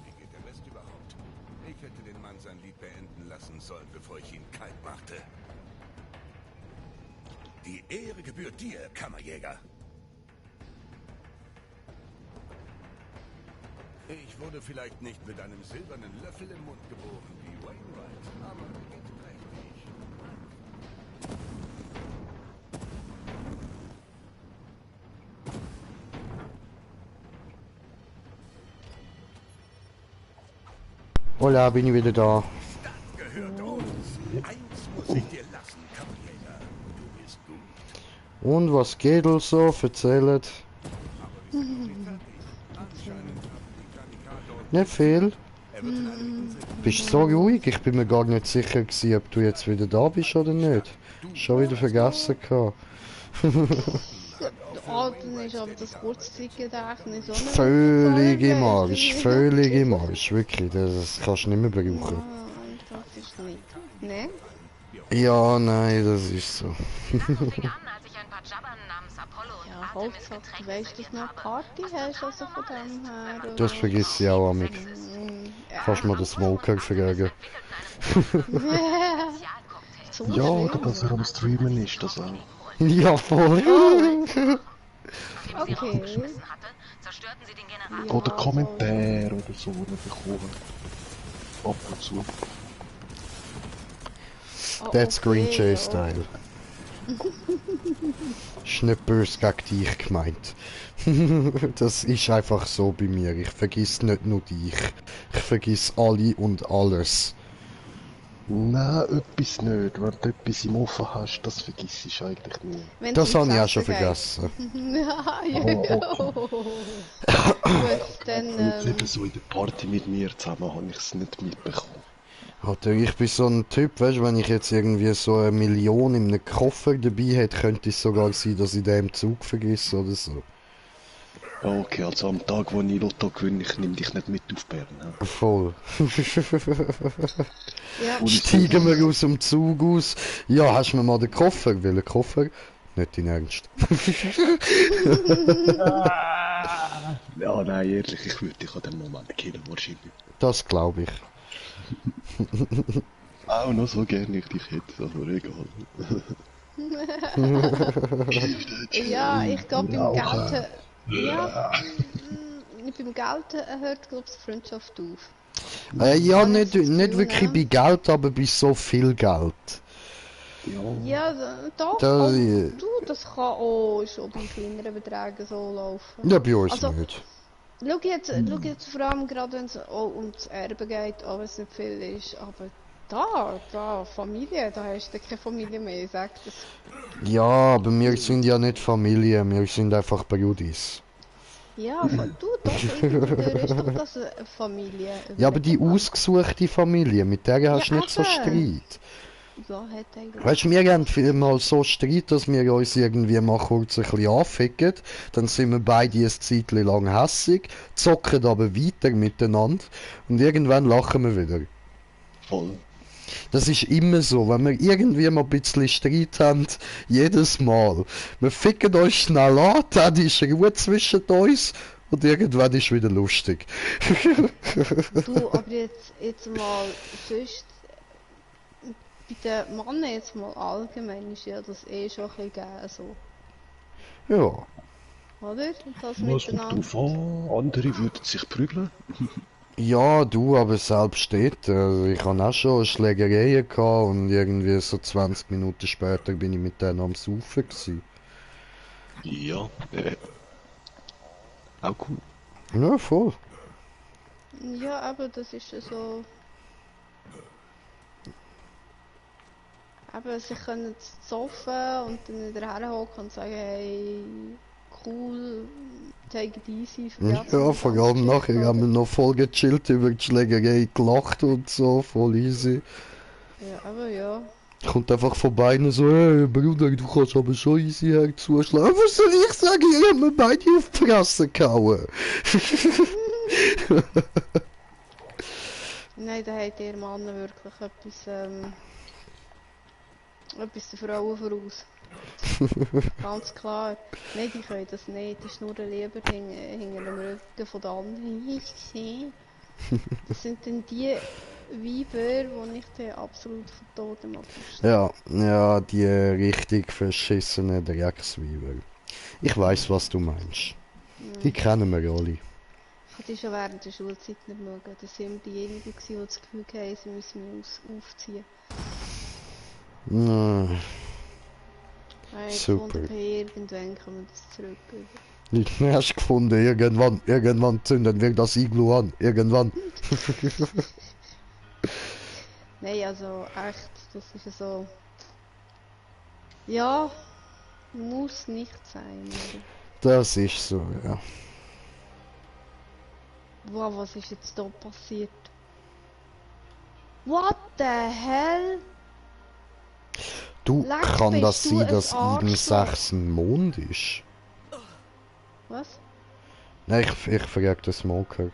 Q: Wie geht der Rest überhaupt? Ich hätte den Mann sein Lied beenden lassen sollen, bevor ich ihn kalt machte. Die Ehre gebührt dir, Kammerjäger. Ich wurde vielleicht nicht mit einem silbernen Löffel im Mund geboren wie Wainwright, aber mir geht's prächtig.
A: Hola, bin ich wieder da.
Q: Gehört uns. Eins muss ich dir lassen, Kammerjäger. Du bist gut.
A: Und was geht so? Erzählt. Nicht viel. Bist so ruhig? Ich bin mir gar nicht sicher gewesen, ob du jetzt wieder da bist oder nicht. Schon wieder vergessen gehabt.
C: dann ist aber das Kurzzeitgedächtnis auch nicht
A: völlig im Arsch, völlig im Arsch, wirklich, das kannst du nicht mehr brauchen.
C: Das ist nicht. Ne?
A: Ja, nein, das ist so.
C: Ja, Hauptsache, du weißt, dass du noch Party hast, also von dem her.
A: Das vergiss ich auch amig. Kannst mir den Smoker fragen.
I: Ja, dass er am Streamen ist, das auch.
A: Ja, voll.
C: Okay.
I: Oder Kommentar oder so bekommen. Ab und zu.
A: That's Green Jay Style. Ist nicht böse gegen dich gemeint. Das ist einfach so bei mir. Ich vergiss nicht nur dich. Ich vergiss alle und alles.
I: Nein, etwas nicht. Wenn du etwas im Ofen hast, das vergisst ich eigentlich nie.
A: Das habe ich auch schon vergessen.
C: Gut, dann...
I: Jetzt eben so in der Party mit mir zusammen habe ich es nicht mitbekommen.
A: Alter, ich bin so ein Typ, weißt du, wenn ich jetzt irgendwie so 1 Million in einem Koffer dabei hätte, könnte es sogar sein, dass ich den im Zug vergesse oder so.
I: Okay, also am Tag, wo ich Lotto gewinne, ich nehme dich nicht mit auf Bern. Ja?
A: Voll.
C: Ja.
A: Steigen wir aus dem Zug aus. Ja, hast du mir mal den Koffer? Welchen Koffer? Nicht dein Ernst.
I: Ja, nein, ehrlich, ich würde dich an dem Moment killen, wahrscheinlich.
A: Das glaube ich.
I: Auch noch so gerne ich dich hätte, aber egal.
C: Ja, ich glaube beim Geld... Ja, beim Geld hört, glaube ich, die Freundschaft auf.
A: Ja, nicht wirklich bei Geld, aber bei so viel Geld.
C: Ja, doch.
A: Das,
C: das kann auch schon bei kleineren Beträgen so laufen.
A: Ja, bei uns
C: also,
A: nicht.
C: Schau jetzt vor allem gerade, wenn es auch um das Erbe geht, auch wenn es nicht viel ist, aber da, Familie, da hast du keine Familie mehr, ich sag das.
A: Ja, aber wir sind ja nicht Familie, wir sind einfach Brudis.
C: Ja, du, doch, ist doch das eine Familie.
A: Ja, aber die ausgesuchte Familie, mit der hast du nicht so Streit.
C: Ja, hat eigentlich.
A: Weißt du, wir haben mal so Streit, dass wir uns irgendwie mal kurz ein bisschen anficken, dann sind wir beide ein Zeitchen lang hässig, zocken aber weiter miteinander und irgendwann lachen wir wieder.
I: Voll.
A: Das ist immer so, wenn wir irgendwie mal ein bisschen Streit haben, jedes Mal. Wir ficken uns schnell an, dann ist Ruhe zwischen uns und irgendwann ist wieder lustig.
C: Du, aber jetzt mal sonst, bei den Männern jetzt mal allgemein ist ja das schon ein bisschen gegeben, so.
A: Ja.
C: Oder? Das
I: was miteinander. Drauf an, andere würden sich prügeln.
A: Ja, du, aber selbst dort, also ich hatte auch schon Schlägereien gehabt und irgendwie so 20 Minuten später bin ich mit denen am Saufen gewesen.
I: Ja, auch cool.
A: Ja, voll.
C: Ja, aber das ist ja so... Aber sie können saufen und dann wieder herhocken und sagen, hey, cool, take it easy.
A: Ja, vor allem nachher haben wir noch voll gechillt über die Schlägerei, gelacht und so, voll easy.
C: Ja, aber ja.
A: Kommt einfach vorbei und so, hey Bruder, du kannst aber schon easy her zuschlagen. Was soll ich sagen? Ich hab mir beide auf die Fresse gehauen.
C: Nein, da hat ihr Mann wirklich etwas der Frauen voraus. Ganz klar. Nein, die können das nicht. Die schnurren lieber hinter dem Rücken von den anderen. Das sind dann die Weiber, die ich dann absolut von Toten mache.
A: Ja, die richtig verschissenen Drecksweiber. Ich weiss, was du meinst. Die kennen wir alle.
C: Ich hatte die schon während der Schulzeit nicht mögen. Das waren immer diejenigen, die das Gefühl haben, sie müssen mich aufziehen.
A: Nein.
C: Super. Irgendwann kommen wir das zurück.
A: Ich hast du gefunden, irgendwann zünden wir das Iglu an. Irgendwann.
C: Nein, also echt, das ist so... Ja, muss nicht sein. Oder?
A: Das ist so, ja.
C: Wow, was ist jetzt da passiert? What the hell?
A: Du, kann das sein, dass Eden 6 ein Mond ist?
C: Was?
A: Nein, ich frage den Smoker.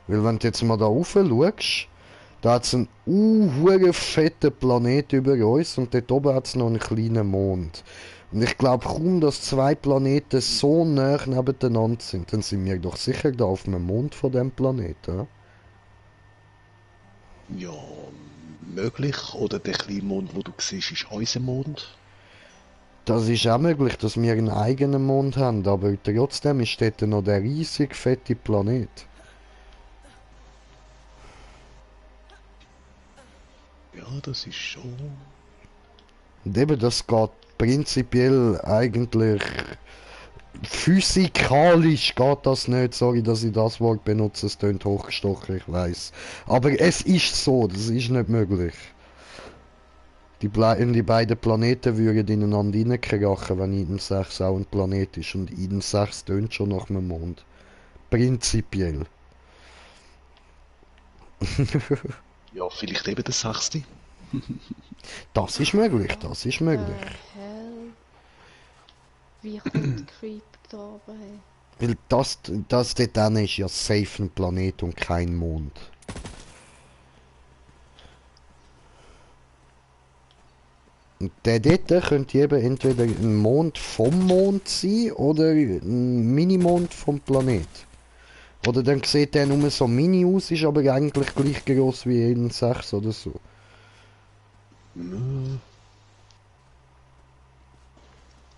A: Weil wenn du jetzt mal da rauf schaust, da hat es einen fetten Planet über uns und dort oben hat es noch einen kleinen Mond. Und ich glaube kaum, dass zwei Planeten so nah nebeneinander sind. Dann sind wir doch sicher da auf dem Mond von dem Planeten.
I: Ja, möglich. Oder der kleine Mond, den du siehst, ist unser Mond.
A: Das ist auch möglich, dass wir einen eigenen Mond haben, aber trotzdem ist dort noch der riesig fette Planet.
I: Ja, das ist schon...
A: Und eben, das geht prinzipiell eigentlich... Physikalisch geht das nicht, sorry, dass ich das Wort benutze, es klingt hochgestochen, ich weiß. Aber es ist so, das ist nicht möglich. Die beiden Planeten würden ineinander reinkrachen, wenn Eden 6 auch ein Planet ist. Und Eden 6 tönt schon nach einem Mond. Prinzipiell.
I: Ja, vielleicht eben der 6.
A: Das ist möglich, das ist möglich.
C: Wie kommt Creep da oben?
A: Weil das dort dann ist ja safe ein Planet und kein Mond. Und der dort könnte eben entweder ein Mond vom Mond sein oder ein Minimond vom Planet. Oder dann sieht der nur so mini aus, ist aber eigentlich gleich groß wie Eden 6 oder so.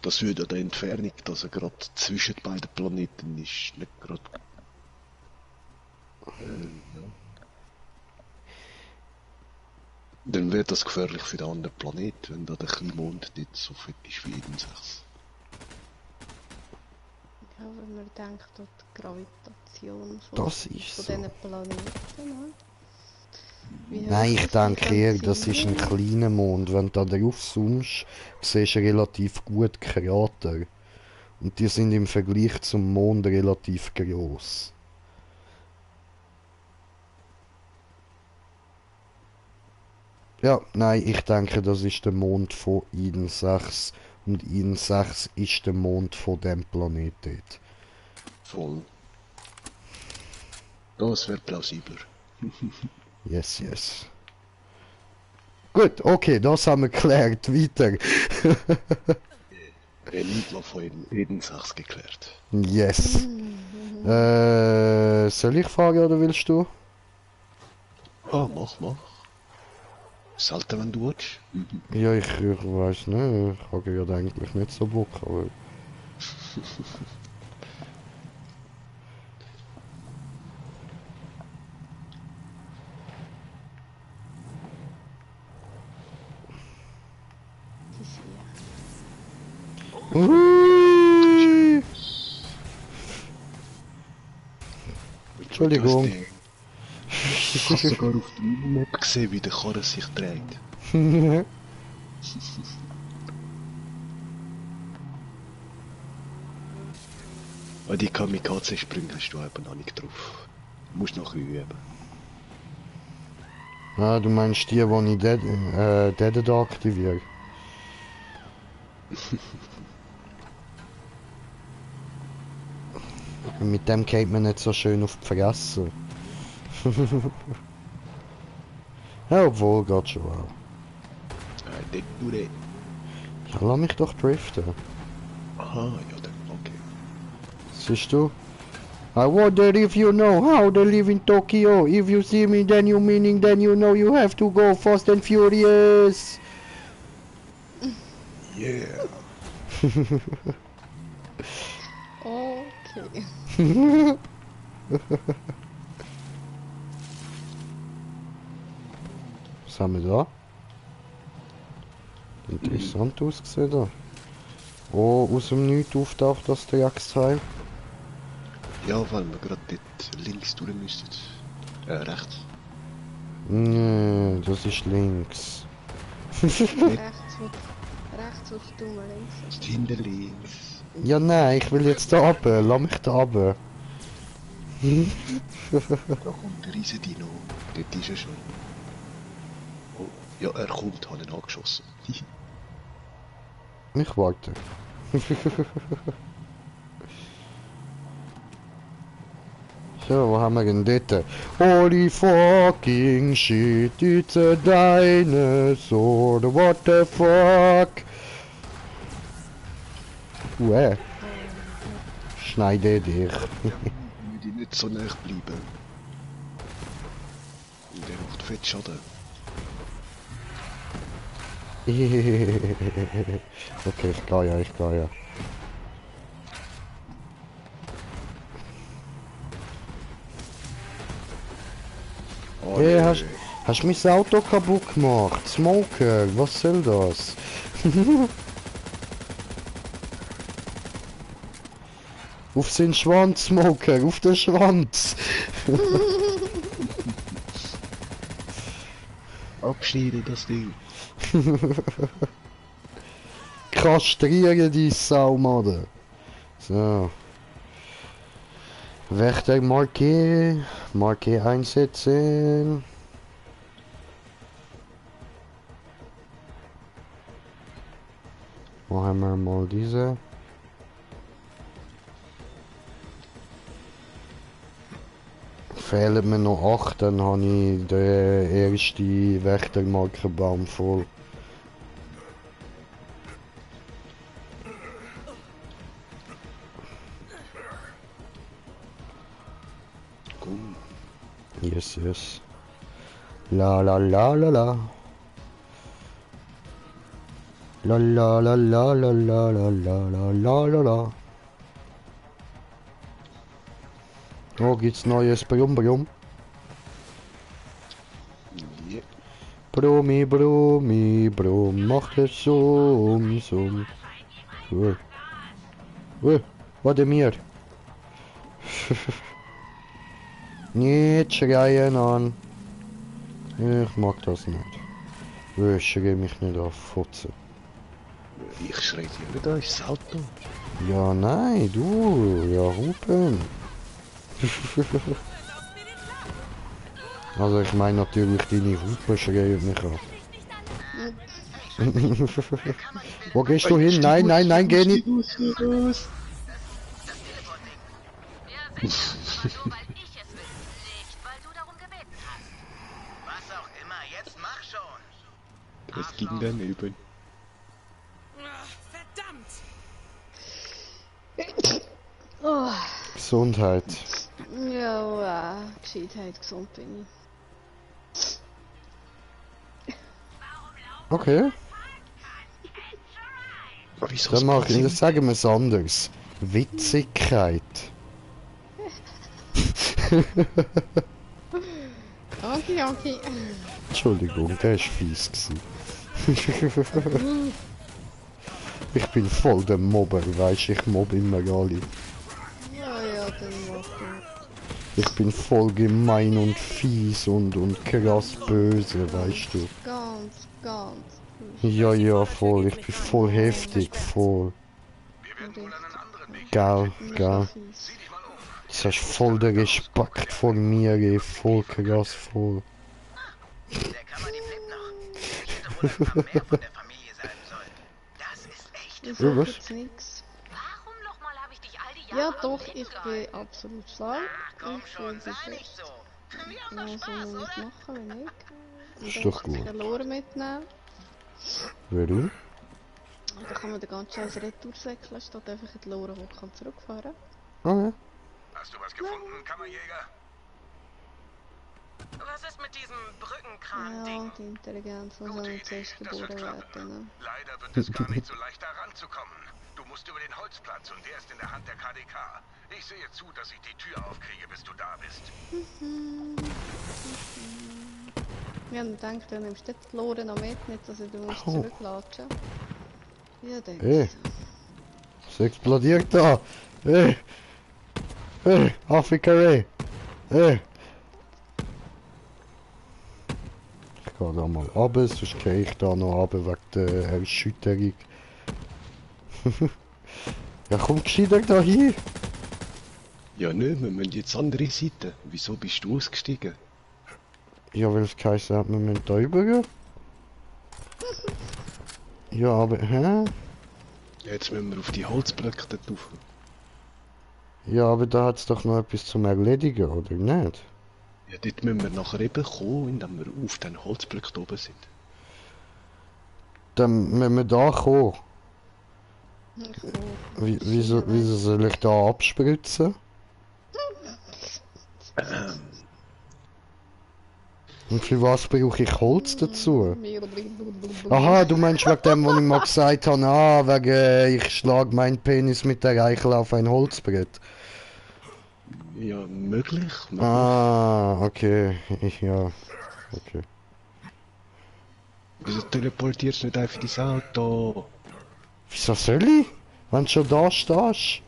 I: Das würde an der Entfernung, dass er gerade zwischen beiden Planeten ist, nicht gerade... ja. Dann wäre das gefährlich für den anderen Planet, wenn da der kleine Mond nicht so fett ist wie Eden 6.
C: Ja, wenn man denkt, an die Gravitation
A: von
C: diesen Planeten.
A: Nein, ich denke eher, das ist ein kleiner Mond. Wenn du da drauf zoomst, siehst du relativ gut Krater. Und die sind im Vergleich zum Mond relativ groß. Ja, nein, ich denke, das ist der Mond von Eden 6. Und Eden 6 ist der Mond von dem Planeten.
I: Voll. Das wäre plausibler.
A: Yes, yes. Gut, okay, das haben wir geklärt. Weiter.
I: Nicht mal von Eden 6 geklärt.
A: Yes. Soll ich fragen oder willst du?
I: Ah, mach. Selten, wenn du willst.
A: Ja, ich weiß nicht. Ich habe ja eigentlich nicht so Bock, aber... Entschuldigung.
I: Ich habe sogar auf der Map gesehen, wie der Karren sich dreht. Aber die Kamikaze-Sprünge hast du eben noch nicht drauf. Du musst noch ein bisschen üben.
A: Ah, du meinst die, die ich Dead aktiviere? Mit dem geht man nicht so schön auf die Fresse. Ja, obwohl, geht schon auch. Ja, lass mich doch driften.
I: Aha, ja, dann, okay.
A: Siehst du? I wonder if you know how they live in Tokyo. If you see me, then you meaning, then you know you have to go fast and furious.
I: Yeah.
C: Okay.
A: Was haben wir da? Interessant ausgesehen da. Oh, aus dem Nichts auftaucht das Drecksteil.
I: Ja, weil wir gerade dort links durch müssen. Rechts.
A: Nee, das ist links.
C: Rechts auf du mal links.
I: Ist hinter links.
A: Ja, nein, ich will jetzt da runter. Lass mich da runter.
I: Da kommt der Riesendino. Dort ist er schon. Oh, ja, er kommt, hat ihn angeschossen.
A: Ich warte. So, wo haben wir denn dort? Holy fucking shit, it's a dinosaur, what the fuck? Schneide dich.
I: Ich will nicht so nah bleiben. Und der macht fett Schaden.
A: Okay, ich gehe ja.
I: Oh,
A: hey, hast du mein Auto kaputt gemacht? Smoker, was soll das? Auf seinen Schwanz, Smoker, auf den Schwanz!
I: Abschneiden das Ding.
A: Kastrieren die Sau, Mann. So. Wächter Marqué einsetzen. Machen wir mal diese. Fehlen mir noch 8, dann habe ich den ersten Wächtermarkenbaum voll. Yes. La la la la la. La la la la la la la la la la la. Oh, gibt's neues Brumm?
I: Yeah.
A: Brummi, macht es Summ. Warte mir. Nicht schreien an. Ich mag das nicht. Ich schreie mich nicht auf Fotze.
I: Ich schreie dir nicht an, ist das Auto.
A: Ja, nein, du. Ja, Ruben. Also ich meine natürlich deine Hupe schreien mich an. Wo gehst du hin? Nein, geh nicht.
I: Das ging daneben.
C: Verdammt! Oh.
A: Gesundheit.
C: Ja, Gescheitheit, gesund bin ich.
A: Okay. Dann mache ich, sagen wir es anders. Witzigkeit.
C: Okay.
A: Entschuldigung, der ist fies gewesen. Ich bin voll der Mobber, weißt du, ich mobbe immer alle.
C: Ja, dann mach du.
A: Ich bin voll gemein und fies und krass böse, weißt du.
C: Ganz.
A: Ja, voll, ich bin voll heftig, voll. Geil. Das hast voll den Respekt vor mir, voll krass, voll.
R: Der Kammerdieb lebt noch. Ich wusste wohl, dass noch mehr von der Familie sein soll. Das ist echt.
C: Ich sag jetzt nix.
G: Warum nochmal habe ich dich all die
C: Ja
G: Jahre
C: doch, ich bin absolut schlau.
R: Komm schon, sei nicht so. Wir haben doch
C: Spaß,
R: Spaß, oder?
C: machen, wenn nicht.
A: Ist doch gut.
C: Verloren mitnehmen.
A: Warum?
C: Dann kann man den ganzen Scheiß Retoursäckeln, statt einfach in die Lore, wo man zurückfahren
A: kann. Oh ja.
R: Hast du was gefunden, Kammerjäger? Was ist mit diesem Brückenkran-Ding?
C: Ja, die Intelligenz muss auch nicht zuerst geboren werden. Ne?
R: Leider wird es gar nicht so leicht, da ranzukommen. Du musst über den Holzplatz und der ist in der Hand der KDK. Ich sehe zu, dass ich die Tür aufkriege, bis du da bist.
C: Ja, dann denkt du nimmst die Lore noch mit, nicht, dass du musst zurücklatschen. Ja, denke
A: ich. Es explodiert da! Afrika! Ich gehe da mal runter, sonst gehe ich da noch runter wegen der Erschütterung. Ja, komm gescheiter da hin!
I: Ja, nö, wir müssen jetzt andere Seite. Wieso bist du ausgestiegen?
A: Ja, weil es geheißen hat, wir müssen da rübergehen. Ja, aber, hä?
I: Jetzt müssen wir auf die Holzblöcke dort rauf.
A: Ja, aber da hat es doch noch etwas zum Erledigen, oder nicht?
I: Ja, dort müssen wir nachher eben kommen, indem wir auf den Holzblöcken oben sind.
A: Dann müssen wir da kommen. Wieso soll ich da abspritzen? Und für was brauche ich Holz dazu? Aha, du meinst wegen dem, was ich mal gesagt habe, wegen ich schlage meinen Penis mit der Eichel auf ein Holzbrett.
I: Ja, möglich.
A: Ah, okay. Okay.
I: Wieso teleportierst du nicht einfach ins Auto?
A: Wieso soll ich? Wenn du schon da stehst?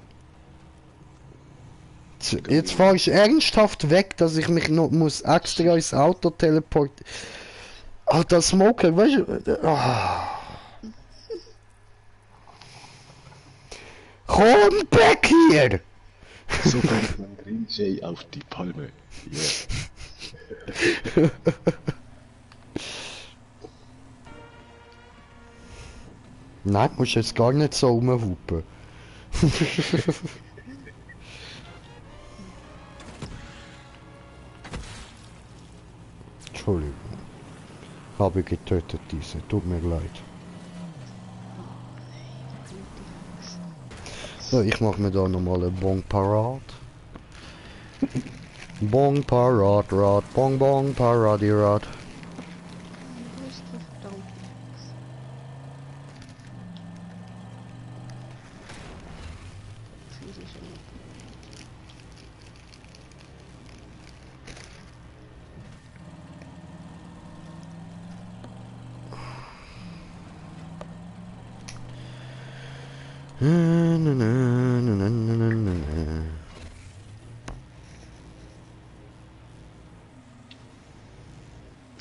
A: Jetzt fahre ich ernsthaft weg, dass ich mich noch muss extra ins Auto teleportieren. Alter Smoker, weißt du? Oh. Komm weg hier!
I: So bringt man Green Jay auf die Palme. Yeah.
A: Nein, du musst jetzt gar nicht so rumhupen. Entschuldigung. Habe getötet diese. Tut mir leid. So, ich mache mir da nochmal einen Bong parat. Bong parat, Rad, Bong Bong Paradirat.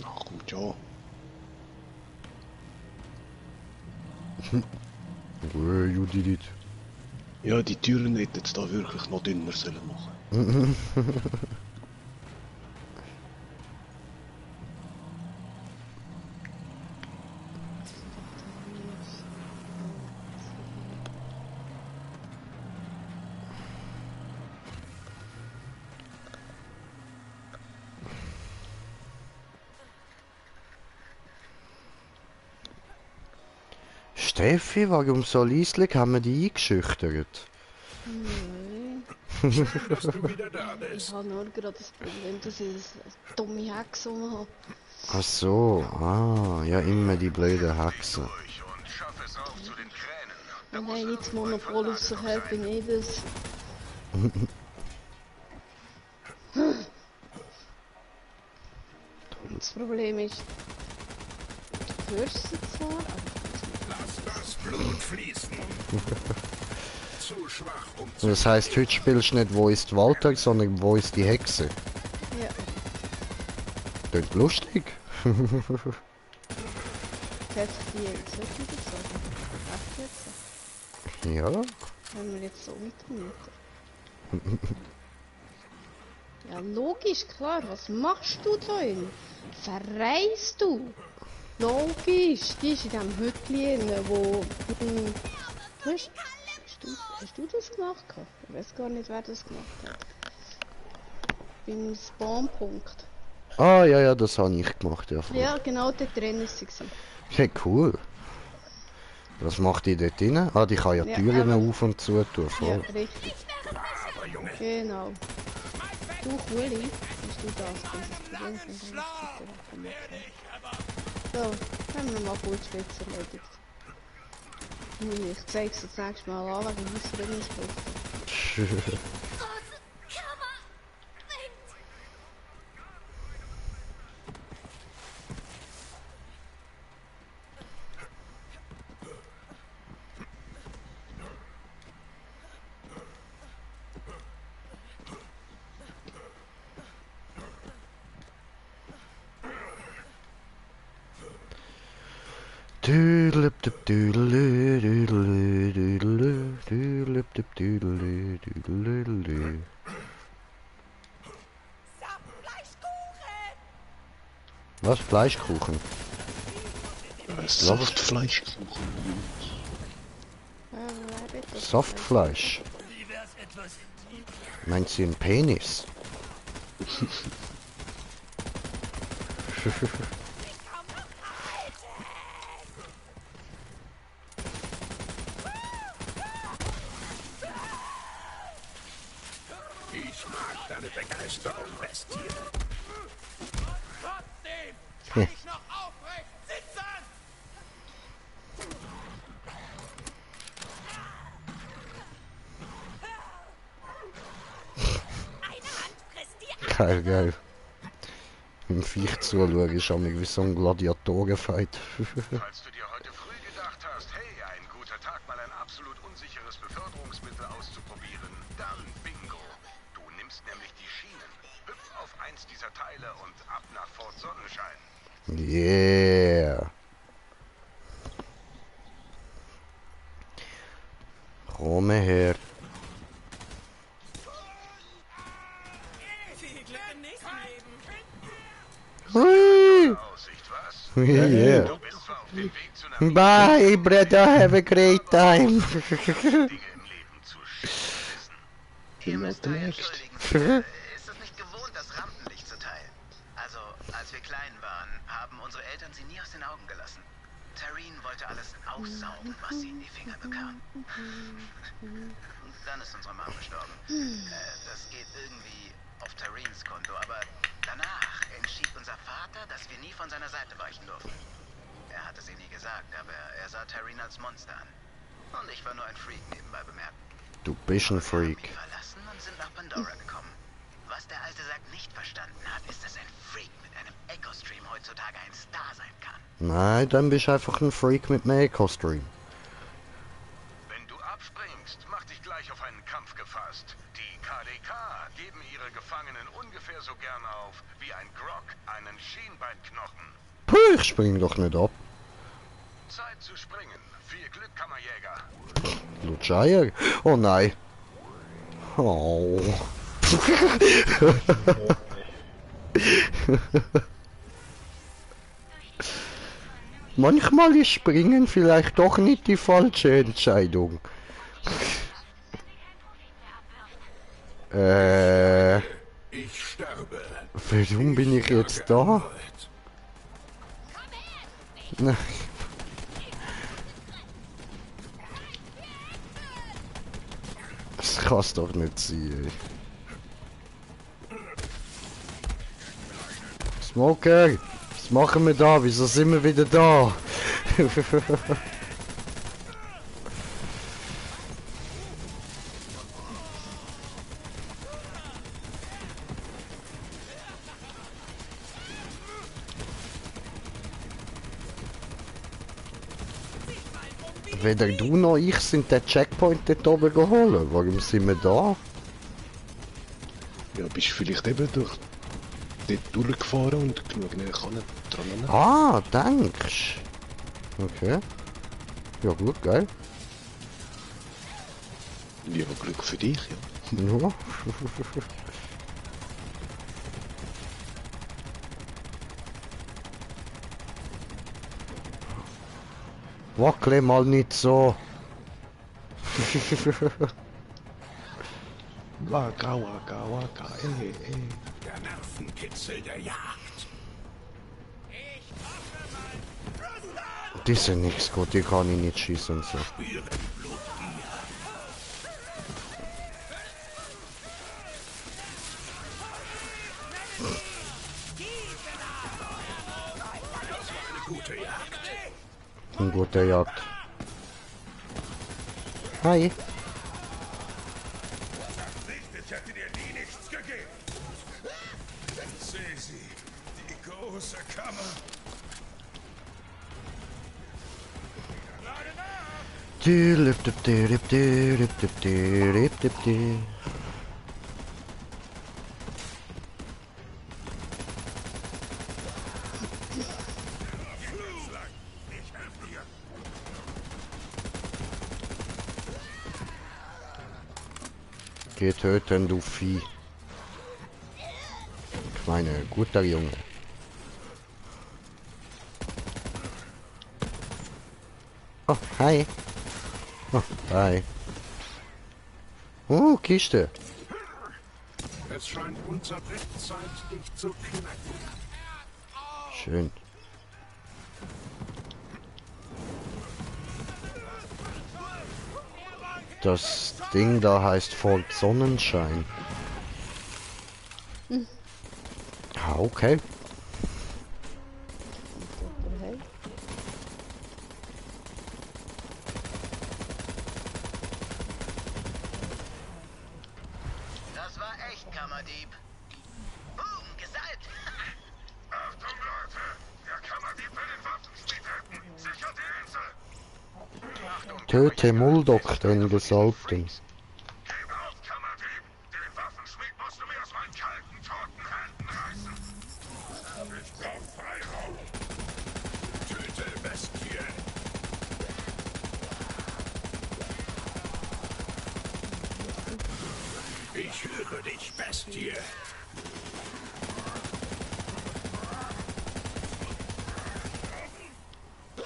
I: Ach gut, ja.
A: You did it.
I: Ja, die Türen hätten es da wirklich noch dünner sollen machen.
A: Steffi, warum so leislich haben wir die eingeschüchtert?
C: Nein.
Q: Dass du wieder da bist.
C: Ich habe nur gerade das Problem, dass ich eine dumme Hexe habe.
A: Ach so, ja immer die blöde Hexe.
C: Nein, nicht das Monopol auf sich hält, bin ich das. Das Problem ist, du hörst sie zwar, aber...
Q: Lass das Blut fließen. Zu schwach, um zu...
A: Das heisst, heute spielst du nicht Wo ist Walter, sondern Wo ist die Hexe?
C: Ja.
A: Klingt lustig.
C: Hat die jetzt wirklich gezogen? Echt jetzt?
A: Ja.
C: Wenn wir jetzt so weitermachen. Ja, logisch, klar. Was machst du da hin? Verreist du? Logisch. Die ist in diesem Hütchen, wo... Hast du das gemacht? Ich weiß gar nicht, wer das gemacht hat. Beim Spawnpunkt.
A: Ah, ja, das habe ich gemacht, ja. Voll.
C: Ja, genau, dort drin ist sie.
A: Okay, cool. Was macht die dort drin? Ah, die kann ja Türen auf und zu tun, voll.
C: Ja, richtig. Genau. Du, Kuli, bist du das? So, haben wir mal kurz Spitze erledigt. Ich zeig's das nächste Mal an, wegen Hausrhythmusbruch.
A: Was? Fleischkuchen?
I: Softfleischkuchen.
A: Softfleisch.
N: Wie wär's etwas
A: Meint sie einen Penis?
Q: Ich mag deine Begeisterung, Bestie. Trotzdem
A: kann
Q: ich noch aufrecht sitzen!
A: Geil, geil. Im Viech zuschauen ist auch wie so ein Gladiatorenfight.
R: Falls du dir heute früh gedacht hast, hey, ein guter Tag, mal ein absolut unsicheres Beförderungsmittel auszuprobieren, dann bingo. Du nimmst nämlich die Schienen, hüpf auf eins dieser Teile und ab nach Fort Sonnenschein.
A: Yeah. Komm her. Hui. Yeah. Bye, brother. Have a great time.
I: Ihr müsst
S: entschuldigen, ist es nicht gewohnt, das Rampenlicht zu teilen. Also, als wir klein waren, haben unsere Eltern sie nie aus den Augen gelassen. Tareen wollte alles aussaugen, was sie in die Finger bekam. Und dann ist unsere Mom gestorben. Das geht irgendwie auf Tareens Konto, aber danach entschied unser Vater, dass wir nie von seiner Seite weichen durften. Er hatte sie nie gesagt, aber er sah Tareen als Monster an. Und ich war nur ein Freak, nebenbei bemerkt.
A: Du bist ein Freak.
S: Wir verlassen und sind nach Pandora gekommen. Was der alte Sack nicht verstanden hat, ist, dass ein Freak mit einem Echo-Stream heutzutage ein Star sein kann.
A: Nein, dann bist du einfach ein Freak mit einem Echo-Stream.
R: Wenn du abspringst, mach dich gleich auf einen Kampf gefasst. Die KDK geben ihre Gefangenen ungefähr so gern auf wie ein Grog einen Schienbeinknochen.
A: Puh, ich spring doch nicht ab.
R: Zeit zu springen. Viel Glück, Kammerjäger.
A: Lutscheier? Oh nein. Oh. Manchmal ist Springen vielleicht doch nicht die falsche Entscheidung.
Q: Ich sterbe.
A: Warum bin ich jetzt da? Nein. Das kann's doch nicht sein, ey. Smoker! Was machen wir da? Wieso sind wir wieder da? Weder du noch ich sind den Checkpoint dort oben geholt. Warum sind wir da?
I: Ja, bist vielleicht eben durch dort durchgefahren und genug näher dran.
A: Ah, denkst. Okay. Ja gut, geil.
I: Ja, Glück für dich, ja.
A: Ja. Wackle mal nicht so.
I: Waka, waka, waka, ey.
Q: Der Nervenkitzel der Jagd.
A: Die sind nix gut, die kann ich nicht schießen und so. Eine gute Jagd. Hi.
Q: Ich hätte dir nie nichts gegeben. Ich sehe sie, die große Kammer.
A: Geh töten, du Vieh. Ich meine, guter Junge. Oh, hi. Oh, hi. Oh, Kiste.
Q: Es scheint unser Bestzeit, dich zu knacken.
A: Schön. Das Ding da heißt Fort Sonnenschein. Ah, okay.
S: Das war echt Kammerdieb. Boom, gesalbt.
O: Achtung, Leute! Der Kammerdieb will den Waffenschmied retten. Sichert die Insel! Achtung,
A: Töte Muldock, den Gesalbten.
O: gib auf, Kammerdieb! Den Waffenschmied musst du mir aus meinen kalten, toten Händen reißen. Ich brauch Freiraum. Töte Bestie. Ich höre dich, Bestie.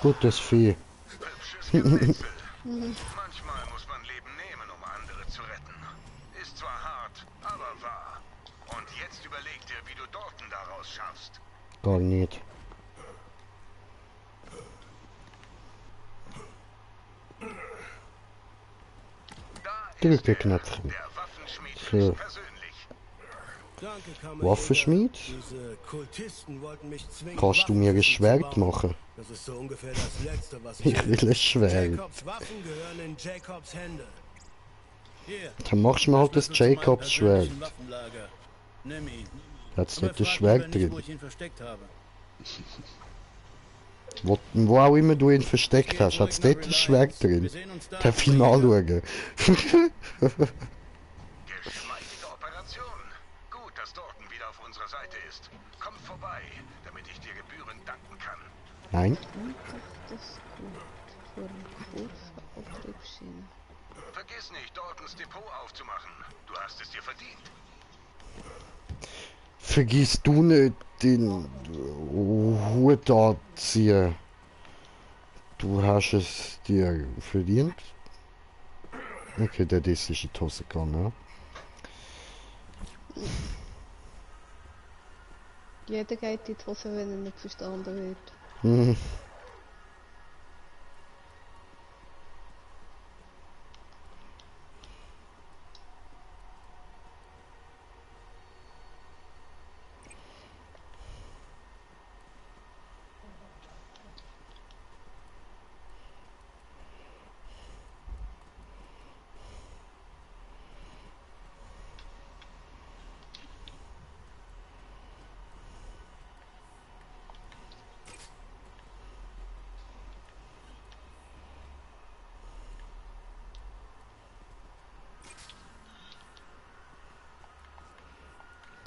A: Gutes Vieh.
R: Manchmal muss man Leben nehmen, um andere zu retten. Ist zwar hart, aber wahr. Und jetzt überleg dir, wie du Dalton daraus schaffst.
A: Gar nicht. Drücke Knöpfchen. So. Waffenschmied? Kannst du mir ein Schwert machen?
T: Das ist so ungefähr das Letzte, was
A: Ich will ein Schwert.
T: Jacobs Waffen gehören in Jacobs Hände. Hier,
A: Dann machst du mir halt das Jacobs Schwert.
T: Nimm ihn.
A: Hat's
T: Aber
A: nicht das
T: frag
A: Schwert
T: lieber nicht, wo
A: drin?
T: ich ihn versteckt habe.
A: Wo auch immer du ihn versteckt hast, hat's dort das Schwert drin? Darf ich nachschauen?
R: Geschmeidige Operation. Gut, dass Dalton wieder auf unserer Seite ist. Komm vorbei, damit ich dir gebührend danken kann.
A: Nein?
R: Vergiss nicht, Daltons Depot aufzumachen. Du hast es dir verdient.
A: Vergiss du nicht den Hut anziehen. Du hast es dir verdient. Okay, der ist in die Hose gegangen.
C: Jeder geht in die Hose, wenn er nicht verstanden wird.
A: Mhm.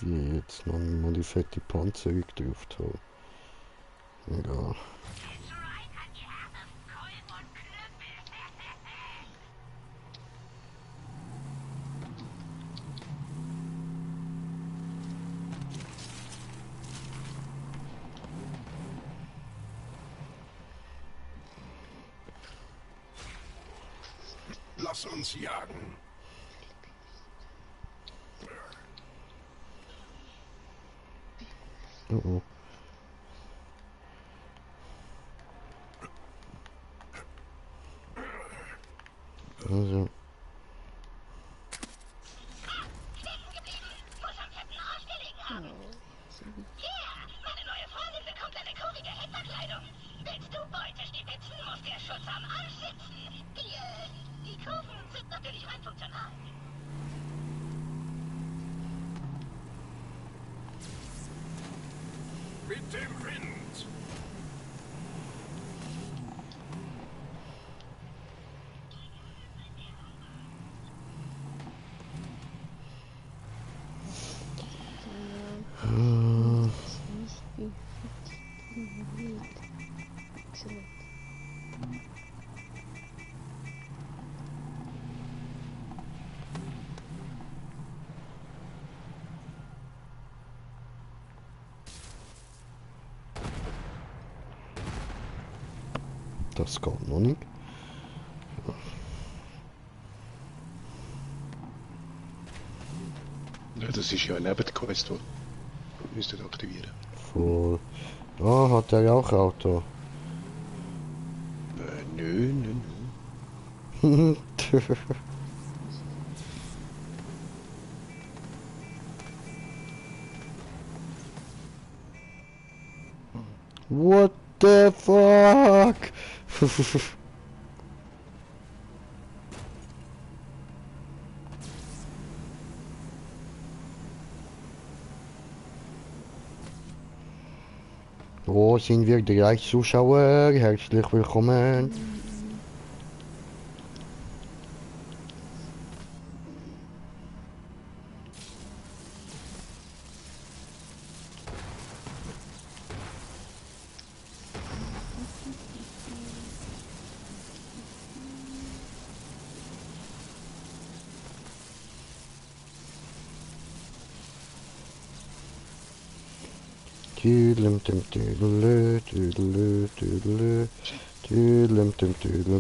A: Wie jetzt noch mal die fette Panzerung drauf haben. Egal.
O: Lass uns jagen.
A: Oh. Also.
E: Meine neue Freundin bekommt eine coole Hitlerkleidung. Willst du Beutestibitzen, muss der Schutz am Arsch sitzen. Die Kurven sind natürlich rein funktional.
O: Mit dem Wind.
A: Das geht noch nicht.
I: Ja, das ist ja neben der Quest, die wir müssen aktivieren.
A: Voll. Ah, hat er auch Auto?
I: Nö.
A: What the fuck? Oh, sind wir gleich Zuschauer? Herzlich willkommen.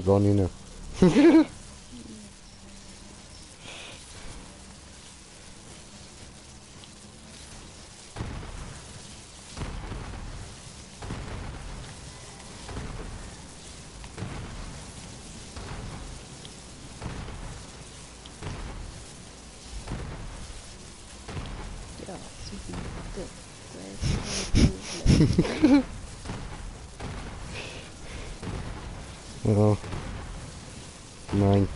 A: Gar nicht. Ja. Nein.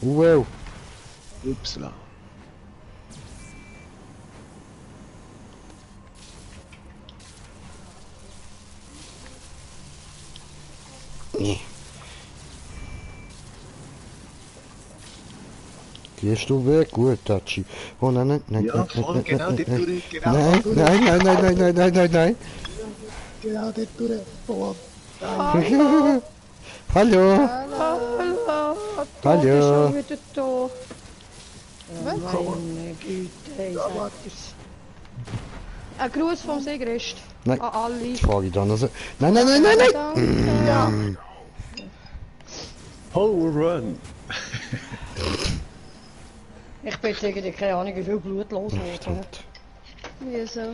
A: Wow.
I: Upsala.
A: Nee. Gehst du weg? Gut, Tachi. Oh nein.
I: Ja, voll, genau dort durch.
A: Nein.
I: Genau dort durch. Voll.
A: Hallo.
B: Hallo.
A: Hallo.
B: Schon wieder da. Meine Güte, ich sag dir's. Ein Gruß vom Segrest.
A: Nein.
B: An alle.
A: Das frage ich dann also. Nein.
B: Ja.
I: Power Run.
B: Ich bin jetzt irgendwie keine Ahnung, wie viel Blut los wurde.
C: Wieso?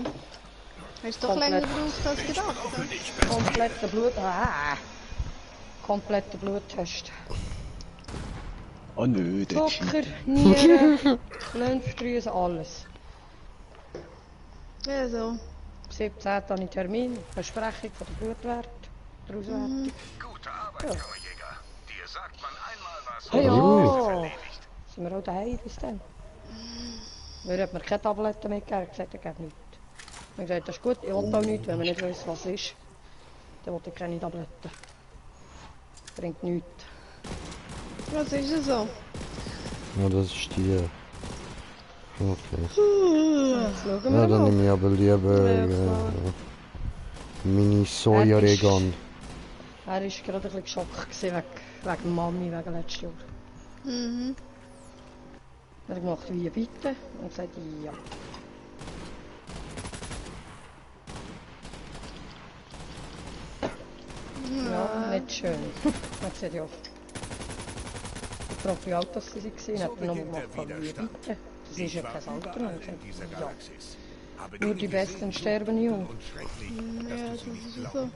C: Hast du doch länger gebraucht als gedacht?
B: Kompletter Blut. Kompletter Bluttest.
I: Oh nö, der
B: Zucker, Nieren, Lymphdrüse, alles.
C: Wieso?
B: 17. habe ich Termin, Besprechung von der Blutwert, der Auswertung.
O: Gute Arbeit, Jäger. Dir sagt man einmal was.
B: Hey, ja! Sind wir auch daheim bis dann? Wir haben mir keine Tabletten mitgegeben, gesagt, er gibt nichts. Ich habe gesagt, das ist gut, ich will auch nichts, wenn man nicht weiss, was es ist. Dann will ich keine Tabletten. Bringt nichts.
C: Was ist denn so?
A: Ja, das ist die. Okay.
B: Jetzt schauen wir
A: Ja, dann
B: mal.
A: nehme ich aber lieber Mini Soja-Regan.
B: Er war gerade ein bisschen geschockt wegen Mami, wegen letztes Jahr.
C: Mhm.
B: Er hat gemacht, wie bitte? Und gesagt, ja. Ja, nicht schön. Man sieht ja oft. Die Profi-Autos waren sie, hat er nochmal gemacht, wie bitte? Das ist ja kein Auto mehr. Ja. Nur die Besten sterben jung.
C: Ja, das ist so.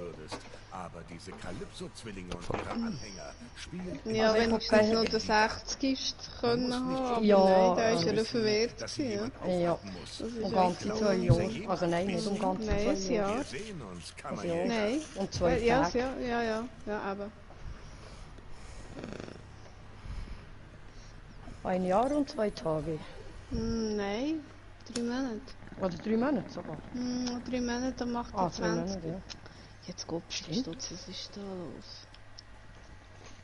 Q: Aber diese Calypso-Zwillinge und ihre Anhänger spielen...
C: Ja, wenn du das noch der 60 ist, können haben, aber
B: Ja,
C: nein, da ist er verwehrt gewesen,
B: ja. Um ganze 2 Jahre. Also nein, nicht um ganze 2
C: Nein, ein
B: Jahre.
C: Jahr. Nein.
B: Und 2
C: Ja,
B: Tage.
C: ja, aber.
B: 1 Jahr und 2 Tage.
C: Nein, 3 Monate.
B: Oder 3 Monate sogar.
C: 3 Monate am 28.
B: 3 Monate, ja.
C: Jetzt Kopfstutz, was ist da los?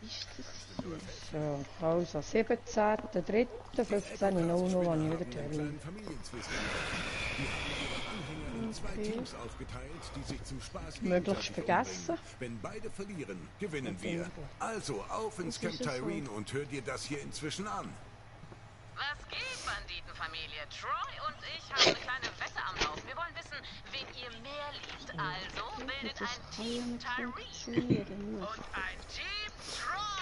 C: Was ist das hier?
B: So, also 17.03.15 in 00 Uhr habe ich wieder Termin. Möglichst vergessen.
Q: Wenn beide verlieren, gewinnen wir. Also auf ins Camp Tyrene und hör dir das hier inzwischen an.
G: Was geht, Banditenfamilie? Troy und ich haben eine kleine Wette am Laufen. Wir wollen wissen, wen ihr mehr liebt. Also bildet ein Team Tyreen und ein Team Troy.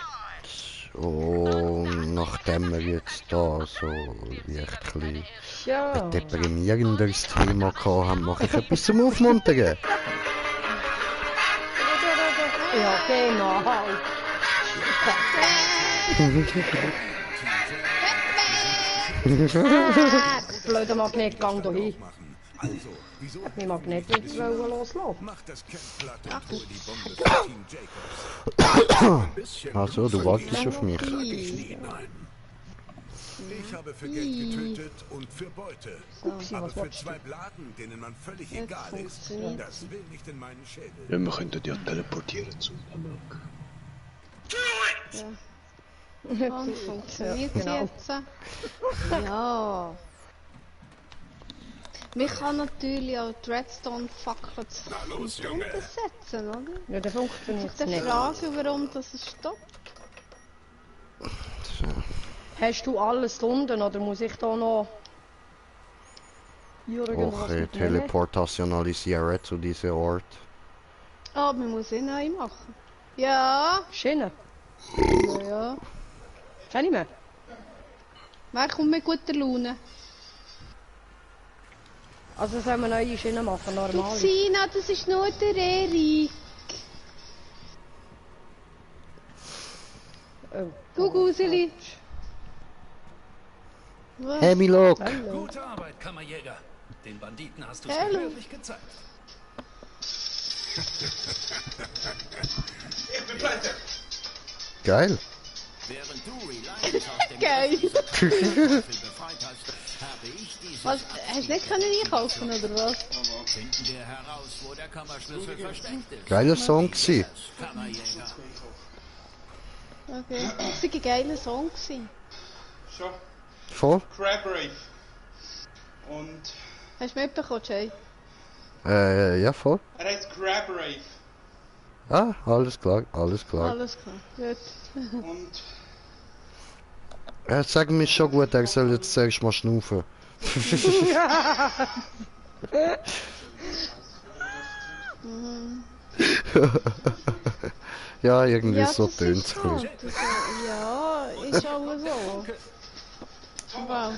A: So, nachdem wir jetzt da so wirklich ein deprimierendes Thema gehabt haben, mache ich etwas zum Aufmuntern.
B: Ja, genau. Blöder Magnetgang da hin. Hat mein Magnet jetzt loslassen.
A: Also, du wartest auf mich.
H: Ich habe für Geld getötet und für Beute. Aber für 2 Blagen, denen man völlig egal ist, das will nicht in meinen Schädel.
I: Ja, wir könnten ja teleportieren zu Amok.
C: Ja. Und funktioniert jetzt? Ja. Man kann natürlich auch die Redstone-Fackel untersetzen, oder?
B: Ja, das funktioniert
C: nicht. Ich frage, warum das stoppt.
A: So.
B: Hast du alles unten oder muss ich da noch
A: Okay, teleportationalisieren zu diesem Ort.
C: Ah, man muss ihn neu machen. Ja.
B: Schiene?
C: Ja.
B: Kann ich mehr?
C: Wer kommt mit guter Laune?
B: Also sollen wir neue Schienen machen, normal?
C: Du Sina, das ist nur der Erik.
B: Oh.
C: Du Guseli.
A: Hey, Milok.
N: Gute Arbeit, Kammerjäger. Den Banditen hast du es wirklich gezeigt.
O: Ich bin pleite.
A: Geil.
K: Während du Reliance aus dem
C: Geil.
K: befreit hast, habe ich diese
C: Was? Hast du nicht können einkaufen oder was?
K: Finden wir heraus, wo der Kammerschlüssel versteckt ist.
A: Geiler Song gsi.
K: Kammerjäger.
C: Okay. Das war ein geiler Song.
O: Schon.
A: Voll?
O: Crab Rave. Und...
C: Hast du mitbekommen, Jay?
A: Ja, voll.
O: Er heißt Crab Rave.
A: Ah, alles klar, alles klar.
C: Alles klar, gut.
O: Und...
A: Er sagt mir schon gut, er soll jetzt zuerst mal schnaufen. Ja, irgendwie so tönt es.
C: Ja, ist auch so. Wow.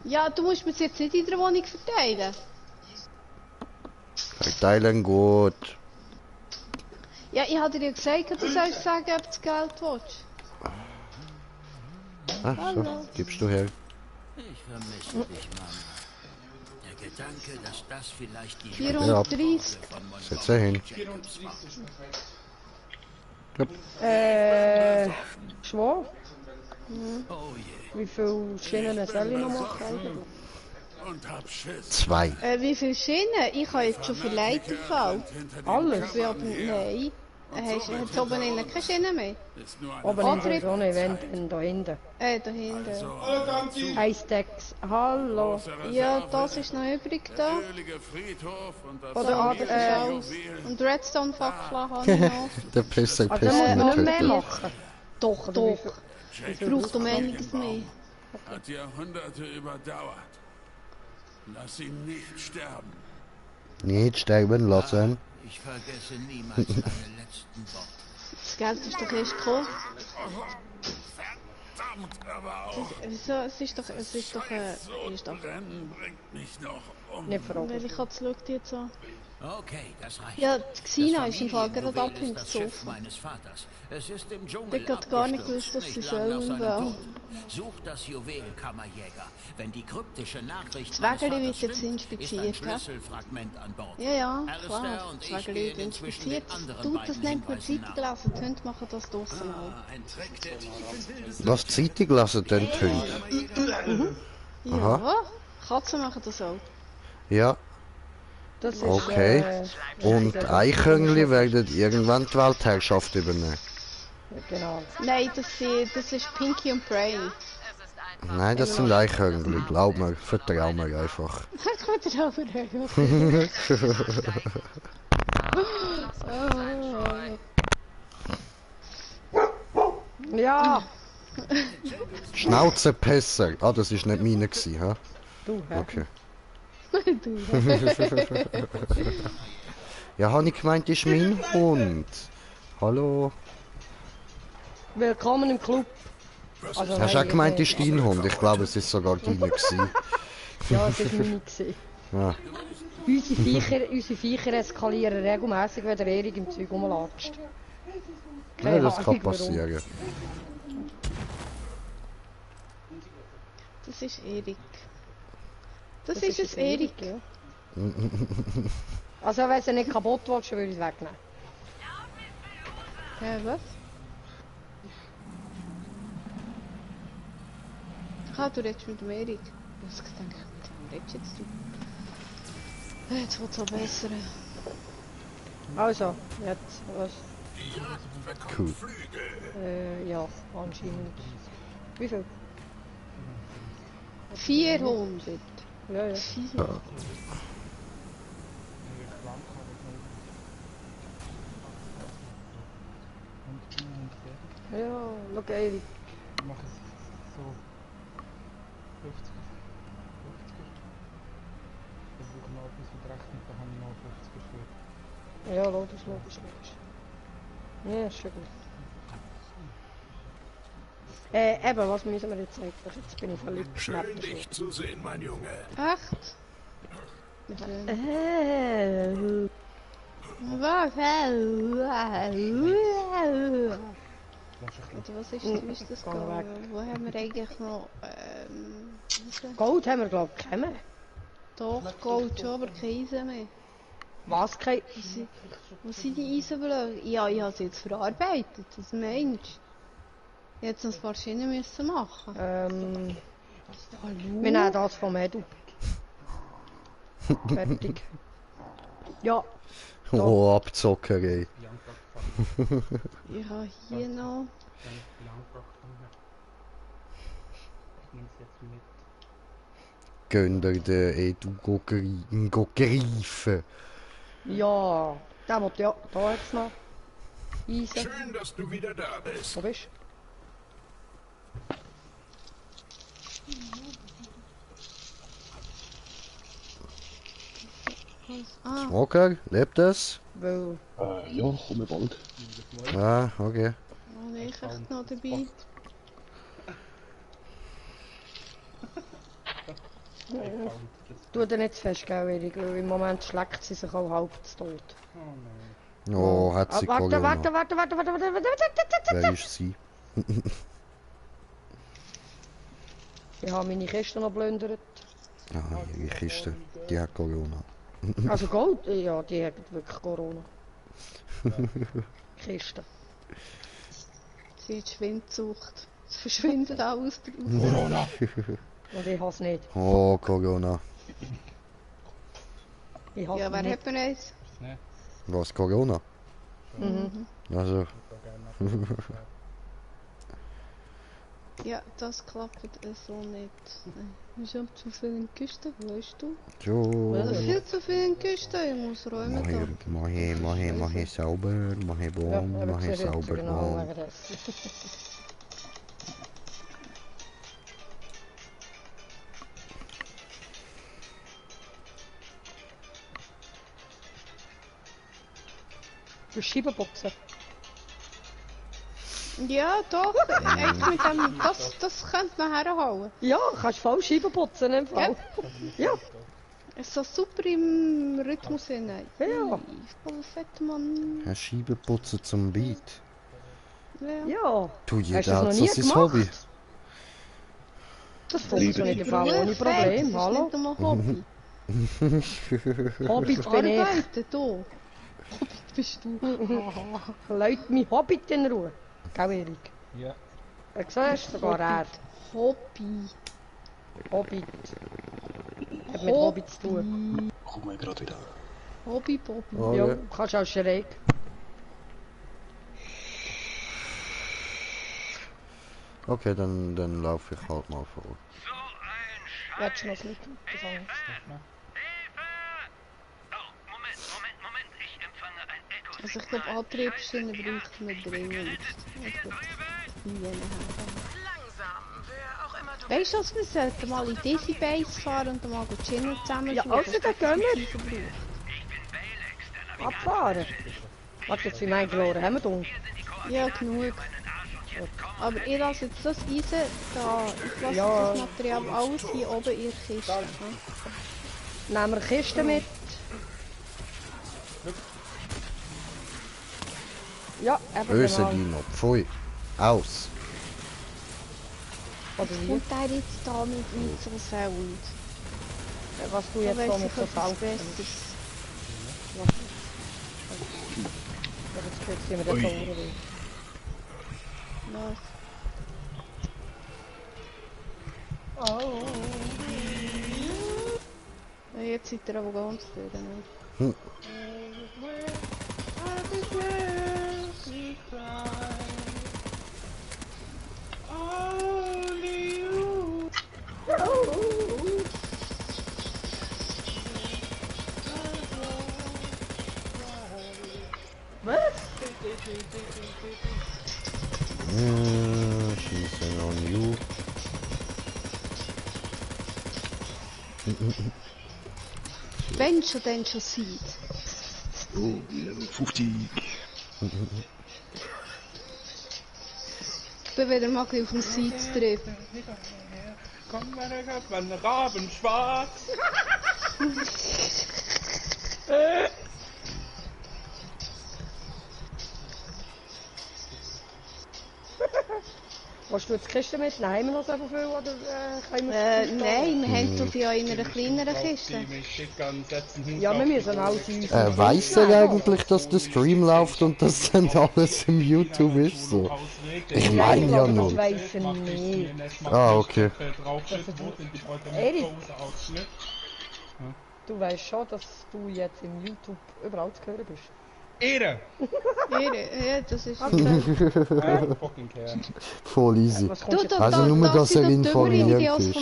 C: Ja, du musst mir jetzt nicht in der Wohnung verteilen.
A: Verteilen gut.
C: Ja, ich hatte dir ja gesagt, du sollst sagen, ob du das Geld willst.
A: Ah, so, gibst du her.
K: Ich vermisse dich, Mama. Der Gedanke, dass das vielleicht die
C: 430.
A: Setz er hin.
B: Schwor?
K: Oh je.
B: Wie viele Schienen soll ich noch machen?
Q: Und hab Schiss.
A: 2.
C: Wie viele Schienen? Ich habe jetzt schon viel Leiterfall.
B: Alles?
C: Ja, aber nein. Hast du oben innen keine Schienen mehr?
B: Oben in der Sonne, wenn da hinten.
C: Da hinten.
B: Ein Stacks. Hallo.
C: Ja, das ist noch übrig da.
Q: Oder
C: und Redstone-Fackel habe ich noch.
A: Der Pisser
B: Also muss man nicht mehr
C: töten.
B: machen.
C: Doch. Es braucht um einiges mehr.
Q: Hat Jahrhunderte überdauert. Lass ihn nicht sterben.
A: Nicht sterben lassen.
K: Ich vergesse niemals deine letzten Worte.
C: Das Geld ist doch erst gekommen.
Q: Verdammt, aber auch.
C: Wieso? Es ist doch
Q: Rennen bringt mich noch um.
B: Nicht verraten.
C: Welche Katze schaut die jetzt an?
K: Okay, das reicht.
C: Ja, die Xina ist im Fall gerade
K: Familienjuwel
C: abhängig
K: ist das
C: zu
K: Schiff
C: offen.
K: meines Vaters. Es ist im
C: Der
K: Dschungel
C: hat gar nicht
K: abgestürzt,
C: gewusst, dass sie
K: nicht lang nach
C: sollen
K: seinem
C: wollen.
K: Tod. Such das Juwel, Kammerjäger. Wenn die kryptische Nachricht
C: Das
K: meines
C: Wägeli
K: Vaters
C: wird jetzt
K: stimmt,
C: inspiziert,
K: ist ein
C: gell?
K: Schlüsselfragment an Bord.
C: Ja,
K: Alistair
C: klar.
K: und
C: Das
K: ich
C: Wägeli
K: gehen
C: wird
K: inzwischen
C: inspiziert.
K: den anderen
C: Du, das
K: beiden
C: nennt man
K: Hinweisen
C: Zeitung
K: nach.
C: lesen. Die Hunde machen das draussen auch.
N: Ein Trick der tiefen Wildes.
A: Was Zeitung lassen denn die Hunde? Aha.
C: Ja, Katzen machen das auch.
A: Ja,
B: Das ist,
A: okay. Und Eichhörnchen werden irgendwann die Weltherrschaft übernehmen.
B: Genau.
C: Nein, das ist Pinky und Brain.
A: Nein, das sind Eichhörnchen. Glaub mir, vertrau mir einfach.
C: Das kommt auch wieder.
B: Ja,
A: Schnauzepässer. Ah, das ist nicht meine gewesen, hä?
B: Du, hä?
A: Okay.
C: Du.
A: Ja, habe ich gemeint, ist mein Hund. Hallo?
B: Willkommen im Club. Also,
A: Hast du auch gemeint, ist dein Hund? Ich glaube, es ist sogar deine gewesen.
B: Ja, es ist meine gewesen.
A: Ja.
B: Unsere Viecher eskalieren regelmäßig, wenn der Erik im Zeug rumlatscht.
A: Ja, das kann passieren.
C: Das ist Erik. Das ist es, Erik.
B: Ja. Also wenn sie nicht kaputt willst, würde ich es wegnehmen.
C: Was? Du redest mit dem Erik. Ich habe gedacht, was redest jetzt du? Jetzt wird es auch besser.
B: Also, jetzt was?
A: Cool.
B: Ja, anscheinend. Wie viel?
C: 400.
B: Ja, ja.
C: 400.
B: Ja, look Erik.
U: Ich mache es so 50. Ich brauche noch etwas mit Rechnung, da habe ich noch 50 geführt.
B: Ja, logisch. Ja, ist schon gut. Eben, was müssen wir jetzt eigentlich? Jetzt bin ich verliebt.
O: Schön, dich zu sehen, mein Junge.
C: Echt? Was? Was ist das gegangen? Wo haben wir eigentlich noch...
B: Gold haben wir, glaube ich, keinen.
C: Doch, Gold schon, aber kein Eisen mehr.
B: Was? Kein...
C: Wo sind die Eisenblöcke? Ja, ich habe sie jetzt verarbeitet, das meinst du? Jetzt noch ein paar Schienen müssen machen.
B: Wir nehmen das vom Edu. Fertig. Ja.
A: Oh, Abzockerei.
C: Ich habe hier noch...
A: Gönnt ihr den Edu greifen?
B: Ja, der wird ja da jetzt noch Eisen.
O: Schön, dass du wieder da bist.
B: Wo bist
A: Okay, lebt es?
I: Ja, komme bald.
A: Ah, okay.
C: Oh, ich echt noch dabei.
B: Tu dir nicht zu fest, gell, Erik, weil im Moment schlägt sie sich auch halb zu tot.
A: Oh, hat sie Corona.
B: Warte.
A: Wer ist sie?
B: Ich habe meine Kiste noch plündert.
A: Ah, ihre Kiste, die hat Corona.
B: Also Gold? Ja, die hat wirklich Corona. Kiste.
C: Sie hat Schwindsucht. Es verschwindet alles drauf.
A: Corona.
B: Und ich hasse nicht.
A: Oh, Corona.
B: Ich hasse
C: ja, wer
B: nicht.
C: hat mir eins?
A: Was, Corona?
B: Mhm.
A: Also.
C: Ja, das klappt so nicht. Ich habe zu viel in die Küste, weißt du?
A: Jo.
C: Viel zu viel in die Küste, ich muss räumen da.
A: Mach ich sauber, mach ich warm,
B: Ja,
A: mach ich
B: gesehen,
A: sauber,
B: genau,
A: warm.
B: wegen des. Du Scheiben putzen.
C: Ja, doch. Echt mit dem, das könnte man herhauen.
B: Ja, kannst voll Scheiben putzen im Fall. Ja.
C: Ist so super im Rhythmus hinein.
B: Ja.
C: Voll fett, Mann.
A: Ein Scheibenputzen zum Beat.
B: Ja.
A: Du,
B: Hast
A: jeder
B: du das noch
A: hat so
B: nie
A: sein
B: gemacht?
A: Hobby.
B: Das funktioniert im Fall ohne Problem, hallo?
C: Das ist nicht einmal Hobby.
B: Hobbit bin ich.
C: Arbeiten, du. Hobbit bist du.
B: Leute, mein Hobbit in Ruhe. Gell, Erik?
U: Ja.
B: Siehst du, sogar er.
C: Hobby.
B: Hobbit. Hat mit Hobbit zu tun.
I: Komm mal gerade wieder.
C: Hobby, Bobby.
A: Oh,
B: Ja,
A: ja.
B: kannst auch schräg.
A: Okay, dann laufe ich halt mal vor.
B: Willst du noch das Lied anfangen?
C: Also ich glaube, Antriebsschienen braucht man dringend. Ich glaube, die haben. Weißt du, was wir sollten mal in diese Base fahren und dann mal chillen zusammen?
B: Ja, also dann gehen wir. Abfahren. Warte, jetzt sind wir verloren. Haben wir dumm?
C: Ja, genug. Aber ich lasse jetzt das Eisen da. Ich lasse das Material alles hier oben in der Kiste.
B: Nehmen wir eine Kiste mit. Ja, eben
A: Böse
B: genau.
A: Dino, pfui. Aus.
C: Was kommt der jetzt da mit so Sound?
B: Was du jetzt so mit so Sound
C: Besseres.
B: Ja, jetzt kriegst du mir den Ton weg.
C: Oh. Ja, jetzt seid ihr aber ganz durch, ne?
B: Was?
A: Schießen on you.
C: Wenn schon, dann schon Seed.
I: Oh, Level 50.
C: Ich bin wieder mal auf den Seed zu treffen.
U: Komm, meine Gott, mein Raben schwarz.
B: Willst du jetzt die Kiste mitnehmen? Haben wir noch so viel oder können wir
C: nein, wir haben so viel in einer kleineren Kiste.
B: Ja, wir müssen alles uns.
A: Weiss er eigentlich, dass der Stream läuft und dass dann alles im YouTube ist? So? Ich meine ja nur.
B: Das weiss er nicht.
A: Ah, okay.
B: Erik, du weißt schon, dass du jetzt im YouTube überall zu hören bist.
U: Ehre!
C: Ehre, ja, das ist
A: Voll easy.
C: Du,
A: Also nur, dass er informiert ist.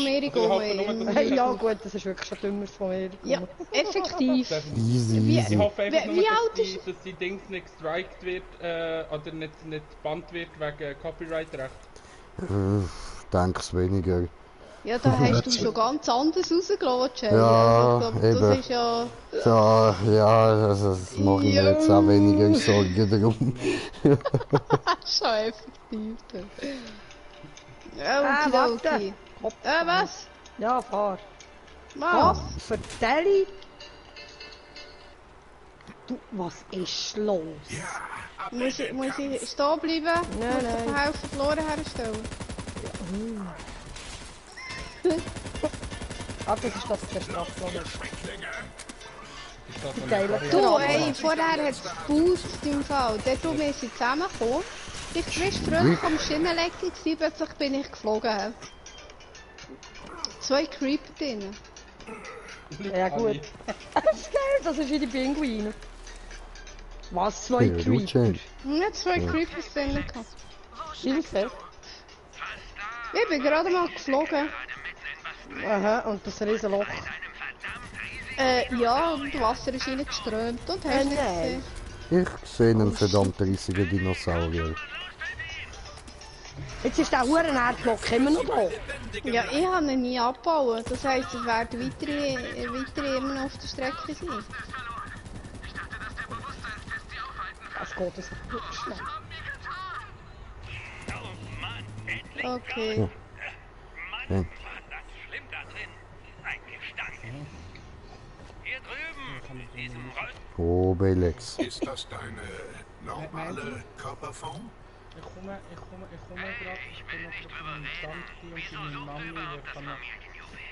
B: Ja gut, das ist wirklich schon Dümmeres von mir.
C: Ja, effektiv.
A: Easy.
U: Ich hoffe einfach nur,
C: alt ist...
U: dass die Dings nicht gestrikt wird, oder nicht gebannt wird wegen Copyright-Recht.
A: Denk's weniger.
C: Ja, da hast du schon ganz anders rausgelassen, Jay.
A: Ja,
C: also,
A: eben.
C: Das ist ja...
A: Also das mache ich mir jetzt auch weniger Sorgen darum.
C: Schon effektiv. Ja, okay. Was?
B: Ja, fahr.
C: Was?
B: Vertell. Du, was ist los?
C: Muss ich stehen bleiben?
B: Nein,
C: nein. Muss ich helfen, verloren herstellen?
B: Ah, das ist das der Strafplan.
C: Du, ey, vorher hat es geboostet im Fall. Dort, wo wir zusammengekommen. Ich war früher am Schienenlecken, plötzlich bin ich geflogen. 2 Creeper drin.
B: Ja gut. Das ist geil, das ist wie die Pinguine. Was, 2 Creeper?
C: Ja, 2 Creepers drin.
B: Hilfe.
C: Ich bin gerade mal geflogen.
B: Aha, und das Riesenloch.
C: Ja, und Wasser ist reingeströmt und hast nicht gesehen.
A: Ich sehe einen verdammt riesigen Dinosaurier.
B: Jetzt ist der Huren-Erdblock immer noch da.
C: Ja, ich habe ihn nie abgebaut. Das heisst, es werden weitere immer noch auf der Strecke sein.
B: Das geht es nicht schnell.
C: Okay.
A: Ja. Oh, Belex.
O: Ist das deine normale Körperform?
U: Ich komme gerade. Ich bin noch auf dem Stand und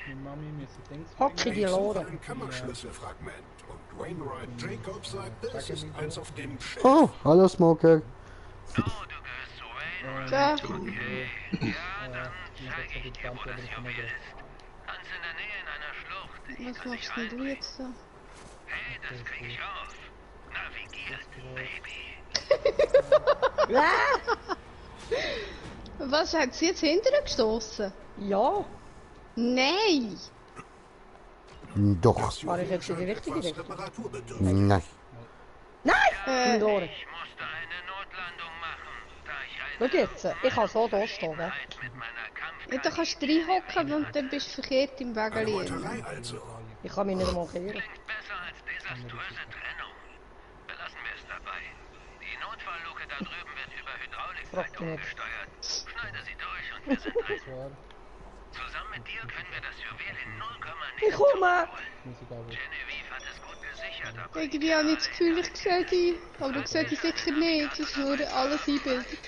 U: meine Mami müssen Dings
B: Hocke die Lore.
O: Ein Kammerschlüsselfragment. Und Wainwright Jacobs sagt, das ist eins auf dem Schiff.
A: Oh, hallo Smoker.
C: Ja.
K: Okay. Ja, dann zeige ich dir, wo das Juwel ist. Ganz in der Nähe in einer Schlucht.
C: Was machst denn du jetzt da?
K: Hey, das krieg ich auf. Navigiert, Baby.
C: Was, hat sie jetzt hinterher gestoßen?
B: Ja.
C: Nein!
A: Doch.
B: War ich jetzt in die richtige Richtung?
A: Nein.
B: Nein! Lore.
K: Ich musste eine Notlandung machen, da ich
B: Schau jetzt, ich kann so da stehen, gell?
K: mit meiner
C: Ja, du kannst reinhocken und dann bist du verkehrt im Wägeli.
B: Ich kann mich nicht einmal kehren.
R: Besser als desaströse Trennung. Belassen wir es dabei. Die Notfallluke da drüben wird über Hydraulikleitung gesteuert. Schneide sie durch und wir sind drin. Zusammen mit dir können wir das Juwel in 0,
B: ich komme!
R: Genevieve hat es gut gesichert, aber...
C: Irgendwie habe ich das Gefühl, ich sehe dich. Aber du siehst dich sicher nicht. Das ist nur alles einbildet.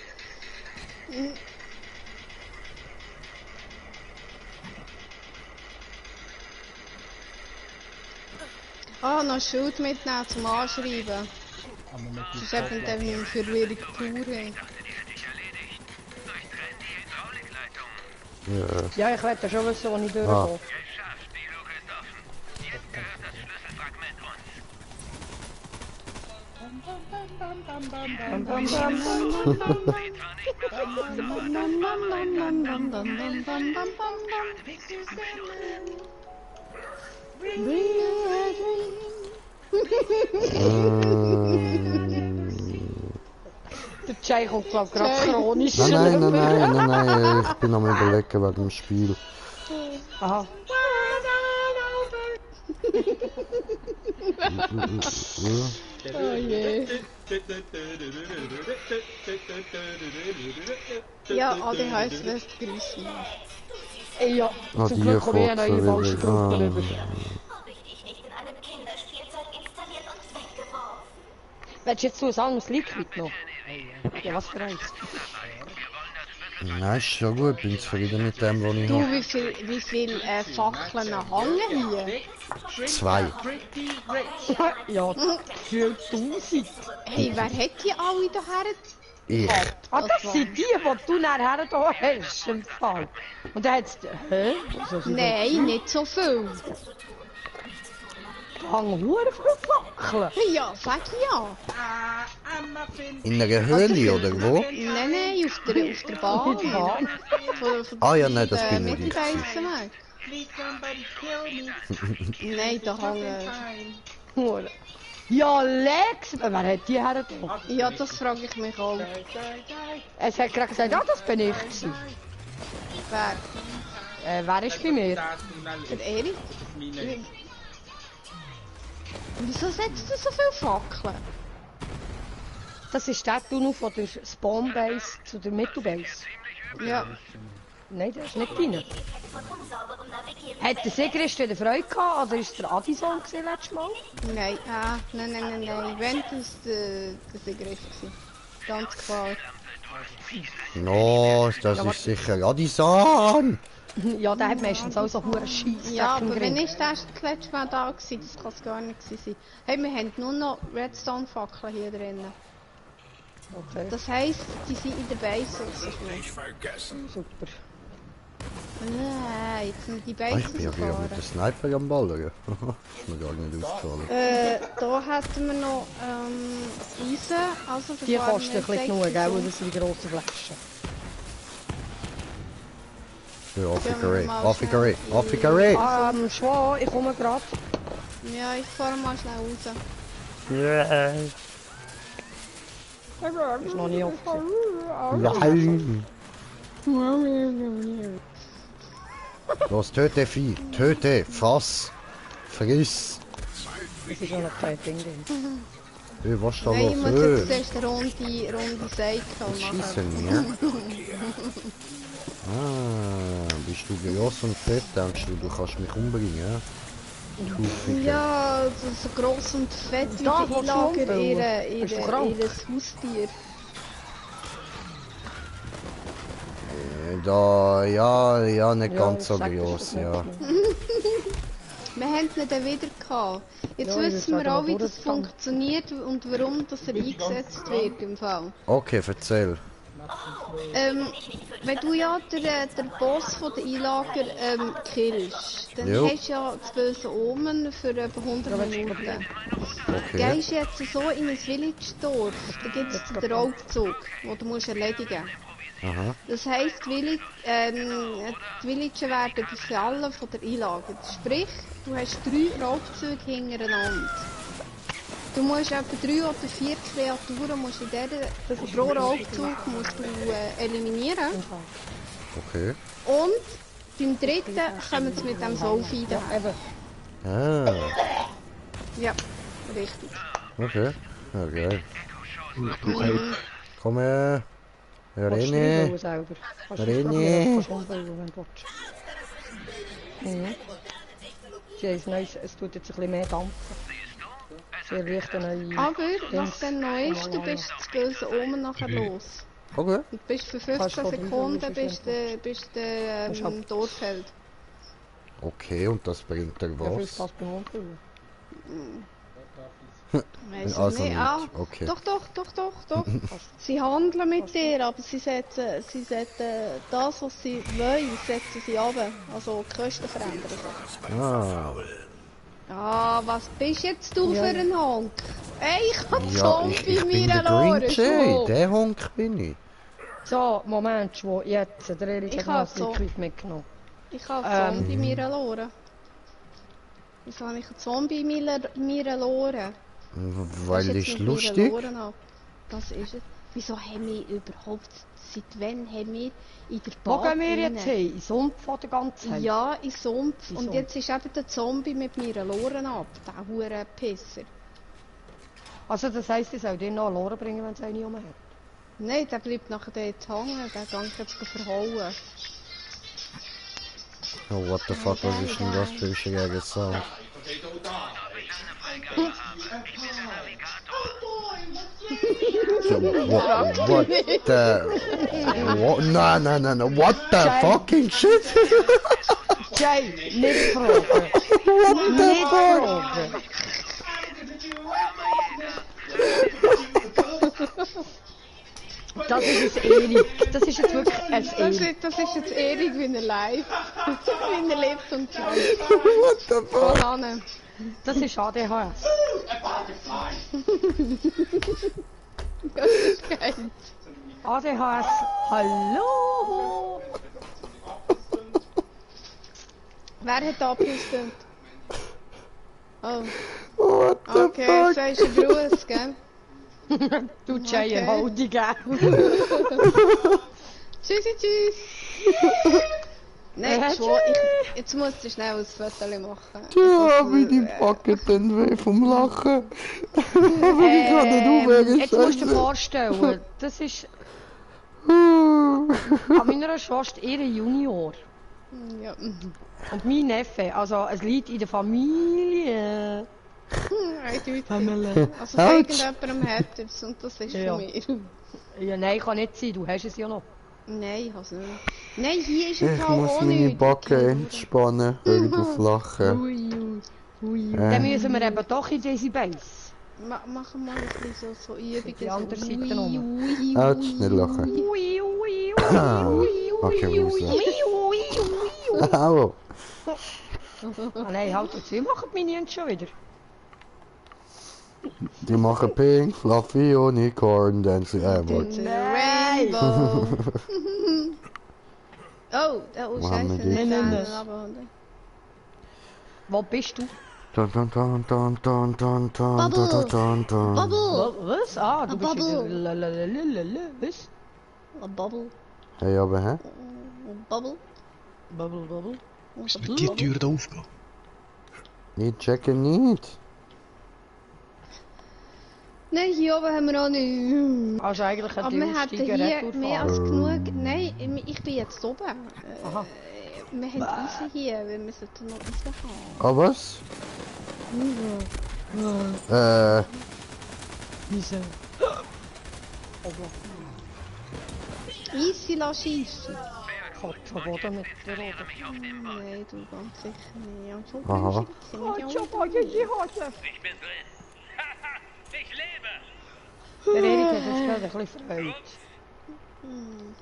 C: Ah, noch ein Schild mitnehmen zum Anschreiben. Das ist eben dann Verwirrung pur.
B: Ja, ich werde schon wissen, wo ich durchkomme. Der Jay kommt glaub gerade chronisch.
A: Nein, ich bin am überlegen wegen dem Spiel.
B: Aha.
C: Oh je. Ja, ADHS lässt grüßen.
B: Ja, zum Glück komme ich eine neue Baustelle rüber. Willst du jetzt so ein anderes Lied mitnehmen? Ja, was für eins?
A: Nein, ist schon gut, ich bin zufrieden mit dem, was ich
C: Du,
A: habe.
C: wie viel Fackeln hängen hier?
A: 2.
B: Ja, 4000.
C: Hey, wer hat die alle daher?
A: Ich.
B: Ah, das sind die du nachher da hast, im Fall. Und dann hat's... Hä?
C: Nein, nicht so viel.
B: Da hängen hure viele Fackeln.
C: Ja, sag ja.
A: In einer Höhle oder wo?
C: Nein, auf der Bahn.
A: Ah ja, nein, das bin nur ich.
C: Nein, da hängen...
B: Ja, Lex! Wer hat die her?
C: Ja, das frage ich mich auch.
B: Es hat gerade gesagt, ja, das bin ich gewesen. Wer ist bei mir?
C: Der Erik. Wieso setzt du so viele Fackeln?
B: Das ist der Tunnel von der Spawnbase zu der Mittelbase.
C: Ja.
B: Nein, der ist nicht drin. Hat der Sigrist wieder Freude gehabt, oder ist der Adison gesehen letztes Mal?
C: Nein, nein. Wenn das der Sigrist war. Ganz klar.
A: No, das ist sicher Adison!
B: Ja, der hat meistens auch so hohe Scheiße.
C: Ja, aber wenn ich das letzte Mal da war, das kann es gar nicht sein. Hey, wir haben nur noch Redstone-Fackeln hier drinnen.
B: Okay.
C: Das heisst, die sind in der Base.
O: Nicht vergessen.
B: Super.
C: Nein, jetzt sind die
A: Ah,
C: Base
A: ich bin ja wieder mit dem Sniper am Ballern. Ist mir gar nicht aufgefallen.
C: Da hätten wir noch Eisen. Also
B: die kosten ein bisschen genug, gell? Das sind die grossen Flaschen.
A: Ja, Officery!
B: Schwan, ich komme gerade.
C: Ja, ich fahre mal schnell raus.
A: Ja.
B: Ist noch nie offen.
A: Nein! Los, töte Vieh! Töte! Fass! Friss!
B: Das ist ja noch kein Ding.
A: Hey, was ist da los?
C: Nein, ich muss jetzt erst eine Runde Cycle machen.
A: Schießen, ja? Bist du gross und fett, denkst du kannst mich umbringen?
C: Ja, so gross und fett wie die Einlager ihr Haustier.
A: Da, ja, nicht ganz so gross, ja.
C: Wir haben ihn dann wieder gehabt. Jetzt wissen wir auch, wie das funktioniert und warum das eingesetzt wird im Fall.
A: Okay, erzähl.
C: Wenn du ja den Boss von der Einlager killst, dann hast du ja das böse Omen für etwa 100 Minuten.
A: Okay.
C: Gehst jetzt so in ein Village-Dorf, da gibt es den Raubzug, den du musst erledigen musst.
A: Aha.
C: Das heisst, die Villager werden befallen von der Einlage. Sprich, du hast 3 Raubzüge hintereinander. Du musst etwa 3 oder 4 Kreaturen musst pro Raubzug musst du eliminieren.
A: Okay.
C: Und beim dritten kommen sie mit dem Sophie daheim.
A: Ah.
C: Ja, richtig.
A: Okay. Ja, geil.
I: Ich brauche Hilfe.
A: Komm her. René. René.
B: Es tut jetzt ein bisschen mehr dampfen. Sehr leichte neue...
C: Aber, was dann noch ist, du bist das böse Omen nachher los.
A: Okay.
C: Du bist für 15 Sekunden bist im Dorfheld.
A: Okay, und das bringt dir was?
C: Weiss ich
A: Also
C: nicht.
A: nicht.
C: Ah,
A: Okay.
C: Doch. Sie handeln mit dir, aber sie setzen das, was sie wollen, setzen sie runter. Also die Kosten verändern sich.
A: Ah.
C: Ah, was bist jetzt du für ein Honk? Ey, ich hab
A: Ja,
C: Zombie
A: ich bin
C: mir
A: der Green Jay, der Honk bin ich.
B: So, Moment, Schwo, jetzt, der Erik
C: Ich
B: hat noch
C: hab
B: ein Liquid mitgenommen.
C: Ich habe Zombie mir verloren. Wieso habe ich einen Zombie mir verloren?
A: Weil ich lustig.
C: Das ist es. Wieso haben wir überhaupt, seit wann haben wir in der
B: Wo
C: Bar
B: gehen wir jetzt hin? In Sumpf oder ganz Zeit?
C: Ja, in Sumpf.
B: In
C: Und
B: Sumpf.
C: jetzt ist eben der Zombie mit mir verloren ab. Der hure Pisser.
B: Also das heisst, ich soll dir noch einen Lore bringen, wenn es eine um hat?
C: Nein, der bleibt nachher dort hängen. Der kann ich jetzt verhauen.
A: Oh, what the fuck, was ist denn das für ein schräger Sound? What the... What? No, what the fucking shit?
B: Jay, nicht fragen. Nicht fragen. Das ist jetzt Erik. Das ist jetzt wirklich ein Erik.
C: Das ist jetzt Erik, wie er lebt. Wie er lebt und lebt.
A: What the fuck?
C: Voran.
B: Das ist ADHS.
C: Das ist geil.
B: ADHS, hallo!
C: Wer hat abgestimmt? Oh.
A: What the
C: Okay,
A: fuck?
C: sagst du Gruß, gell?
B: Du Jay,
C: Okay.
B: hau dich gern.
C: Tschüss. Nein, jetzt musst du schnell ein Foto machen.
A: Ja, wie die Backen dann weh vom Lachen. Ich kann nicht aufhören,
B: Jetzt musst du dir
A: Scheiße.
B: vorstellen, das ist an meiner Schwester ihre Junior.
C: Ja.
B: Und mein Neffe, also es liegt in der Familie.
C: Eindeutig. Also von irgendjemandem hat es und das ist
B: Ja.
C: von mir.
B: Ja, nein, kann nicht sein, du hast es ja noch.
C: Nein, ich has nicht. Nein, hier ist
A: Ich
C: ein Fall
A: muss
C: auch
A: meine
C: nichts.
A: Backen entspannen, hör auf lachen.
B: Dann müssen wir eben doch in diese Base.
C: Machen wir mal ein bisschen so Übungen.
B: Die andere Seite
C: rum.
A: Autsch, nicht lachen. Okay, raus. Au.
B: Ah, nein, halt jetzt, wie machen meine Jungs schon wieder?
A: Die machen Pink, Fluffy, Unicorn, Dancing,
C: Rainbow. Oh, scheiße.
B: Nein. Wo bist du?
C: Bubble.
B: Was? Ah, du bist
C: Bubble.
B: wieder... Was?
C: Bubble.
A: Hey, aber hä?
C: Bubble.
B: Bubble.
I: Ist mit die Tür da aufgehen?
A: Nicht checken, nicht.
C: Nein, hier oben haben wir auch nicht.
B: Also eigentlich
C: Aber wir hätten hier mehr als genug. Nein, ich bin jetzt oben.
B: Aha.
C: Wir haben Eisen hier, wir müssen noch Eisen haben.
A: Ah, was?
B: Wieso?
C: Easy lass schiessen.
B: Verboten mit der Rote.
C: Nein, du ganz sicher nicht. Und so
A: Aha.
C: Ich bin drin.
M: Ich lebe!
B: Der Erik hat uns gerade ein bisschen freut.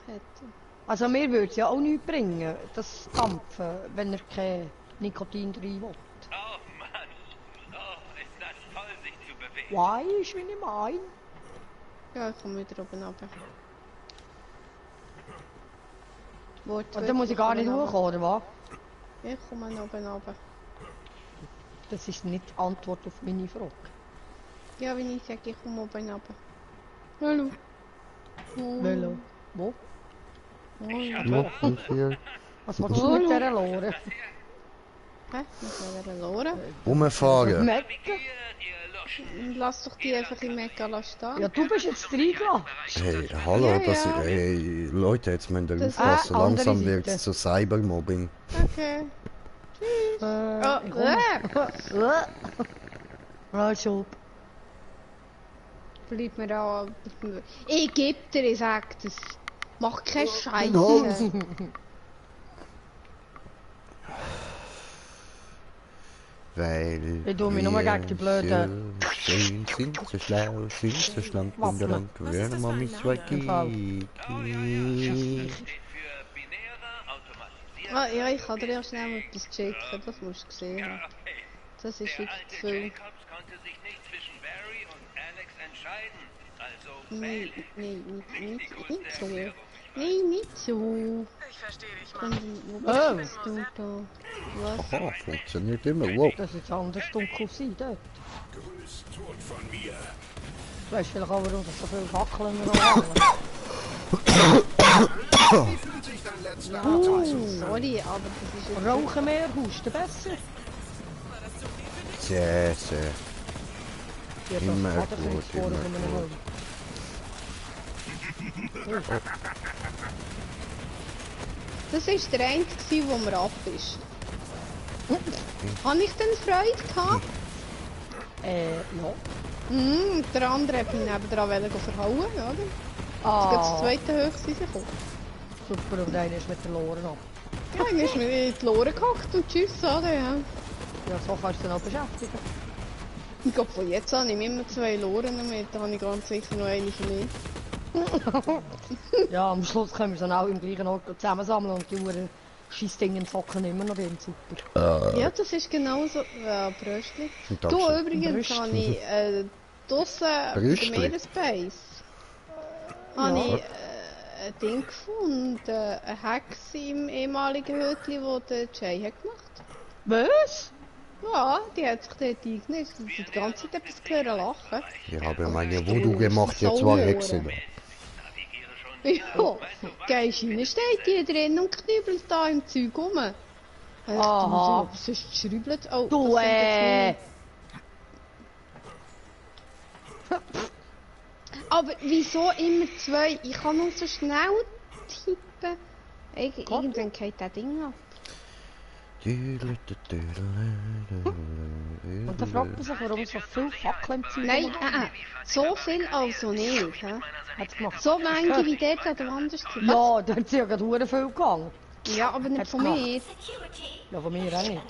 C: Hätte.
B: Also mir würde es ja auch nichts bringen, das Dampfen, wenn er kein Nikotin drin will.
M: Oh Mann! Oh, ist das toll, sich zu bewegen.
B: Weisst du, wie ich meine?
C: Ja, ich komme wieder oben runter.
B: Und dann muss ich gar nicht hochkommen, oder was?
C: Ich komme oben runter.
B: Das ist nicht die Antwort auf meine Frage.
C: Ja, wenn ich sage, ich komme oben runter. Hallo.
B: Hallo. Wo? Was willst du mit dieser Lore?
C: Hä? Mit dieser Lore?
A: Rumfahren.
C: Lass doch die einfach im Mekka stehen.
B: Ja, du bist jetzt reingelassen.
A: Hey, hallo,
C: Ja,
A: das
C: ja.
A: Hey, Leute, jetzt müsst ihr
C: Das-
A: aufpassen, langsam
B: andere
A: wird es zu Cybermobbing.
C: Okay.
B: Also.
C: Bleib mir da. Ich geb dir, ich sag das. Mach keine Scheiße.
A: No. Weil
B: Ich tu mich nur gegen die Blöden.
A: sind so schlau, sind so schlank und dann gewöhnen wir mich zwei
C: Ah, ja, ich kann dir ja schnell mal etwas checken, das musst du gesehen haben. Das ist wirklich zu viel. Nein, nicht so. Nein, nicht so.
G: Ich verstehe dich,
C: Mann.
G: Mann.
C: Wo bist du da? Was?
A: Aha, funktioniert immer, wow.
B: Das ist anders dunkel sein dort.
O: Grüß Tod von mir.
B: Du weißt vielleicht auch, warum das so viele Fackeln noch haben.
O: Wie fühlt sich dein letzter Atemzug?
C: Sorry, aber das ist jetzt...
B: Rauchen mehr, husten besser.
A: Sehr, sehr.
B: Ja,
A: Immer
B: das
A: gut,
B: Vaterkriegsforum
A: immer
B: von einem
A: gut.
B: Hund.
C: Das war der einzige, der mir ab ist. Habe ich denn Freude gehabt?
B: Ja.
C: Der andere hat mich nebendran verhauen, oder?
B: Ah.
C: Jetzt geht das zweite höchste rausgekommen.
B: Super, und einer ist mit der Lore ab.
C: Ja, dann ist mir in die Lore gehackt und tschüss, oder? Ja.
B: Ja, so kannst du dich noch beschäftigen.
C: Ich glaube, von jetzt an nehme ich immer 2 Loren mit, da habe ich ganz sicher noch eine für mich.
B: Ja, am Schluss können wir sie dann auch im gleichen Ort zusammensammeln und die Uhren Scheissdingen zocken immer noch drin, super.
C: Ja, das ist genau so. Ja, Bröstli. Du,
A: Dankeschön.
C: übrigens habe ich draussen auf der
A: Bröstli.
C: Meeresbase habe ich ein Ding gefunden, eine Hexe im ehemaligen Hütli, die der Jay hat gemacht.
B: Was?
C: Ja, die hat sich dort eingenistet und die ganze Zeit etwas gehört lachen.
A: Ich habe meine Voodoo gemacht, jetzt war Hexe da.
C: Ja, gehst rein, steht die drin und knüppelt da im Zeug rum.
B: Aha.
C: Was ist geschribbelt? Oh,
B: Du,
C: das sind jetzt Aber wieso immer 2? Ich kann nur so schnell tippen. Irgendwann geht das Ding ab.
B: Und dann fragt man sich, warum so viele Fackeln im Zeug
C: Nein, so viel also nicht. Hä?
B: Hat's gemacht.
C: So manche wie dort an der Wand ist.
B: Ja, da hat sie ja gerade verdammt viel gegangen.
C: Ja, aber nicht
B: Hat's
C: von
B: gemacht.
C: mir.
B: Ja, von mir auch nicht.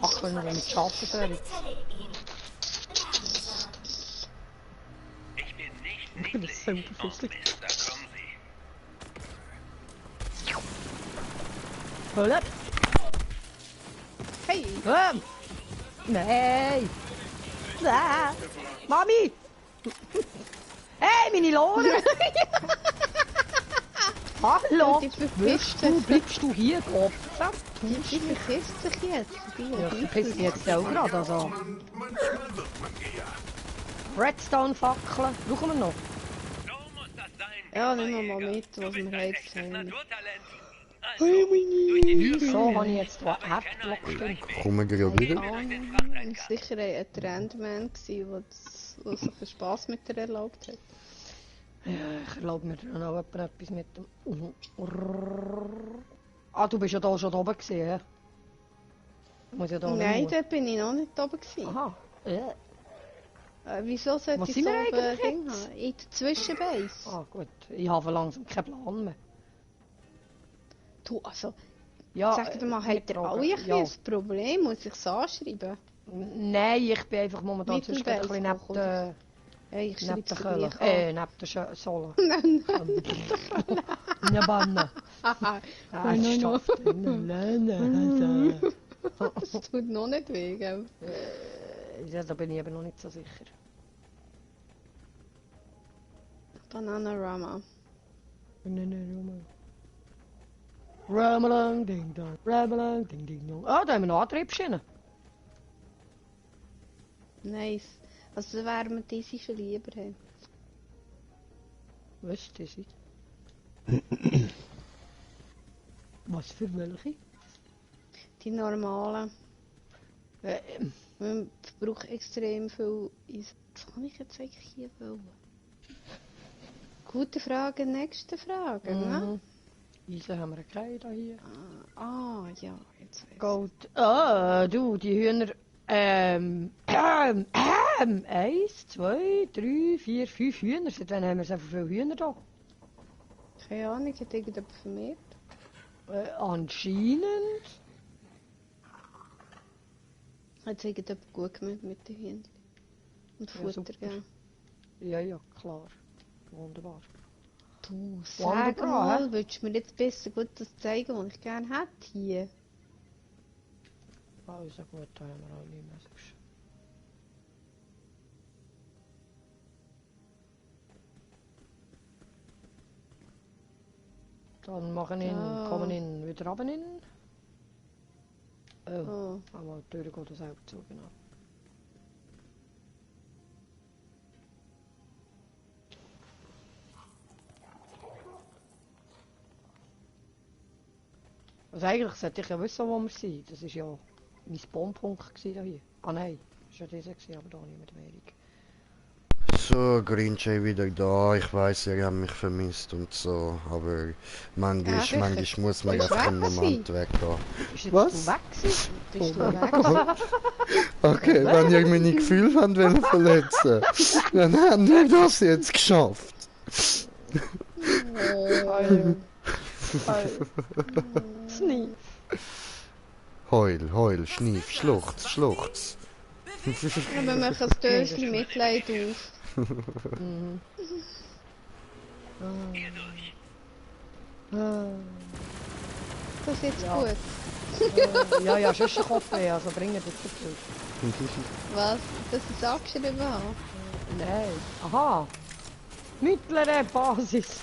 B: Fackeln, wenn ich arbeiten soll.
R: Ich bin nicht
B: Das ist so
R: niedlich.
B: lustig.
R: Da kommen sie.
B: Philipp?
C: Hey!
B: Nein! Nein! Mami! Hey, meine Lore! Hallo! Bleibst du hier, Kopf?
C: Die vergisst sich jetzt.
B: Ja, ich vergiss mich jetzt auch gerade. Also. Redstone-Fackeln, brauchen wir noch?
C: Ja, nehmen wir mal mit, was wir jetzt haben.
B: So habe ich jetzt hier Erdblock drin.
A: Kommen wir ja wieder.
C: Das war sicher ein Trendman, der sich einen Spass mit dir erlaubt hat.
B: Ja, ich erlaube mir dann auch etwas mit dem... Ah, du bist ja da schon oben gesehen, hä? Muss ja da
C: Nein,
B: nicht
C: dort bin ich noch nicht oben gewesen.
B: Aha. Ja.
C: Wieso sollte
B: Was
C: ich
B: sind
C: so
B: wir
C: ein
B: eigentlich
C: Ding
B: jetzt?
C: haben? In der Zwischenbase.
B: Ah, gut. Ich habe langsam keinen Plan mehr.
C: Du, also...
B: Ja,
C: sag dir mal, habt ihr alle ein Problem? Muss ich es anschreiben?
B: Nein, ich bin einfach momentan
C: Mit dem
B: sonst ein bisschen neben
C: Base
B: der...
C: Ja, ich
B: neben
C: schreibe
B: der
C: es
B: Köhle.
C: gleich an.
B: Neben der Sohle.
C: Nein,
B: Ja, Banne.
C: Haha.
B: Nein, nein.
C: Das tut noch nicht weh, gell?
B: Ja, da bin ich eben noch nicht so sicher.
C: Bananarama.
B: Ramelang, ding dong. Ramelang, ding ding dong. Ah, da haben wir noch Antriebsschienen.
C: Nice. Also wären wir diese schon lieber haben.
B: Was ist das? Was für welche?
C: Die normalen. Man braucht extrem viel Eisen. Was kann ich jetzt eigentlich hier wollen? Gute Frage, nächste Frage, ne?
B: Eisen haben wir keine hier.
C: Ja, jetzt weiß
B: Gold. Du, die Hühner. 1, 2, 3, 4, 5 Hühner. Seit wann haben wir so viele Hühner da?
C: Keine Ahnung, hat irgendjemand vermehrt?
B: Anscheinend.
C: Hat irgendjemand gut gemacht mit den Hühnern? Und Futter, ja.
B: Ja, klar. Wunderbar.
C: Du, sag mal, willst du mir jetzt besser gut das zeigen, was ich gerne hätte hier?
B: Also gut, da haben wir auch nicht mehr so. Dann machen ihn, kommen ihn wieder runter in. Aber die Tür geht das auch zu, genau. Also eigentlich sollte ich ja wissen, wo wir sind. Das war ja mein Spawnpunkt hier. Ah nein, das war ja dieser, aber da nicht mit Erik.
A: So, Green Jay wieder da. Ich weiss, ihr habt mich vermisst und so, aber manchmal muss man einfach einen Moment weggehen. Was?
C: Bist du weg?
A: Okay, wenn ihr meine Gefühle verletzen wollt, dann habt ihr das jetzt geschafft.
B: Sneef.
A: Heul, Schnief, Schluchz.
C: Ja, wir machen das Döschen Mitleid auf. Das ist jetzt gut.
B: Ja, sonst ein Kopfweh, also bringen das dazu.
C: Was? Das ist angeschrieben haben?
B: Nein. Aha. Mittlere Basis.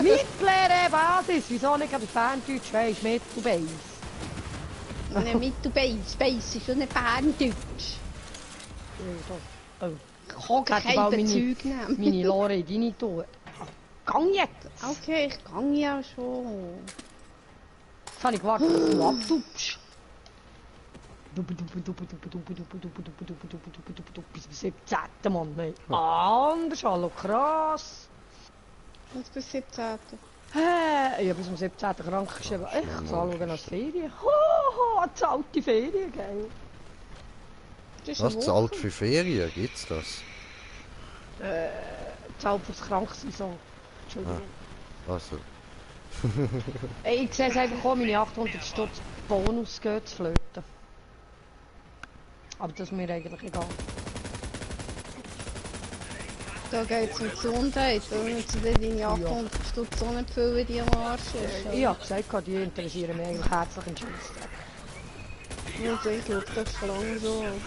B: Mittlere Basis. Wieso nicht gerade Ferndeutsch? Weisst du, Mittelbase?
C: Nein, Mittelbase. Base ist schon nicht Ferndeutsch. Ich kann kein Bezug nehmen.
B: Meine Lore in deine Tour. Gang jetzt!
C: Okay, ich gang ja schon.
B: Jetzt habe ich gewartet, dass du abtupst. Bis zum 17. Mann, nein. Anders, hallo, krass.
C: Was bis 17.
B: Ja, bis zum 17. krank geschrieben. Ich soll schauen als Ferien. Hoho, zahlte Ferien, geil.
A: Was zahlt für Ferien? Gibt's das?
B: Zahlt fürs Kranksein so. Entschuldigung.
A: Also.
B: Ich sehe es einfach auch, meine 800 Stutz Bonus geht zu flöten. Aber das ist mir eigentlich egal.
C: Da geht es um Gesundheit, und zu deine 800 Stutz so nicht füllen, die am Arsch ist.
B: Ich habe gesagt, die interessieren mich eigentlich herzlich in Scheißdreck.
C: Also ich schaue das schon lange so an.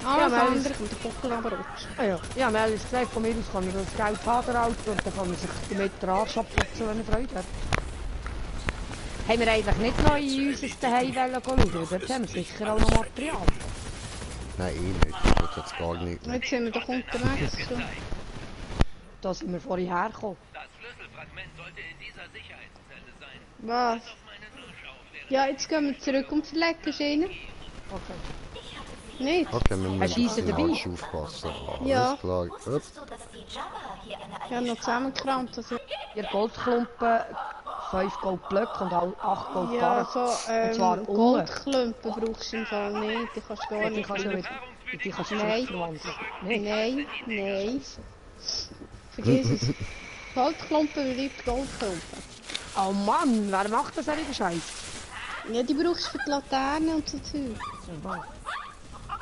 C: Alles andere kommt der Buckel aber rutschen.
B: Ja, Mel ist gesagt, von mir aus kann man das Geld haben, und dann kann man sich damit den Arsch abputzen, wenn er Freude hat. Haben wir eigentlich nicht noch in unser Zuhause schauen? Dort haben wir sicher auch noch Material.
A: Nein, nicht. Das jetzt gar nicht.
C: Jetzt sind wir doch unterwegs schon.
B: Da sind wir vorhin hergekommen.
M: Das Schlüsselfragment sollte in dieser Sicherheitszelle sein.
C: Was? Ja, jetzt gehen wir zurück und verlegen Schiene.
B: Okay.
C: Nicht?
A: Okay, wir müssen
B: dabei
A: aufpassen.
C: Ja.
A: Alles klar.
C: Ich habe noch zusammengekramt. Also.
B: Ihr Goldklumpen, 5 Goldblöcke und 8 Goldbarren.
C: Ja, so
B: und zwar
C: Goldklumpen brauchst du im Fall nicht. Die kannst du gar nicht.
B: Die kannst du
C: Nein.
B: verwandeln.
C: Nein. Vergiss es. Goldklumpen bleibt Goldklumpen.
B: Oh Mann, wer macht das eigentlich Scheiß?
C: Ja, die brauchst du für die Laterne und so Zeug.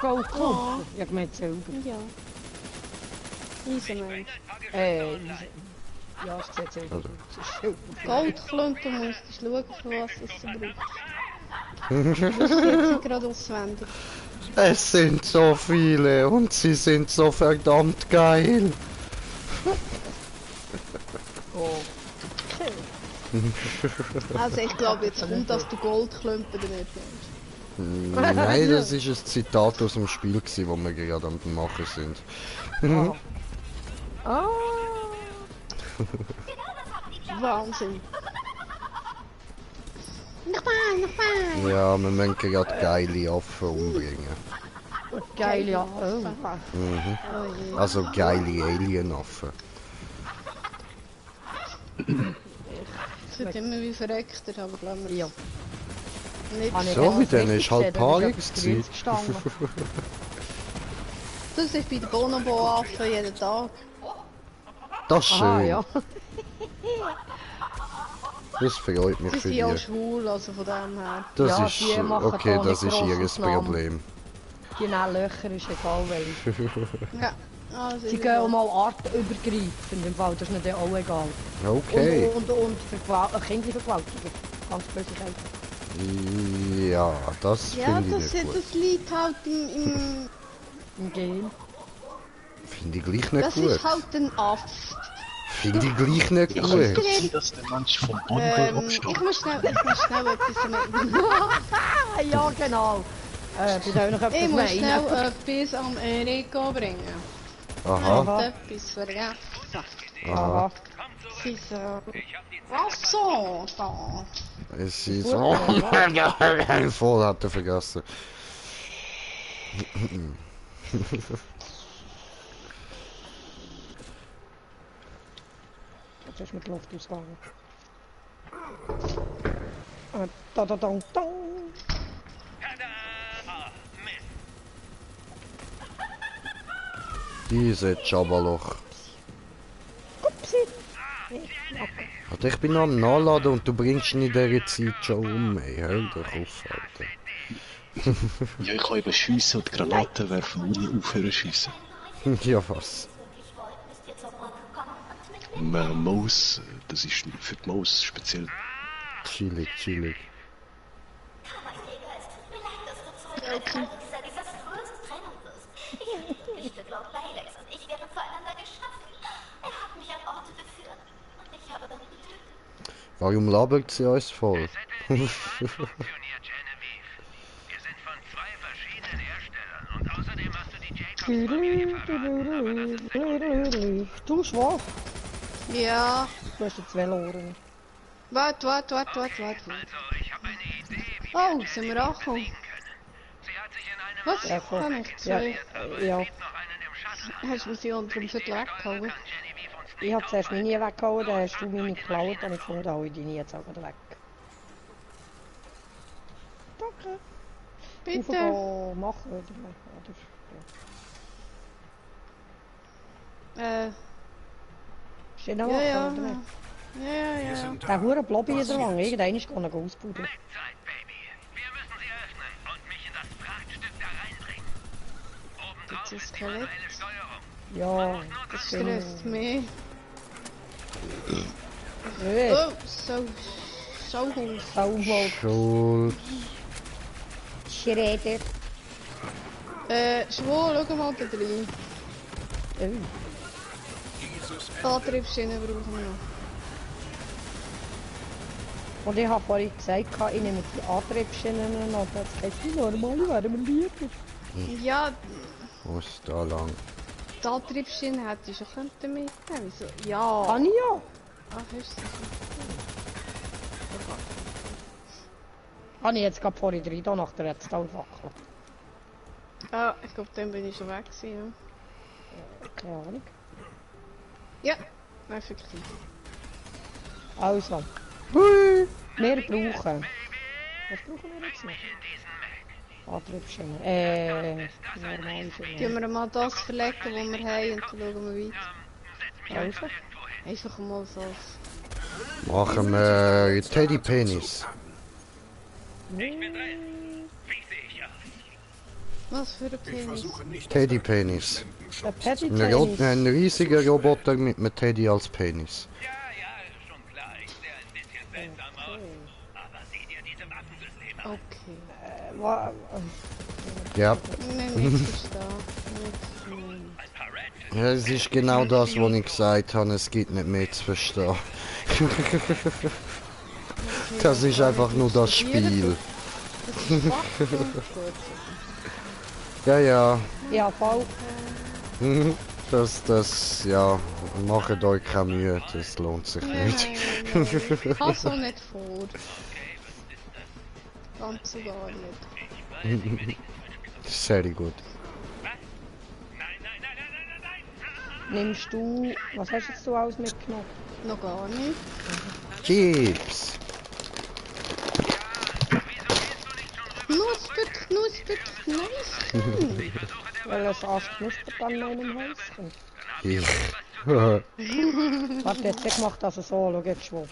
B: Goldklumpen? Ja, gemeint selber.
C: Ja. Eisenmensch.
B: Ja, es sieht selber.
C: Goldklumpen musst du schauen, für was du brauchst. Das ist jetzt gerade auswendig.
A: Es sind so viele und sie sind so verdammt geil.
C: Also ich glaube jetzt kommt, dass du Goldklumpen nicht nimmst.
A: Nein, das ist ein Zitat aus dem Spiel, das wir gerade am Machen sind.
C: Wahnsinn. Noch mal.
A: Ja, wir müssen gerade geile Affen umbringen.
B: Geile Affen?
A: Mhm. Also geile Alien-Affen.
C: Es wird immer wie verrückter, aber glauben wir.
B: Ja.
C: Nicht
A: So, mit denen ist halt Paarungszeit.
C: Das ist bei den Bonobo-Affen jeden Tag.
A: Das ist schön.
B: Aha, ja.
A: Das freut mich
C: Sie
A: für
C: sind ja
A: die.
C: schwul, also von dem her.
A: Das
B: Ja,
A: ist
B: die machen
A: okay,
B: da
A: das
B: nicht
A: ist ihr
B: Großausnahmen.
A: Problem.
B: Die nehmen Löcher, ist egal welche.
C: Ja. Also
B: Sie gehen auch mal artenübergreifend, im Fall, das ist ihnen auch egal.
A: Okay.
B: Und kindliche Vergewaltigung. Ganz böse Sachen.
A: Ja, das
C: Ja,
A: finde ich nicht gut.
C: das liegt halt
B: im Game.
A: Finde ich gleich nicht
C: Das
A: gut.
C: ist halt ein Aff.
A: Finde ich gleich nicht
I: Ja,
A: gut.
I: kann das sein, dass der Mensch vom Bongo abstammt?
C: Ich muss schnell etwas machen.
B: Ja, genau. Bitte auch noch
C: Ich muss
B: etwas
C: schnell
B: meinen.
C: etwas am Enrico bringen.
A: Aha.
C: Er hat etwas vergessen.
A: Aha.
C: Sie ist was so da?
A: Es ist so. Voll hat er vergessen.
B: Jetzt ist mit Luft ausgegangen. Da da da da.
A: Diese Jabberloch. Alter, ich bin noch am Nachladen und du bringst ihn in dieser Zeit schon um, ey. Hör doch auf, Alter.
I: Ja, ich kann eben schiessen und Granaten werfen, ohne aufhören zu schiessen.
A: Ja, was?
I: Maus, das ist für die Maus speziell.
A: Chillig, chillig.
C: Okay.
A: Warum labert sie uns voll?
B: Du schwach.
C: Ja.
B: Du hast jetzt Veloren.
C: Warte. Oh, sind wir angekommen? Was?
B: Ja, komm.
C: Kann ich zwei?
B: Ja.
C: Hast du mir sie unter dem Viertel weggehauen?
B: Ich habe zuerst meine weggehauen, dann hast du meine geklaut, dann gefunden, alle deine jetzt auch wieder weg. Danke.
C: Bitte.
B: Machen oder? Steht noch machen, oder?
C: Ja.
B: Der hure Blobby ist lang, irgendeiner ist gar ausbauen.
C: Das ist Skelett.
B: Ja,
C: das stresst mich.
B: Oh,
C: Sauhund.
A: Schuld.
B: Schredder.
C: Schwul, schau mal da rein. Antriebsschiene brauchen wir noch.
B: Und ich habe vorhin gesagt, ich nehme die Antriebsschienen noch, das geht die normale, wären wir lieber.
C: Ja.
A: Wo ist da lang?
C: Die Antriebsschiene hätte ich schon mitnehmen. Wieso? Ja.
B: Kann ich ja.
C: Ach, ist das so.
B: Habe ich jetzt gerade vorhin drin, da nach der Redstone-Fackel.
C: Ah, ich glaube, dann bin ich schon weg gewesen, ja.
B: Keine Ahnung.
C: Ja, effektiv.
B: Also. Wir brauchen. Was brauchen wir jetzt noch? Antriebsschienen. Normal.
C: Gehen wir mal das verlegen, was wir haben, und dann schauen wir weiter.
B: Also.
C: Einfach mal so.
A: Machen wir Teddy Penis.
C: Was für ein Penis?
A: Teddy Penis.
B: Penis.
A: Ein riesiger Roboter mit einem Teddy als Penis.
C: Okay.
A: Ja.
C: Nein,
A: Ja, es ist genau das, was ich gesagt habe, es gibt nicht mehr zu verstehen. Das ist einfach nur das Spiel.
B: Ja, voll.
A: Das, ja, macht euch keine Mühe, das lohnt sich nicht.
C: Ich habe so nicht vor. Ganz und gar nicht.
A: Sehr gut.
B: Nimmst du, was hast jetzt du alles mitgenommen?
C: Noch gar nicht.
A: Chips!
C: Knuspert, Knäuschen.
B: Weil es ausknuspert an meinem Häuschen.
A: Ich.
B: Warte, jetzt hat gemacht, dass er so, schau jetzt schon.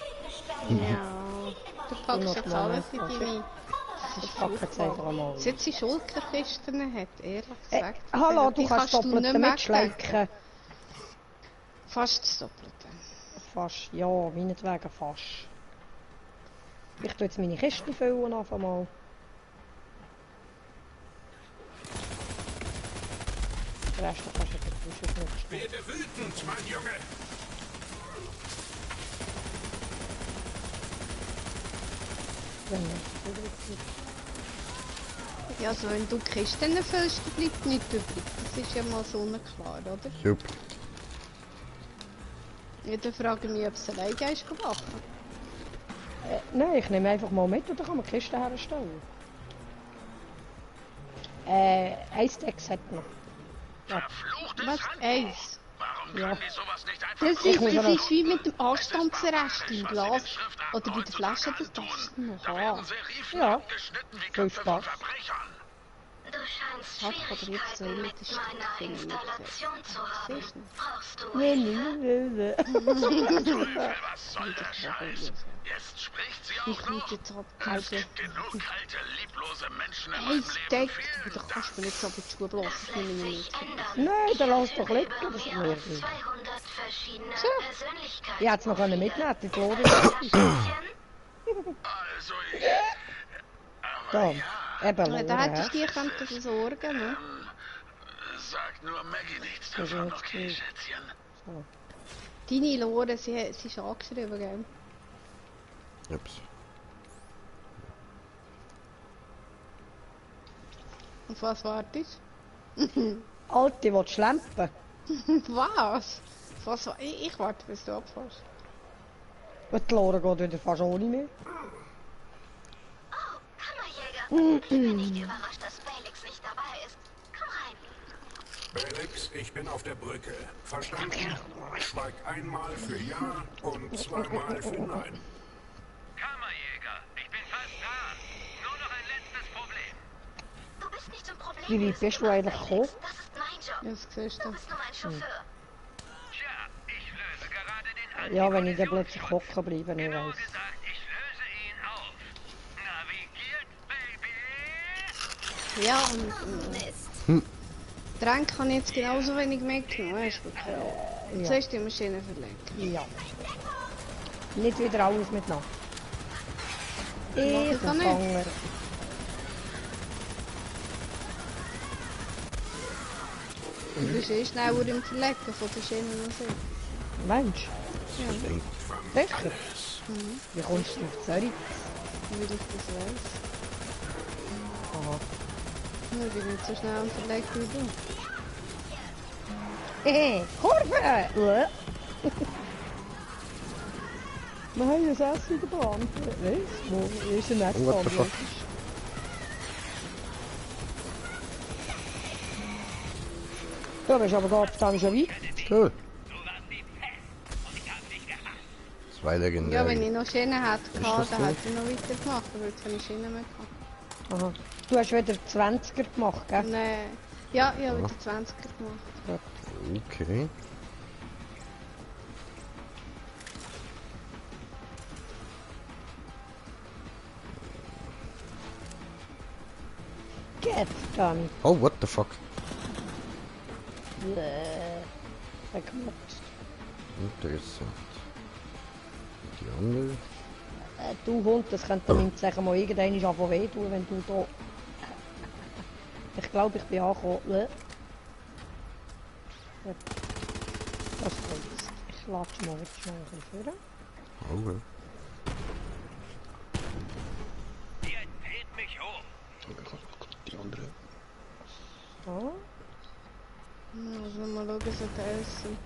C: Ja, du packst jetzt alles in deine...
B: Ich packe jetzt einfach einmal.
C: Seit sie Schulterkisten hat, ehrlich gesagt.
B: Hallo, du kannst doppelt mitschlecken.
C: Fast das Doppelte.
B: Fast, ja, meinetwegen fast. Ich tue jetzt meine Kiste füllen auf einmal. Den Rest kannst du nicht.
O: Werde wütend, mein Junge!
C: Ja, also wenn du Kisten füllst, dann bleibt nichts übrig. Das ist ja mal so klar, oder?
A: Super.
C: Ja, dann frage ich mich, ob es alleine ist machen.
B: Nein, ich nehme einfach mal mit und dann kann man Kisten herstellen. Ein Stacks hat noch. Ja.
C: Was? Eins?
O: Warum
B: ja.
O: kann die sowas nicht einfach
C: das ist wie mit dem Anstandsrest im Glas oder bei der Flasche, das darfst du noch haben.
B: Ja, viel Spaß.
E: Du scheinst Schwierigkeiten mit meiner Installation zu haben. Brauchst du Hilfe?
O: Was soll der Scheiß? Jetzt spricht sie auch noch. Es gibt genug kalte, lieblose Menschen in meinem Leben.
C: Da kannst du mir nicht so auf die Schuhe blasen, das nehme ich nicht.
B: Nein, dann lass doch liegen. Das ist mir
E: nicht. 200 verschiedene Persönlichkeiten.
B: Ich hätte es noch mitnehmen, die Flori.
O: Also ich...
B: Da, eben.
C: Da hättest du dir könnte sorgen, ne?
O: Sag nur Maggie nichts davon, okay, Schätzchen?
B: So.
C: Deine Lore, sie ist angeschrieben, gell?
A: Ups.
C: Auf was wartest
B: du? Alte, die schlempen.
C: Was? Ich warte, bis du abfährst.
B: Und die Lore geht wieder fast ohne mehr.
E: Ich bin nicht überrascht, dass Felix nicht dabei ist. Komm rein.
O: Felix, ich bin auf der Brücke. Verstanden? Schweig einmal für Ja und zweimal für Nein.
R: Kammerjäger, ich bin fast da. Nur noch ein letztes Problem.
E: Du bist nicht zum Problem.
B: Wie weit bist du eigentlich gekommen?
E: Das ist mein Job.
C: Ja, das siehst
E: du. bist nur mein Chauffeur.
R: Tja, ich löse gerade den
B: ja, wenn ich dann plötzlich hocken bleibe, ich weiß.
C: Ja, und Tränke habe ich jetzt genauso wenig mitgenommen, hast du wirklich. Zuerst die Maschine verlegen.
B: Ja. Nicht wieder alles mitnehmen.
C: Ich kann nicht. Du bist eh schneller im Verlegen von der Schiene und so.
B: Mensch?
C: Ja.
B: Sicher? Wie kommst du auf Zürich?
C: Wie ich das weiss.
B: Aha.
C: Ich bin nicht so schnell am Verlegen wie du.
B: Kurve! Wir haben ja das Essen in der Bahn. Weißt du, wo ist ein Essen? Ja, bist aber gerade dann schon weit.
A: Cool. Zwei legendäre.
C: Ja, wenn ich noch Schienen hätte, dann hätte ich noch weitergemacht, aber jetzt habe ich Schienen mehr gehabt.
B: Aha. Du hast wieder 20er gemacht, gell?
C: Nein. Ja, ich habe wieder 20er gemacht.
A: Okay.
B: Get done.
A: Oh, what the fuck?
B: Weggemotzt.
A: Interessant. Die andere?
B: Du Hund, das könnte mir sagen, mal irgendwann anfangen weh tun, wenn du da... Ich glaube, ich bin angekommen. Das kommt. Ich latsche mal jetzt schnell ein bisschen vor.
A: Okay.
R: Jetzt hält mich hoch.
I: Die andere.
B: So.
C: Also mal schauen, so essen.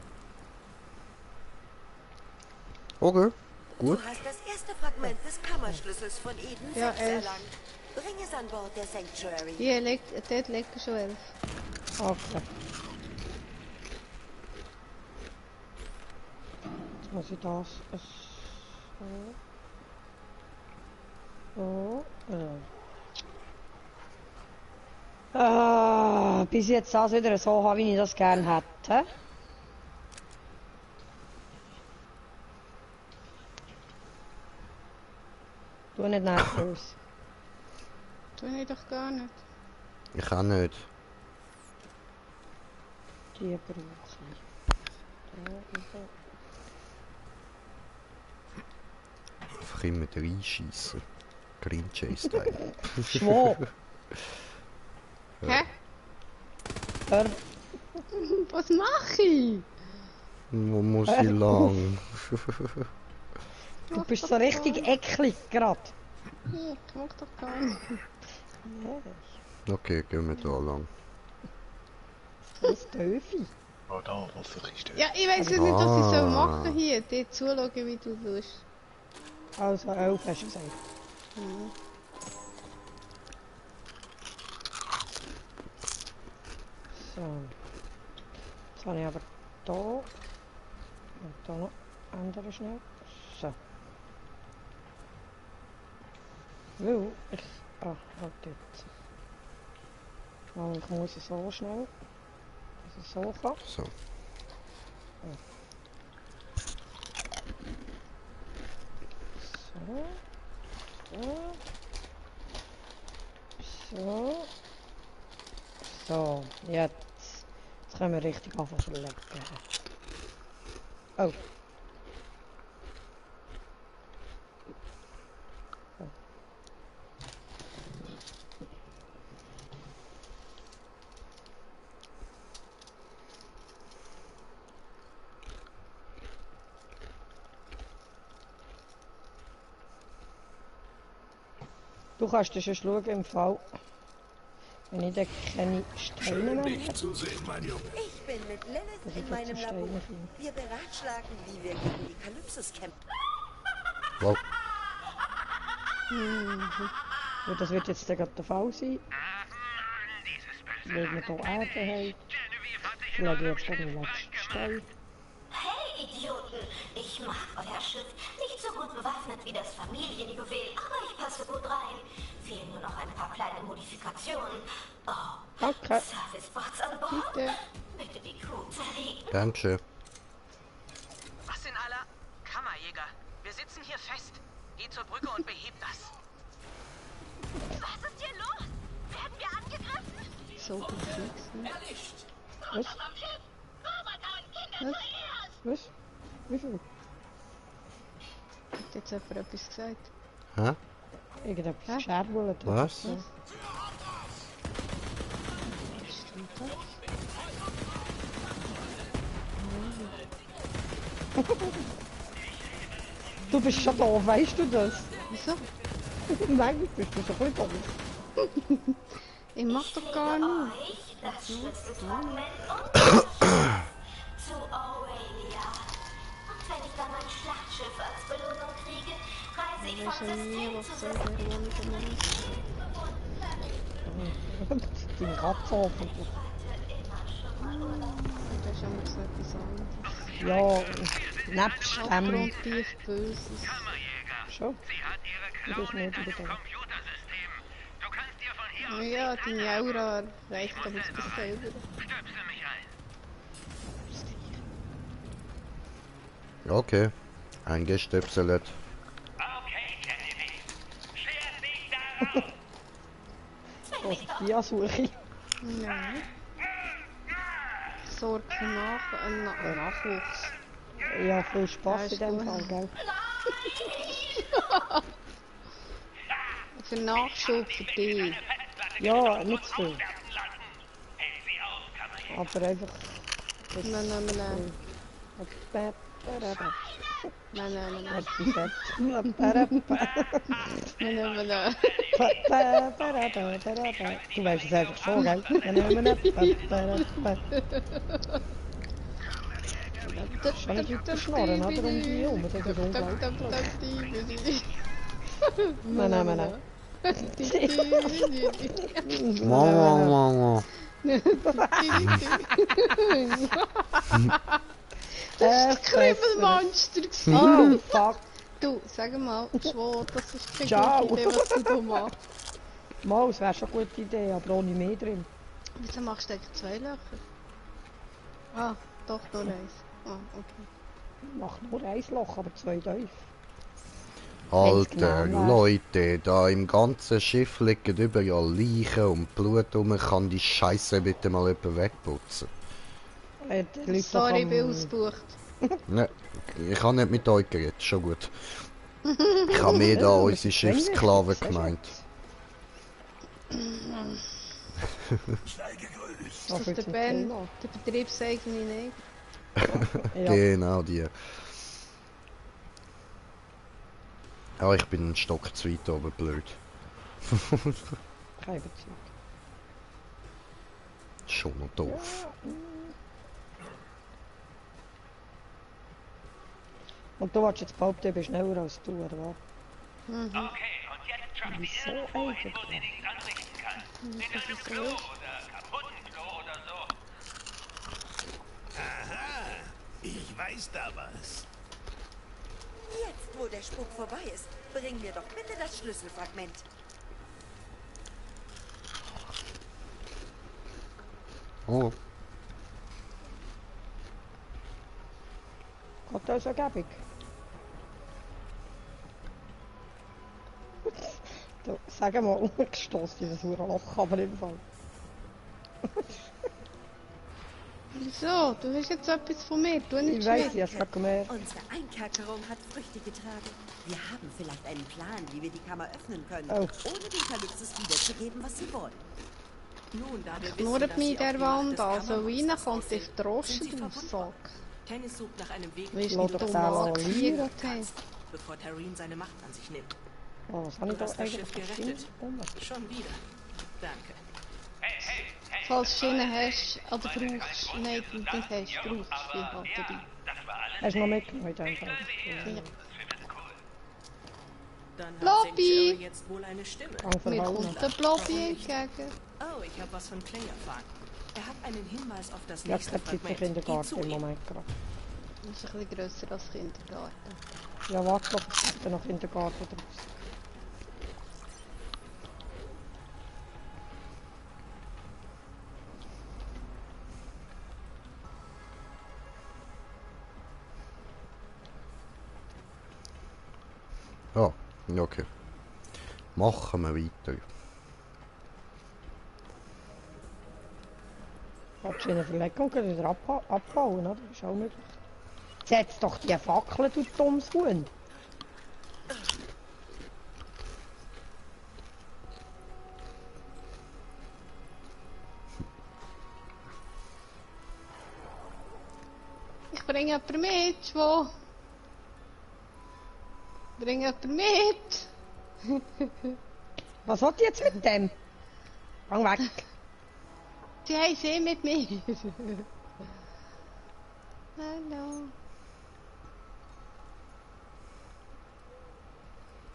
A: Okay, gut.
D: Du hast das erste Fragment des Kammerschlüssels von Eden 6
C: ja,
D: erlangt. Bring es an Bord der Sanctuary.
C: Hier dort liegt schon 11.
B: Okay. Jetzt muss ich das so. Bis jetzt das wieder so habe, wie ich das gerne hätte. Tu nicht nervös.
C: Tu ich doch gar nicht.
A: Ich kann nicht.
B: Die brauche ich.
A: Einfach immer reinschiessen. Green Chase Style.
B: Schwab!
C: Hä? Was mache ich?
A: Wo muss ich lang?
B: Du bist so richtig eklig gerade.
C: Ich mag doch gar nicht.
A: Okay, gehen wir da lang.
B: Das Töfi.
I: Oh, da, was ist das?
C: Ja, ich weiß nicht, was ich machen soll hier. Dir zuschauen, wie du tust.
B: Also 11 hast du gesagt.
C: Mhm.
B: So. Jetzt habe ich aber da und da noch andere schnell. So. Weil ich... Ah, halt jetzt. Weil ich muss so schnell, dass ich so kann.
A: So.
B: Ja. So. So, jetzt können wir richtig anfangen legen. Oh. Du kannst schon schauen im Fall, wenn ich da keine Steine mehr habe.
D: Ich bin mit Lilith in meinem Labor. Wir beratschlagen, wie wir gegen die Kalypsos kämpfen.
A: Wow.
B: Ja, das wird jetzt gerade der Fall sein. Weil wir hier Erde haben. Vielleicht jetzt gerade den letzten Stein.
E: Hey Idioten, ich mag euer Schiff. Nicht so gut bewaffnet wie das Familienjuwel, aber ich passe gut rein. Fehlen nur noch ein paar kleine Modifikationen. Oh,
B: okay.
E: Servicebots an Bord. Bitte die Crew zerlegen.
A: Danke.
L: Was in aller... Kammerjäger, wir sitzen hier fest. Geh zur Brücke und beheb das.
E: Was ist hier los? Werden wir angegriffen?
C: So geflixt.
E: Erwischt.
B: Was? Was? Wie viel?
C: Hat jetzt jemand etwas gesagt?
A: Hä?
B: Irgendetwas gescherwollt.
A: Was?
C: Stimmt das?
B: Du bist schon da, weißt du das?
C: Wieso?
B: Nein, bist du so ein bisschen doof.
C: Ich mach doch gar nicht.
E: Euch das Schlüsselfragment zu Aurelia. Und wenn ich dann mein Schlachtschiff als Belohnung kriege, reise ich vom System zu System.
B: Die Ratzofen.
C: Das ist ja mal so etwas anderes.
B: Ja, nebst dem.
C: Abgrundtief Böses.
B: Schon? Das ist nicht wieder.
C: Ja, deine Aura reicht aber nicht bis selber.
A: Okay. Eingestöpselt.
B: Was die Suche?
C: Ja. Ich sorge für Nachwuchs.
B: Ja, viel Spaß in dem Fall, gell?
C: Für Nachschub für dich.
B: Ja, nicht zu viel. Aber einfach...
C: Nein.
B: Du weißt es einfach schon, gell? Schon nicht weiter schnorren, oder? Um die herum, das ist unglaublich. Nein.
C: Das war das Krümelmonster.
B: Oh, fuck.
C: Du, sag mal, Schwo, das ist keine gute Idee, was du da machst.
B: Mal, es wäre schon eine gute Idee, aber ohne mehr drin.
C: Wieso machst du eigentlich 2 Löcher? Ah, doch, nur eins. Ah, okay.
B: Mach nur 1 Loch, aber 2 tief.
A: Alter, Leute, da im ganzen Schiff liegen überall Leichen und Blut rum. Kann die Scheiße bitte mal jemand wegputzen?
C: Sorry, ich bin ausgebucht.
A: Ne, ich habe nicht mit euch geredet, schon gut. Ich habe mehr da unsere Schiffssklaven gemeint.
C: Das ist der Ben, der Betriebseigene nicht.
A: Genau die. Ja, ich bin einen Stock zu weit oben, blöd.
B: Kein Bezug.
A: Schon noch doof.
B: Ja. Und du wolltest jetzt behaupten, ich bin schneller als du, oder was?
R: Okay, und jetzt schauen wir erst, wo ich nichts anrichten kann. Sind das im Klo oder kaputt im Klo oder so?
O: Aha, ich weiß da was.
D: Jetzt, wo der Spuk vorbei ist, bring mir doch bitte das Schlüsselfragment.
A: Oh.
B: Gott, das ist ergebig. Du, sag mal, umgestoßen in das Loch, aber im Fall.
C: Wieso? Du hast jetzt etwas von mir, du nicht
B: ich weiß, ich habe gemerkt.
D: Unsere Einkerkerung hat Früchte getragen. Wir haben vielleicht einen Plan, wie wir die Kammer öffnen können, ohne den Kalypsos wiederzugeben, was sie wollen.
C: Nun, da wir knurrt mich der Wand an, so rein kommt ich Droschen aufsag.
L: Tennis sucht nach einem Weg,
C: wie du das gekriegt hast.
L: Bevor Tareen seine Macht an sich nimmt.
B: Oh, was habe ich da eigentlich
L: gerettet? Schon wieder. Danke.
C: Falls du Schienen hast, oder brauchst, nein, nicht hast, brauchst du halt dabei.
B: Hast du noch mitgenommen in dem Fall?
C: Ja.
L: Dann
C: Blobby!
L: Jetzt wohl eine Stimme.
C: Mir kommt der Blobby entgegen.
L: Oh, ich habe was von Clay erfahren. Er hat einen Hinweis auf das
B: nächste Fragment. Ja, Kindergarten im Moment gerade.
C: Das ist ein bisschen grösser als Kindergarten.
B: Ja, warte doch, es ist noch Kindergarten draus.
A: Ja, okay. Machen wir weiter.
B: Kannst du in eine Verlegung wieder abbauen, oder? Das ist auch möglich. Setz doch die Fackel, du dummes Huhn!
C: Ich bringe jemanden mit, Schwo. Bring jemanden mit!
B: Was hat die jetzt mit dem? Gang weg!
C: Die haben sie mit mir! Hallo!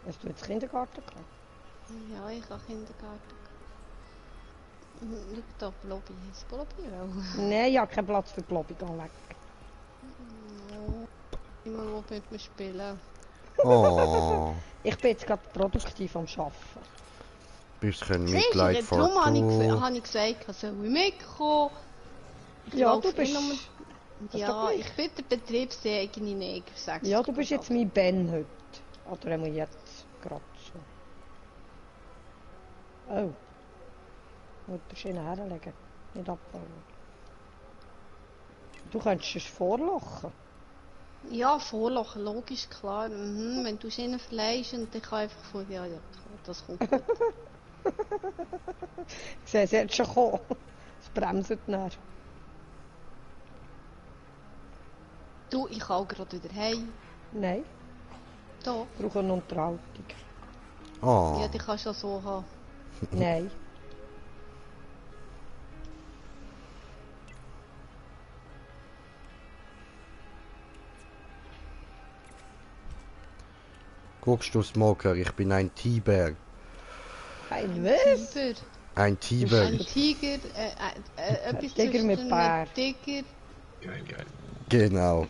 B: Hast du jetzt Kindergarten gehabt?
C: Ja, ich habe Kindergarten gehabt. Schau da, Blobby. Ist Blobby auch?
B: Nein, ich habe keinen Platz für Blobby, geh weg.
C: Niemand will mit mir spielen.
A: Oh.
B: Ich bin jetzt gerade produktiv am Arbeiten.
A: Bisschen Mitleid vor
C: darum habe ich gesagt, ich soll mitkommen.
B: Ja, du bist...
C: Ja, ich bin der betriebseigene Neger, sagst du.
B: Ja, du bist jetzt mein Ben heute. Oder einmal jetzt gerade so. Oh. Ich muss die Schiene herlegen, nicht abbauen. Du könntest es vorlachen.
C: Ja, vorlachen, logisch, klar. Wenn du Schienen verleihst und ich kann einfach von... Ja, das kommt gut.
B: Ich sehe es jetzt schon kommen. Es bremst näher.
C: Du, ich kann auch gerade wieder heim.
B: Nein.
C: Doch.
B: Ich brauche eine Unterhaltung.
A: Oh.
C: Ja, die kannst du so haben.
B: Nein.
A: Guckst du, Smoker, ich bin ein Tiber.
B: Ein was?
C: Tiber.
A: Ein Tiber.
C: Ein Tiger, etwas
B: Tiger mit Bär.
C: Tiger.
I: Geil, geil.
A: Genau.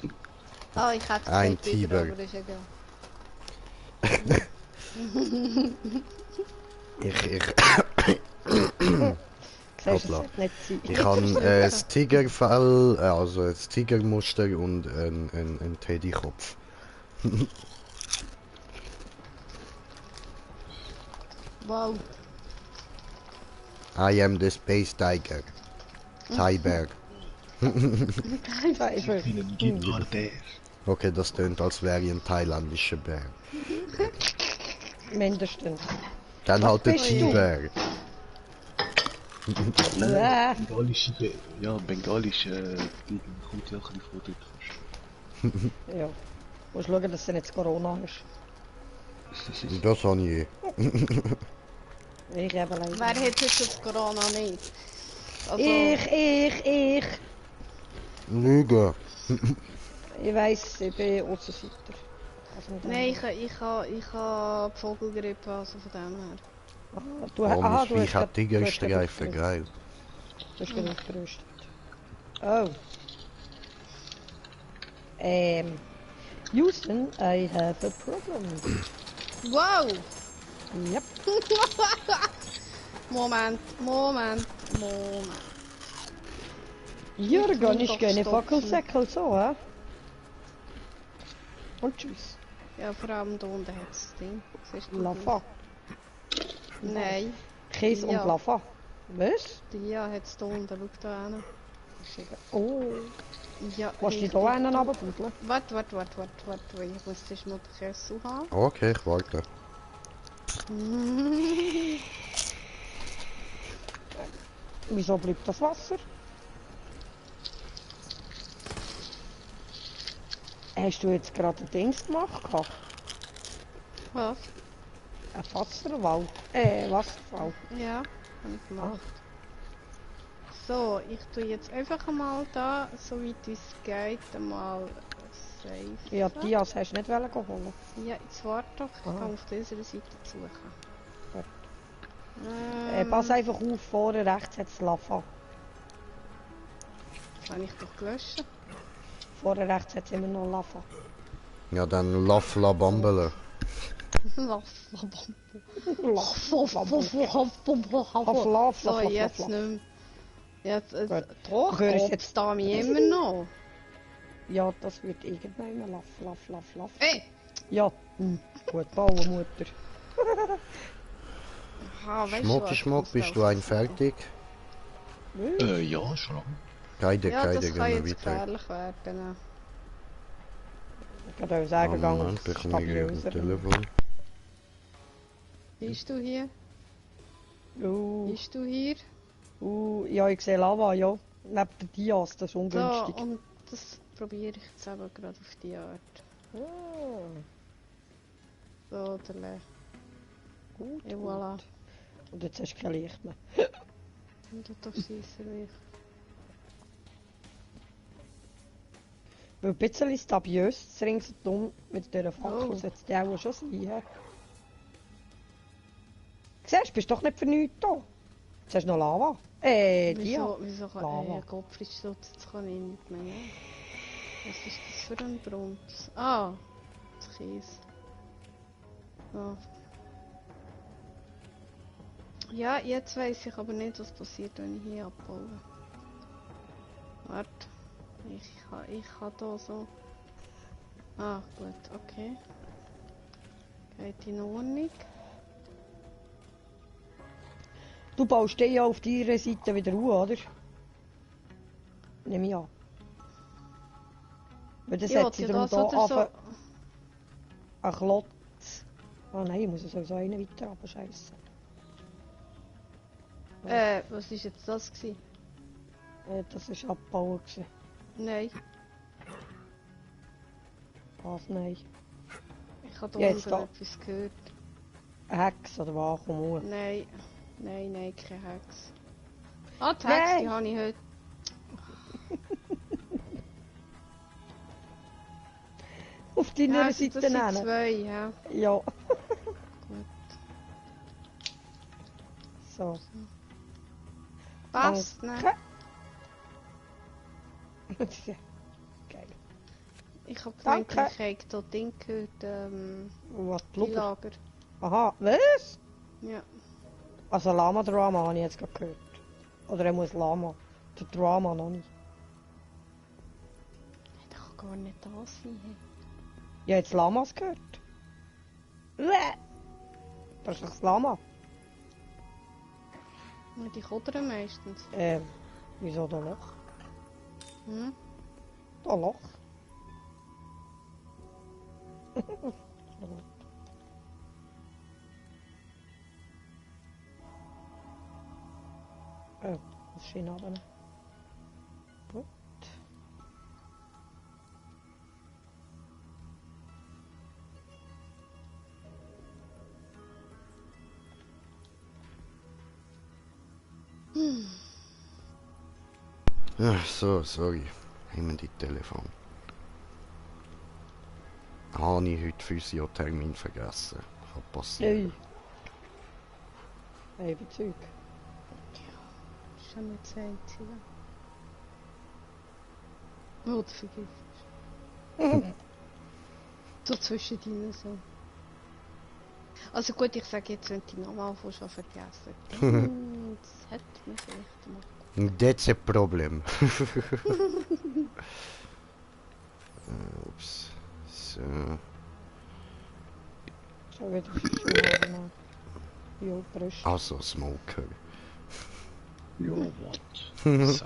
C: Ah, ich hätte
A: ein
C: gesagt Tiger,
A: Tiber.
C: aber das ist egal.
A: Hoppla. Ich habe das Tigerfell, also das Tigermuster und ein Teddykopf.
C: Wow.
A: I am the Space Tiger. Tiber. Okay, das tönt, als wäre ich ein thailändischer Bär.
B: Mindestens.
A: Dann
B: Was
A: halt der
B: bist du?
A: Tiber.
I: Nein, bengalische Tiger kommt ja ein bisschen vor dort fast.
B: Ja. Du musst schauen, dass es nicht Corona ist.
A: Das habe ich.
B: Ich eben leider.
C: Wer hat jetzt das Corona nicht? Also,
B: Ich.
A: Lüge.
B: Ich weiss, ich bin Aussenseiter.
C: nein, ich habe die Vogelgrippe, also von dem her.
B: Du
A: das
B: du
A: Viech
B: hast
A: hat Tigerstreifen, geil.
B: Du hast gerade aufgerüstet. Oh. Houston, I have a problem.
C: Wow!
B: Yep.
C: Moment.
B: Jürgen, ich keine Fackelsäckel so, hä? Und tschüss.
C: Ja, vor allem da unten hat es das Ding.
B: Lava.
C: Nein.
B: Käse und Lava. Was?
C: Ja, hat es da unten, schau da hin.
B: Oh.
C: Ja,
B: willst du da einen runterbuddeln?
C: Warte, ich muss zuerst mal den Kessel haben.
A: Okay, ich warte.
B: Wieso bleibt das Wasser? Hast du jetzt gerade ein Dings gemacht?
C: Was?
B: Ein Wasserfall. Wasserfall.
C: Ja, habe ich gemacht. So, ich tue jetzt einfach mal da, so weit es geht, mal safe.
B: Ja, Dias hast du nicht holen.
C: Ja, jetzt warte doch, ich kann auf dieser Seite suchen.
B: Pass einfach auf, vorne rechts hat es Lava.
C: Das habe ich doch gelöscht.
B: Vorne rechts hat es immer noch Lava.
A: Ja, dann Lafla Bambele.
C: So, jetzt nicht mehr. Jetzt, doch, jetzt da mir immer noch.
B: Ja, das wird irgendwann Laff.
C: Ey!
B: Ja, gut bauen, Mutter.
A: Schmuck, bist du ein fertig?
I: Ja, schon lange.
A: Keine,
C: ja, das
A: gehen
C: kann
A: wir
C: jetzt
A: weiter.
C: gefährlich werden.
B: Ich kann euch sagen,
A: Moment, ich komme hier auf dem Telefon.
C: Bist du hier? Bist du hier?
B: Ja, ich sehe Lava, ja. Neben den Dias, das ist ungünstig.
C: So, und das probiere ich jetzt aber gerade auf die Art. So, der Lech.
B: Gut,
C: et voilà.
B: Und jetzt hast du kein Licht mehr.
C: Und das ist Licht.
B: Weil ein bisschen stabiös, das ringsum mit dieser Fackel sollte die auch schon sein. He? Siehst du, bist doch nicht für nichts da. Jetzt hast du noch Lava.
C: Wieso kann
B: Lava.
C: Gottfriedschutz, das kann ich nicht mehr. Was ist das für ein Brunz? Ah, das Käse. Oh. Ja, jetzt weiss ich aber nicht, was passiert, wenn ich hier abbaue. Warte. Ich kann da so... Ah, gut, okay. Geht in Ordnung.
B: Du baust den ja auf deiner Seite wieder auf, oder? Nehme ich an. Weil das
C: Ja,
B: hat sie
C: ja,
B: darum
C: das
B: da
C: oder so.
B: ein Klotz. Oh nein, ich muss sowieso einen weiter runter, scheisse.
C: Was ist jetzt das gewesen?
B: Das war abbauen gewesen.
C: Nein.
B: Was? Nein.
C: Ich habe da unten etwas gehört.
B: Eine Hex oder was? Komm hoch.
C: Nein. Nein, keine Hex. Ah, die Hex, die habe ich heute.
B: Auf deiner Seite
C: nehmen. Das sind 2, ja.
B: Ja. Gut. So.
C: Passt, ne?
B: Geil.
C: Ich hab gemeint, ich habe da Ding gehört,
B: was,
C: die Lager.
B: Aha, was?
C: Ja.
B: Also Lama-Drama habe ich jetzt gerade gehört. Oder er muss Lama. Der Drama noch nicht.
C: Der kann gar nicht da sein.
B: Ja, jetzt Lamas gehört. Das ist doch das Lama.
C: Ja, die kodern meistens.
B: Wieso der Loch?
C: Hm?
B: Der Loch? Oh, das ist schön aber. Gut.
A: Ach so, sorry. Haben wir die Telefon. Habe ich heute Physiothermin vergessen. Kann passieren.
B: Hey, Bezug.
C: Das ist schon nicht das Einzige. Oh, du vergisst. So zwischen deinen so. Also gut, ich sage jetzt, wenn du die Namen anfängst, schon vergessen. Das hätte man vielleicht machen.
A: That's a problem. Ups. So.
B: Schon wieder verschwunden. Jo, Brüste.
A: Also, Smoker.
I: Jo, what? So.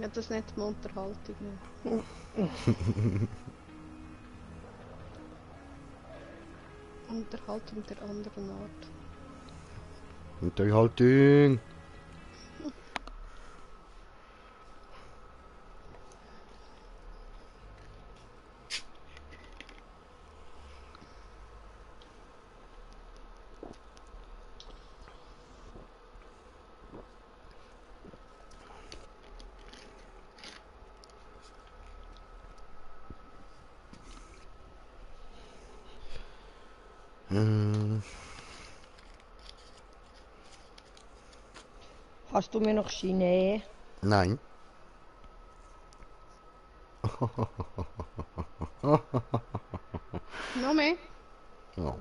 C: Ja, das ist nicht die Unterhaltung. Unterhaltung der anderen Art.
A: Unterhaltung!
B: Hast du mir noch Chine?
A: Nein.
C: Noch mehr?
A: Ja.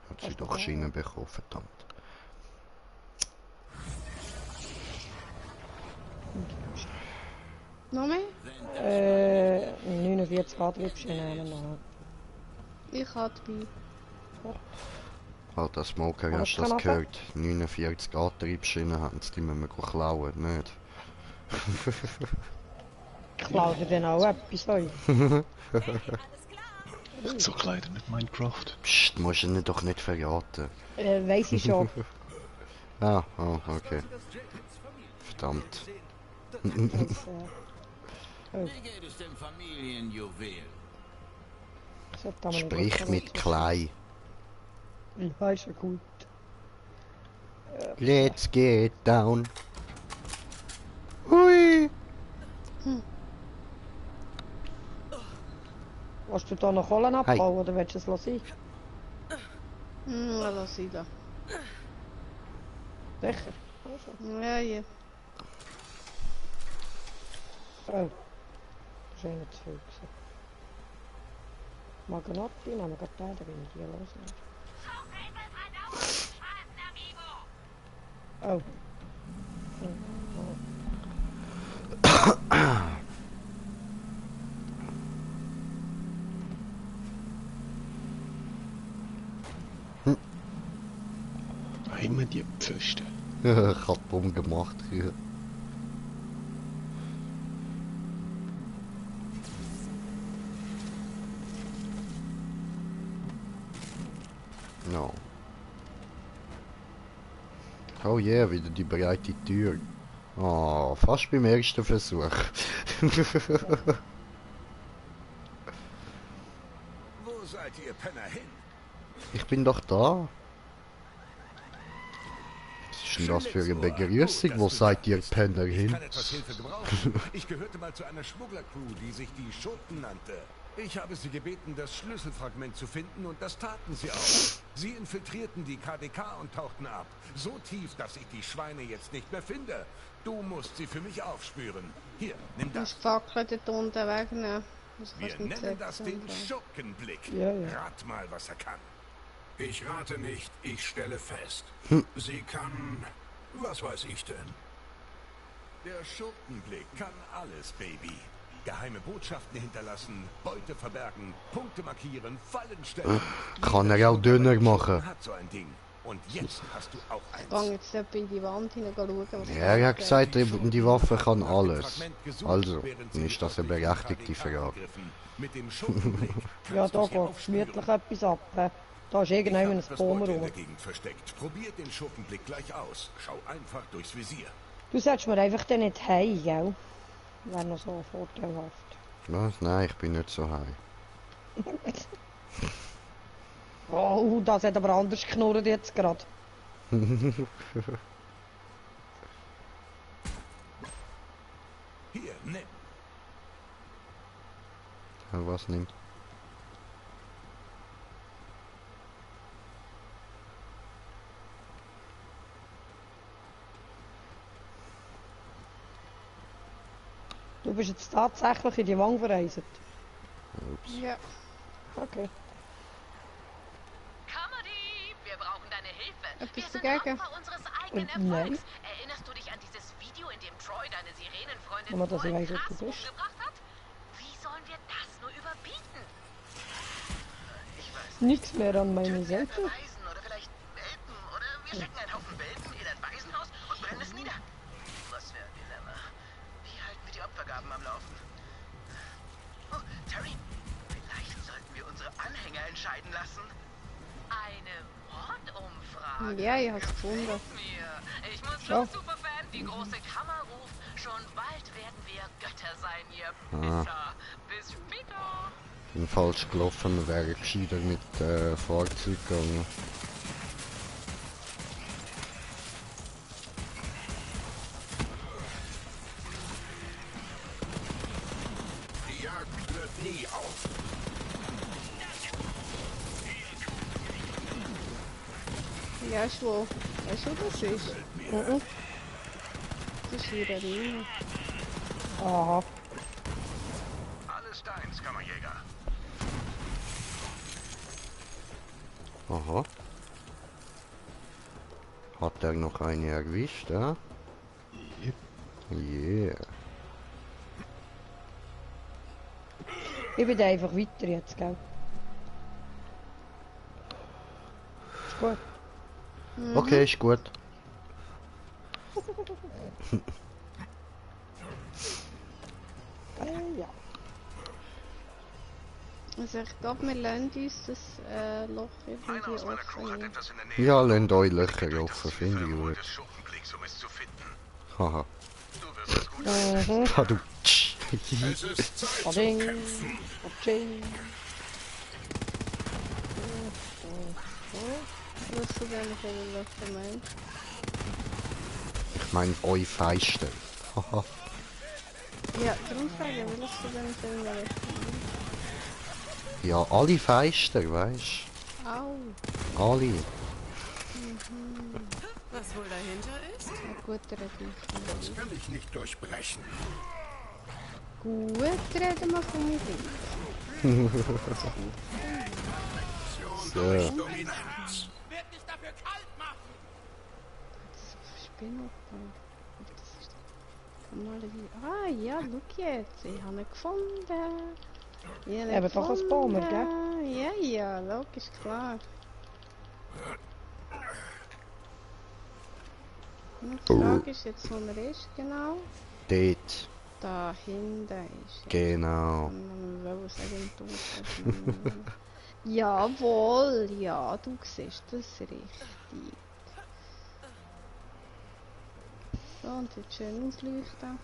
A: Hat sie doch Schienen bekommen, verdammt.
C: Noch mehr?
B: 49 Antriebsschienen noch.
C: Ich habe dabei.
A: Alter Smoker, hast du das gehört? 49 Antriebsschienen haben sie, die müssen wir klauen, nicht?
B: Klauen dir denn auch etwas, oi?
I: So Kleider mit Minecraft.
A: Psst, musst du ihn doch nicht verraten.
B: Weiss ich schon.
A: Ah, oh, okay. Verdammt.
K: Wie geht es dem Familienjuwel?
A: Sprich mit Klei.
B: Ja, ist ja gut.
A: Let's get down. Hui!
B: Willst du da noch Kohlen abbauen oder willst du es lassen?
C: Lass ich da.
B: Sicher?
C: Ja, ja.
B: Oh. Das ist nicht zu viel gewesen. Maganotti, nehmen wir gerade den, da bin ich hier los. Oh.
I: Immer die Pfosten.
A: Ich hab dumm gemacht hier. No. Oh yeah, wieder die breite Tür. Oh, fast beim ersten Versuch.
Q: Wo seid ihr Penner hin?
A: Ich bin doch da. Was ist denn das für eine Begrüßung? Wo seid ihr Penner hin?
Q: Ich kann etwas Hilfe gebrauchen. Ich gehörte mal zu einer Schmugglercrew, die sich die Schurken nannte. Ich habe sie gebeten, das Schlüsselfragment zu finden, und das taten sie auch. Sie infiltrierten die KDK und tauchten ab. So tief, dass ich die Schweine jetzt nicht mehr finde. Du musst sie für mich aufspüren. Hier, nimm das.
C: Ich fackel dort unten wegnehmen.
Q: Wir nennen das den Schurkenblick.
B: Ja, ja.
Q: Rat mal, was er kann.
O: Ich rate nicht, ich stelle fest. Sie kann... was weiß ich denn?
Q: Der Schurkenblick kann alles, Baby. Geheime Botschaften hinterlassen, Beute verbergen, Punkte markieren, Fallen stellen.
A: Kann er auch dünner machen.
Q: Hat so ein Ding. Und jetzt hast du auch eins.
C: Ich kann jetzt etwa in die Wand hinein schauen.
A: Ja, er hat gesagt, die Waffe kann alles. Also, ist das eine berechtigte Frage.
Q: Mit dem Schurkenblick
B: Ja, da geht gemütlich etwas ab. Da ist irgendjemand ein Baum rum.
Q: versteckt. Probiert den Schurkenblick gleich aus. Schau einfach durchs Visier.
B: Du sagst mir einfach dann nicht hey, gell? Wäre noch so vorteilhaft.
A: Was? Nein, ich bin nicht so high.
B: Oh, das hat aber anders geknurrt jetzt gerade.
Q: Hier, nimm.
A: Was nimmt?
B: Du bist jetzt tatsächlich in die Wand verreist?
A: Ups.
C: Ja.
B: Okay.
G: Kammerdieb, wir brauchen deine Hilfe.
C: Etwas
G: Wir
C: dagegen?
G: sind Opfer unseres eigenen
B: Nein.
G: Erfolgs. Erinnerst du dich an dieses Video, in dem Troy deine Sirenenfreundin
B: Aber das
G: voll
B: weiß ich,
G: krass
B: du bist.
G: umgebracht hat? Wie sollen wir das nur überbieten?
S: Ich weiß.
B: Nichts mehr an meine Seite.
S: Waisen oder vielleicht Welpen oder wir schicken einen Haufen Welpen in ein Waisenhaus und brennen es nieder. Was für ein Dilemma. Wie halten wir die Opfergaben am Laufen? Oh, Terry, vielleicht sollten wir unsere Anhänger entscheiden lassen.
G: Eine Mordumfrage.
C: Ja, ich hab's gefunden.
G: Mir. Ich muss
B: Ja.
G: los, Superfan. Die große Kammer ruft. Schon bald werden wir Götter sein, ihr
A: Ah.
G: Pisser. Bis später.
A: Bin falsch gelaufen, wir wären gescheiter mit Fahrzeug gegangen.
O: Die Jagd hört nie auf.
C: Ja, ist wo? Weißt du, wo das ist? Das ist wieder rein.
B: Aha.
O: Alles deins, Kammerjäger.
A: Aha. Hat er noch eine erwischt, ja? Yeah.
B: Ich bin einfach weiter jetzt, gell? Ist gut.
A: Okay, ist gut.
B: Ja.
C: Also ich glaube, wir lassen uns das Loch irgendwie offen.
A: Ja, lasst euch Löcher offen, finde ich gut. Haha. Du.
O: Es ist Zeit zu
B: Bading.
O: kämpfen.
B: Bading.
C: Was du denn für ein Löcher meinst?
A: Ich meine, euch Feisten. Haha.
C: Ja, darum frage ich, was du denn für ein Löcher meinst?
A: Ja, alle Feisten, weißt
C: Au.
A: du? Alle.
L: Was wohl dahinter ist?
C: Ja, gut reden.
O: Das kann ich nicht durchbrechen.
C: Gut reden wir von mir.
A: So.
O: Dominanz.
N: Werd dich dafür kalt machen!
C: Spinner. Ah ja, schau jetzt. Ich habe ihn gefunden. Ich habe ihn
B: Eben doch als Baumer, gell?
C: Ja, ja, logisch, klar. Die Frage ist jetzt, wo er ist, genau.
A: Dort.
C: Da hinten ist er.
A: Genau.
C: Ich will sagen, du Jawohl, ja, du siehst das richtig. So, und jetzt schön ausleuchten.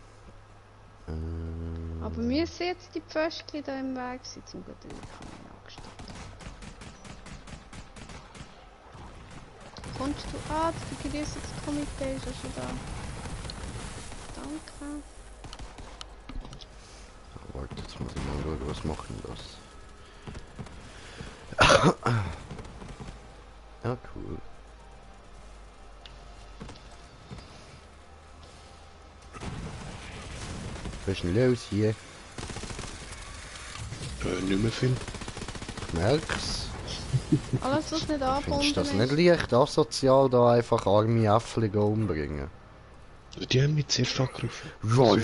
C: Aber müssen jetzt die Pföstchen da im Weg sein? Zum guten Glück habe ich angestellt. Kommst du an? Das Begrüßungskomitee ist ja schon da. Danke.
A: Warte, jetzt muss ich mal schauen, was machen das? Ja, cool. Was ist denn los hier?
I: Nicht mehr viel.
A: Ich merk's.
C: Alles, was nicht angebunden
A: Findest du das nicht leicht asozial, da einfach arme Äffchen umbringen?
I: Die haben mich zuerst angegriffen.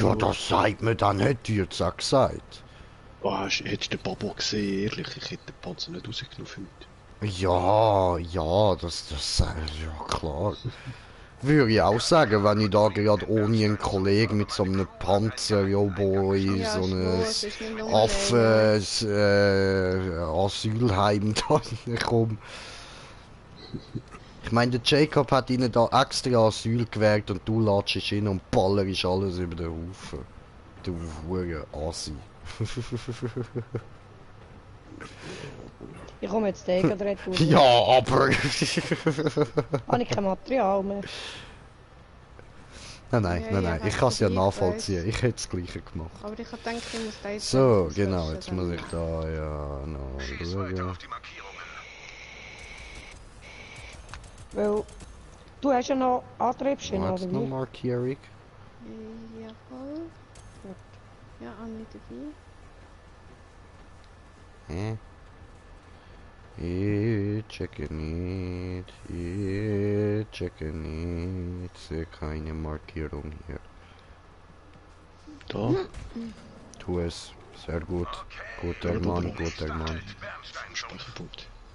A: Ja, das sagt mir dann nicht, die jetzt auch gesagt.
I: Oh, hättest du den Babo gesehen, ehrlich, ich hätte den Panzer nicht rausgenommen für mich.
A: Ja, das ja klar. Würde ich auch sagen, wenn ich da gerade ohne einen Kollegen mit so einem Panzer, Boy,
C: ja,
A: so ein Asylheim da komme. Ich meine, der Jacob hat ihnen da extra Asyl gewährt und du latschst hin und ballerst alles über den Haufen. Du hure Asi.
B: Ich komme jetzt gegen die Retour.
A: Ja, aber...
B: Habe ich kein Material mehr.
A: Nein, ich kann es ja nachvollziehen. Ich hätte das Gleiche gemacht.
C: Aber ich habe gedacht, ich muss da jetzt...
A: So, genau, jetzt muss ich da ja noch schauen.
B: Weil, du hast ja noch Antriebsschienen, oder wie?
A: noch Markierung?
C: Jawohl. Gut. Ja, Anni dabei.
A: Hä? Ich checke nicht. Sehe keine Markierung hier.
I: Da?
A: Tu es. Sehr gut. Guter Mann.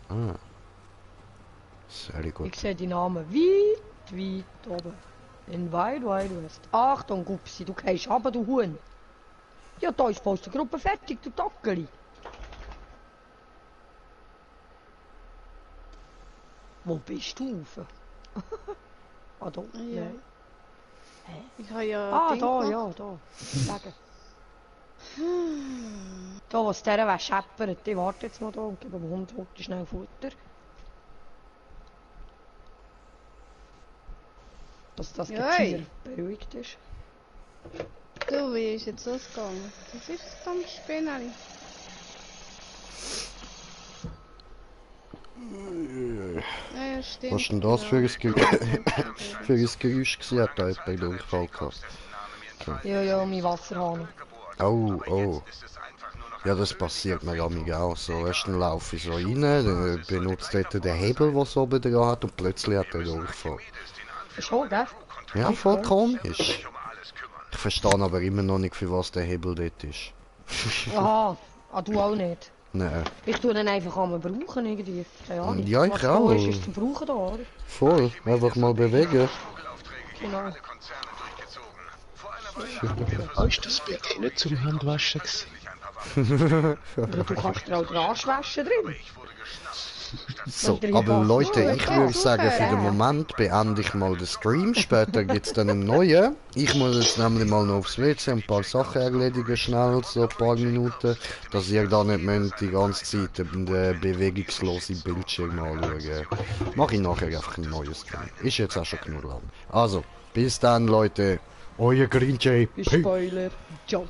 A: Ah. Sehr gut.
B: Ich sehe die Namen weit oben. In Wild West. Achtung, Gupsi, du gehst runter, du Huhn. Ja, da ist fast die Gruppe fertig, du Tackeli. Wo bist du rauf? Ah, da?
C: Ja.
B: Hä?
C: Ich habe ja...
B: Da. Sagen. Da, was der Weg scheppert, ich warte jetzt mal da und gebe dem Hund schnell Futter. Dass das Getier beruhigt ist.
C: Du, wie ist jetzt losgegangen? Das ist das am Spinnerli. Ja, stimmt.
A: Was ist denn das für ein Geräusch gewesen? Hat da jemand Durchfall gehabt?
B: Ja, mein Wasserhahn.
A: Oh. Ja, das passiert mir auch so. Erst dann laufe ich so rein, dann benutzt er den Hebel, der so oben dran hat und plötzlich hat er Durchfall.
B: Schon, gell?
A: Ja, voll komisch. Ich verstehe aber immer noch nicht, für was der Hebel dort ist.
B: Aha, du auch nicht?
A: Nein.
B: Ich tue den einfach einmal brauchen irgendwie. Keine Ahnung.
A: Ja, ich auch.
B: Was ist zum Brauchen da, oder?
A: Voll, einfach mal bewegen.
B: Genau.
I: Ist das bei denen zum Handwaschen
B: gewesen? Du kannst dir auch den Arsch waschen drin.
A: So, aber Leute, ich würde sagen, für den Moment beende ich mal den Stream. Später gibt es dann einen neuen. Ich muss jetzt nämlich mal noch aufs WC ein paar Sachen erledigen, schnell, so ein paar Minuten, dass ihr da nicht müsst die ganze Zeit den bewegungslosen Bildschirm anschauen. Mache ich nachher einfach einen neuen Stream. Ist jetzt auch schon genug lang. Also, bis dann, Leute. Euer Green Jay.
B: Spoiler. Ciao.